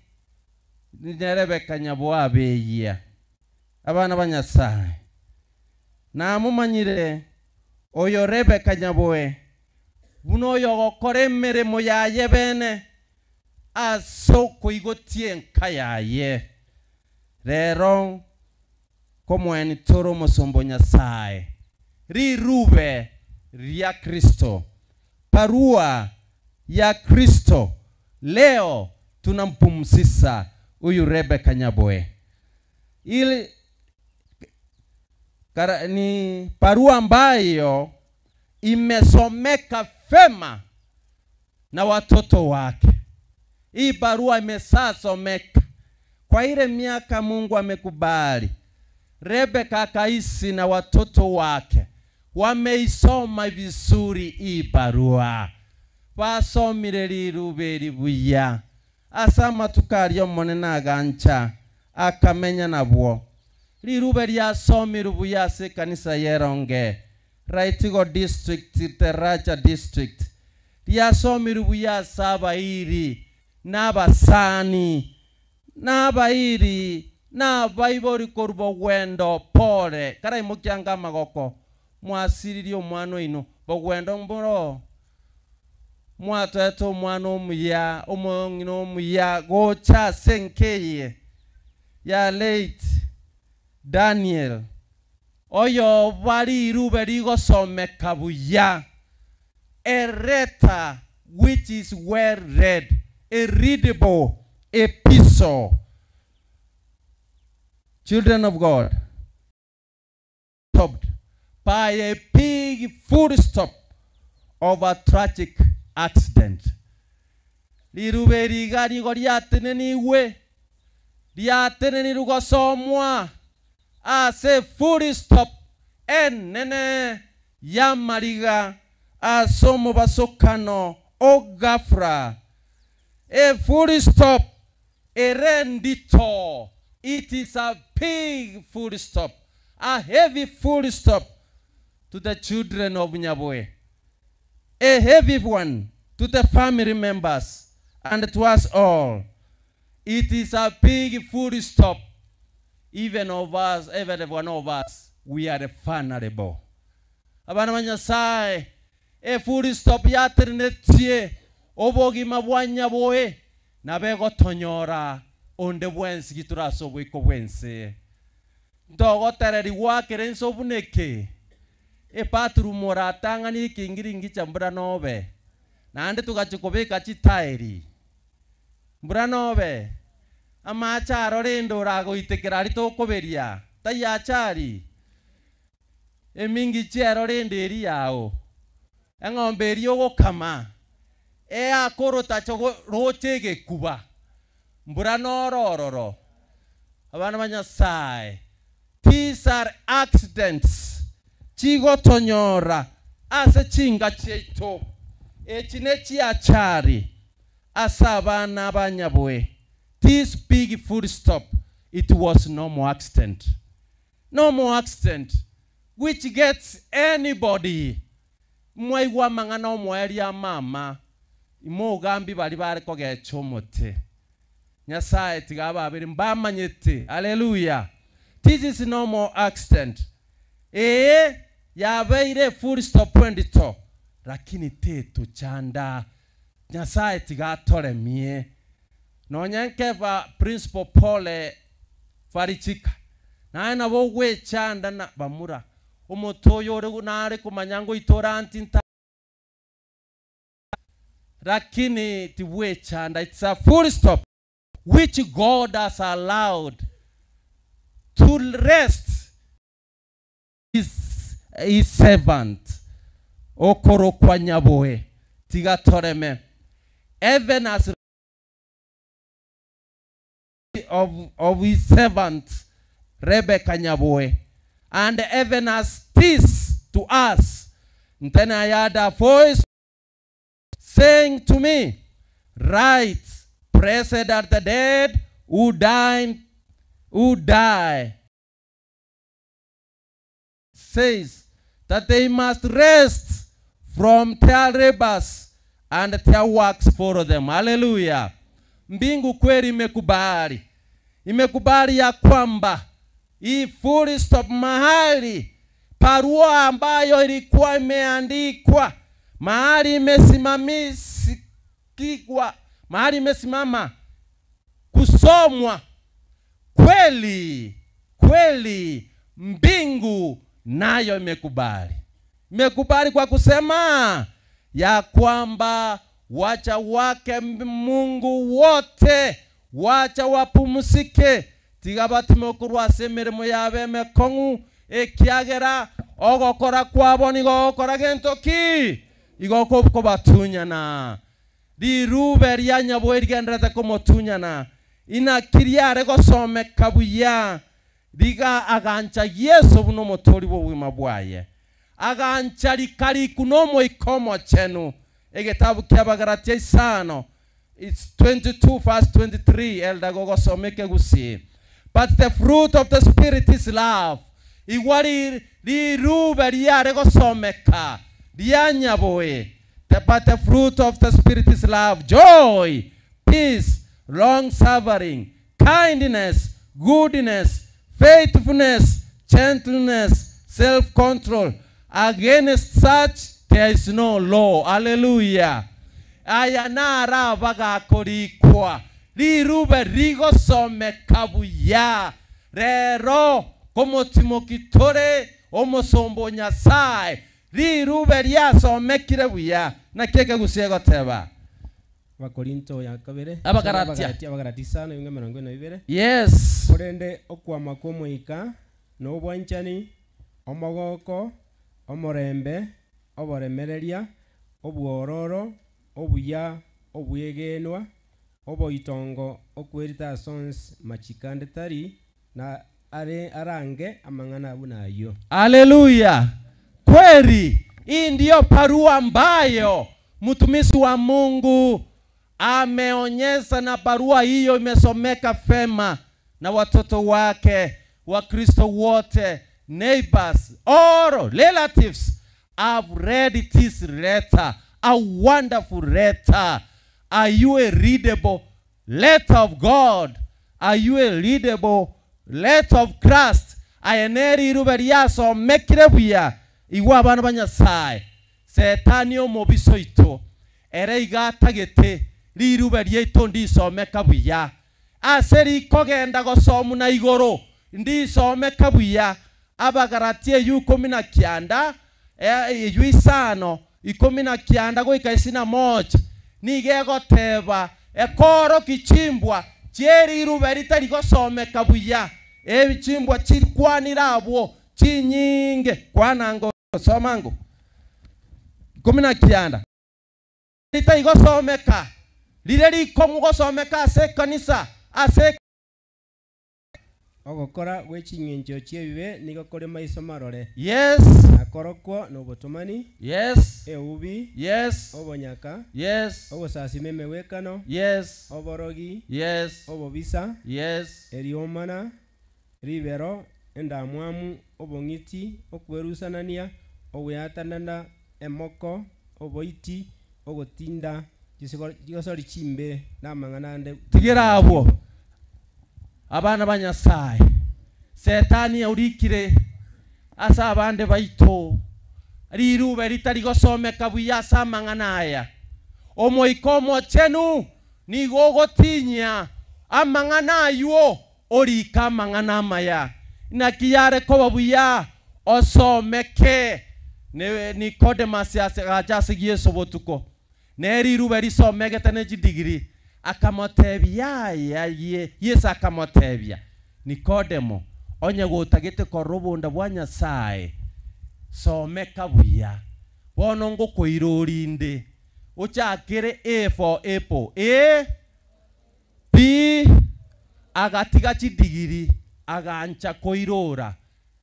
ni Rebecca Nyaboe abeyia abana ba Nyasaye namumanyire oyo Rebecca Nyaboe buno oyo gokora emeremo yaye bene ase okoigotie enka yaye. Rero komweni toro omosombo Nyasaye rirube ria Kristo, barua ya Kristo. Leo tunampumzisha huyu Rebecca Nyaboe. Ili ni barua ambayo imesomeka fema na watoto wake. Hii barua imesasomeka kwa ile miaka Mungu amekubali Rebecca akaishi na watoto wake, wameisoma vizuri hii barua, basomire rirube ribuya ase amatuko aria omonene agancha Akamenya nabwo. Rirube riasomirwe buya ase ekanisa y'Eronge, Raitigo District, Teracha District, riasomirwe buya ase abairi na abasani, na abairi na abaibori korwa bogwendo pore. Karaimokia anga amagoko, mwasiririe omwana oino, bogwendo mboro mwatoete omwana omuya, omong'ina omuya, gocha ase enka eye ya late Daniel, oyoba rirube rigosomeka buya, a letter which is well read, a readable epistle. Children of God, stopped by a big full stop of a tragic accident. Rirube eri iga nigo riatenenigwe, riatenenirwe gosomwa ase full stop enene y'amariga ase omobasokano o ghafla. A full stop ere ndito, it is a big full stop, a heavy full stop to the children of Nyaboe, a heavy one to the family members and to us all. It is a big full stop. Even of us, every one of us, we are vulnerable. Abana ba Nyasaye, e full stop yatenenetie obogima bwa Nyaboe nabo egotonyora onde bwensi giture ase oboiko bw'ense. Ntogotererigwa kere ense obuneke, ebathroom oratang'anie ekingiringicha mbura nobe, naende togachia kobeka chitairi mbura nobe, amache aro rende oragoitekera aria tokoberia, taiyo achari, emingichi ero rende eria yao, eng'ombe eria ogokama, eakorotacha roche egekuba, mbura noro ororo. Abana ba Nyasaye, these are accidents chigotonyora ase chinga chiaito. Echi ne chiachari ase abana ba Nyaboe. This big full stop, it was no more accident. No more accident which gets anybody. Mwaigwa amang'ana omoerio a mama, imogambi baria bare kogecha omote. Nyasaye tiga ababere mbamanyete. Haleluya! This is no more accident. Ee, yabeire full stop endito, lakini tetochanda. Nyasaye tiga atoremie. Nonya nkeba Principal Pole Farichika, naye nabo ogwechanda na bamura. Omote oyo ore nare komanya ngoitora anti nta lakini tibwechanda. It's a full stop which God has allowed to rest his servant okorokwa Nyaboe tiga toreme even as of his servant Rebecca Nyaboe, and even as this to us. Then I heard a voice saying to me, Write, blessed are the dead who die, who die. Says that they must rest from their labors and their works follow them. Hallelujah. Mbingu kweli imekubali, imekubali ya kwamba hii full stop mahali parua ambayo ilikuwa imeandikwa, mahali imesimamisikigwa, mahali imesimama kusomwa kweli kweli, mbingu nayo imekubali, imekubali kwa kusema ya kwamba wacha wake Mungu wote wacha wapumzike tiga batime okorwa ase emeremo yabe emekong'u ekiagera ogokora kwabo nigo ogokora gento ki igo kobatunyana rirube ria Nyaboe rigenderete komotunyana inaki riare gosomeka buya riga agancha Yesu buna omotori bwa obogima bwaye agancha rikariku na omoika omochenu egetabu kia Abagalatia isano it's 22 verse 23 elda gogosoma ekegusi. But the fruit of the spirit is love. Igwa ri, rirube riare gosomeka ria nyaboe. The, but the fruit of the spirit is love, joy, peace, long suffering, kindness, goodness, faithfulness, gentleness, self control. Against such there is no law. Hallelujah. Aya nara bagakorikwa rirube rigosomeka buya rero komotimoki tore omosombo nyasaye rirube riasomekire buya naki ekegusia egoteba Abakorinto ya kabere Abagalatia. Abagalatia Abagalatia isano ebinga emerongo ene na bibere Yes. Korende okwama kw'omoika na obwanchani omogoko omorembe oboremereria obwororo obuya obwegenwa oboitongo okwerita ase onsi machiko ande tari na are arange amang'ana buna ayio. Haleluya! Kweli hii ndiyo barua ambayo mtumishi wa Mungu ameonyesha, na barua hiyo imesomeka vema na watoto wake, Wakristo wote, neighbors, all relatives have read this letter, a wonderful letter. Are you a readable letter of God? Are you a readable letter of Christ? Aya neri iruba riasomekire buya igwa abana ba Nyasaye setani omobiso oito ere iga atagete riruba riaito ndisomeka buya ase rikogenda gosomu na igoro ndisomeka buya Abagalatia eyu ikomi na kianda eyu isano ikomi na kianda goika isini na moja niga egoteba ekoroki chimbwa chieriruba ritari gosomeka buya ebichimbwa chikwanire abwo chinyinge kwanango somango 19 ritari gosomeka rire rikong'u gosomeka ase ekanisa ase Ogokora gwe ching'encho chi'ebibe nigo kore maiso marore. Yes. Nakorokwo nobotomani. Yes. Eubi. Yes. Obonyaka. Yes. Ogosasima emegwekano. Yes. Oborogi. Yes. Obobisa. Yes. Eriomana, ribero, endamwamu, obong'iti, okwerusanania, ogweatanana, emoko, oboiti, ogotinda, chigosori chimbe, na amang'ana ande. Tigera abwo abana ba Nyasaye setani aurikire ase abande baito rirube ritari gosomeka buya ase amang'ana aya omoika omochenu nigo ogotinyia amang'ana aywo orika amang'ana amaya naki yare koba buya osomeke Nicodemus agacha ase Yeso botuko neri iruba risomegete ne chidigiri akamotebia yaya ye Yeso akamotebia Nikodemo onye gotagete korora obonda bwa Nyasaye someka buya bono ngokoira orinde ochakere A for apple A B agatiga chidigiri agancha koirora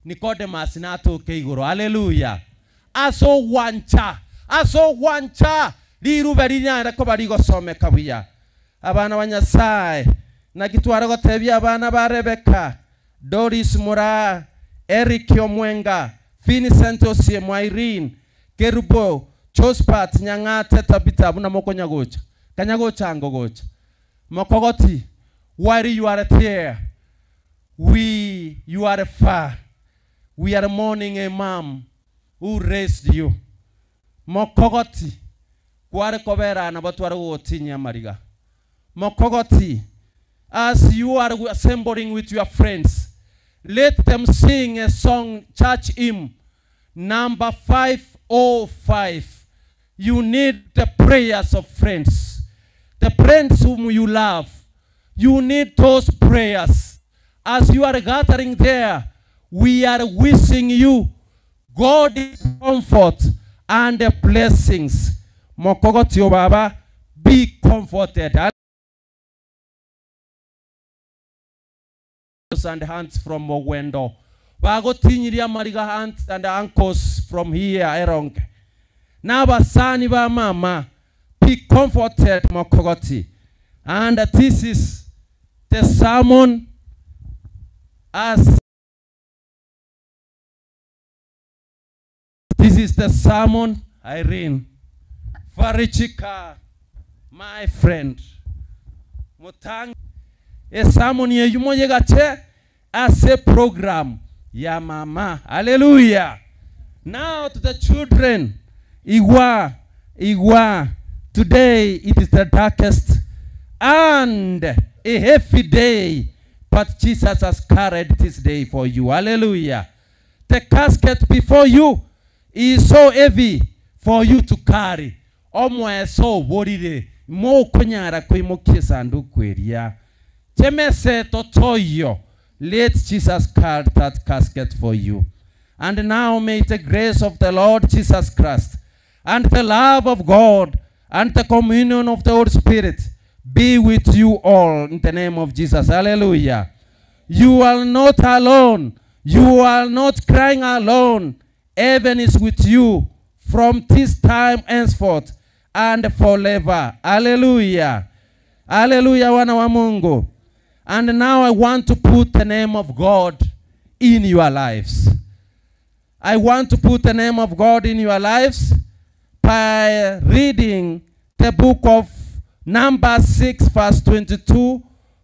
Nicodemus natoke igoro haleluya ase ogwancha ase ogwancha rirube rinyare koba rigosomeka buya abana ba Nyasaye naki tware gotebia abana ba Rebecca Doris Muraa Eric Omwenga Vincent Osiemo Irene Kerubo Josephat Nyang'ate Tabitha buna mokonya gocha kanya gocha ango gocha mokogoti while you are there we you are far we are mourning a mom who raised you mokogoti kware kobera nabo tware gogotinyia amariga mokogoti as you are assembling with your friends let them sing a song church hymn number 505 you need the prayers of friends the friends whom you love you need those prayers as you are gathering there we are wishing you God's comfort and the blessings mokogoti o baba be comforted and hands from Owendo bagotinyiria amariga aunts and uncles from here Eronge n'abasani ba mama be comforted mokogoti and this is the sermon As This is the sermon Irene. Farichika, my friend. Mutang esermon eywo moyegache ase program ya mama. Hallelujah. Now to the children, igwa, igwa. Today it is the darkest and a heavy day, but Jesus has carried this day for you. Hallelujah. The casket before you is so heavy for you to carry. Omweso oborire mokonyara koimokia esanduku eria. Chemese totoyo. Let Jesus carry that casket for you. And now may the grace of the Lord Jesus Christ and the love of God and the communion of the Holy Spirit be with you all in the name of Jesus. Hallelujah. You are not alone. You are not crying alone. Heaven is with you from this time henceforth and forever. Hallelujah. Hallelujah, wana wa Mungu. And now I want to put the name of God in your lives. I want to put the name of God in your lives by reading the book of Numbers 6, verse 22,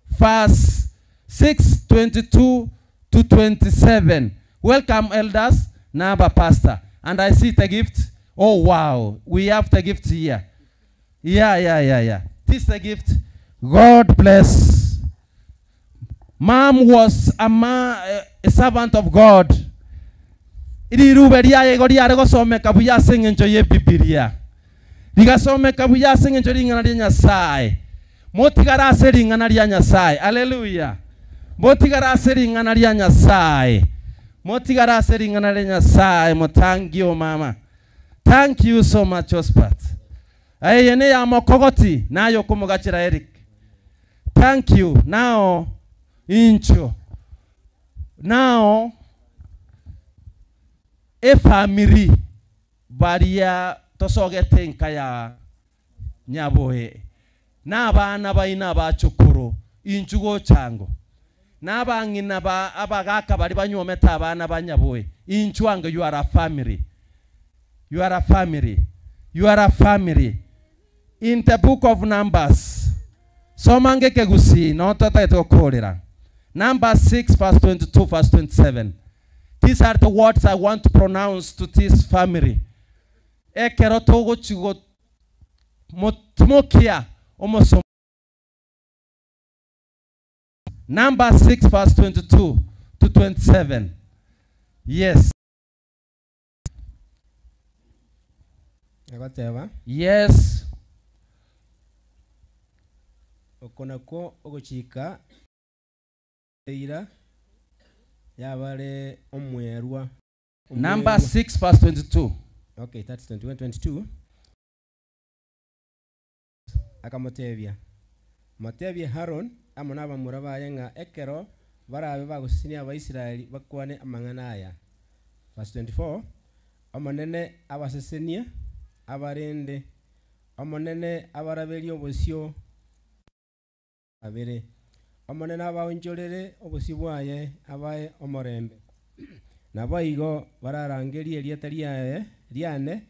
verse 6, 22 to 27. Welcome, elders, Naba pastor. And I see the gift. Oh, wow. We have the gift here. Yeah, yeah, yeah, yeah. This is the gift. God bless. Mom was a, ma- a servant of God. Rirube riaye igo riare gosomeka buya ase eng'encho ya ebibilia rigasomeka buya ase eng'encho ring'ana ria Nyasaye motigara ase ring'ana ria Nyasaye haleluya motigara ase ring'ana ria Nyasaye motigara ase ring'ana ria Nyasaye motangi o mama thank you so much Ospat eye ne ya mokogoti nayo okomogachera Eric thank you now incho now efamiri baria tosogete nka ya Nyaboe na abana baina abachukuru inchu gochango na abang'ina ba abagaka bari banywomete abana ba Nyaboe inchu ange you are a family you are a family you are a family in the book of Numbers somange kegusi no totagete gokorera Numbers 6 verse 22 verse 27 These are the words I want to pronounce to this family. Ekero togochigo motimokia omosomo. Number 6 verse 22 to 27. Yes. Egoteba Yes. oko nakwo ogochika eira yabare omwerwa Number 6 verse 22. Okay, that's 21 22. Akamotebia motebie Haron amo n'abamura baye ng'a ekero barabe bagosesenia abaisraeli bakwane amang'ana aya. Verse 24 omonene abasesenie abarende omonene abaraberie obosio abere omonene abaonchorere obosio bwaye abae omorembe nabo igo bararangerie erieta riaye riane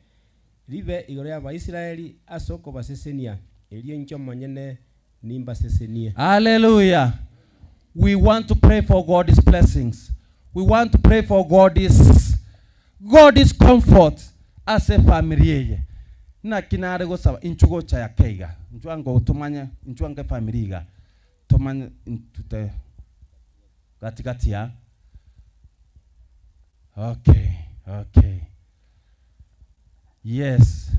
ribe igoro y'abaisraeli ase okobasesenia erio inche omonyene nimbasesenie. Hallelujah. We want to pray for God's blessings. We want to pray for God's God's comfort as a family eye. Naki nare gosaba inchu gocha ya keiga. Inchu ango tumanye inchu ange family iga. Tumanye intute katikati ya. Okay, okay. Yes.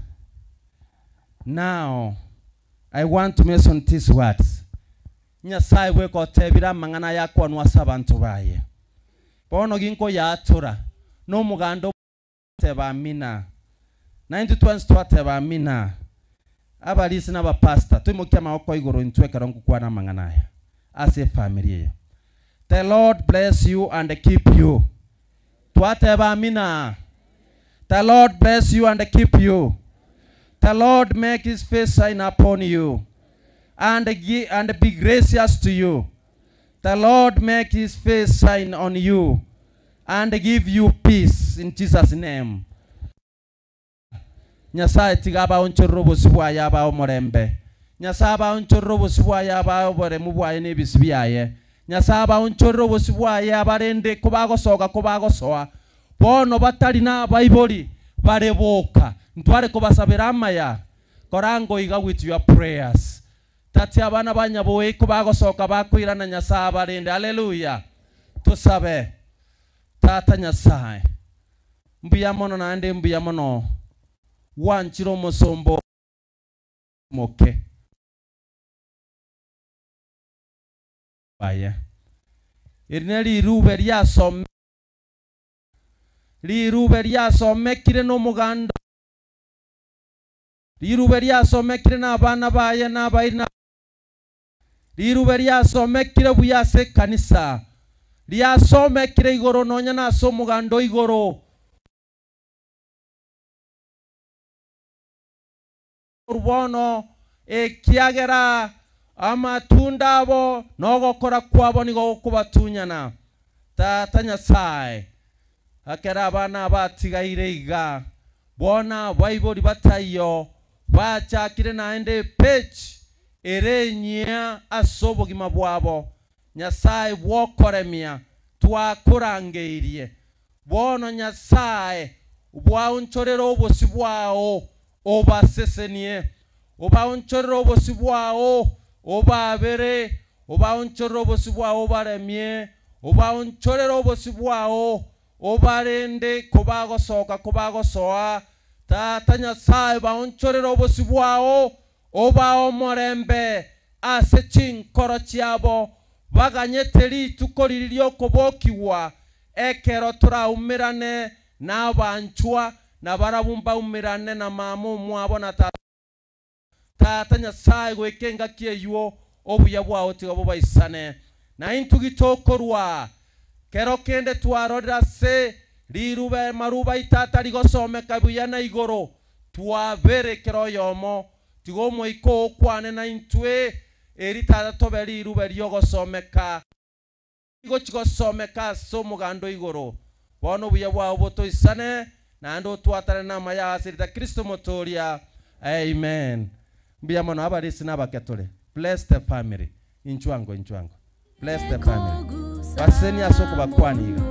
Now I want to mention these words. Nyasaye bwekotebira amang'ana yakwanwa ase abanto baye. Bono ginko yatura n'omuganda teba amina. 92 twateba amina. Abalisi n'abapasta twimokia amaboko igoro intwe ekero nkokwana amang'ana aya ase efamily eyo. The Lord bless you and keep you. Twateba amina. The Lord bless you and keep you. The Lord make his face shine upon you and, and be gracious to you. The Lord make his face shine on you and give you peace in Jesus name. Nyasaye tiga abaonchorere obosio bwaye abae omorembe. Nyasaye abaonchorere obosio bwaye abae oboremu bwaye na ebisio biaye. Nyasaye abaonchorere obosio bwaye abarende kobagosoka kobagosoa. Bono batari na abaibori bare boka. Ntware kobasabera amaya. Korango iga with your prayers. Tati abana ba Nyaboe kobagosoka bakoirana Nyasaye abarende. Hallelujah. Tusabe. Tata Nyasaye. Mbuya mono naende mbuya mono. Gwanchire omosombo moke. Aye. Eri ne rirube riasome rirube riasomekire n'omoganda rirube riasomekire n'abana baye n'abairi na rirube riasomekire buya ase ekanisa riasomekire igoro nonya nase omoganda igoro bono ekiagera amatunda abo nogokora kwabo nigo gokobatunyana tata Nyasaye akera abana batigaire iga bona baibori bataiyo bachakire naende page erenyia ase obogima bwabo Nyasaye bwokoremia twakorangeirie bono Nyasaye bwaonchorera obosi bwao obasesenie obaonchorera obosi bwao obabere obaonchorera obosi bwao obaremie obaonchorera obosi bwao obarende kobagosoka kobagosoa tata Nyasaye baonchorera obosi bwao obao omorembe ase chinkoro chiabo baganyete rituko riri riokobokiwa ekero toraumerane n'abanchwa na barabwo mbaumerane na mama omwabo na tata tata Nyasaye goika engaki eywo obuya bwao tiga bobaisane na intwe gitokorwa kero kende twarorera ase rirube maruba itata rigosomeka buya na igoro twaberekera oyomo tiga omoika okwane na intwe eri tata tobe rirube riogosomeka igochigosomeka ase omogando igoro bono obuya bwao botoisane naende otwatane na amaya ase rita Kristo motoria amen. Mbuya mono abarisi na abaketore. Bless the family. Inchwango inchwango. Bless the family. Baseni ase okobakwaniga.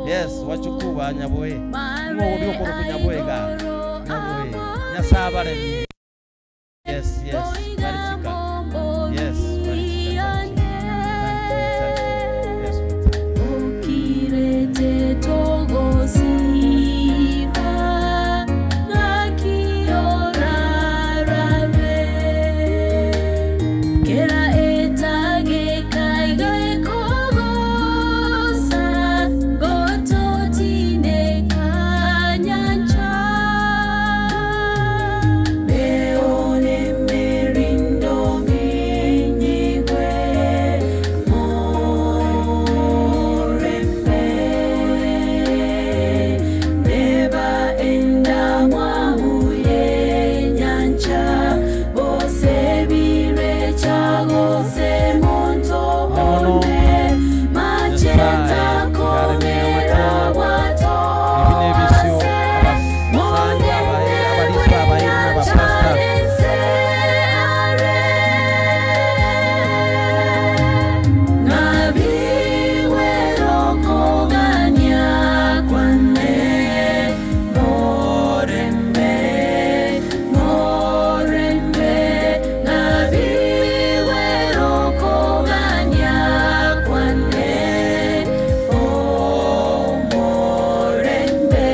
Yes, wachukuu ba Nyaboe. Ng'o oria okoroka Nyaboe ga. Nyaboe. Nyasaye abaremie. Yes, yes. Barichika. Yes, barichika. Thank you. Thank you, thank you. Yes, Okirete togosiba nakiorarabe kera etagekaigekugosa gototinekanyanja meone merindo minyigwe morembe neba endamwamu yenyancha bose birecha gose monto onde macheta komera bwatose monene bwenyancha ense are Nabiwerokoganya kwane morembe morembe nabiwerokoganya kwane o morembe.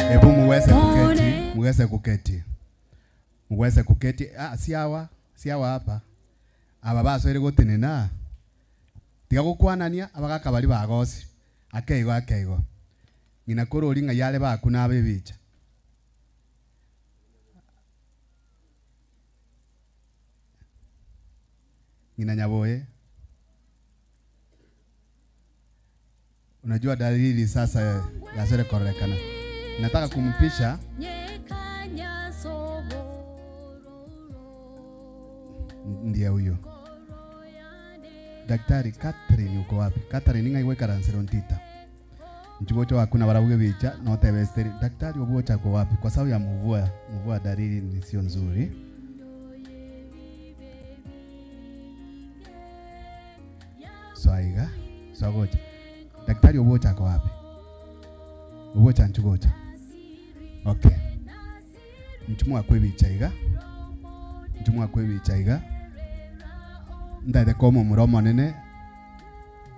Hebu muweze kuketi, muweze kuketi, muweze kuketi. Ah, siawa siawa hapa aba basoire gotenena tiga gokwanania abagaka bari bagosi akeigo akeigo ng'ina korori ng'a yare baku nabe ebicha. Ng'ina Nyaboe. Unajua dalili sasa yasere kororekana. Nataka kumpisha ndiye huyo. Daktari Catherine uko wapi? Catherine ng'ai gwekaransero ntita. Nchigocho hakuna barabuge bicha notebe Esther. Daktari obuocha uko wapi? Kwa sababu ya mvua, mvua dalili ni sio nzuri. Swaiga, swagocha. Daktari obuocha ako wapi? Obuocha nchigocha. Okay. Nchumwa kwebicha iga. Nchumwa kwebicha iga. Ndaete koma omura omonene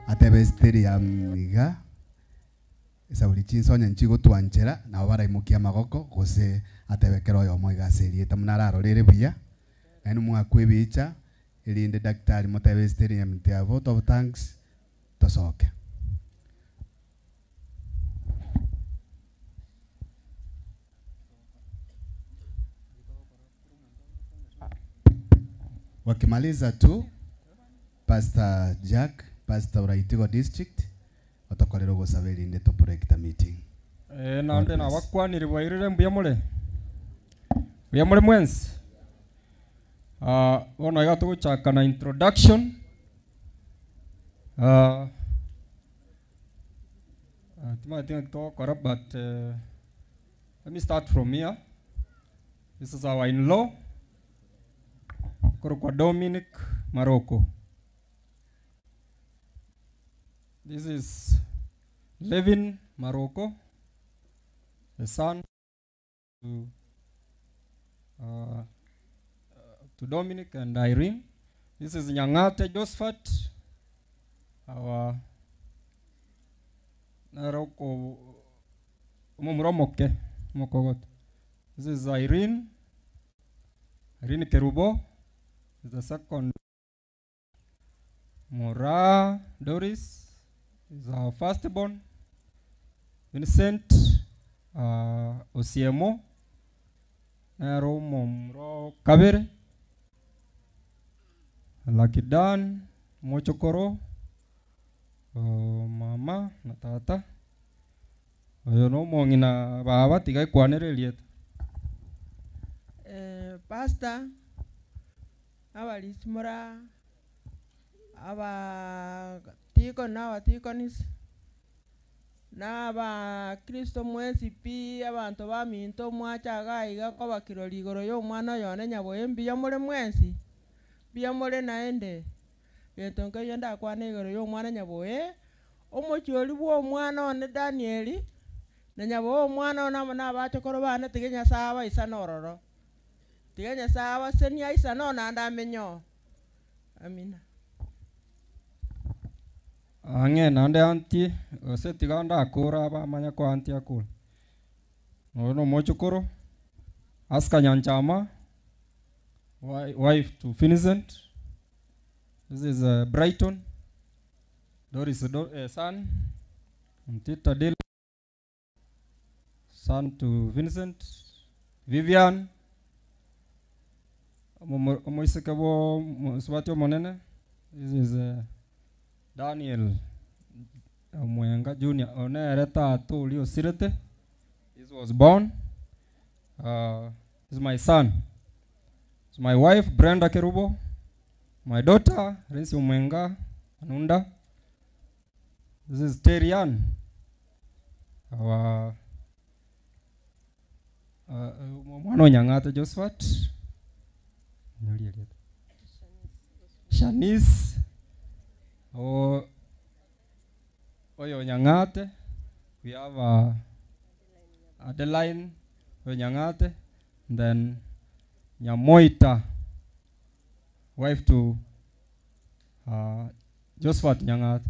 atebe Esther ya iga esauri chinsonya nchigotwanchera nabo baraimokia amagoko gose atebe kero oyomo iga ase erieta buna ararorere buya naende mwakwa ebicha erinde daktari motebe Esther ya ya vote of thanks tosoke. Wakimaliza tu Pastor Jack, Pastor Uraitigo District otokorera ogosaba erinde to break the meeting. Eh, nande nabakwanire bwairire mbuya more mbuya more mwensi. Ah, bono iga togochaka na introduction. Ah, ah, timanyeti ng'aki togokora but let me start from here. This is our in-law korokwa Dominic Maroko. This is Levin Maroko, the son to Dominic and Irene. This is Nyang'ate Josephat, our Naroko Mumuromoke Mokogot. This is Irene, Irene Kerubo is the second. Mora Doris is our firstborn. Vincent Osiemo nero momro kabere. Lucky Dan Mochokoro, mama na tata oyo no omong'ina baba tiga ekwanere erieta. Pastor abarisi mora abatikoni na abatikonisi na abakristo mwensi pi abanto baminto mwacha iga koba kirori igoro ya omwana oyo one Nyaboe mbuya more mwensi mbuya more naende gento nkeiyo ndakwana igoro ya omwana Nyaboe omochiori bwa omwana one Danieli na Nyaboe omwana one amo na abachokoro bane tiga Nyasaye abaisane ororo tiga Nyasaye abasenie aisane oo naende amenye oo. Amina. Ang'e naende auntie gose tiga ndakora bamanya ko auntie akore. Oyo na omochokoro Aska Nyanchama, wife to Vincent. This is Brighton, Doris son, Mtita Dil, son to Vincent, Vivian, omoiseke bo mosubati omonene. This is Daniel Omwenga Junior, onere tata oria osirete. This was born. This is my son. This is my wife Brenda Kerubo, my daughter Rinsi Omwenga Anunda. This is Terian, our mwana Onyang'ate Josephat. Shanice o oyo Onyang'ate. We have Adeline Onyang'ate, and then Nyamoita, wife to Josephat Nyang'ate.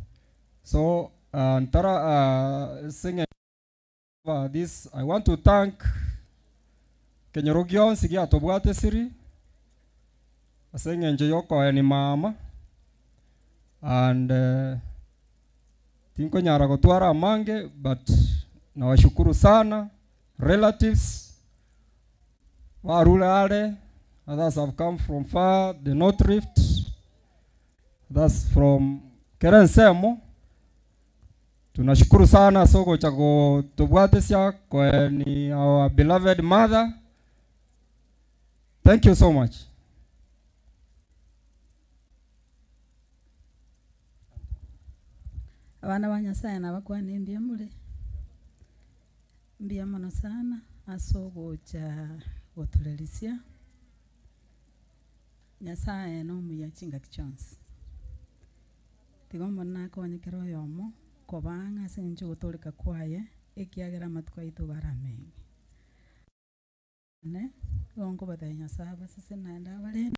So Ntara singing this, I want to thank Kenyorogion Sigia Tobwate Siri, aseng'encho yokoeni mama, and tinkonyara gotwara amange, but nawashukuru sana relatives warule are, others have come from far, the North Rift. That's from Kerensemo. Tunashukuru sana soko cha kutubwatisia kwa ni our beloved mother. Thank you so much. Abana ba Nyasaye nabakwana mbuya mure mbuya mono sana ase ogocha gotorerisia Nyasaye nomuya chingaki chionsi tiga omonto nakonyekera oyomo kobang'a ase eng'encho ogotoreka kwaye ekiagera amatuko aito baramenge ne igo nkobatebia Nyasaye abasese naende abarende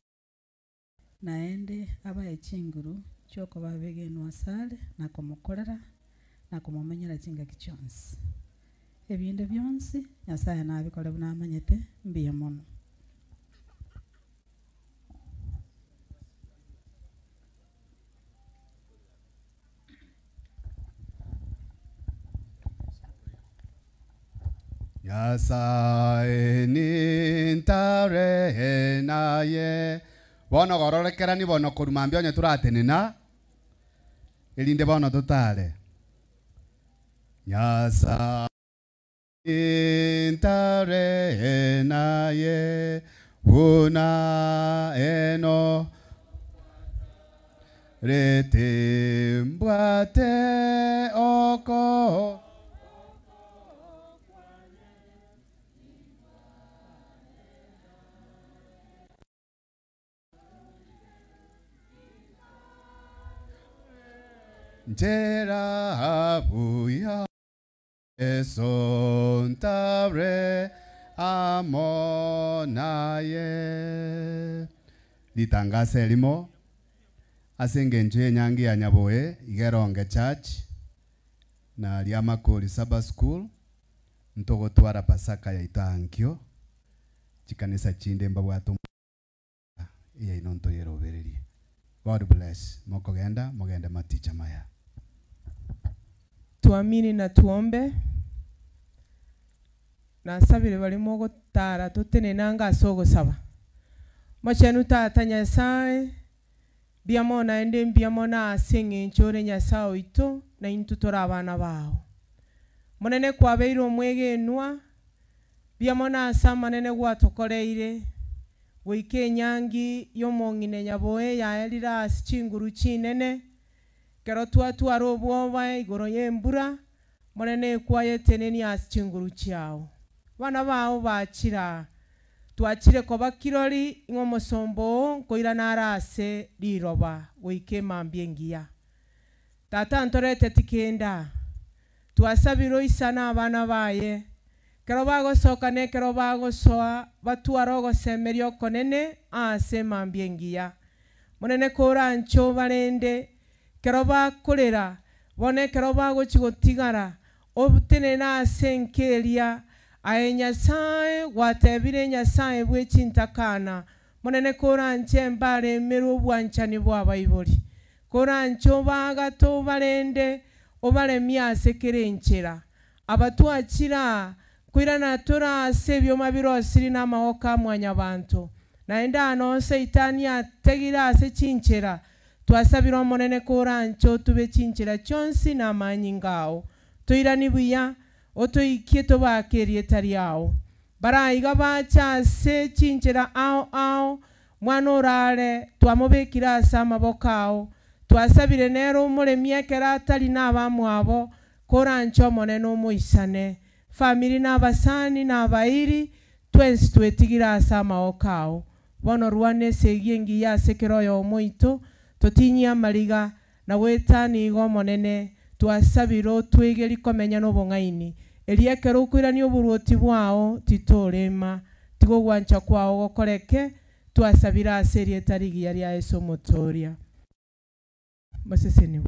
naende abae chinguru chiokoba abegenwa ase are na komokorera na komomenyera chingaki chionsi. Ebinde bionsi Nyasaye nabikore buna amanyete mbuya mono. Nyasaye nintare naye bono gororekerani bono koruma mbia onye toratenena erinde bono totare Nyasaye nintare naye buna eno rete mbwate oko Njera buya esontare amonaye litangase elimo ase eng'encho ya enyangi ya Nyaboe igeronge church na Riamakori Saba School ntogotwara Pasaka yaito ankio chikanisa chinde mbabwate eyaino ntoyerobererie. God bless. Mokogenda mogende maticha maya. Tuamini na tuombe. Nasabire barimo gotara totenenanga ase ogosaba. Mochenu tata Nyasaye mbiamo naende mbiamo na ase eng'encho ore Nyasaye oito na intwe tore abana bao. Monene kwabeire omwegenwa mbiamo na ase amanene gwatokoreire goika enyangi y'omong'ina Nyaboe yaerire ase chinguru chinene kero twatwara obwoba igoro y'embura monene kwayeteneni ase chinguru chiao. Bana bao bachira twachire koba kirori ng'o omosombo oo nkoirana are ase riroba goika emambia engiya. Tata ntorete tikenda twasabire oisana abana baye kero bagosoka na ekero bagosoa batwara ogosemeria okonene ase emambia engiya. Monene koranche obarende kero bakorera bono ekero bagochi gotigara otenene ase enkeria aye Nyasaye gwatebire Nyasaye bwe chintakana monene koranche embaremere obwanchani bwa abaibori koranche obagate obarende obaremie ase kera enchera abatwachira kwirana tora ase ebioma birosiri na amagoko a mwanyabanto naende ano Saitani ategire ase chinchera twasabire omonene koranche otube chinchera chionsi na amanyinga ao toirani buya otoikie tobake erieta riao baraiga bacha ase chinchera ao ao mwana orare twamobekire ase amaboko ao twasabire nero omoremi ekero atari na abamwabo koranche omonene omoisane family na abasani na abairi twensi twetigire ase amaboko ao bono rwane esegi engiya ase ekero oyo omoito totinyie amariga na gwetani igo omonene twasabire otwegeri komenya na obong'aini eria ekero okoirania oborwoti bwao titorema tiga ogwancha kwao gokoreke twasabire ase erieta rigiya ria Yeso omotoria. Maseseni.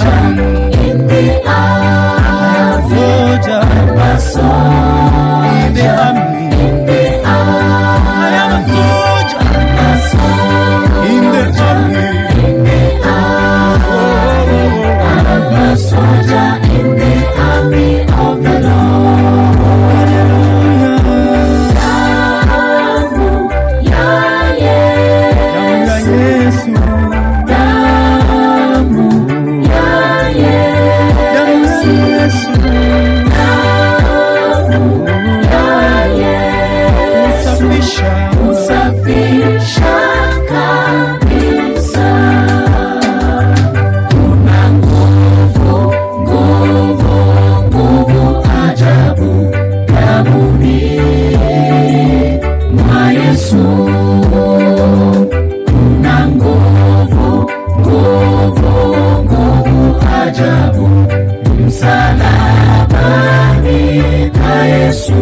army. In the army. Soldier. I'm a soldier. In the army. In the army. I am a soldier. I'm a soldier. In the army. In the army. I'm a soldier in the army of the Lord. Damu ya Yesu. Damu ya Yesu. Damu ya Yesu. Husafisha kabisa. Kuna nguvu, nguvu, nguvu ajabu damuni mwa Yesu. Kuna nguvu, nguvu, nguvu ajabu msalabani pa Yesu.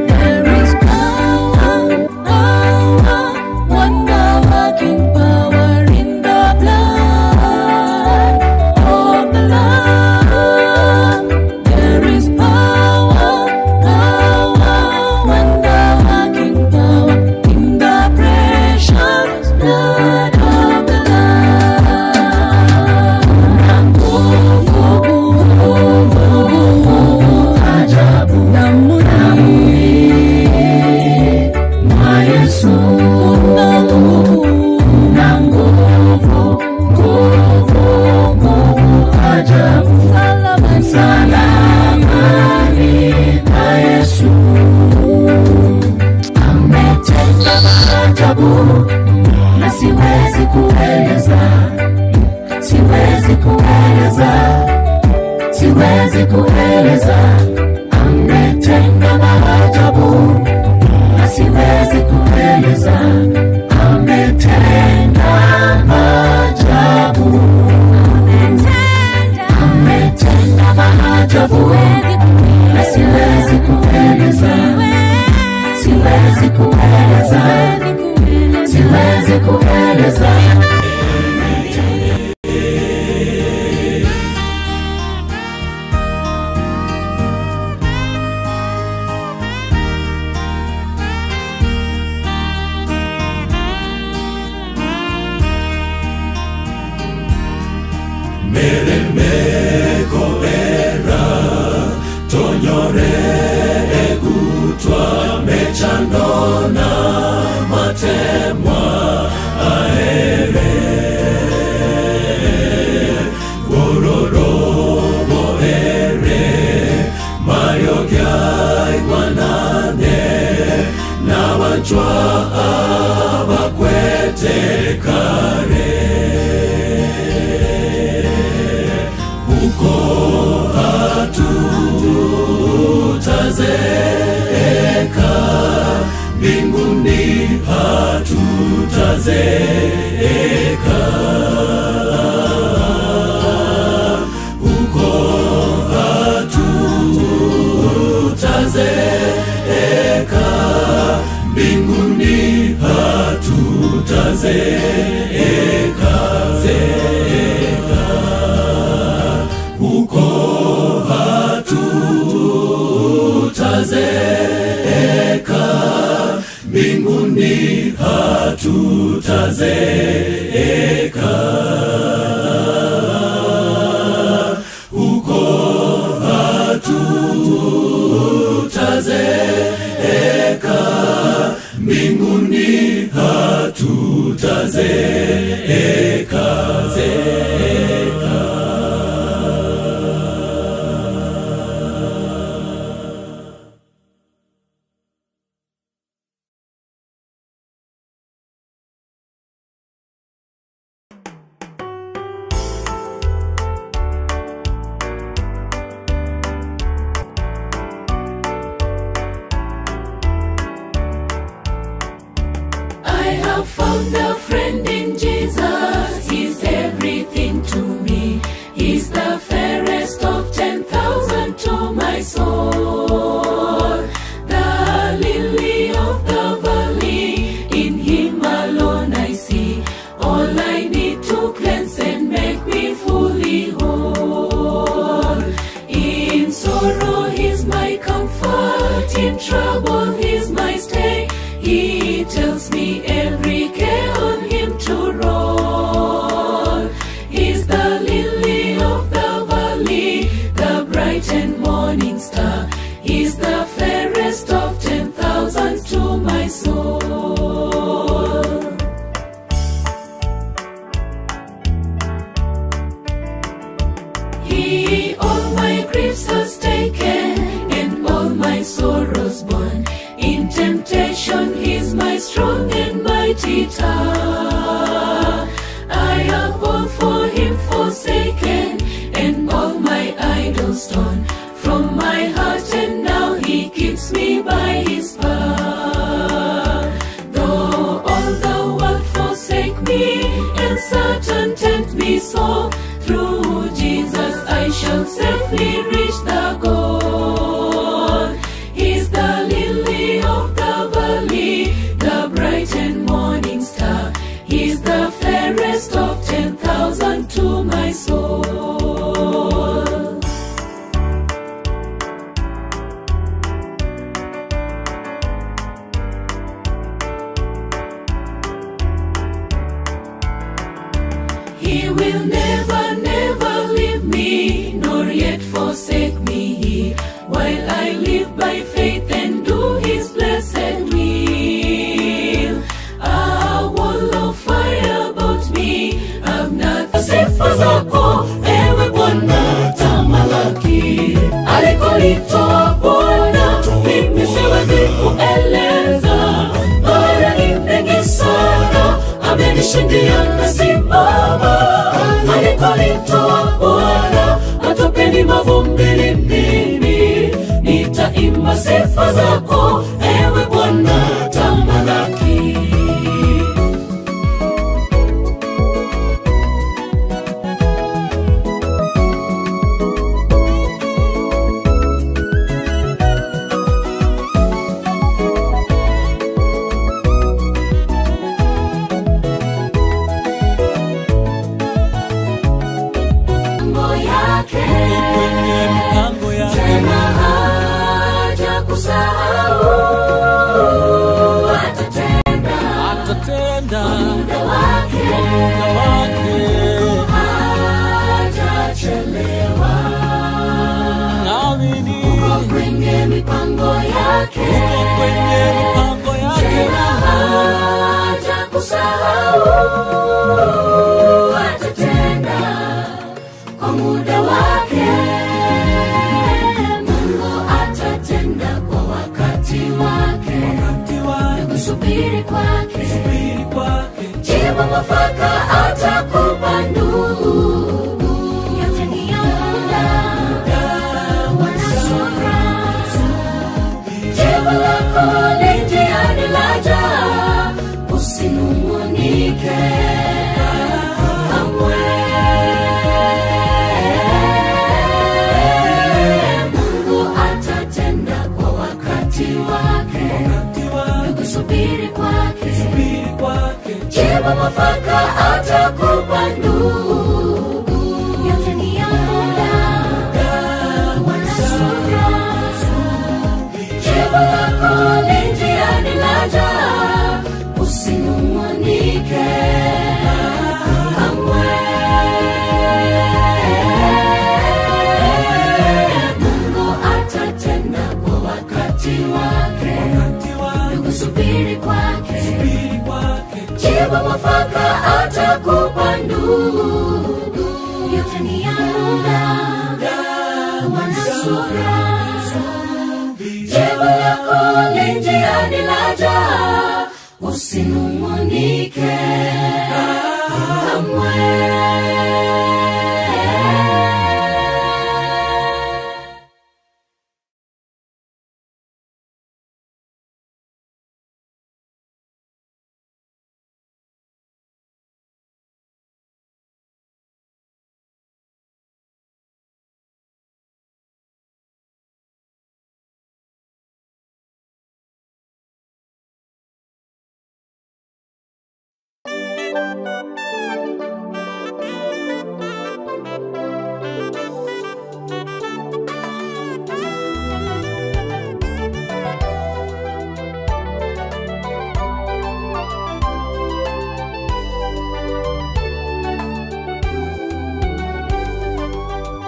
There is power, power, wonder-working power in the blood of the Lamb. There is power, power, wonder-working power in the precious blood of the Lamb. Nguvu, nguvu, nguvu ajabu damuni mwa Yesu. Kuna nguvu, nguvu, nguvu ajabu msalabani pa Yesu. Ametenda maajabu na siwezi kueleza, siwezi kueleza, siwezi kueleza. Ametenda maajabu na siwezi kueleza, ametenda maajabu, ametenda maajabu na siwezi kueleza, siwezi kueleza, siwezi kueleza. Meremeko era tonyore egutwa mechandona matemwa aere gororo boere mayogyai gwanane nabanchwa abakwete kare huko hatutazeeka, mbinguni hatutazeeka. Huko hatutazeeka, mbinguni hatutazeeka, zeeka huko hatutazeeka, mbinguni hatutazeeka. Huko hatutazeeka, mbinguni hatutazeeka, zeeka. me fully whole. In sorrow he's my comfort, in trouble he's my stay. He tells me every care on him to roll. He's the lily of the valley, the bright and morning star. He's the fairest of 10,000 to my soul. He all my griefs has taken and all my sorrows borne. In temptation he's my strong and mighty tower. I have all for him forsaken and all my idols torn from my heart, and now he keeps me by his power. Though all the world forsake me and Satan tempt me so, through Jesus I shall safely reach the goal. He's the lily of the valley, the bright and morning star. He's the fairest of 10,000 to my soul. He will never, never leave me, nor yet forsake me. He, while I live by faith and do His blessed will. A wall of fire about me, I've nothing. Sifa zako ewe Bwana tamalaki, alikolitoa Bwana mimi siwezi kueleza, mara ni mengi sana amenishindia nasimama. Alikolitoa Bwana atupeni mavumbini, mimi nitaimba sifa zako ewe Bwana tamalaki. Mipango yake tena haja kusahau, atatenda atatenda kwa muda wake, hajachelewa. Naamini Uko kwenye mipango yake, uko kwenye mipango yake, tena haja kusahau, atatenda kwa muda wake. Mungu atatenda kwa wakati wake, na kusubiri kwake, jibu mwafaka atakupa ndugu. Yote ni ya muda, wana subira. Jibu lako li njiani laja, usinung'unike kamwe. Mungu atatenda kwa wakati wake, na kusubiri kwake, jibu mwafaka atakupa ndugu. Yote ni ya muda, wana subira. Jibu lako li njiani laja, usinung'unike kamwe. Mungu atatenda kwa wakati wake, na kusubiri kwake, jibu mwafaka atakupa ndugu. Yote ni ya muda, wana subira. Jibu lako li njiani laja, usinung'unike kamwe. Thank you.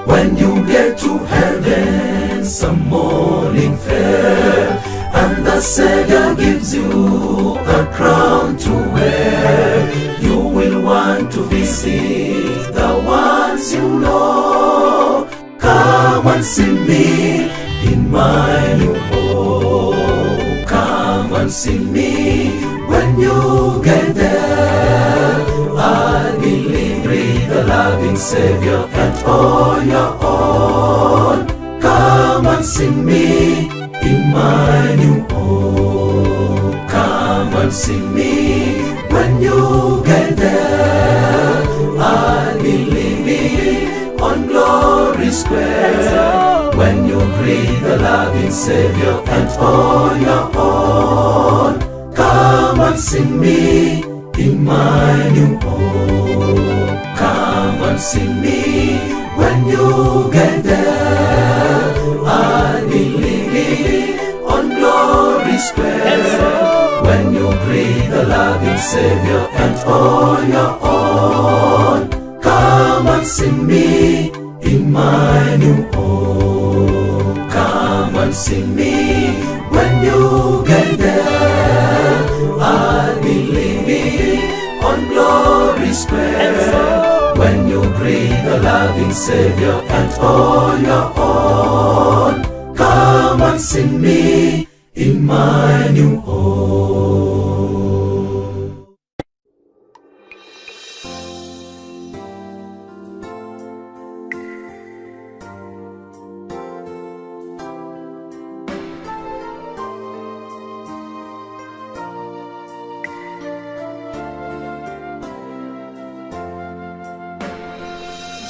When you get to heaven, some morning fair, and the Savior gives you a crown to wear, you will want to visit the ones you know. Come and see me in my new home. Come and see me when you get there. I'll be living the loving Savior and all your own. Come and see me in my new home. Come and see me when you get there. I'll be living on Glory Square. When you greet the loving Savior and all your own. Come and see me in my new home. Come and see me when you get there. I'll be living on Glory Square. When you greet the loving Savior and all your own. Come and see me in my new home. Come and see me when you get there. I'll be living on Glory Square. When you greet the loving Savior and all your own. Come and see me in my new home.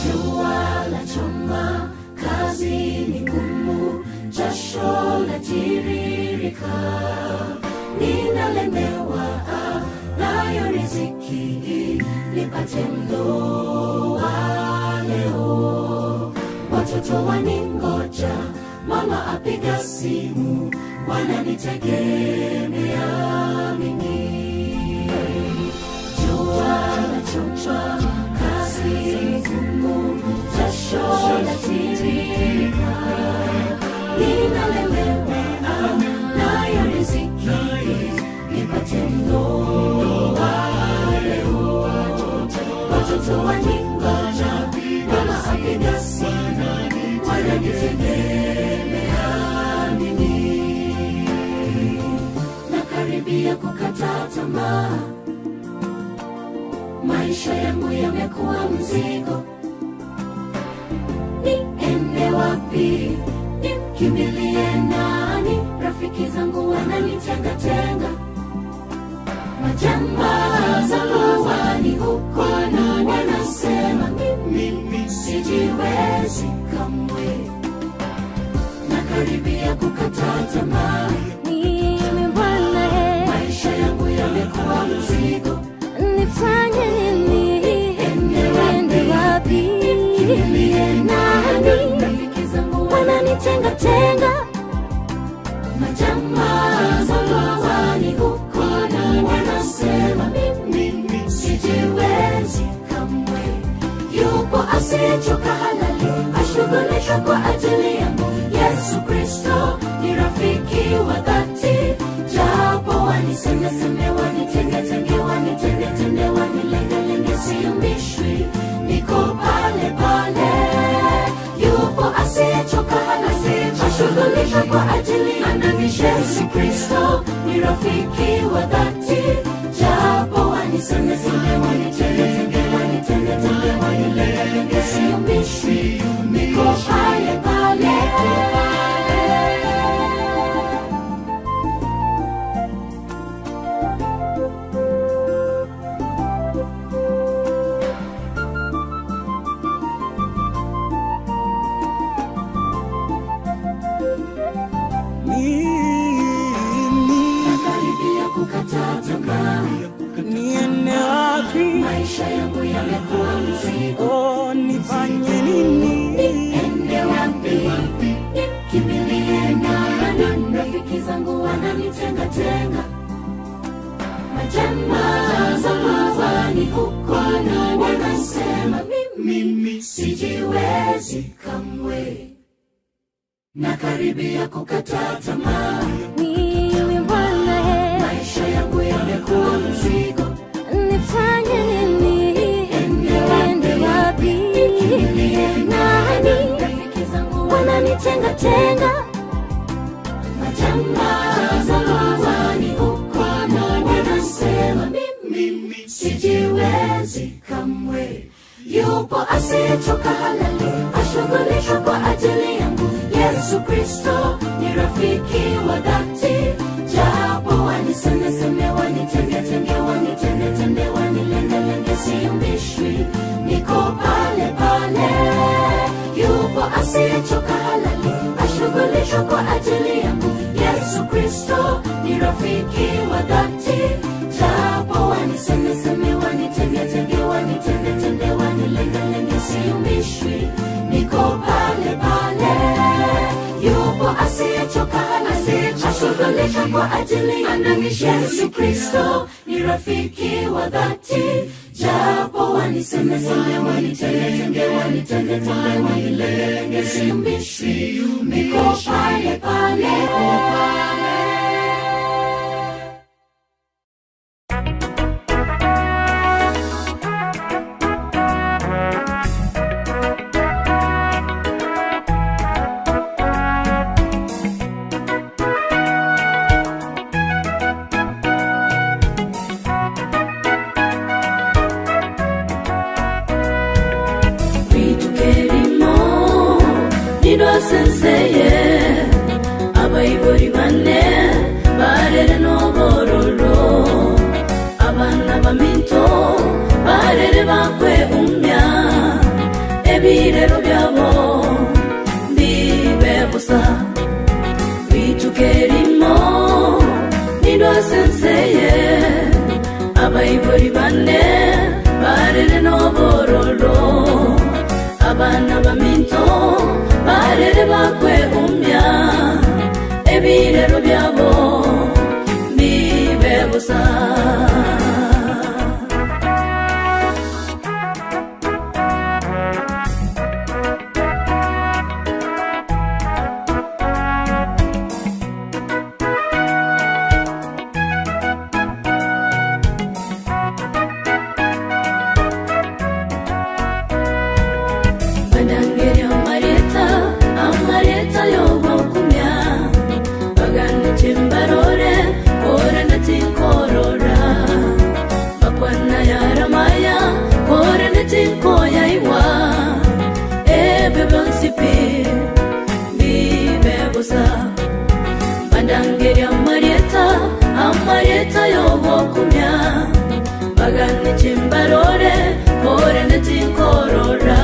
Jua la choma, kazi ni ngumu, jasho la tiririka, ninalemewa nayo riziki, nipate mlo wa leo. Watoto waningoja, mama apiga simu, wananitegemea mimi. Jua la choma, kazi ngumu, jasho la tiririka, ninalemewa nayo riziki, nipate mlo wa leo. Watoto waningoja, mama apiga simu, wananitegemea mimi. Nakaribia kukata tamaa, maisha yangu yamekuwa mzigo, niende wapi? Nimkimbilie nani? Rafiki zangu wananitengatenga, majamaa zangu wani huko na wanasema mimi sijiwezi kamwe, nakaribia kukata tamaa, Mimi Bwana, eh, maisha yangu yamekuwa mzigo, nifanye nini? Niende wapi? Nimkimbilie Nani? Rafiki zangu Wananitengatenga, majamaa zangu wani huko na wanasema mimi sijiwezi kamwe. Yupo asiyechoka halali, ashughulika kwa ajili yangu. Yesu Kristo ni rafiki wa dhati, japo wanisemeseme, wanitengetenge, wanitendetende, wanilengelenge, siyumbishwi, niko pale pale. Yupo asiyechoka halali, ashughulika kwa ajili yangu. Yesu Kristo ni rafiki wa dhati, japo wanisemeseme, wanitengetenge, wanitendetende, wanilengelenge, siyumbishwi, niko pale pale. Nakaribia kukata tamaa, Niende wapi? maisha yangu yamekuwa mzigo. Oh, nifanye nini? Niende wapi? Nimkimbilie nani? Rafiki zangu wananitengatenga, majamaa zangu wani huko na wanasema mimi sijiwezi. Nakaribia kukata tamaa, Mimi Bwana he, maisha yangu yamekuwa mzigo. Nifanye nini? Niende wapi? Nani? Rafiki zangu Wananitenga tenga, majamaa zamani huko wanasema mimi sijiwezi kamwe. Yupo asiyechoka halali, ashughulika kwa ajili yangu. Yesu Kristo ni rafiki wa dhati, japo wanisemeseme, wanitengetenge, wanitendetende, wanilengelenge, siyumbishwi, niko pale pale. Yupo asiyechoka halali, ashughulika kwa ajili yangu. Yesu Kristo ni rafiki wa dhati, japo wanisemeseme, wanitengetenge, wanitendetende, wanilengelenge, siyumbishwi, niko pale pale. Yupo asiyechoka halali, ashughulika kwa ajili yangu. Yesu Kristo ni rafiki wa dhati, japo wanisemeseme, wanitengetenge, wanitendetende, wanilengelenge, siyumbishwi, niko pale pale. Ritukerimo nidwasenseye abayibori bane barere n'obororo abana baminto barere bakwe umya ebirero byabo mbibe busa ritukerimo nidwasenseye abayibori bane barere n'obororo abana baminto barere bakwe umya ebirero byabo mbibe busa. Bandangeri amareta amareta yogokumya bagana chimbarore korana tinkorora bakwana yaramaya korana tinkoyaiwa ebe bonsipi bibe busa. Bandangeri amareta amareta yogokumya bagana chimbarore korana tinkorora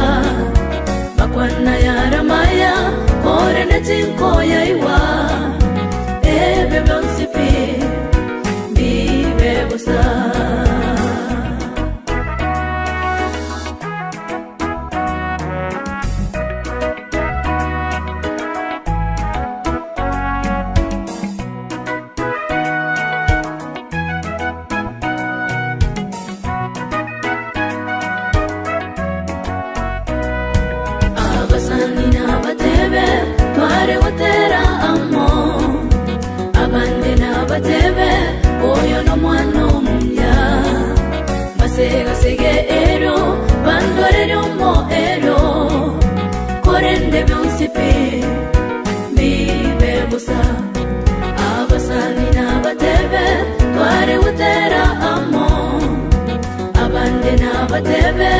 bakwana yaramaya korana tinkoyaiwa ebe bonsipi bibe busa. Abasani n'abatebe tware watera amo abandi n'abatebe oyo n'omwana omumya basegasege ero bandorere omo ero korende byonsipi bibe busa. Abasani n'abatebe tware watera amo abandi n'abatebe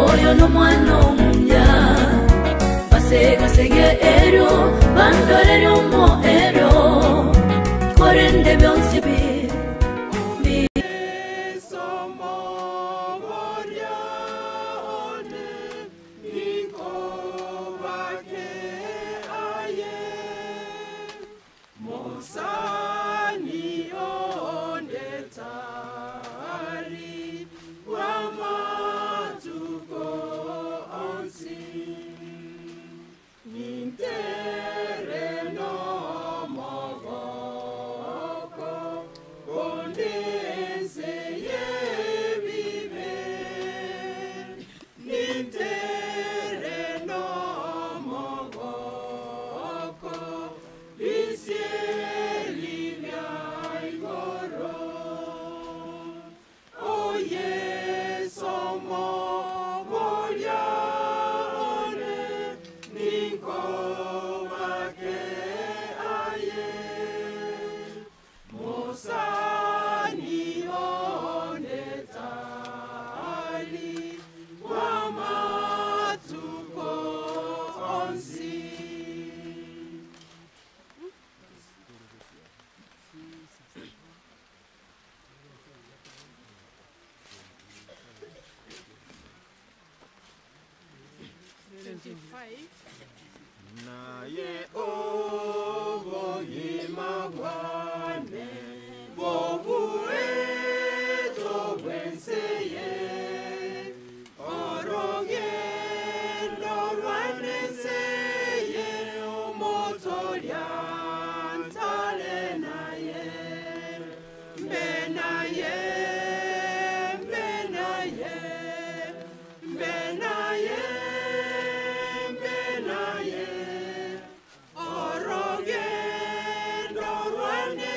oyo n'omwana omumya basegasege ero bandorere omo ero korende byonsi bi Musani ondetari wamatuko onsi. 25. Naye obogima bwane bobueto bwenseye orogendo rwanenseye omotoria ntale naye mbe naye mbe naye mbe naye mbe naye orogendo rwanenseye.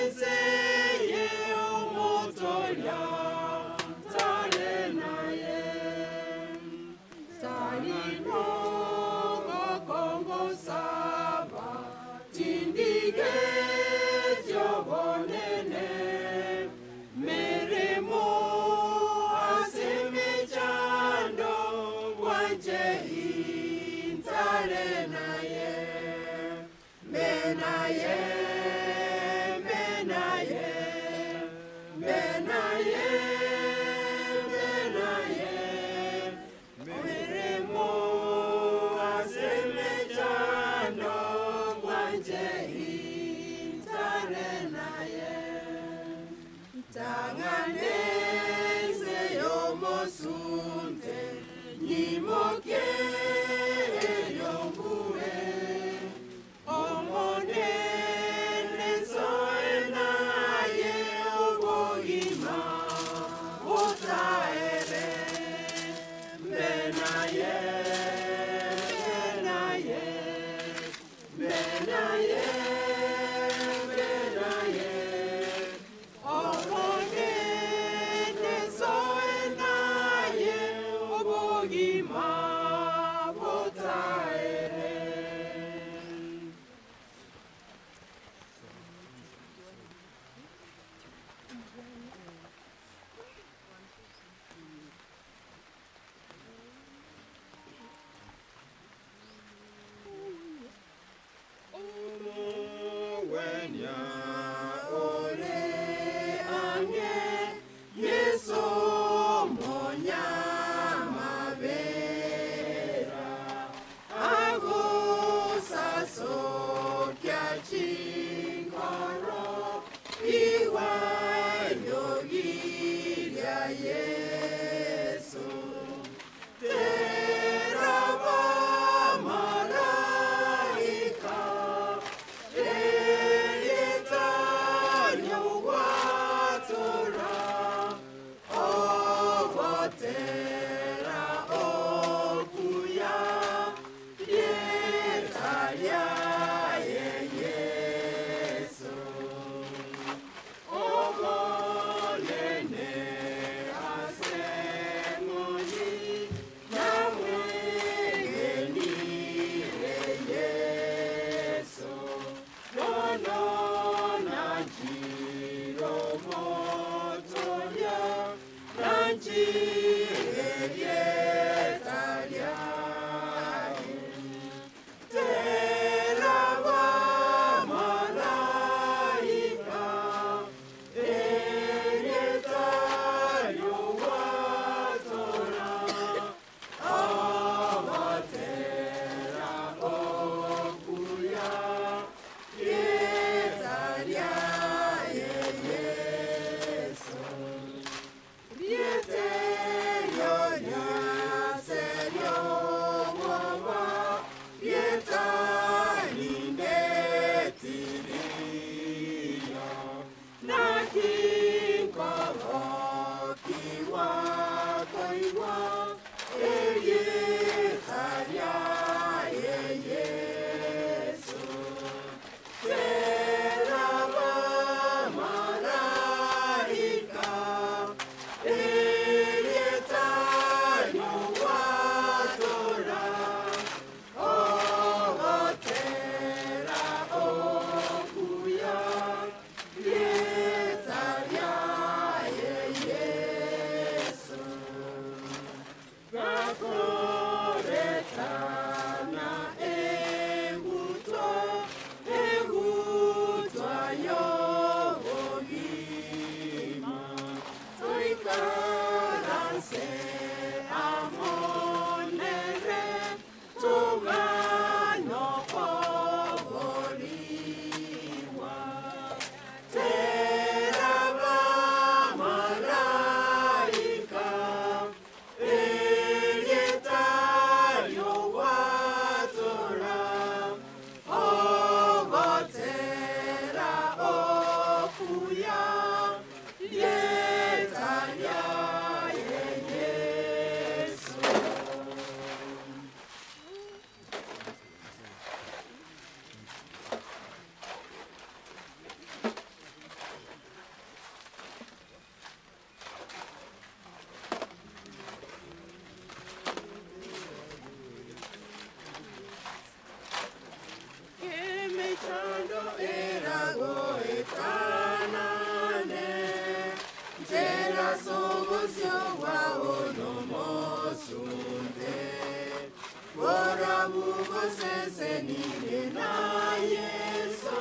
Bora bugosesenire na Yesu,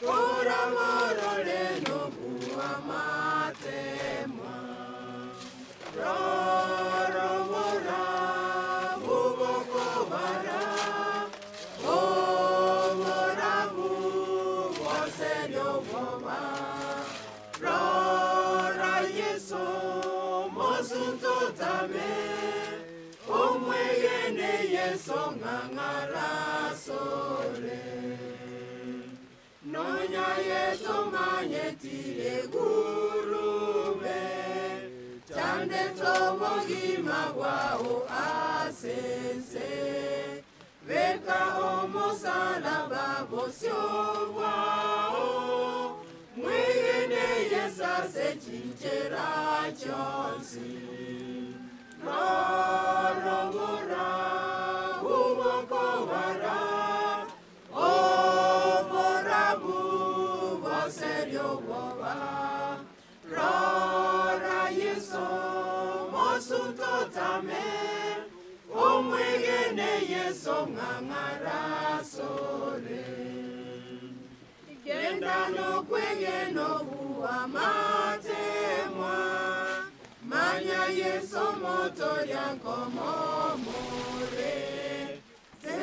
ora borore nobuamatemwa. Roro bora bugokobara, obora bugoserioboba. Rora Yesu mosuntotame, omwegene Yesu ng'ang'arasore. Nonya Yesu manyetire gurube, chande tobogima bwao asense. Beka omusalaba bosio bwao, mwegene Yesu ase chinchera chionsi. Rorobora bubokobara, obora buboserioboba. Rora Yesu mosuntotame, omwegene Yesu ng'ang'arasore. Genda nokwegena obuamatemwa, manya Yesu motoria nkomomore. Se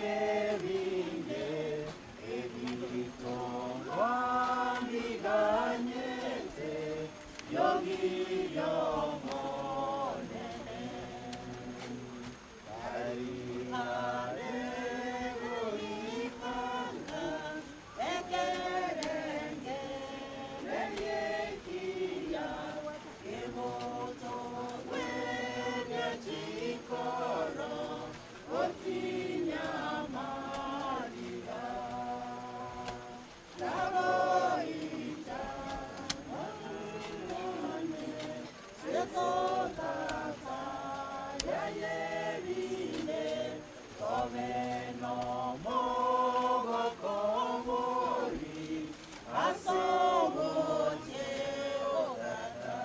Ebinge ebitongwa mbiganyete yogiyomonene karihare ekerenge neryekiya emoto wenyechikoro otinyamarira naboita one sekotata yayerine tomenomogokomori asoboche ogata.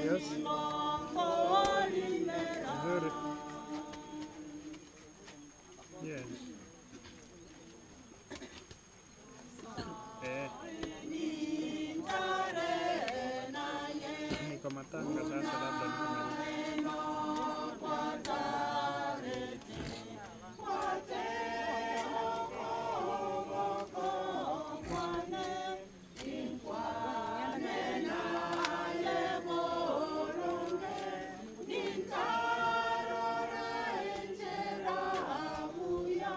Yes. Nzuri. Yes. Eh. Niko matanga sasa labda nikumaliza. Nintarora enjera buya.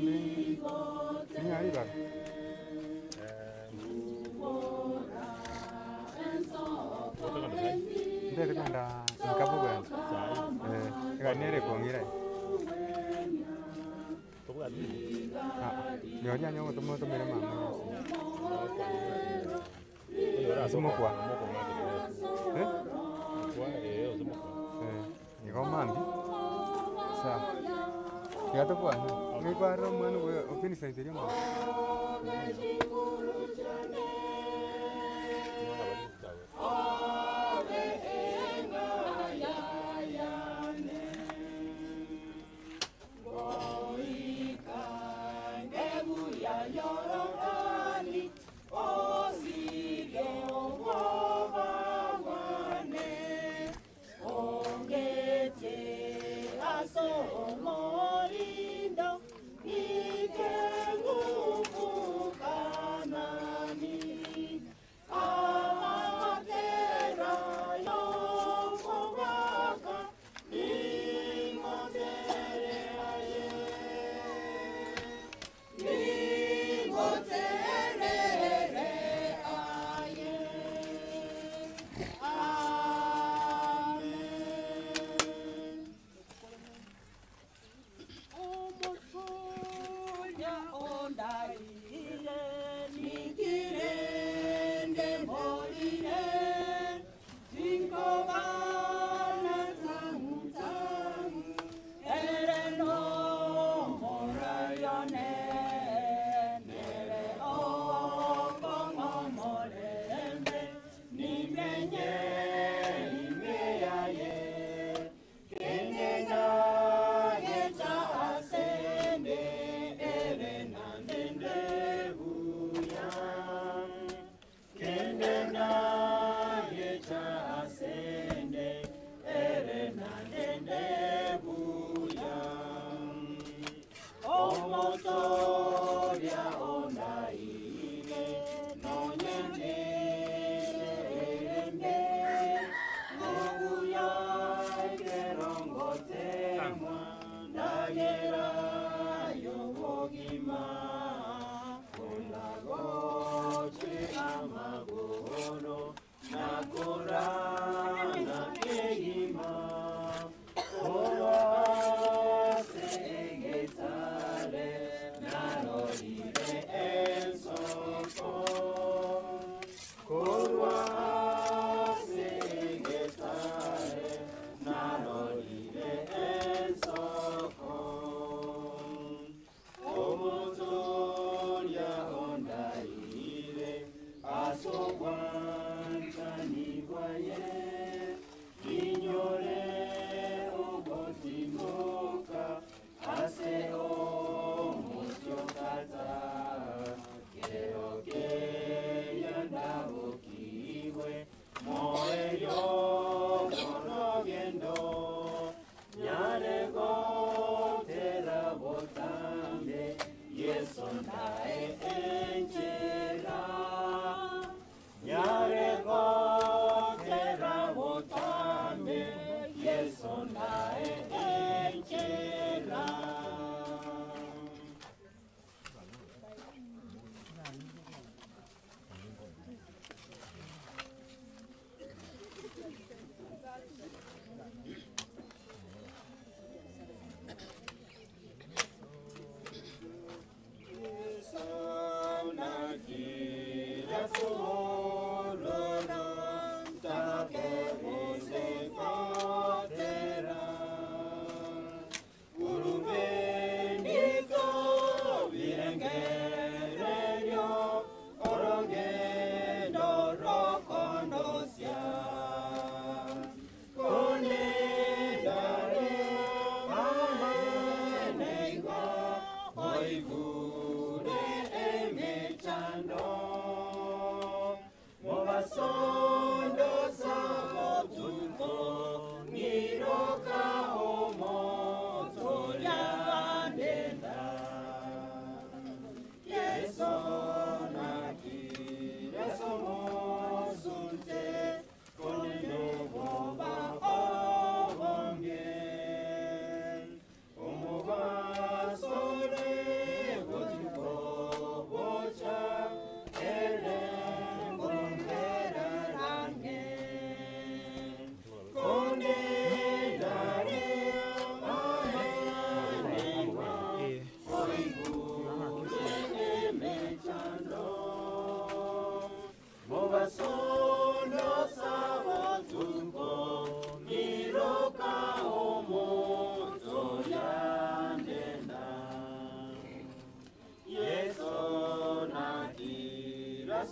Mambi. Ni ahí va. Ndere kwenda nkabu kwenda. Iganere kongira. Ah, nyoria nyogo tomo tomere mama. Osomokwa. Eh? Eh, igo mambi. Sa. Tiga tokwana. Ng'ikwara omwana gwe ofinisaiseria mama.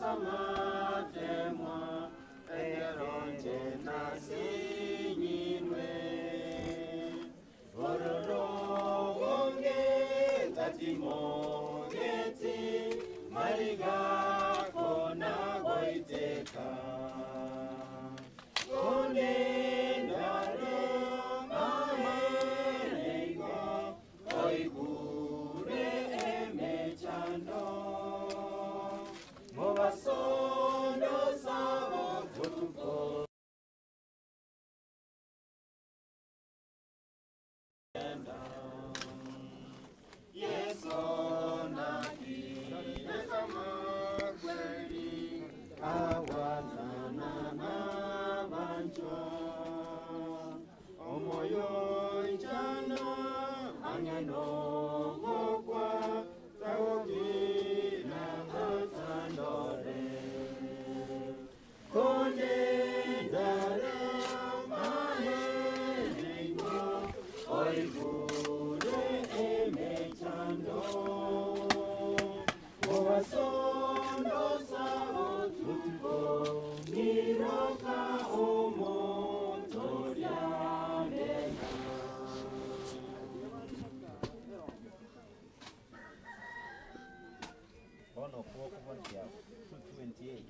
Asamatemwa eronje nasinyinwe Ororobonge tatimogeti mariga kona goiteka Kone ndare mahengo oigure emechando Mobasondo sabo botuko Yeso naki kweli awatana nabanjo omoyo njana angeno gokwa tawokina atandore konde dare mahengo oigure emechando Owasondo sabo tuko miroka omoto lyandena. Bono okuboko 228.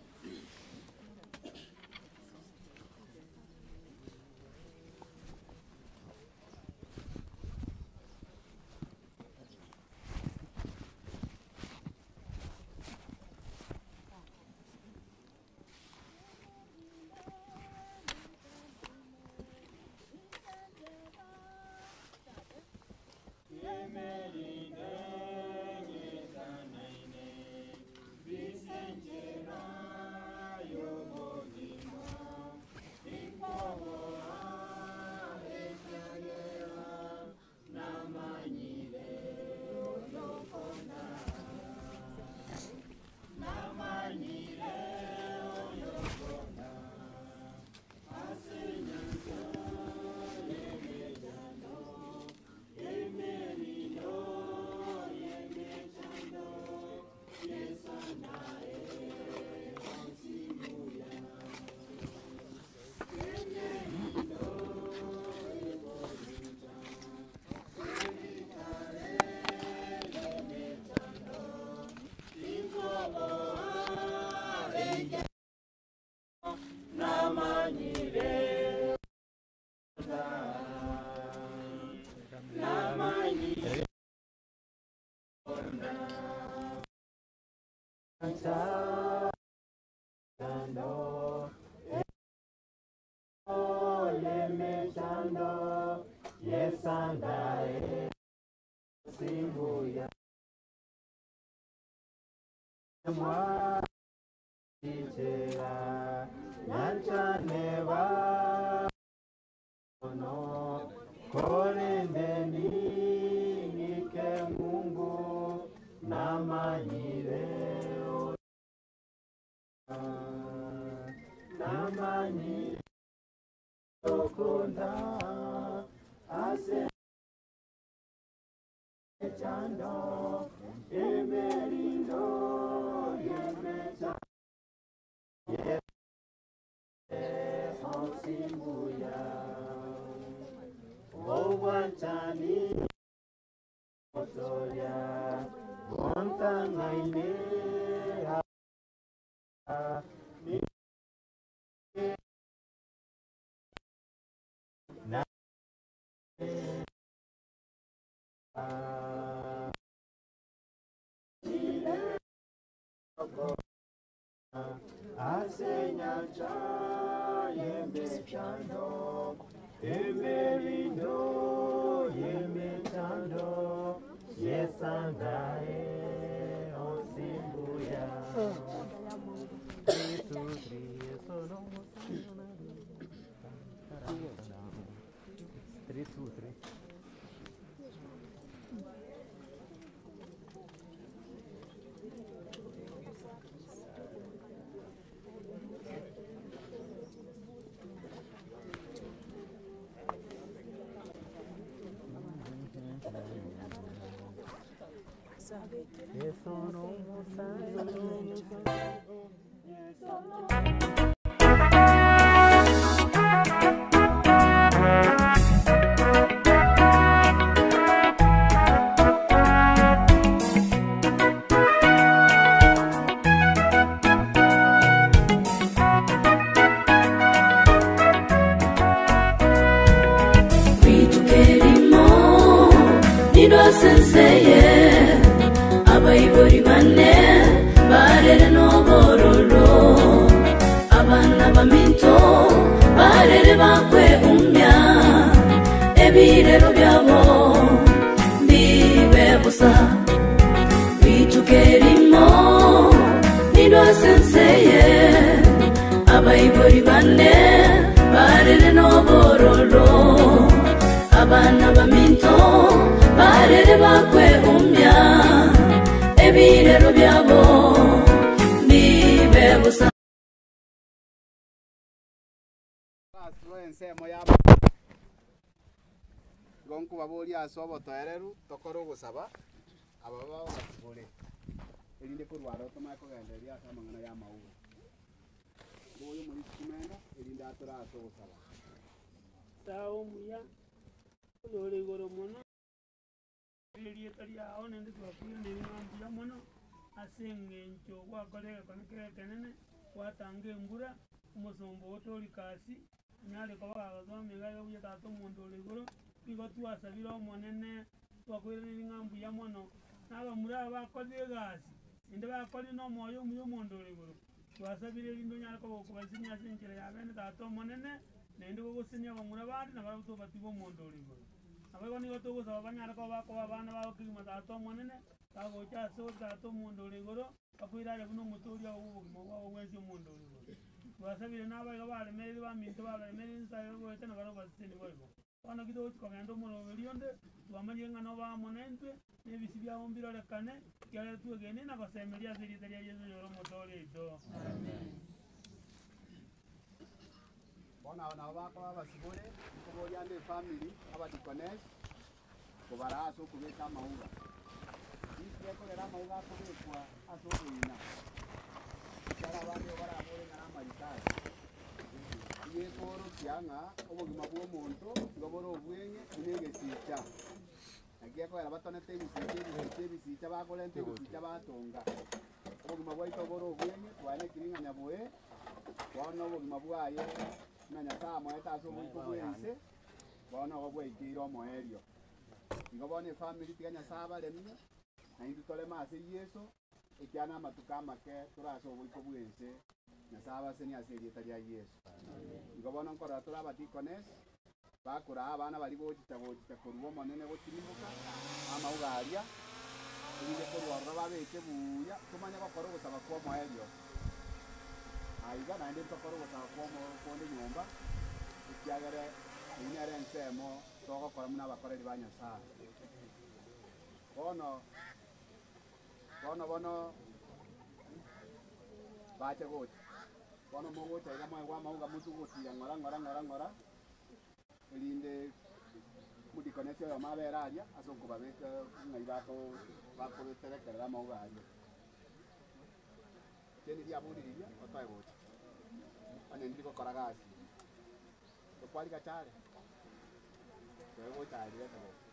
Eso no Ritukerimo nidwasenseye abayibori bane barere n'obororo abana baminto barere bakwe umya ebirero byabo bibe busa ritukerimo nidwasenseye abayibori bane barere n'obororo abana baminto barere bakwe umya ebirero byabo bibe busa ensemo ya gonkuba boria ase obotoereru tokore ogosaba aba babasibore erinde korwara otomanye kogendereria ase amang'ana ya amauga boyo muri kimenda erinde atore ase ogosaba Sawa omuya oyore igoro mono erieta riao nende twakwirana mbuya mono ase eng'encho gwakora egekone kere ekenene gwatanga embura omosombo otori kasi nyare koba gagothoma iga iga buya tata omonto ore igoro nigo twasabire omonene twakwirana ng'a mbuya mono na abamura aba bakorire egasi ende bakorire na omoyo omuya omonto ore igoro twasabire erinde onyare koba okobasinia ase enchera ya bene tata omonene naende gogosenia abamura bande na barabwo tobatiga omonto ore igoro abaigo nigo togosaba banyare koba bakoba abana babo kegima tata omonene bagocha ase tata omonto ore igoro bakoiraria buna omotori abo bwa obogima bwabo bwensi omonto ore igoro twasabire na abaigo baremereri baminto babaremereri nsaye goeta na barabwo baseseni boigo bono ki togochi kogenda omoroberi onde twamanyire ng'a noba amo na intwe na ebisi biabo mbirorekane ekiagera twegene na gosemeria ase erieta ria Yeso oyore omotori oito. Bono aba nabo bakoba abasibore nkoboria ande efamily abadikonesi kobara ase okobeka amauga isi gekogera amauga akobekwa ase oboina ekero abande barabore ng'a na amaritari igekorokia ng'a obogima bwa omonto igo bore obweng'e buna egesicha naki gekogera batonete ebisicha ebisicha ebisicha bakorenta ebisicha batonga obogima bwaito bore obweng'e twanekire ng'a nyaboe bono obogima bwaye buna Nyasaye amoete ase oboiko bwa ense bono obo bwaikeire omoerio igo bono efamily tiga Nyasaye abaremie naintwe toreme ase Yeso ekiana amatuko amake tore ase oboiko bwa ense Nyasaye abasenie ase erieta ria Yeso igo bono nkorora tore abadikonesi bakoraa abana bari gochicha gochicha korwa omonene gotirimboka amauga aria erinde korwa ororo babeke buya tomanye gokora ogosaba kwa omoerio aiga naende ntokore ogosaba kwa omo konde nyomba ekiagere eywo nere ensemo togokora buna abakoreri ba Nyasaye bono bono bono bache gocha bono mogocha iga moegwa amauga motugotira ng'ora ng'ora ng'ora ng'ora erinde modikonesi oyomo abere aria ase okobabeka ng'ai bako bakobeterekerera amauga aria kende riaburiria otoe gocha onye ndiri gokora gasi tokwari gachare toe gocha aria reta gocha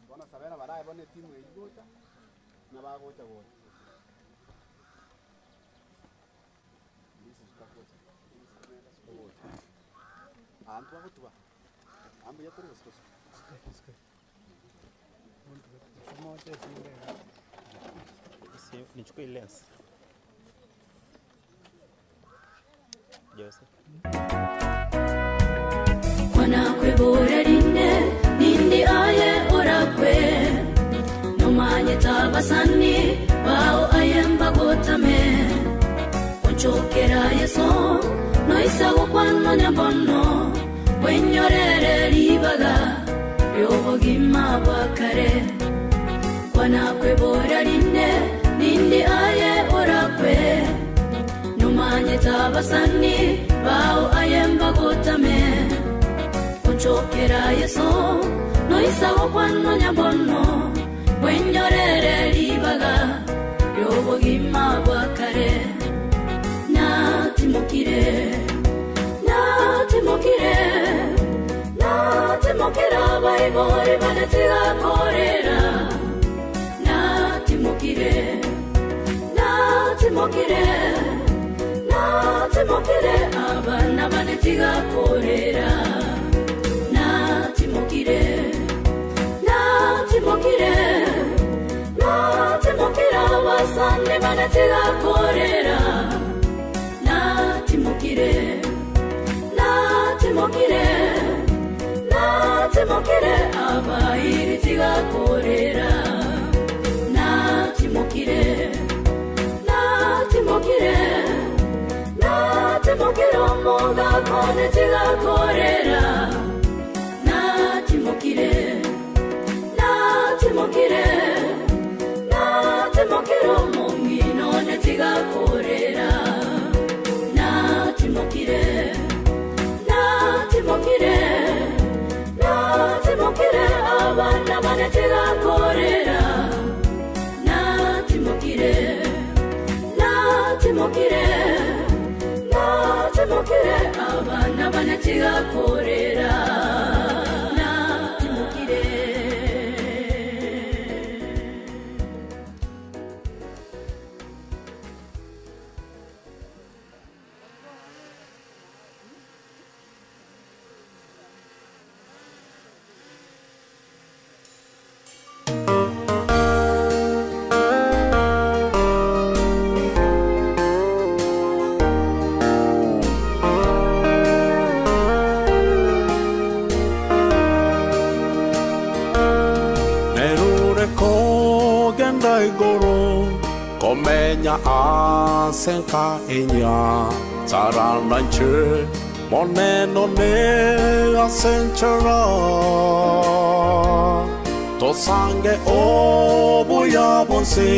bono sabera baraye bono etimu eywo gocha na bagocha gocha ahantu bagotuba ambuya turi gusuka Nichukue hii lens. Jose. Kwanakwebora rine nindi aye orakwe nomanye tabasani bao ayembagotame onchokera Yeso noisago kwanonya bono bwenyorere ribaga ry'obogima bwa kare kwanakwebora rine nindi aye orakwe nomanye tabasani bao ayembagotame onchokera Yeso noisago kwanonya bono. Bwenyorere ribaga Ryobogima bwa kare Natimokire Natimokire Natimokira baibori banetigakorera Natimokire Natimokire Natimokire abana banetigakorera Natimokire Natimokire Natimokira abasane banetigakorera Natimokire Natimokire Natimokire abairitigakorera Natimokire Natimokire Natimokire omogako netigakorera Natimokire Natimokire Natimokire omong'ino netigakorera Natimokire Natimokire Natimokire abana banetigakorera Natimokire Natimokire Natimokire abana banetigakorera Natimokire. Nerure kogenda igoro komenya asenka enya tarananche moneno ne asenchara tosange obuya bonse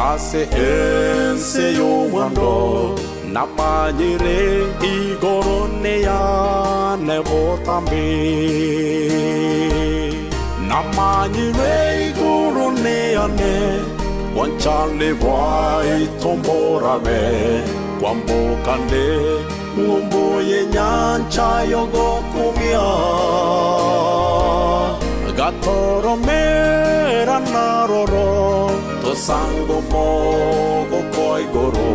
ase ense yowando namanyire igoro ne yane botambe Namanyire igoro ne ane wanchale wai tomborabe kwambokande ngumbuye nyancha yogokumia gatoromera naroro tosango mogo koigoro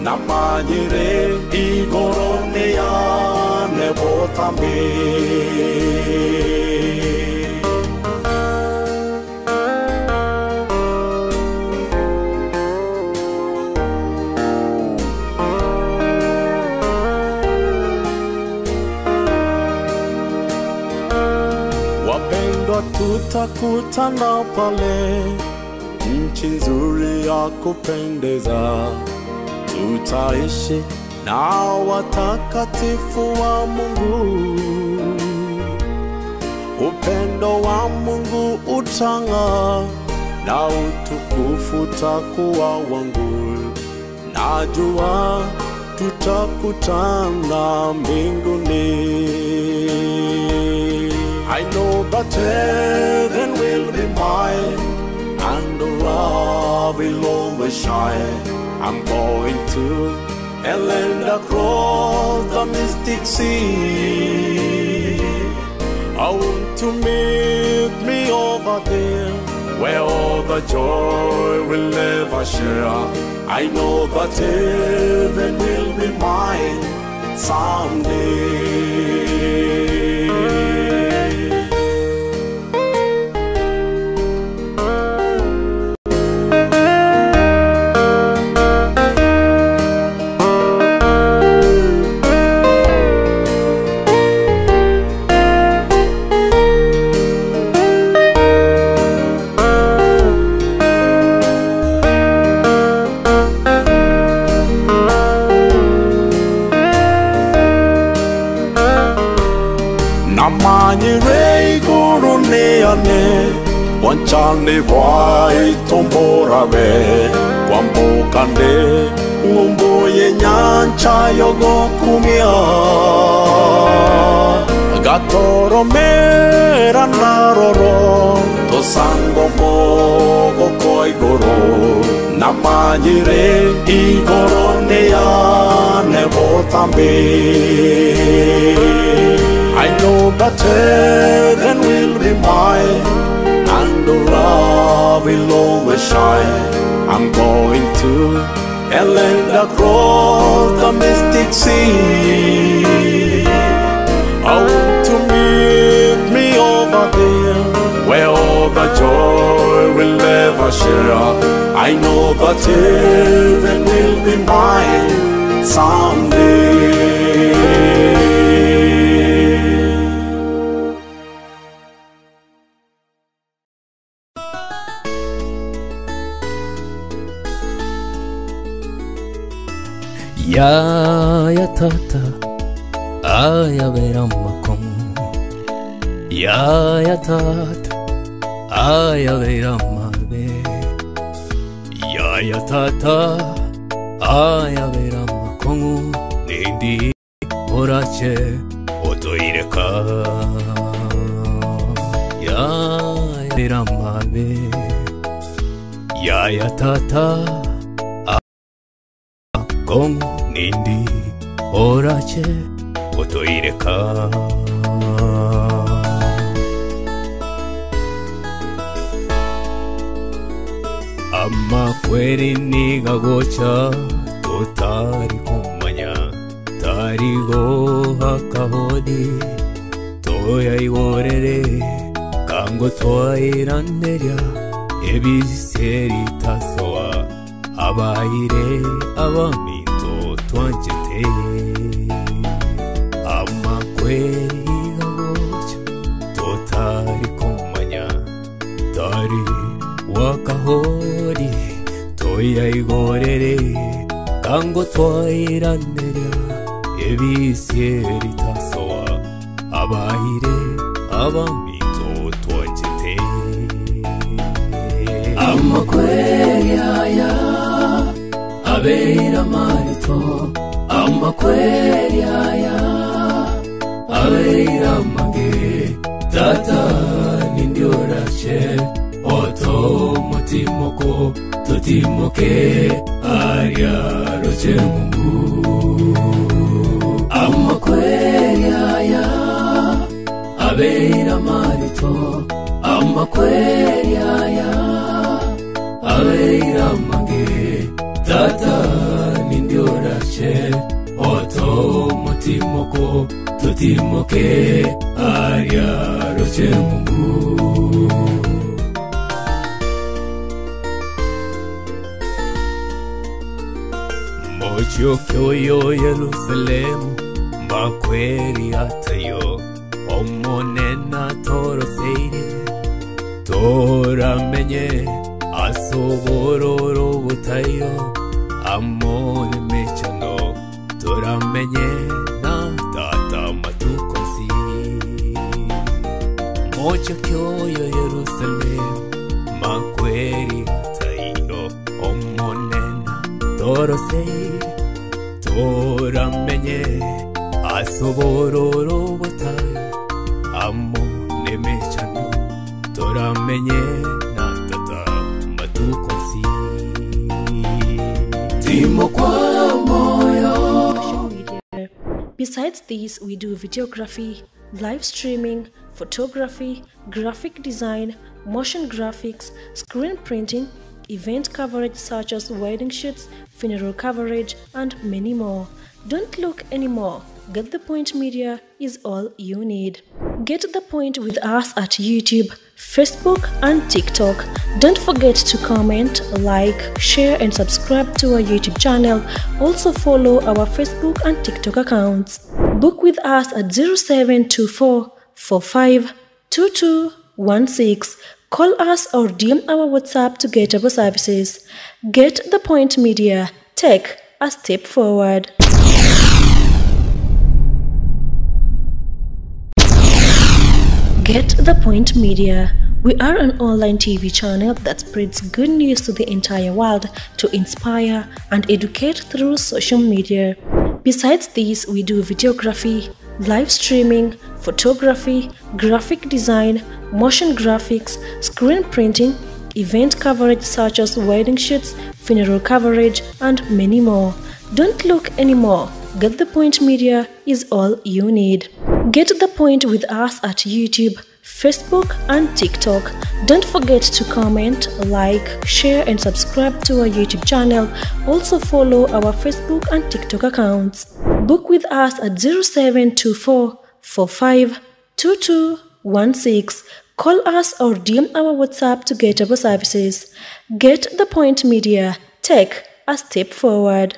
namanyire igoro ne ane botambe. Wapendwa, tutakutana pale nchi nzuri ya kupendeza, tutaishi na watakatifu wa Mungu. Upendo wa Mungu utang'aa na utukufu utakuwa wangu. Najua tutakutana mbinguni. I know that heaven will be mine, and the love will always shine. I'm going to a land across the mystic sea. I want to meet me over there, where all the joy will never share. I know that heaven will be mine someday. Namanyire igoro ne ane wanchane vai tomborabe kwambokande ngumbuye nyancha yogokumia gatoromera naroro tosango Namanyire igoro yane botambe. I know that heaven will be mine, and the love will always shine. I'm going to a land across the mystic sea. I want to meet me over there, where all the joy will never share. I know that heaven will be mine someday. Ya ya tata ayabera makomo Ya ya tata ayabera mabe Ya ya tata ayabera makomo Nindi orache otoireka Ya ya mabe Ya ya tata Kongo nindi orache otoireka. Amakweri nigagocha totari kumanya tarigo hakahodi toya igorere kango twairanderia ebiseri tasoa abaire abaminto twanjete amakweri gagocha totari kumanya tari wakahori toya igorere kango twairanderia ebisieri tasoa abaire abaminto twanjete amakweri aya abeira marito amakweri aya abeira mage tata nindiorache oto mutimoko totimoke aria roche mungu amakweri aya abeira marito amakweri aya abeira mage tata nindiorache oto mutimoko totimoke aria roche mungu. Mochokyo Yerusalemu makweri atayo omonena toroseire toramenye asobororo butayo amone mechano toramenye na tata matukosi. Mochokyo Yerusalemu makweri atayo omonena toroseire toramenye asobororo butayo amone mechano toramenye na tata matukosi. Timo kwa moyo. Besides these, we do videography, live streaming, photography, graphic design, motion graphics, screen printing, event coverage such as wedding shoots, funeral coverage, and many more. Don't look anymore. Get the Point Media is all you need. Get the Point with us at YouTube, Facebook, and TikTok. Don't forget to comment, like, share, and subscribe to our YouTube channel. Also follow our Facebook and TikTok accounts. Book with us at 0724 45 2216. Call us or DM our WhatsApp to get our services. Get the Point Media. Take a step forward. Get the Point Media. We are an online TV channel that spreads good news to the entire world to inspire and educate through social media. Besides these, we do videography, live streaming, photography, graphic design, motion graphics, screen printing, event coverage such as wedding shoots, funeral coverage, and many more. Don't look anymore. Get the Point Media is all you need. Get the point with us at YouTube, Facebook, and TikTok. Don't forget to comment, like, share, and subscribe to our YouTube channel. Also, follow our Facebook and TikTok accounts. Book with us at 0724 45 2216. Call us or DM our WhatsApp to get our services. Get the Point Media. Take a step forward.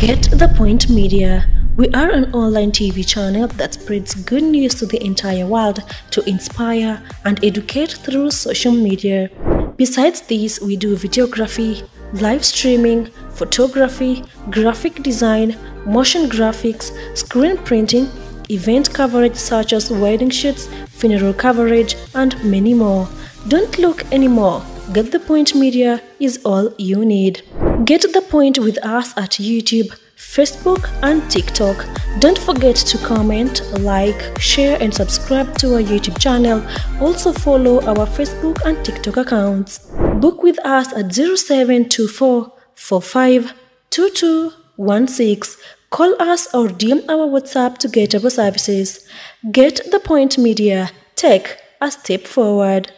Get the Point Media. We are an online TV channel that spreads good news to the entire world to inspire and educate through social media. Besides these, we do videography, live streaming, photography, graphic design, motion graphics, screen printing, event coverage such as wedding shoots, funeral coverage, and many more. Don't look anymore. Get the Point Media is all you need. Get the point with us at YouTube, Facebook, and TikTok. Don't forget to comment, like, share, and subscribe to our YouTube channel. Also, follow our Facebook and TikTok accounts. Book with us at 0724 45 2216. Call us or DM our WhatsApp to get our services. Get the Point Media. Take a step forward.